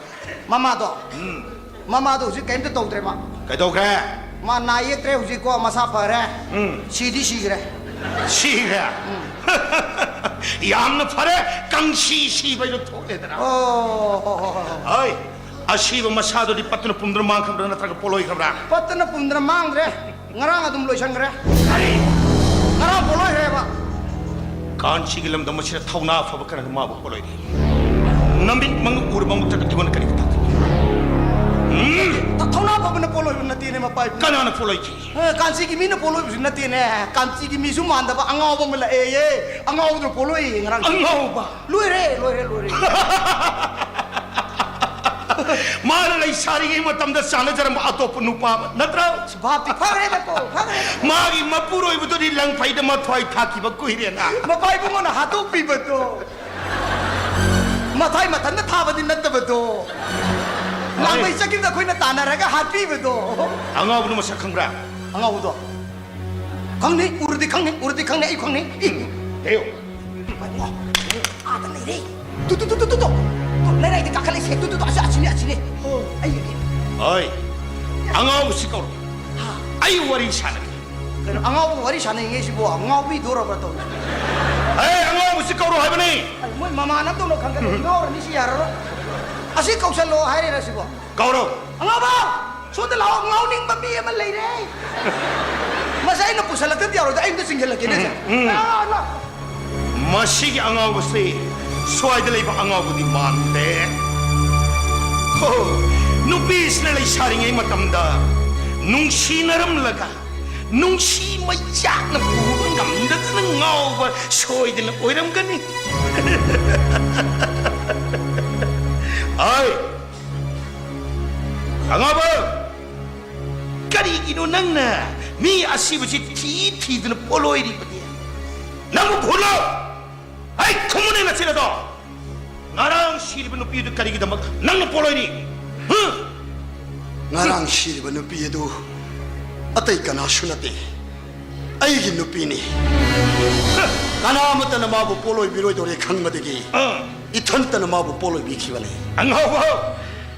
ꯃꯃꯥꯗꯣ? ꯎꯝ꯫ ꯃꯃꯥꯗꯣ ꯍꯧꯖꯤꯛ ꯀꯩꯝꯇ ꯇꯧꯗ꯭ꯔꯦ ꯃꯥ꯫ ꯀꯩꯗꯧꯈ꯭ꯔꯦ? ꯃꯥ ꯅꯥ ꯌꯦꯛꯇ꯭ꯔꯦ ꯍꯧꯖꯤꯛꯀꯣ, ꯃꯁꯥ ꯐꯔꯦ꯫ ꯎꯝ꯫ ꯁꯤꯗꯤ ꯁꯤꯈ꯭ꯔꯦ꯫ ꯁꯤꯈ꯭ꯔꯦ? ꯎꯝ꯫ ꯌꯥꯝꯅ ꯐꯔꯦ, ꯀꯪꯁꯤ ꯁꯤꯕ ꯍꯥꯏꯗꯣ ꯊꯣꯛꯂꯦꯗꯅ꯫ ꯑꯣ, ꯍꯣ, ꯍꯣ, ꯍꯣ, ꯍꯣ꯫ ꯍꯣꯏ, ꯑꯁꯤꯕ ꯃꯁꯥꯗꯨꯗꯤ ꯄꯠꯇꯨꯅ ꯄꯨꯝꯗꯨꯅ ꯃꯥꯡꯈ꯭ꯔꯕ꯭ꯔꯥ ꯅꯠꯇ꯭ꯔꯒ ꯄꯣꯂꯣꯏꯈ꯭ꯔꯕ꯭ꯔꯥ? ꯄꯠꯇꯅ ꯄꯨꯝꯗꯅ ꯃꯥꯡꯗ꯭ꯔꯦ꯫ ꯉꯔꯥꯡ ꯑꯗꯨꯝ ꯂꯣꯏꯁꯟꯈ꯭ꯔꯦ꯫ ꯀꯔꯤ? ꯉꯔꯥꯡ ꯄꯣꯂꯣꯏꯈ꯭ꯔꯦꯕ꯫ ꯀꯥꯟꯆꯤꯒꯤ ꯂꯝꯗꯝ ꯑꯁꯤꯗ ꯊꯧꯅꯥ ꯐꯕ ꯀꯅꯥꯅ ꯃꯥꯕꯨ ꯄꯣꯂꯣꯏꯔꯤ? ꯅꯃꯤꯠꯃꯛꯅ ꯎꯔꯕ ꯃꯛꯇꯗ ꯑꯩꯉꯣꯟꯗ ꯀꯔꯤ ꯇꯥꯛꯀꯅꯤ? ꯎꯝ? ꯊ-, ꯊꯧꯅꯥ ꯐꯕꯅ ꯄꯣꯂꯣꯏꯕ ꯅꯠꯇꯦꯅꯦ, ꯃꯄꯥ ꯏꯕꯨꯡ꯫ ꯀꯅꯥꯅ ꯄꯣꯂꯣꯏꯈꯤ? ꯑ, ꯀꯥꯟꯆꯤꯒꯤ ꯃꯤꯅ ꯄꯣꯂꯣꯏꯕꯁꯨ ꯅꯠꯇꯦꯅꯦ꯫ ꯀꯥꯟꯆꯤꯒꯤ ꯃꯤꯁꯨ ꯃꯥꯟꯗꯕ ꯑꯉꯥꯎꯕ ꯑꯃ ꯂꯥꯛꯑꯦꯌꯦ꯫ ꯑꯉꯥꯎꯕꯗꯨ ꯄꯣꯂꯣꯏꯌꯦ ꯉꯔꯥꯡ꯫ ꯑꯉꯥꯎꯕ? ꯂꯣꯏꯔꯦ, ꯂꯣꯏꯔꯦ, ꯂꯣꯏꯔꯦ꯫ ꯃꯥꯅ ꯂꯩꯁꯥꯔꯤꯉꯩ ꯃꯇꯝꯗ ꯆꯥꯟꯅꯖꯔꯝꯕ ꯑꯇꯣꯞꯄ ꯅꯨꯄꯥ ꯑꯃ ꯅꯠꯇ꯭ꯔꯣ? ꯚꯥꯞꯇꯤ ꯐꯈ꯭ꯔꯦꯗꯀꯣ, ꯐꯈ꯭ꯔꯦꯗꯀꯣ꯫ ꯃꯥꯒꯤ ꯃꯄꯨꯔꯣꯏꯕꯗꯨꯗꯤ ꯂꯪꯐꯩꯗ ꯃꯊ꯭ꯋꯥꯏ ꯊꯥꯈꯤꯕ ꯀꯨꯏꯔꯦꯅ꯫ ꯃꯄꯥ ꯏꯕꯨꯡꯉꯣꯅ ꯍꯥꯠꯇꯣꯛꯄꯤꯕꯗꯣ꯫ ꯃꯊꯥꯏ ꯃꯊꯟꯇ ꯊꯥꯕꯗꯤ ꯅꯠꯇꯕꯗꯣ꯫ ꯍꯣꯏ꯫ ꯂꯥꯡꯕꯩ ꯆꯠꯈꯤꯕꯗ ꯑꯩꯈꯣꯏꯅ ꯇꯥꯟꯅꯔꯒ ꯍꯥꯠꯄꯤꯕꯗꯣ꯫ ꯑꯉꯥꯎꯕꯗꯨ ꯃꯁꯛ ꯈꯪꯕ꯭ꯔꯥ? ꯑꯉꯥꯎꯕꯗꯣ? ꯈꯪꯅꯤ, ꯎꯔꯗꯤ ꯈꯪꯅꯤ, ꯎꯔꯗꯤ ꯈꯪꯅꯤ, ꯑꯩ ꯈꯪꯅꯤ꯫ ꯏ! ꯊꯦꯡꯉꯨ꯫ ꯏꯃꯥꯏꯕꯣ, ꯑꯥꯗ ꯂꯩꯔꯦ꯫ ꯇꯨ, ꯇꯨ, ꯇꯨ꯫ ꯇꯨ, ꯂꯩꯔꯥꯏꯗ ꯀꯥꯈꯠꯂꯛꯏꯁꯦ꯫ ꯇꯨ, ꯇꯨ, ꯇꯨ, ꯑꯁꯤ, ꯑꯁꯤꯅꯤ, ꯑꯁꯤꯅꯤ꯫ ꯑꯣ꯫ ꯑꯩ ꯌꯦꯡꯒꯦ꯫ ꯍꯣꯏ꯫ ꯑꯉꯥꯎꯕꯁꯤ ꯀꯧꯔꯣ꯫ ꯑꯩ ꯋꯥꯔꯤ ꯁꯥꯟꯅꯒꯦ꯫ ꯀꯩꯅꯣ, ꯑꯉꯥꯎꯕꯒ ꯋꯥꯔꯤ ꯁꯥꯟꯅꯔꯤꯉꯩꯁꯤꯕꯨ ꯉꯥꯎꯕꯤꯗꯣꯔꯕ꯭ꯔꯥ ꯇꯧꯔꯤꯁꯦ? ꯑꯦ, ꯑꯉꯥꯎꯕꯁꯤ ꯀꯧꯔꯣ ꯍꯥꯏꯕꯅꯤ꯫ ꯑꯩ, ꯃꯣꯏ ꯃꯃꯥꯟꯅꯕꯗꯧꯅ ꯈꯟꯒꯠꯂꯦ꯫ ꯉꯥꯎꯔꯅꯤ, ꯁꯤ ꯌꯥꯔꯔꯣꯏ꯫ ꯑꯁꯤ ꯀꯧꯁꯜꯂꯣ ꯍꯥꯏꯔꯤꯔ ꯁꯤꯕꯣ? ꯀꯧꯔꯣ꯫ ꯑꯉꯥꯎꯕ! ꯁꯣꯝꯗ ꯂꯥꯛꯑꯣ, ꯉꯥꯎꯅꯤꯡꯕ ꯃꯤ ꯑꯃ ꯂꯩꯔꯦ꯫ ꯃꯁꯤ ꯑꯩꯅ ꯄꯨꯁꯜꯂꯛꯇꯗꯤ ꯌꯥꯔꯣꯏꯗ, ꯑꯩ ꯑꯝꯇ ꯆꯤꯡꯁꯤꯜꯂꯛꯀꯦꯅꯦ꯫ ꯎꯝ, ꯁꯦ꯫ ꯎꯝ꯫ ꯂꯥꯛꯑꯣ, ꯂꯥꯛꯑꯣ꯫ ꯃꯁꯤꯒꯤ ꯑꯉꯥꯎꯕꯁꯤ ꯁ꯭ꯋꯥꯏꯗ ꯂꯩꯕ ꯑꯉꯥꯎꯕꯗꯤ ꯃꯥꯟꯗꯦ꯫ ꯍꯣ, ꯅꯨꯄꯤꯁꯤꯅ ꯂꯩꯁꯥꯔꯤꯉꯩ ꯃꯇꯝꯗ ꯅꯨꯡꯁꯤꯅꯔꯝꯂꯒ ꯅꯨꯡꯁꯤ ꯃꯩꯆꯥꯛꯅ ꯄꯨꯕ ꯉꯝꯗꯗꯅ ꯉꯥꯎꯕ ꯁꯣꯏꯗꯅ ꯑꯣꯏꯔꯝꯒꯅꯤ꯫ ꯑꯩ, ꯑꯉꯥꯎꯕ! ꯀꯔꯤꯒꯤꯅꯣ ꯅꯪꯅ ꯃꯤ ꯑꯁꯤꯕꯁꯤ ꯊꯤ ꯊꯤꯗꯅ ꯄꯣꯂꯣꯏꯔꯤꯕꯗꯤ? ꯅꯪꯕꯨ ꯐꯨꯂꯣ! ꯑꯩ ꯈꯨꯝꯃꯨꯅꯦ ꯅꯆꯤꯟ ꯑꯗꯣ! ꯉꯔꯥꯡ ꯁꯤꯔꯤꯕ ꯅꯨꯄꯤꯗꯨ ꯀꯔꯤꯒꯤꯗꯃꯛ ꯅꯪꯅ ꯄꯣꯂꯣꯏꯔꯤ? ꯍꯨ? ꯉꯔꯥꯡ ꯁꯤꯔꯤꯕ ꯅꯨꯄꯤ ꯑꯗꯨ ꯑꯇꯩ ꯀꯅꯥꯁꯨ ꯅꯠꯇꯦ, ꯑꯩꯒꯤ ꯅꯨꯄꯤꯅꯤ꯫ ꯀꯅꯥ ꯑꯃꯠꯇꯅ ꯃꯥꯕꯨ ꯄꯣꯂꯣꯏꯕꯤꯔꯣꯏꯗꯧꯔꯦ ꯈꯪꯕꯗꯒꯤ ꯑꯥ꯫ ꯏꯊꯟꯇꯅ ꯃꯥꯕꯨ ꯄꯣꯂꯣꯏꯕꯤꯈꯤꯕꯅꯤ꯫ ꯑꯉꯥꯎꯕ!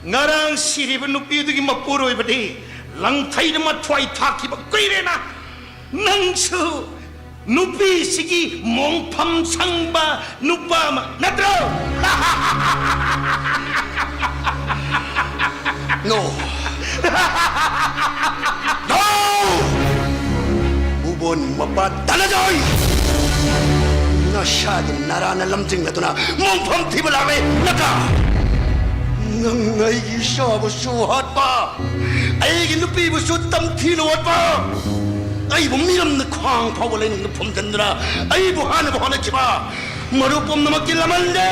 ꯉꯔꯥꯡ ꯁꯤꯔꯤꯕ ꯅꯨꯄꯤꯗꯨꯒꯤ ꯃꯄꯨꯔꯣꯏꯕꯗꯤ ꯂꯪꯐꯩꯗ ꯃꯊ꯭ꯋꯥꯏ ꯊꯥꯛꯈꯤꯕ ꯀꯨꯏꯔꯦꯅ꯫ ꯅꯪꯁꯨ ꯅꯨꯄꯤꯁꯤꯒꯤ ꯃꯣꯡꯐꯝ ꯁꯪꯕ ꯅꯨꯄꯥ ꯑꯃ ꯅꯠꯇ꯭ꯔꯣ? No! No! ꯎꯕꯣꯟ ꯃꯄꯥ ꯙꯅꯖꯣꯏ! ꯅꯁꯥꯒꯤ ꯅꯔꯥꯅ ꯂꯝꯖꯤꯡꯂꯗꯨꯅ ꯃꯣꯡꯐꯝ ꯊꯤꯕ ꯂꯥꯛꯂꯦ ꯅꯠꯇ꯭ꯔꯥ? ꯅꯪ ꯑꯩꯒꯤ ꯏꯆꯥꯕꯨꯁꯨ ꯍꯥꯠꯄ, ꯑꯩꯒꯤ ꯅꯨꯄꯤꯕꯨꯁꯨ ꯇꯝꯊꯤꯅ ꯑꯣꯠꯄ, ꯑꯩꯕꯨ ꯃꯤꯔꯝꯗ ꯈ꯭ꯋꯥꯡ ꯐꯥꯎꯕ ꯂꯩꯅꯨꯡꯗ ꯐꯨꯝꯖꯤꯟꯗꯨꯅ ꯑꯩꯕꯨ ꯍꯥꯠꯅꯕ ꯍꯣꯠꯅꯈꯤꯕ ꯃꯔꯨ ꯄꯨꯝꯅꯃꯛꯀꯤ ꯂꯃꯟꯅꯦ꯫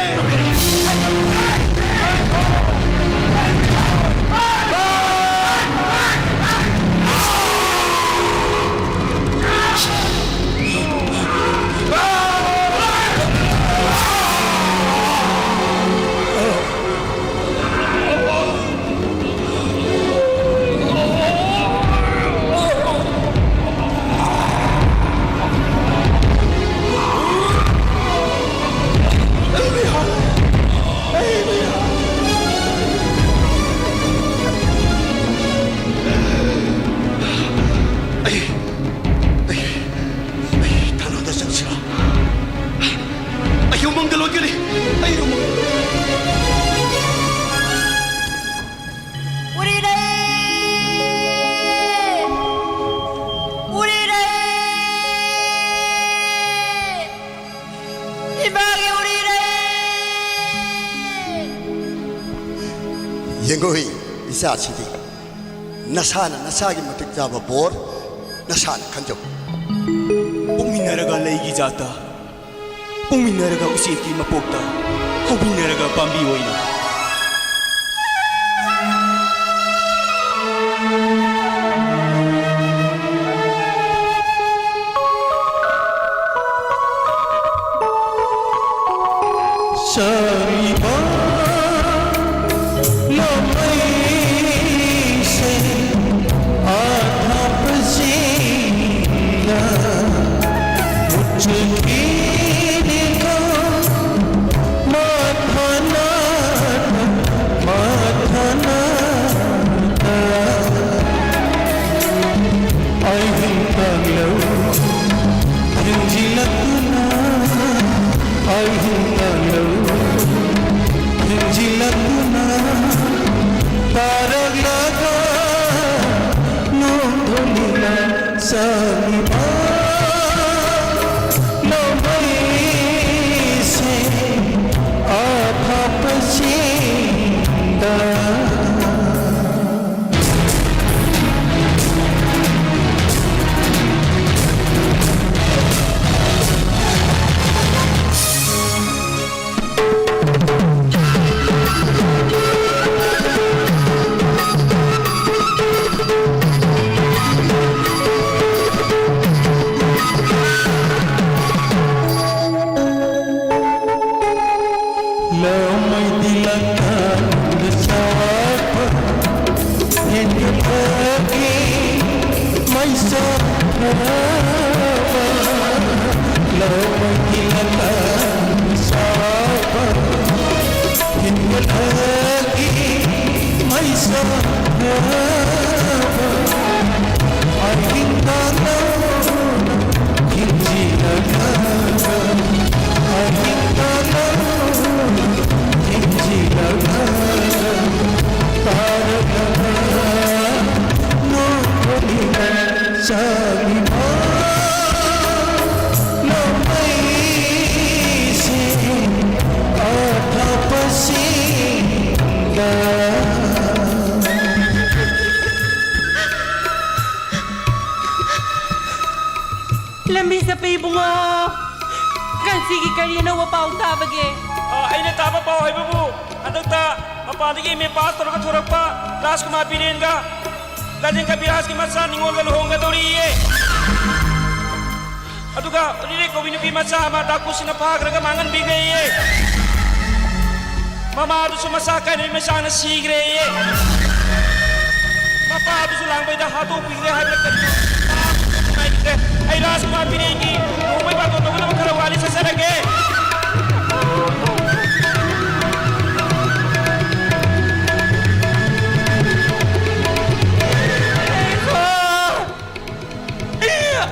ꯏꯆꯥꯁꯤꯗꯤ ꯅꯁꯥꯅ ꯅꯁꯥꯒꯤ ꯃꯇꯤꯛ ꯆꯥꯕ ꯕꯣꯔ ꯅꯁꯥꯅ ꯈꯟꯖꯧ꯫ ꯄꯣꯛꯃꯤꯟꯅꯔꯒ ꯂꯩꯒꯤ ꯖꯥꯠꯇ, ꯄꯣꯛꯃꯤꯟꯅꯔꯒ ꯎꯆꯦꯛꯀꯤ ꯃꯄꯣꯛꯇ, ꯍꯧꯃꯤꯟꯅꯔꯒ ꯄꯥꯝꯕꯤ ꯑꯣꯏꯅ꯫ ꯆꯥꯔꯤꯕ ꯂꯧꯃꯩꯁꯦ ꯑꯊꯥꯞꯄꯁꯤꯡꯗ ꯃꯨꯠꯆꯈꯤꯅꯤꯀꯣ꯫ ꯃꯊꯥꯅ, ꯃꯊꯥꯅ ꯑꯍꯤꯡ ꯀꯥꯡꯂꯧ ꯊꯤꯟꯖꯤꯜꯂꯛꯇꯨꯅ, ꯑꯍꯤꯡ ꯀꯥꯡꯂꯧ ꯊꯤꯟꯖꯤꯜꯂꯛꯇꯨꯅ, ꯇꯥꯔꯛꯂꯒ ꯅꯣꯡꯊꯣꯝꯕꯤꯅ ꯆꯥꯛꯂꯤꯕ ꯂꯧꯃꯩꯁꯦ ꯑꯐꯕꯁꯤꯡꯗ꯫ ꯂꯧꯃꯩ ꯇꯤꯂꯛꯇ ꯁꯥꯕ ꯍꯦꯟꯒꯠꯂꯛꯏ ꯃꯩꯁꯥ ꯐꯕ꯫ ꯂꯧꯃꯩ ꯇꯤꯂꯛꯇ ꯁꯥꯕ ꯍꯦꯟꯒꯠꯂꯛꯏ ꯃꯩꯁꯥ ꯐꯕ꯫ ꯑꯍꯤꯡ ꯀꯥꯡꯂꯧ ꯊꯤꯟꯖꯤꯜꯂꯛꯂꯒ, ꯑꯍꯤꯡ ꯀꯥꯡꯂꯧ ꯊꯤꯟꯖꯤꯜꯂꯛꯂꯒ, ꯇꯥꯔꯛꯂꯒ ꯅꯣꯡꯊꯣꯝꯕꯤꯅ ꯆꯥꯛꯂꯤꯕ ꯂꯧꯃꯩ ꯂꯝꯕꯤ ꯆꯠꯄ ꯏꯕꯨꯡꯉꯣ, ꯉꯁꯤꯒꯤ ꯀꯔꯤ ꯑꯅꯧꯕ ꯄꯥꯎ ꯇꯥꯕꯒꯦ? ꯑ, ꯑꯩꯅ ꯇꯥꯕ ꯄꯥꯎ ꯍꯥꯏꯕꯕꯨ, ꯍꯟꯗꯛꯇ ꯃꯄꯥꯟꯗꯒꯤ M A pass ꯇꯧꯔꯒ ꯊꯣꯔꯛꯄ ꯔꯥꯖꯀꯨꯃꯥꯔ ꯕꯤꯔꯦꯟꯒ ꯂꯥꯇꯦꯟ ꯀꯕꯤꯔꯥꯖꯀꯤ ꯃꯆꯥ ꯅꯤꯉꯣꯜꯒ ꯂꯨꯍꯣꯡꯒꯗꯧꯔꯤꯌꯦ꯫ ꯑꯗꯨꯒ ꯎꯔꯤꯔꯩ ꯀꯧꯕꯤ ꯅꯨꯄꯤ ꯃꯆꯥ ꯑꯃ ꯗꯥꯀꯨꯁꯤꯡꯅ ꯐꯥꯈ꯭ꯔꯒ ꯃꯥꯡꯍꯟꯕꯤꯈ꯭ꯔꯦꯌꯦ꯫ ꯃꯃꯥꯗꯨꯁꯨ ꯃꯁꯥ ꯀꯥꯏꯅꯕꯤ ꯃꯆꯥꯅ ꯁꯤꯈ꯭ꯔꯦꯌꯦ꯫ ꯃꯄꯥꯗꯨꯁꯨ ꯂꯥꯡꯕꯩꯗ ꯍꯥꯠꯇꯣꯛꯄꯤꯈ꯭ꯔꯦ ꯍꯥꯏꯕ꯭ꯔꯥ ꯀꯔꯤꯅꯣ? ꯇꯥꯕꯗ ꯅꯨꯡꯉꯥꯏꯈꯤꯗ꯭ꯔꯦ꯫ ꯑꯩ ꯔꯥꯖꯀꯨꯃꯥꯔ ꯕꯤꯔꯦꯟꯒꯤ ꯂꯨꯍꯣꯡꯕꯩ ꯕꯥꯇꯣꯟ ꯇꯧꯒꯗꯕ ꯈꯔ ꯋꯥꯠꯂꯤ, ꯆꯠꯆꯔꯒꯦ꯫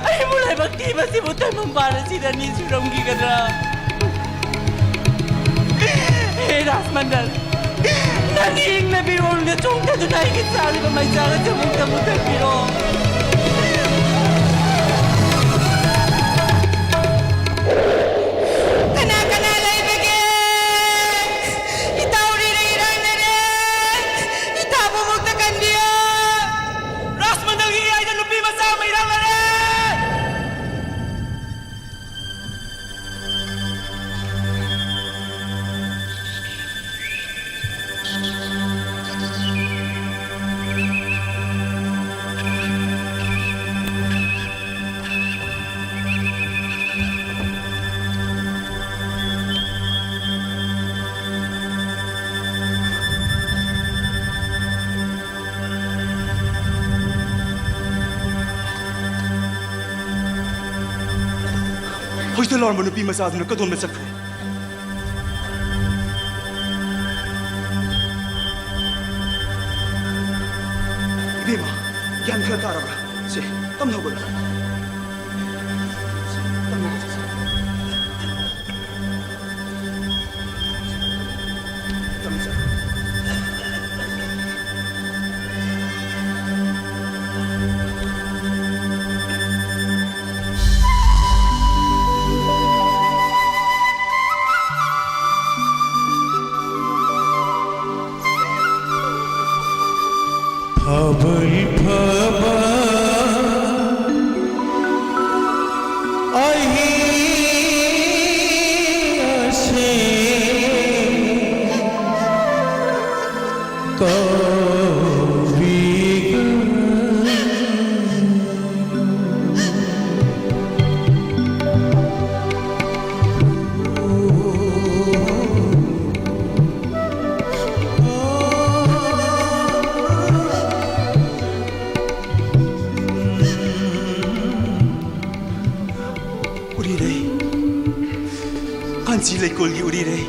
ꯑꯩꯕꯨ ꯂꯥꯏꯕꯛ ꯊꯤꯕꯁꯤꯕꯨ ꯇꯥꯏꯕꯪ ꯄꯥꯟ ꯑꯁꯤꯗ ꯑꯅꯤ ꯁꯨꯔꯝꯈꯤꯒꯗ꯭ꯔꯥ? ꯍꯦ ꯔꯥꯖꯃꯟꯗꯜ, ꯅꯪꯒꯤ ꯏꯪꯅꯕꯤ ꯑꯣꯔꯨꯅ ꯆꯣꯡꯊꯗꯨꯅ ꯑꯩꯒꯤ ꯆꯥꯔꯤꯕ ꯃꯩꯆꯥꯛ ꯑꯁꯤ ꯑꯃꯨꯛꯇ ꯃꯨꯊꯠꯄꯤꯔꯣ꯫ ꯀꯅꯥ ꯀꯅꯥ ꯂꯩꯕꯒꯦ? ꯏꯇꯥꯎ ꯎꯔꯤꯔꯩ ꯏꯔꯥꯡꯅꯔꯦ꯫ ꯏꯇꯥꯕꯨ ꯑꯃꯨꯛꯇ ꯀꯟꯕꯤꯌꯣ꯫ ꯔꯥꯖꯃꯟꯗꯜꯒꯤ ꯏꯌꯥꯏꯗ ꯅꯨꯄꯤ ꯃꯆꯥ ꯑꯃ ꯏꯔꯥꯡꯅꯔꯦ꯫ ꯍꯧꯖꯤꯛꯇ ꯂꯥꯎꯔꯝꯕ ꯅꯨꯄꯤ ꯃꯆꯥꯗꯨꯅ ꯀꯗꯣꯝꯗ ꯆꯠꯈ꯭ꯔꯦ? ꯏꯕꯦꯝꯃ, ꯒ꯭ꯌꯥꯟ ꯈꯔ ꯇꯥꯔꯕ꯭ꯔꯥ? ꯁꯦ, ꯇꯞꯅ ꯍꯧꯒꯠꯂꯣ꯫ ꯇꯞꯅ ꯍꯧꯒꯠꯂꯣ꯫ ꯇꯞꯅ ꯆꯠꯂꯣ꯫ ꯐꯕꯜ ꯐꯕ ꯁꯤ ꯂꯩꯀꯣꯜꯒꯤ ꯎꯔꯤꯔꯩ,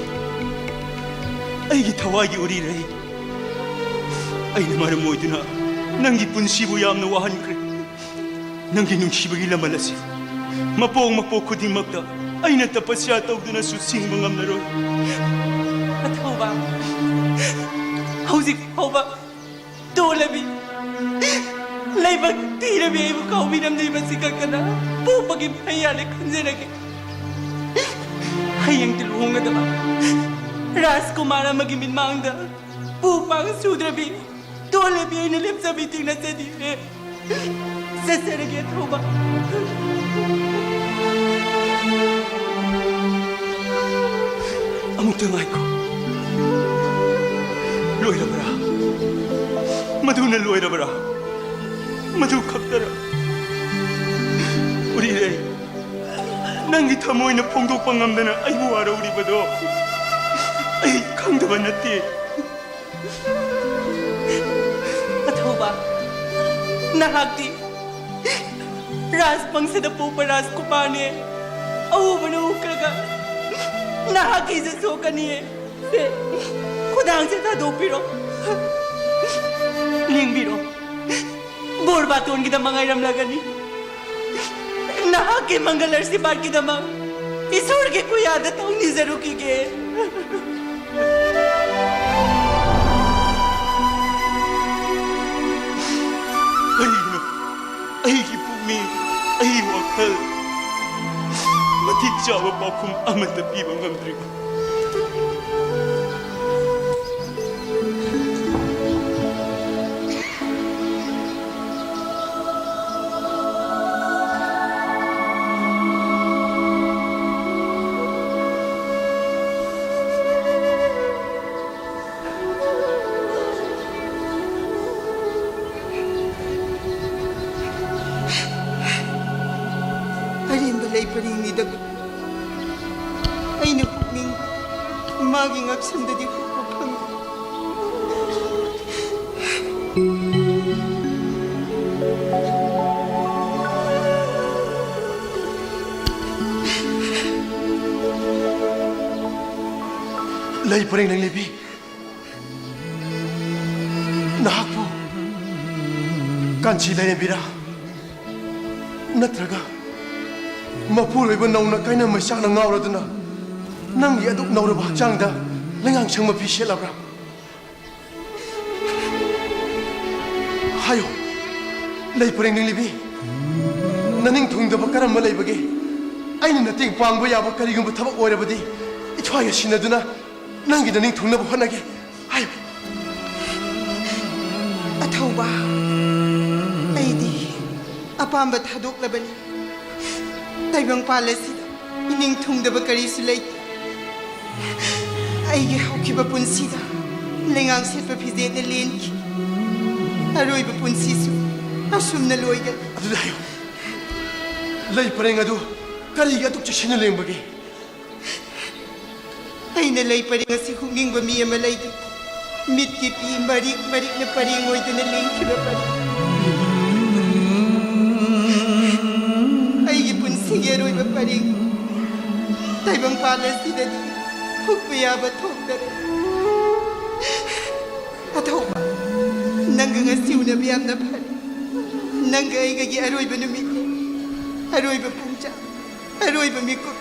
ꯑꯩꯒꯤ ꯊꯋꯥꯏꯒꯤ ꯎꯔꯤꯔꯩ, ꯑꯩꯅ ꯃꯔꯝ ꯑꯣꯏꯗꯨꯅ ꯅꯪꯒꯤ ꯄꯨꯟꯁꯤꯕꯨ ꯌꯥꯝꯅ ꯋꯥꯍꯟꯈ꯭ꯔꯦ꯫ ꯅꯪꯒꯤ ꯅꯨꯡꯁꯤꯕꯒꯤ ꯂꯃꯟ ꯑꯁꯤ ꯃꯄꯣꯛ ꯃꯄꯣꯛ ꯈꯨꯗꯤꯡꯃꯛꯇ ꯑꯩꯅ ꯇꯄꯁ꯭ꯌꯥ ꯇꯧꯗꯨꯅꯁꯨ ꯁꯤꯡꯕ ꯉꯝꯂꯔꯣꯏ꯫ ꯑꯊꯧꯕ, ꯍꯧꯖꯤꯛ ꯐꯥꯎꯕ ꯇꯣꯜꯂꯕꯤ, ꯂꯥꯏꯕꯛ ꯊꯤꯔꯕꯤ ꯑꯩꯕꯨ ꯀꯥꯎꯕꯤꯔꯝꯗ꯭ꯔꯤꯕꯁꯤ ꯈꯛꯇꯅ ꯄꯣꯛꯄꯒꯤ ꯐꯩ ꯌꯥꯜꯂꯦ ꯈꯟꯖꯔꯒꯦ꯫ ꯍꯌꯦꯡꯗꯤ ꯂꯨꯍꯣꯡꯒꯗꯕ ꯔꯥꯖꯀꯨꯃꯥꯔ ꯑꯃꯒꯤ ꯃꯤꯠꯃꯥꯡꯗ ꯄꯨ ꯄꯥꯡ ꯁꯨꯗ꯭ꯔꯕꯤ ꯇꯣꯜꯂꯕꯤ ꯑꯩꯅ ꯂꯦꯞꯆꯕꯤ ꯊꯦꯡꯅꯖꯗꯦ꯫ ꯆꯠꯆꯔꯒꯦ ꯑꯊꯧꯕ꯫ ꯑꯃꯨꯛꯇ ꯉꯥꯏꯈꯣ꯫ ꯂꯣꯏꯔꯕ꯭ꯔꯥ? ꯃꯗꯨꯅ ꯂꯣꯏꯔꯕ꯭ꯔꯥ? ꯃꯗꯨ ꯈꯛꯇꯔ? ꯎꯔꯤꯔꯩ, ꯅꯪꯒꯤ ꯊꯃꯣꯏꯅ ꯐꯣꯡꯗꯣꯛꯄ ꯉꯝꯗꯅ ꯑꯩꯕꯨ ꯋꯥꯔꯧꯔꯤꯕꯗꯣ ꯑꯩ ꯈꯪꯗꯕ ꯅꯠꯇꯦ꯫ ꯑꯊꯧꯕ, ꯅꯍꯥꯛꯇꯤ ꯔꯥꯖ ꯄꯪꯁꯗ ꯄꯣꯛꯄ ꯔꯥꯖꯀꯨꯃꯥꯔꯅꯦ꯫ ꯑꯎꯕꯅ ꯎꯈ꯭ꯔꯒ ꯅꯍꯥꯛꯀꯤ ꯏꯖꯠ ꯁꯣꯛꯀꯅꯤꯌꯦ꯫ ꯁꯦ, ꯈꯨꯗꯥꯡꯁꯦ ꯊꯥꯗꯣꯛꯄꯤꯔꯣ꯫ ꯂꯦꯡꯕꯤꯔꯣ꯫ ꯕꯣꯔ ꯕꯥꯇꯣꯟꯒꯤꯗꯃꯛ ꯉꯥꯏꯔꯝꯂꯒꯅꯤ꯫ ꯅꯍꯥꯛꯀꯤ ꯃꯪꯒꯜ ꯑꯥꯁꯤꯔꯕꯥꯗꯀꯤꯗꯃꯛ ꯏꯁꯣꯔꯒꯤ ꯈꯨꯌꯥꯗ ꯊꯧꯅꯤꯖꯔꯨꯈꯤꯒꯦ꯫ ꯀꯔꯤꯒꯤꯅꯣ ꯑꯩꯒꯤ ꯄꯨꯛꯅꯤꯡ, ꯑꯩꯒꯤ ꯋꯥꯈꯜ ꯃꯇꯤꯛ ꯆꯥꯕ ꯄꯥꯎꯈꯨꯝ ꯑꯃꯠꯇ ꯄꯤꯕ ꯉꯝꯗ꯭ꯔꯤꯕ? ꯑꯔꯦꯝꯕ ꯂꯩ ꯄꯔꯦꯡꯅꯤꯗ꯫ ꯑꯩꯅ ꯄꯨꯛꯅꯤꯡ ꯃꯥꯒꯤ ꯉꯛꯁꯝꯗꯗꯤ ꯍꯨꯞꯄ ꯐꯪꯗꯦ꯫ ꯂꯩ ꯄꯔꯦꯡ ꯂꯩꯕꯤ, ꯅꯍꯥꯛꯄꯨ ꯀꯥꯟꯆꯤ ꯂꯥꯏꯔꯦꯝꯕꯤꯔꯥ? ꯅꯠꯇ꯭ꯔꯒ ꯃꯄꯨꯔꯣꯏꯕ ꯅꯧꯅ ꯀꯥꯏꯅ ꯃꯩꯆꯥꯛꯅ ꯉꯥꯎꯔꯗꯨꯅ ꯅꯪꯒꯤ ꯑꯗꯨꯛ ꯅꯧꯔꯕ ꯍꯛꯆꯥꯡꯗ ꯂꯩꯉꯥꯡꯁꯪ ꯃꯐꯤ ꯁꯦꯠꯂꯕ꯭ꯔꯥ? ꯍꯥꯏꯌꯨ, ꯂꯩ ꯄꯔꯦꯡ ꯂꯤꯡꯂꯤꯕꯤ, ꯅꯅꯤꯡ ꯊꯨꯡꯗꯕ ꯀꯔꯝꯕ ꯂꯩꯕꯒꯦ? ꯑꯩꯅ ꯃꯇꯦꯡ ꯄꯥꯡꯕ ꯌꯥꯕ ꯀꯔꯤꯒꯨꯝꯕ ꯊꯕꯛ ꯑꯣꯏꯔꯕꯗꯤ ꯏꯊ꯭ꯋꯥꯏꯒ ꯁꯤꯟꯅꯗꯨꯅ ꯅꯪꯒꯤ ꯅꯅꯤꯡ ꯊꯨꯡꯅꯕ ꯍꯣꯠꯅꯒꯦ꯫ ꯍꯥꯏꯌꯨ꯫ ꯑꯊꯧꯕ, ꯑꯩꯗꯤ ꯑꯄꯥꯝꯕ ꯊꯥꯗꯣꯛꯂꯕꯅꯤ꯫ ꯇꯥꯏꯕꯪꯄꯥꯜ ꯑꯁꯤꯗ ꯏꯅꯤꯡ ꯊꯨꯡꯗꯕ ꯀꯔꯤꯁꯨ ꯂꯩꯇꯦ꯫ ꯑꯩꯒꯤ ꯍꯧꯈꯤꯕ ꯄꯨꯟꯁꯤꯗ ꯂꯩꯉꯥꯛ ꯁꯦꯠꯄ ꯐꯤꯖꯦꯠꯅ ꯂꯦꯟꯈꯤ꯫ ꯑꯔꯣꯏꯕ ꯄꯨꯟꯁꯤꯁꯨ ꯑꯁꯨꯝꯅ ꯂꯣꯏꯒꯅꯤ꯫ ꯑꯗꯨꯗ ꯍꯥꯏꯌꯨ, ꯂꯩ ꯄꯔꯦꯡ ꯑꯗꯨ ꯀꯔꯤꯒꯤ ꯑꯗꯨꯛ ꯆꯦꯛꯁꯤꯟꯅ ꯂꯦꯡꯕꯒꯦ? ꯑꯩꯅ ꯂꯩ ꯄꯔꯦꯡ ꯑꯁꯤ ꯍꯨꯛꯅꯤꯡꯕ ꯃꯤ ꯑꯃ ꯂꯩꯗꯨ, ꯃꯤꯠꯀꯤ ꯄꯤ ꯃꯔꯤꯛ ꯃꯔꯤꯛꯅ ꯄꯔꯦꯡ ꯑꯣꯏꯗꯨꯅ ꯂꯦꯡꯈꯤꯕ ꯄꯔꯦꯡ꯫ ꯑꯩꯒꯤ ꯄꯨꯟꯁꯤꯒꯤ ꯑꯔꯣꯏꯕ ꯄꯔꯦꯡ꯫ ꯇꯥꯏꯕꯪꯄꯥꯜ ꯑꯁꯤꯗꯗꯤ ꯍꯨꯛꯄ ꯌꯥꯕ ꯊꯣꯛꯇꯔꯦ꯫ ꯑꯊꯧꯕ, ꯅꯪꯒ ꯉꯁꯤ ꯎꯅꯕ ꯌꯥꯝꯅ ꯐꯔꯦ꯫ ꯅꯪꯒ ꯑꯩꯒꯒꯤ ꯑꯔꯣꯏꯕ ꯅꯨꯃꯤꯠꯅꯤ, ꯑꯔꯣꯏꯕ ꯄꯨꯡꯖꯥ, ꯑꯔꯣꯏꯕ ꯃꯤꯀꯨꯞ꯫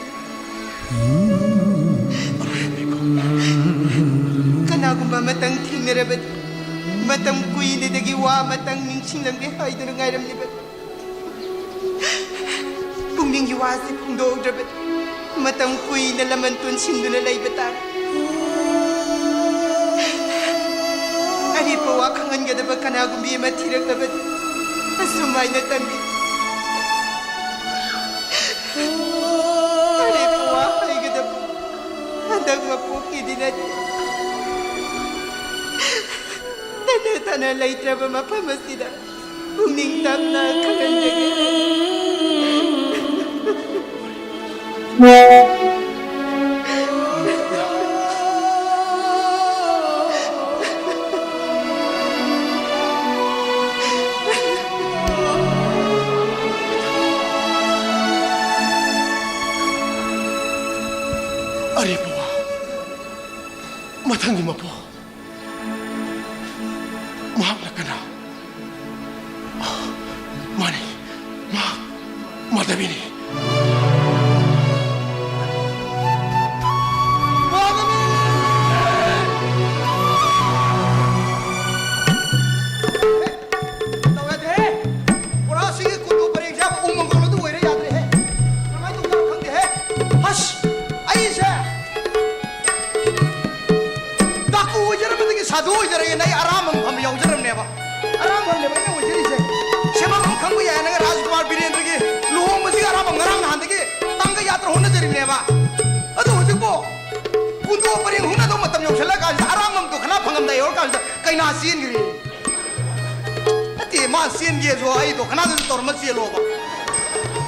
ꯀꯅꯥꯒꯨꯝꯕ ꯑꯃꯇꯪ ꯊꯦꯡꯅꯔꯕꯗꯤ ꯃꯇꯝ ꯀꯨꯏꯅꯗꯒꯤ ꯋꯥ ꯑꯃꯇꯪ ꯅꯤꯡꯁꯤꯡꯂꯝꯒꯦ ꯍꯥꯏꯗꯨꯅ ꯉꯥꯏꯔꯝꯂꯤꯕꯅꯤ꯫ ꯄꯨꯛꯅꯤꯡꯒꯤ ꯋꯥꯁꯤ ꯐꯣꯡꯗꯣꯛꯍꯧꯗ꯭ꯔꯕꯗꯤ ꯃꯇꯝ ꯀꯨꯏꯅ ꯂꯃꯟ ꯇꯣꯟꯁꯤꯟꯗꯨꯅ ꯂꯩꯕ ꯇꯥꯔꯦ꯫ ꯑꯔꯦꯞꯄ ꯋꯥ ꯈꯪꯍꯟꯒꯗꯕ ꯀꯅꯥꯒꯨꯝꯕꯤ ꯑꯃ ꯊꯤꯔꯛꯂꯕꯗꯤ ꯑꯁꯨꯃꯥꯏꯅ ꯇꯝꯕꯤ꯫ ꯑꯔꯦꯞꯄ ꯋꯥ ꯍꯥꯏꯒꯗꯕ ꯍꯟꯗꯛ ꯃꯄꯣꯛꯀꯤꯗꯤ ꯅꯠꯇꯦ꯫ ꯇꯠꯅ ꯇꯠꯅ ꯂꯩꯇ꯭ꯔꯕ ꯃꯐꯝ ꯑꯁꯤꯗ ꯄꯨꯛꯅꯤꯡ ꯇꯞꯅ ꯈꯪꯍꯟꯖꯒꯦ꯫ ꯑꯔꯦꯞꯄ ꯋꯥ꯫ ꯃꯊꯪꯒꯤ ꯃꯄꯣ꯫ ꯃꯍꯥꯛꯅ ꯀꯅꯥ? ꯃꯥꯅꯤ, ꯃꯍꯥꯛ ꯃꯥꯙꯕꯤꯅꯤ꯫ ꯃꯥꯙꯕꯤ! ꯇꯧ ꯌꯥꯗꯦꯍꯦ꯫ ꯄꯨꯔꯥ ꯁꯤꯒꯤ ꯀꯨꯟꯗꯣ ꯄꯔꯦꯡꯁꯦ ꯎ ꯃꯪꯒꯣꯜ ꯑꯗꯨ ꯑꯣꯏꯔꯦ, ꯌꯥꯗ꯭ꯔꯦꯍꯦ꯫ ꯀꯃꯥꯏꯅ ꯇꯧꯗꯣꯏꯅꯣ ꯈꯪꯗꯦꯍꯦ꯫ ꯑꯁ! ꯑꯩꯁꯦ ꯗꯥꯀꯨ ꯑꯣꯏꯖꯔꯝꯕꯗꯒꯤ ꯁꯥꯗꯨ ꯑꯣꯏꯖꯔꯒꯦꯅ ꯑꯩ ꯑꯔꯥꯝꯕꯝ ꯐꯝꯕ ꯌꯥꯎꯖꯔꯝꯅꯦꯕ꯫ ꯑꯔꯥꯝꯕꯝꯅꯦꯕ ꯑꯩꯅ ꯑꯣꯏꯖꯔꯤꯁꯦ꯫ ꯁꯦꯝꯕꯝ ꯑꯃ ꯈꯪꯕ ꯌꯥꯏ, ꯅꯪ ꯔꯥꯖꯀꯨꯃꯥꯔ ꯕꯤꯔꯦꯟꯗ꯭ꯔꯒꯤ ꯂꯨꯍꯣꯡꯕꯁꯤꯒꯤ ꯑꯔꯥꯝꯕꯝ ꯉꯔꯥꯡ ꯅꯍꯥꯟꯗꯒꯤ ꯇꯥꯡꯒ ꯌꯥꯇ꯭ꯔꯥ ꯍꯣꯠꯅꯖꯔꯤꯕꯅꯦꯕ꯫ ꯑꯗꯨ ꯍꯧꯖꯤꯛꯄꯨ ꯀꯨꯟꯗꯣ ꯄꯔꯦꯡ ꯍꯨꯠꯅꯗꯧ ꯃꯇꯝ ꯌꯧꯁꯜꯂꯀꯥꯟꯁꯤꯗ ꯑꯔꯥꯝꯕꯝ ꯗꯣꯈꯅꯥ ꯐꯪꯉꯝꯗꯥꯏ ꯌꯧꯔꯀꯥꯟꯁꯤꯗ ꯀꯩꯅꯥ ꯆꯦꯟꯈ꯭ꯔꯦ꯫ ꯅꯠꯇꯦ, ꯃꯥ ꯆꯦꯟꯒꯦꯁꯨ ꯑꯩ ꯗꯣꯈꯅꯥꯗꯨꯁꯨ ꯇꯧꯔꯝꯃ ꯆꯦꯜꯂꯣꯕ꯫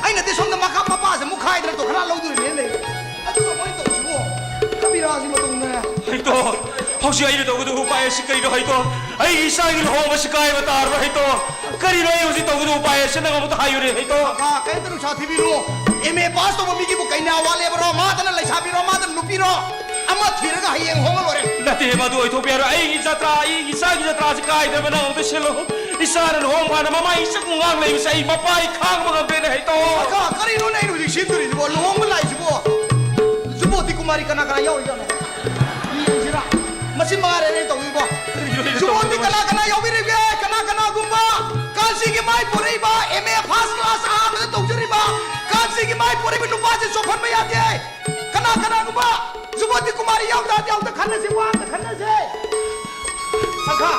ꯑꯩꯅꯗꯤ ꯁꯣꯝꯗ ꯃꯈꯥ ꯃꯄꯥꯁꯦ ꯃꯨꯛꯈꯥꯏꯗꯅ ꯗꯣꯈꯅꯥ ꯂꯧꯗꯣꯔꯤꯅꯦꯅ ꯂꯩꯔꯦ꯫ ꯑꯗꯨꯒ ꯃꯣꯏꯅ ꯇꯧꯔꯤꯁꯤꯕꯣ, ꯀꯕꯤꯔꯥꯁꯤ ꯃꯇꯧꯅꯦ꯫ ꯍꯩꯇꯣ, ꯍꯧꯖꯤꯛ ꯑꯩꯅ ꯇꯧꯒꯗꯕ ꯎꯄꯥꯏ ꯑꯁꯤ ꯀꯔꯤꯅꯣ ꯍꯩꯇꯣ? ꯑꯩꯒꯤ ꯏꯆꯥꯒꯤ ꯂꯨꯍꯣꯡꯕꯁꯤ ꯀꯥꯏꯕ ꯇꯥꯔꯕ꯭ꯔꯥ ꯍꯩꯇꯣ? ꯀꯔꯤꯅꯣ ꯑꯩ ꯍꯧꯖꯤꯛ ꯇꯧꯒꯗꯕ ꯎꯄꯥꯏ ꯑꯁꯤ? ꯅꯪ ꯑꯃꯨꯛꯇ ꯍꯥꯏꯌꯨꯅꯦ ꯍꯩꯇꯣ꯫ ꯀꯀꯥ, ꯀꯔꯤꯝꯇ ꯅꯨꯡꯁꯥ ꯊꯤꯕꯤꯅꯨ꯫ ꯑꯦꯝ ꯑꯦ ꯄꯥꯁ ꯇꯧꯕ ꯃꯤꯒꯤꯕꯨ ꯀꯩꯅꯥ ꯋꯥꯠꯂꯦꯕ꯭ꯔꯣ? ꯃꯥꯗꯅ ꯂꯩꯁꯥꯕꯤꯔꯣ, ꯃꯥꯗꯅ ꯅꯨꯄꯤꯔꯣ? ꯑꯃ ꯊꯤꯔꯒ ꯍꯌꯦꯡ ꯍꯣꯡꯉ ꯂꯣꯏꯔꯦ꯫ ꯅꯠꯇꯦ, ꯃꯗꯨ ꯑꯣꯏꯊꯣꯛꯄ ꯌꯥꯔꯣꯏ꯫ ꯑꯩꯒꯤ ꯖꯇ꯭ꯔꯥ, ꯑꯩꯒꯤ ꯏꯆꯥꯒꯤ ꯖꯇ꯭ꯔꯥꯁꯤ ꯀꯥꯏꯗꯅꯕ ꯅꯪ ꯑꯃꯨꯛꯇ ꯁꯤꯜꯂꯨ꯫ ꯏꯆꯥꯅ ꯂꯨꯍꯣꯡꯕ ꯍꯥꯟꯅ ꯃꯃꯥꯏ ꯏꯆꯛ ꯉꯥꯡ ꯂꯩꯕꯁꯦ ꯑꯩ ꯃꯄꯥꯏ ꯈꯥꯡꯕ ꯉꯝꯗ꯭ꯔꯦꯅꯦ ꯍꯩꯇꯣ꯫ ꯀꯀꯥ, ꯀꯔꯤꯅꯣꯅꯦ ꯑꯩꯅ ꯍꯧꯖꯤꯛ ꯁꯤꯟꯗꯣꯔꯤꯁꯤꯕꯣ? ꯂꯨꯍꯣꯡꯕ ꯂꯥꯛꯏꯁꯤꯕꯣ? ꯖꯨꯕꯣꯇꯤ ꯀꯨꯃꯥꯔꯤ ꯀꯅꯥ ꯀꯅꯥ ꯌꯥꯎꯔꯤꯖꯥꯠꯅꯣ? ꯌꯦꯡꯁꯤꯔꯥ? ꯃꯁꯤ ꯃꯉꯥꯏꯔꯦꯅꯦ ꯇꯧꯗꯣꯏꯕꯣ꯫ ꯀꯔꯤꯅꯣ ꯑꯩꯅ ꯖꯨꯕꯣꯇꯤ ꯇꯧꯒꯗꯕ? ꯀꯅꯥ ꯀꯅꯥ ꯌꯥꯎꯕꯤꯔꯤꯒꯦ? ꯀꯅꯥ ꯀꯅꯥꯒꯨꯝꯕ ꯀꯥꯟꯆꯤꯒꯤ ꯃꯥꯏ ꯄꯣꯔꯛꯏꯕ ꯑꯦꯝ ꯑꯦ ꯐꯥꯔꯁ ꯀ꯭ꯂꯥꯁ ꯑꯍꯥꯟꯕꯗ ꯇꯧꯖꯔꯤꯕ ꯀꯥꯟꯆꯤꯒꯤ ꯃꯥꯏ ꯄꯣꯔꯛꯏꯕ ꯅꯨꯄꯥꯁꯦ ꯆꯣꯞꯍꯟꯕ ꯌꯥꯗꯦ꯫ ꯀꯅꯥ ꯀꯅꯥꯒꯨꯝꯕ ꯖꯨꯕꯣꯇꯤ ꯀꯨꯃꯥꯔꯤ ꯌꯥꯎ ꯇꯥꯔꯗꯤ ꯑꯝꯇ ꯈꯟꯅꯁꯤ, ꯋꯥ ꯑꯝꯇ ꯈꯟꯅꯁꯤ꯫ ꯁꯪꯈꯥ,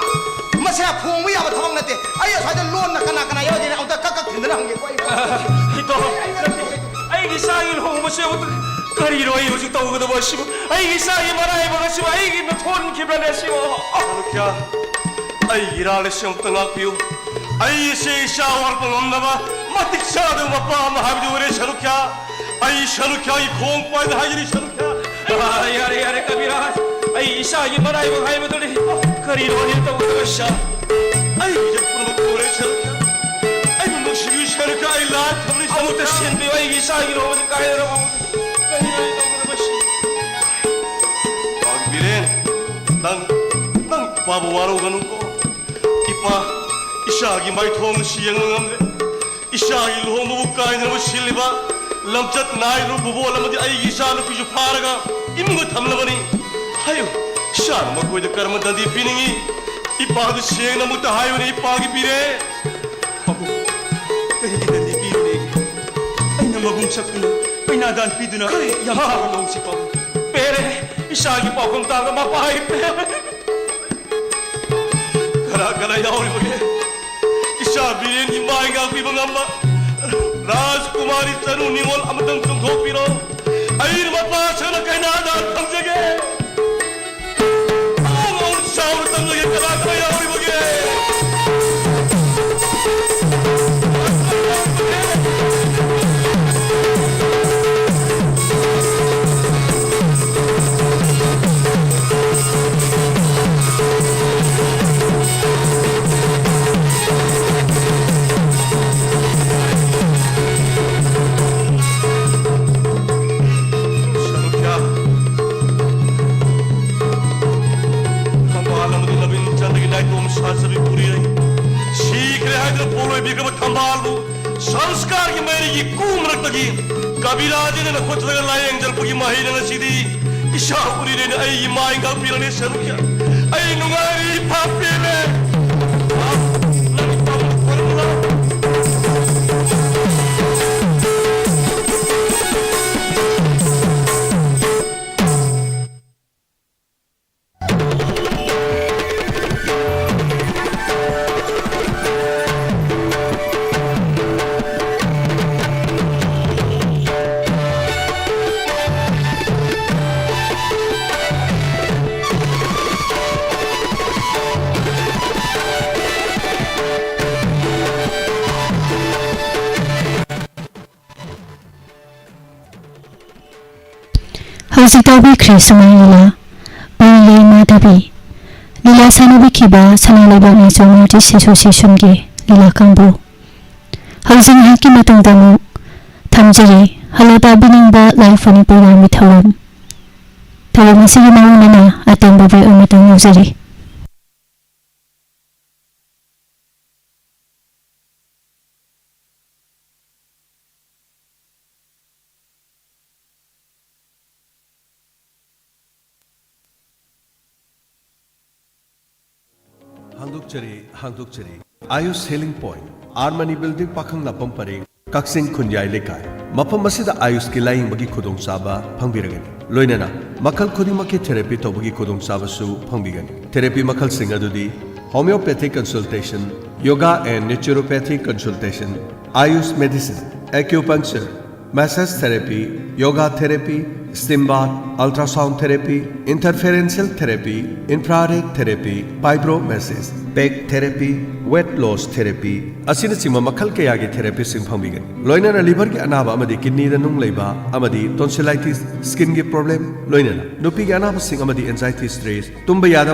ꯃꯁꯦ ꯐꯣꯡꯕ ꯌꯥꯕ ꯊꯕꯛ ꯅꯠꯇꯦ꯫ ꯑꯩ ꯑꯁ꯭ꯋꯥꯏꯗ ꯂꯣꯟꯅ ꯀꯅꯥ ꯀꯅꯥ ꯌꯥꯎꯒꯦꯅ ꯑꯝꯇ ꯀꯛ ꯀꯛ ꯊꯤꯟꯗꯅ ꯍꯪꯒꯦꯀꯣ ꯑꯩ꯫ ꯍꯩꯇꯣ, ꯑꯩ, ꯑꯩ, ꯑꯩ, ꯑꯩ, ꯑꯩꯒꯤ ꯏꯆꯥꯒꯤ ꯂꯨꯍꯣꯡꯕꯁꯦ ꯑꯃꯨꯛꯇ ꯀꯔꯤꯅꯣ ꯑꯩ ꯍꯧꯖꯤꯛ ꯇꯧꯒꯗꯕ ꯑꯁꯤꯕꯨ? ꯑꯩꯒꯤ ꯏꯆꯥꯒꯤ ꯃꯔꯥꯏꯕꯛ ꯑꯁꯤꯕꯨ ꯑꯩꯒꯤ ꯅꯊꯣꯟꯈꯤꯕ꯭ꯔꯅꯦ ꯑꯁꯤꯕꯨ? ꯆꯥꯂꯨꯀ꯭ꯌ, ꯑꯩꯒꯤ ꯏꯔꯥꯜ ꯑꯁꯤ ꯑꯃꯨꯛꯇ ꯉꯥꯛꯄꯤꯌꯨ꯫ ꯑꯩ ꯏꯆꯦ ꯏꯆꯥ ꯋꯥꯠꯄ ꯉꯝꯅꯕ ꯃꯇꯤꯛ ꯆꯥꯗꯕ ꯃꯄꯥ ꯑꯃ ꯍꯥꯏꯕꯗꯨ ꯑꯣꯏꯔꯦ, ꯆꯥꯂꯨꯀ꯭ꯌ꯫ ꯑꯩ ꯆꯥꯂꯨꯀ꯭ꯌꯒꯤ ꯈꯣꯡ ꯄꯥꯏꯗ ꯍꯥꯏꯖꯔꯤ, ꯆꯥꯂꯨꯀ꯭ꯌ꯫ ꯑꯥ, ꯌꯥꯔꯦ, ꯌꯥꯔꯦ, ꯀꯕꯤꯔꯥꯖ꯫ ꯑꯩ ꯏꯆꯥꯒꯤ ꯃꯔꯥꯏꯕꯛ ꯍꯥꯏꯕꯗꯨꯅꯤ꯫ ꯀꯔꯤꯅꯣ ꯑꯩꯅ ꯇꯧꯒꯗꯕꯁꯦ? ꯑꯩꯒꯤ ꯄꯨꯝꯅꯃꯛ ꯂꯣꯏꯔꯦ, ꯆꯥꯂꯨꯀ꯭ꯌ꯫ ꯑꯩꯕꯨ ꯅꯨꯡꯁꯤꯕꯤꯌꯨ, ꯆꯥꯂꯨꯀ꯭ꯌ, ꯑꯩ ꯂꯥꯟ ꯈꯝꯂꯤ, ꯑꯃꯨꯛꯇ ꯆꯥꯂꯨꯀ꯭ꯌ꯫ ꯁꯦꯟꯕꯤꯌꯨ, ꯑꯩꯒꯤ ꯏꯆꯥꯒꯤ ꯂꯨꯍꯣꯡꯕꯁꯤ ꯀꯥꯏꯗꯅꯕ꯫ ꯀꯔꯤꯅꯣ ꯑꯩꯅ ꯇꯧꯒꯗꯕꯁꯤ? ꯕꯤꯔꯦꯟ, ꯏꯄꯥꯕꯨ ꯋꯥꯔꯧꯒꯅꯨꯀꯣ꯫ ꯏꯄꯥ, ꯏꯆꯥꯒꯤ ꯃꯥꯏꯊꯣꯡ ꯑꯁꯤ ꯌꯦꯡꯕ ꯉꯝꯗ꯭ꯔꯦ꯫ ꯏꯆꯥꯒꯤ ꯂꯨꯍꯣꯡꯕꯕꯨ ꯀꯥꯏꯅꯕ ꯁꯤꯜꯂꯤꯕ ꯂꯝꯆꯠ ꯅꯥꯏꯗ꯭ꯔꯕ ꯚꯨꯕꯣꯜ ꯑꯃꯗꯤ ꯑꯩꯒꯤ ꯏꯆꯥꯅꯨꯄꯤꯁꯨ ꯐꯥꯔꯒ ꯏꯃꯨꯡꯗ ꯊꯝꯂꯕꯅꯤ꯫ ꯍꯥꯏꯌꯨ, ꯏꯆꯥꯅ ꯃꯈꯣꯏꯗ ꯀꯔꯝꯕ ꯗꯟꯗꯤ ꯄꯤꯅꯤꯡꯏ? ꯏꯄꯥꯗꯨ ꯁꯦꯡꯅ ꯑꯃꯨꯛꯇ ꯍꯥꯏꯌꯨꯅꯦ, ꯏꯄꯥꯒꯤ ꯄꯤꯔꯦ꯫ ꯄꯥꯕꯨꯡ, ꯀꯔꯤꯒꯤ ꯗꯟꯗꯤ ꯄꯤꯔꯨꯅꯦꯒꯦ? ꯑꯩꯅ ꯃꯕꯨꯡ ꯁꯛꯇꯨꯅ ꯄꯩꯅꯥꯗꯥꯟ ꯄꯤꯗꯨꯅ ꯀꯔꯤ? ꯌꯥꯝ ꯐꯕ ꯂꯧꯁꯤ, ꯄꯥꯕꯨꯡ꯫ ꯄꯦꯔꯦ, ꯏꯆꯥꯒꯤ ꯄꯥꯎꯈꯨꯝ ꯇꯥꯕ ꯃꯄꯥ ꯑꯩ ꯄꯦꯔꯦ꯫ ꯀꯅꯥ ꯀꯅꯥ ꯌꯥꯎꯔꯤꯕꯒꯦ? ꯏꯆꯥ ꯕꯤꯔꯦꯟꯒꯤ ꯃꯥꯏ ꯉꯥꯛꯄꯤꯕ ꯉꯝꯕ ꯔꯥꯖꯀꯨꯃꯥꯔꯤ ꯆꯅꯨ ꯅꯤꯉꯣꯜ ꯑꯃꯇꯪ ꯆꯣꯡꯊꯣꯛꯄꯤꯔꯣ꯫ ꯑꯩꯅ ꯃꯄꯥ ꯁꯛꯅ ꯀꯩꯅꯥꯗ ꯊꯝꯖꯒꯦ꯫ ꯑꯃꯣꯝ ꯑꯃꯣꯝ ꯆꯥꯎꯅ ꯇꯝꯖꯒꯦ꯫ ꯀꯅꯥ ꯀꯅꯥ ꯌꯥꯎꯔꯤꯕꯒꯦ? ꯁꯔꯨꯛꯌꯥ, ꯊꯝꯕꯥꯜ ꯑꯃꯗꯤ ꯂꯕꯤꯟ ꯆꯟꯗ꯭ꯔꯒꯤ ꯅꯥꯏꯇꯣꯝ ꯁꯥꯖꯕꯤ ꯎꯔꯤꯔꯩ꯫ ꯁꯤꯈ꯭ꯔꯦ ꯍꯥꯏꯗꯨꯅ ꯄꯣꯂꯣꯏꯕꯤꯈ꯭ꯔꯕ ꯊꯝꯕꯥꯜꯕꯨ ꯁꯪꯁꯀꯥꯔꯒꯤ ꯃꯩꯔꯩꯒꯤ ꯀꯨ ꯃꯔꯛꯇꯒꯤ ꯀꯕꯤꯔꯥꯖꯅ ꯈꯣꯠꯂꯒ ꯂꯥꯏꯌꯦꯡꯖꯔꯛꯄꯒꯤ ꯃꯍꯩꯅ ꯉꯁꯤꯗꯤ ꯏꯁꯥ ꯎꯔꯤꯔꯩꯅ ꯑꯩꯒꯤ ꯃꯥꯏ ꯉꯥꯛꯄꯤꯔꯅꯤ ꯁꯔꯨꯛꯌꯥ꯫ ꯑꯩ ꯅꯨꯡꯉꯥꯏꯔꯤ, ꯏꯐ ꯄꯦꯜꯂꯦ꯫ ꯍꯧꯖꯤꯛ ꯇꯥꯕꯤꯈ꯭ꯔꯦ ꯁꯨꯃꯥꯏ ꯂꯤꯂꯥ, ꯄꯥꯡꯂꯦ ꯃꯥꯙꯕꯤ꯫ ꯂꯤꯂꯥ ꯁꯥꯟꯅꯕꯤꯈꯤꯕ ꯁꯅꯥ ꯂꯩꯕꯥꯛ ꯅꯥꯆꯣꯝ Artist Associationꯒꯤ ꯂꯤꯂꯥ ꯀꯥꯡꯕꯨ꯫ ꯍꯧꯖꯤꯛ ꯉꯥꯏꯍꯥꯛꯀꯤ ꯃꯇꯨꯡꯗ ꯑꯃꯨꯛ ꯊꯝꯖꯔꯤ꯫ ꯍꯜꯂꯣ ꯇꯥꯕꯤꯅꯤꯡꯕ Live Manipur ꯒꯤ ꯊꯧꯔꯝ, ꯊꯧꯔꯝ ꯑꯁꯤꯒꯤ ꯃꯑꯣꯡ ꯑꯃ ꯑꯇꯦꯟꯕ break ꯑꯃꯇꯪ ꯌꯥꯎꯖꯔꯤ꯫ ꯆꯔꯤ ꯍꯥꯡꯗꯣꯛꯆꯔꯤ꯫ Ayush healing point, R Mani building, ꯄꯥꯈꯪꯂꯥꯛꯄꯝ ꯄꯔꯦꯡ, ꯀꯛꯆꯤꯡ ꯈꯨꯟꯌꯥꯏ ꯂꯩꯀꯥꯏ꯫ ꯃꯐꯝ ꯑꯁꯤꯗ ꯑꯥꯌꯨꯁꯀꯤ ꯂꯥꯌꯦꯡꯕꯒꯤ ꯈꯨꯗꯣꯡꯆꯥꯕ ꯐꯪꯕꯤꯔꯒꯅꯤ꯫ ꯂꯣꯏꯅꯅ ꯃꯈꯜ ꯈꯨꯗꯤꯡꯃꯛꯀꯤ ꯊꯦꯔꯥꯄꯤ ꯇꯧꯕꯒꯤ ꯈꯨꯗꯣꯡꯆꯥꯕꯁꯨ ꯐꯪꯕꯤꯒꯅꯤ꯫ ꯊꯦꯔꯥꯄꯤ ꯃꯈꯜꯁꯤꯡ ꯑꯗꯨꯗꯤ homeopathic consultation, yoga and naturopathic consultation, Ayush medicine, acupuncture, massage therapy, yoga therapy, steam bath, ultrasound therapy, interferential therapy, infrared therapy, fibromassage, peg therapy, weight loss therapy ꯑꯁꯤꯅꯆꯤꯡꯕ ꯃꯈꯜ ꯀꯌꯥꯒꯤ ꯊꯦꯔꯥꯄꯤꯁꯤꯡ ꯐꯪꯕꯤꯒꯅꯤ꯫ ꯂꯣꯏꯅꯅ ꯂꯤꯚꯔꯒꯤ ꯑꯅꯥꯕ ꯑꯃꯗꯤ ꯀꯤꯗꯅꯤꯗ ꯅꯨꯡ ꯂꯩꯕ ꯑꯃꯗꯤ tonsillitis, skinꯒꯤ problem, ꯂꯣꯏꯅꯅ ꯅꯨꯄꯤꯒꯤ ꯑꯅꯥꯕꯁꯤꯡ ꯑꯃꯗꯤ anxiety, stress, ꯇꯨꯝꯕ ꯌꯥꯗꯕ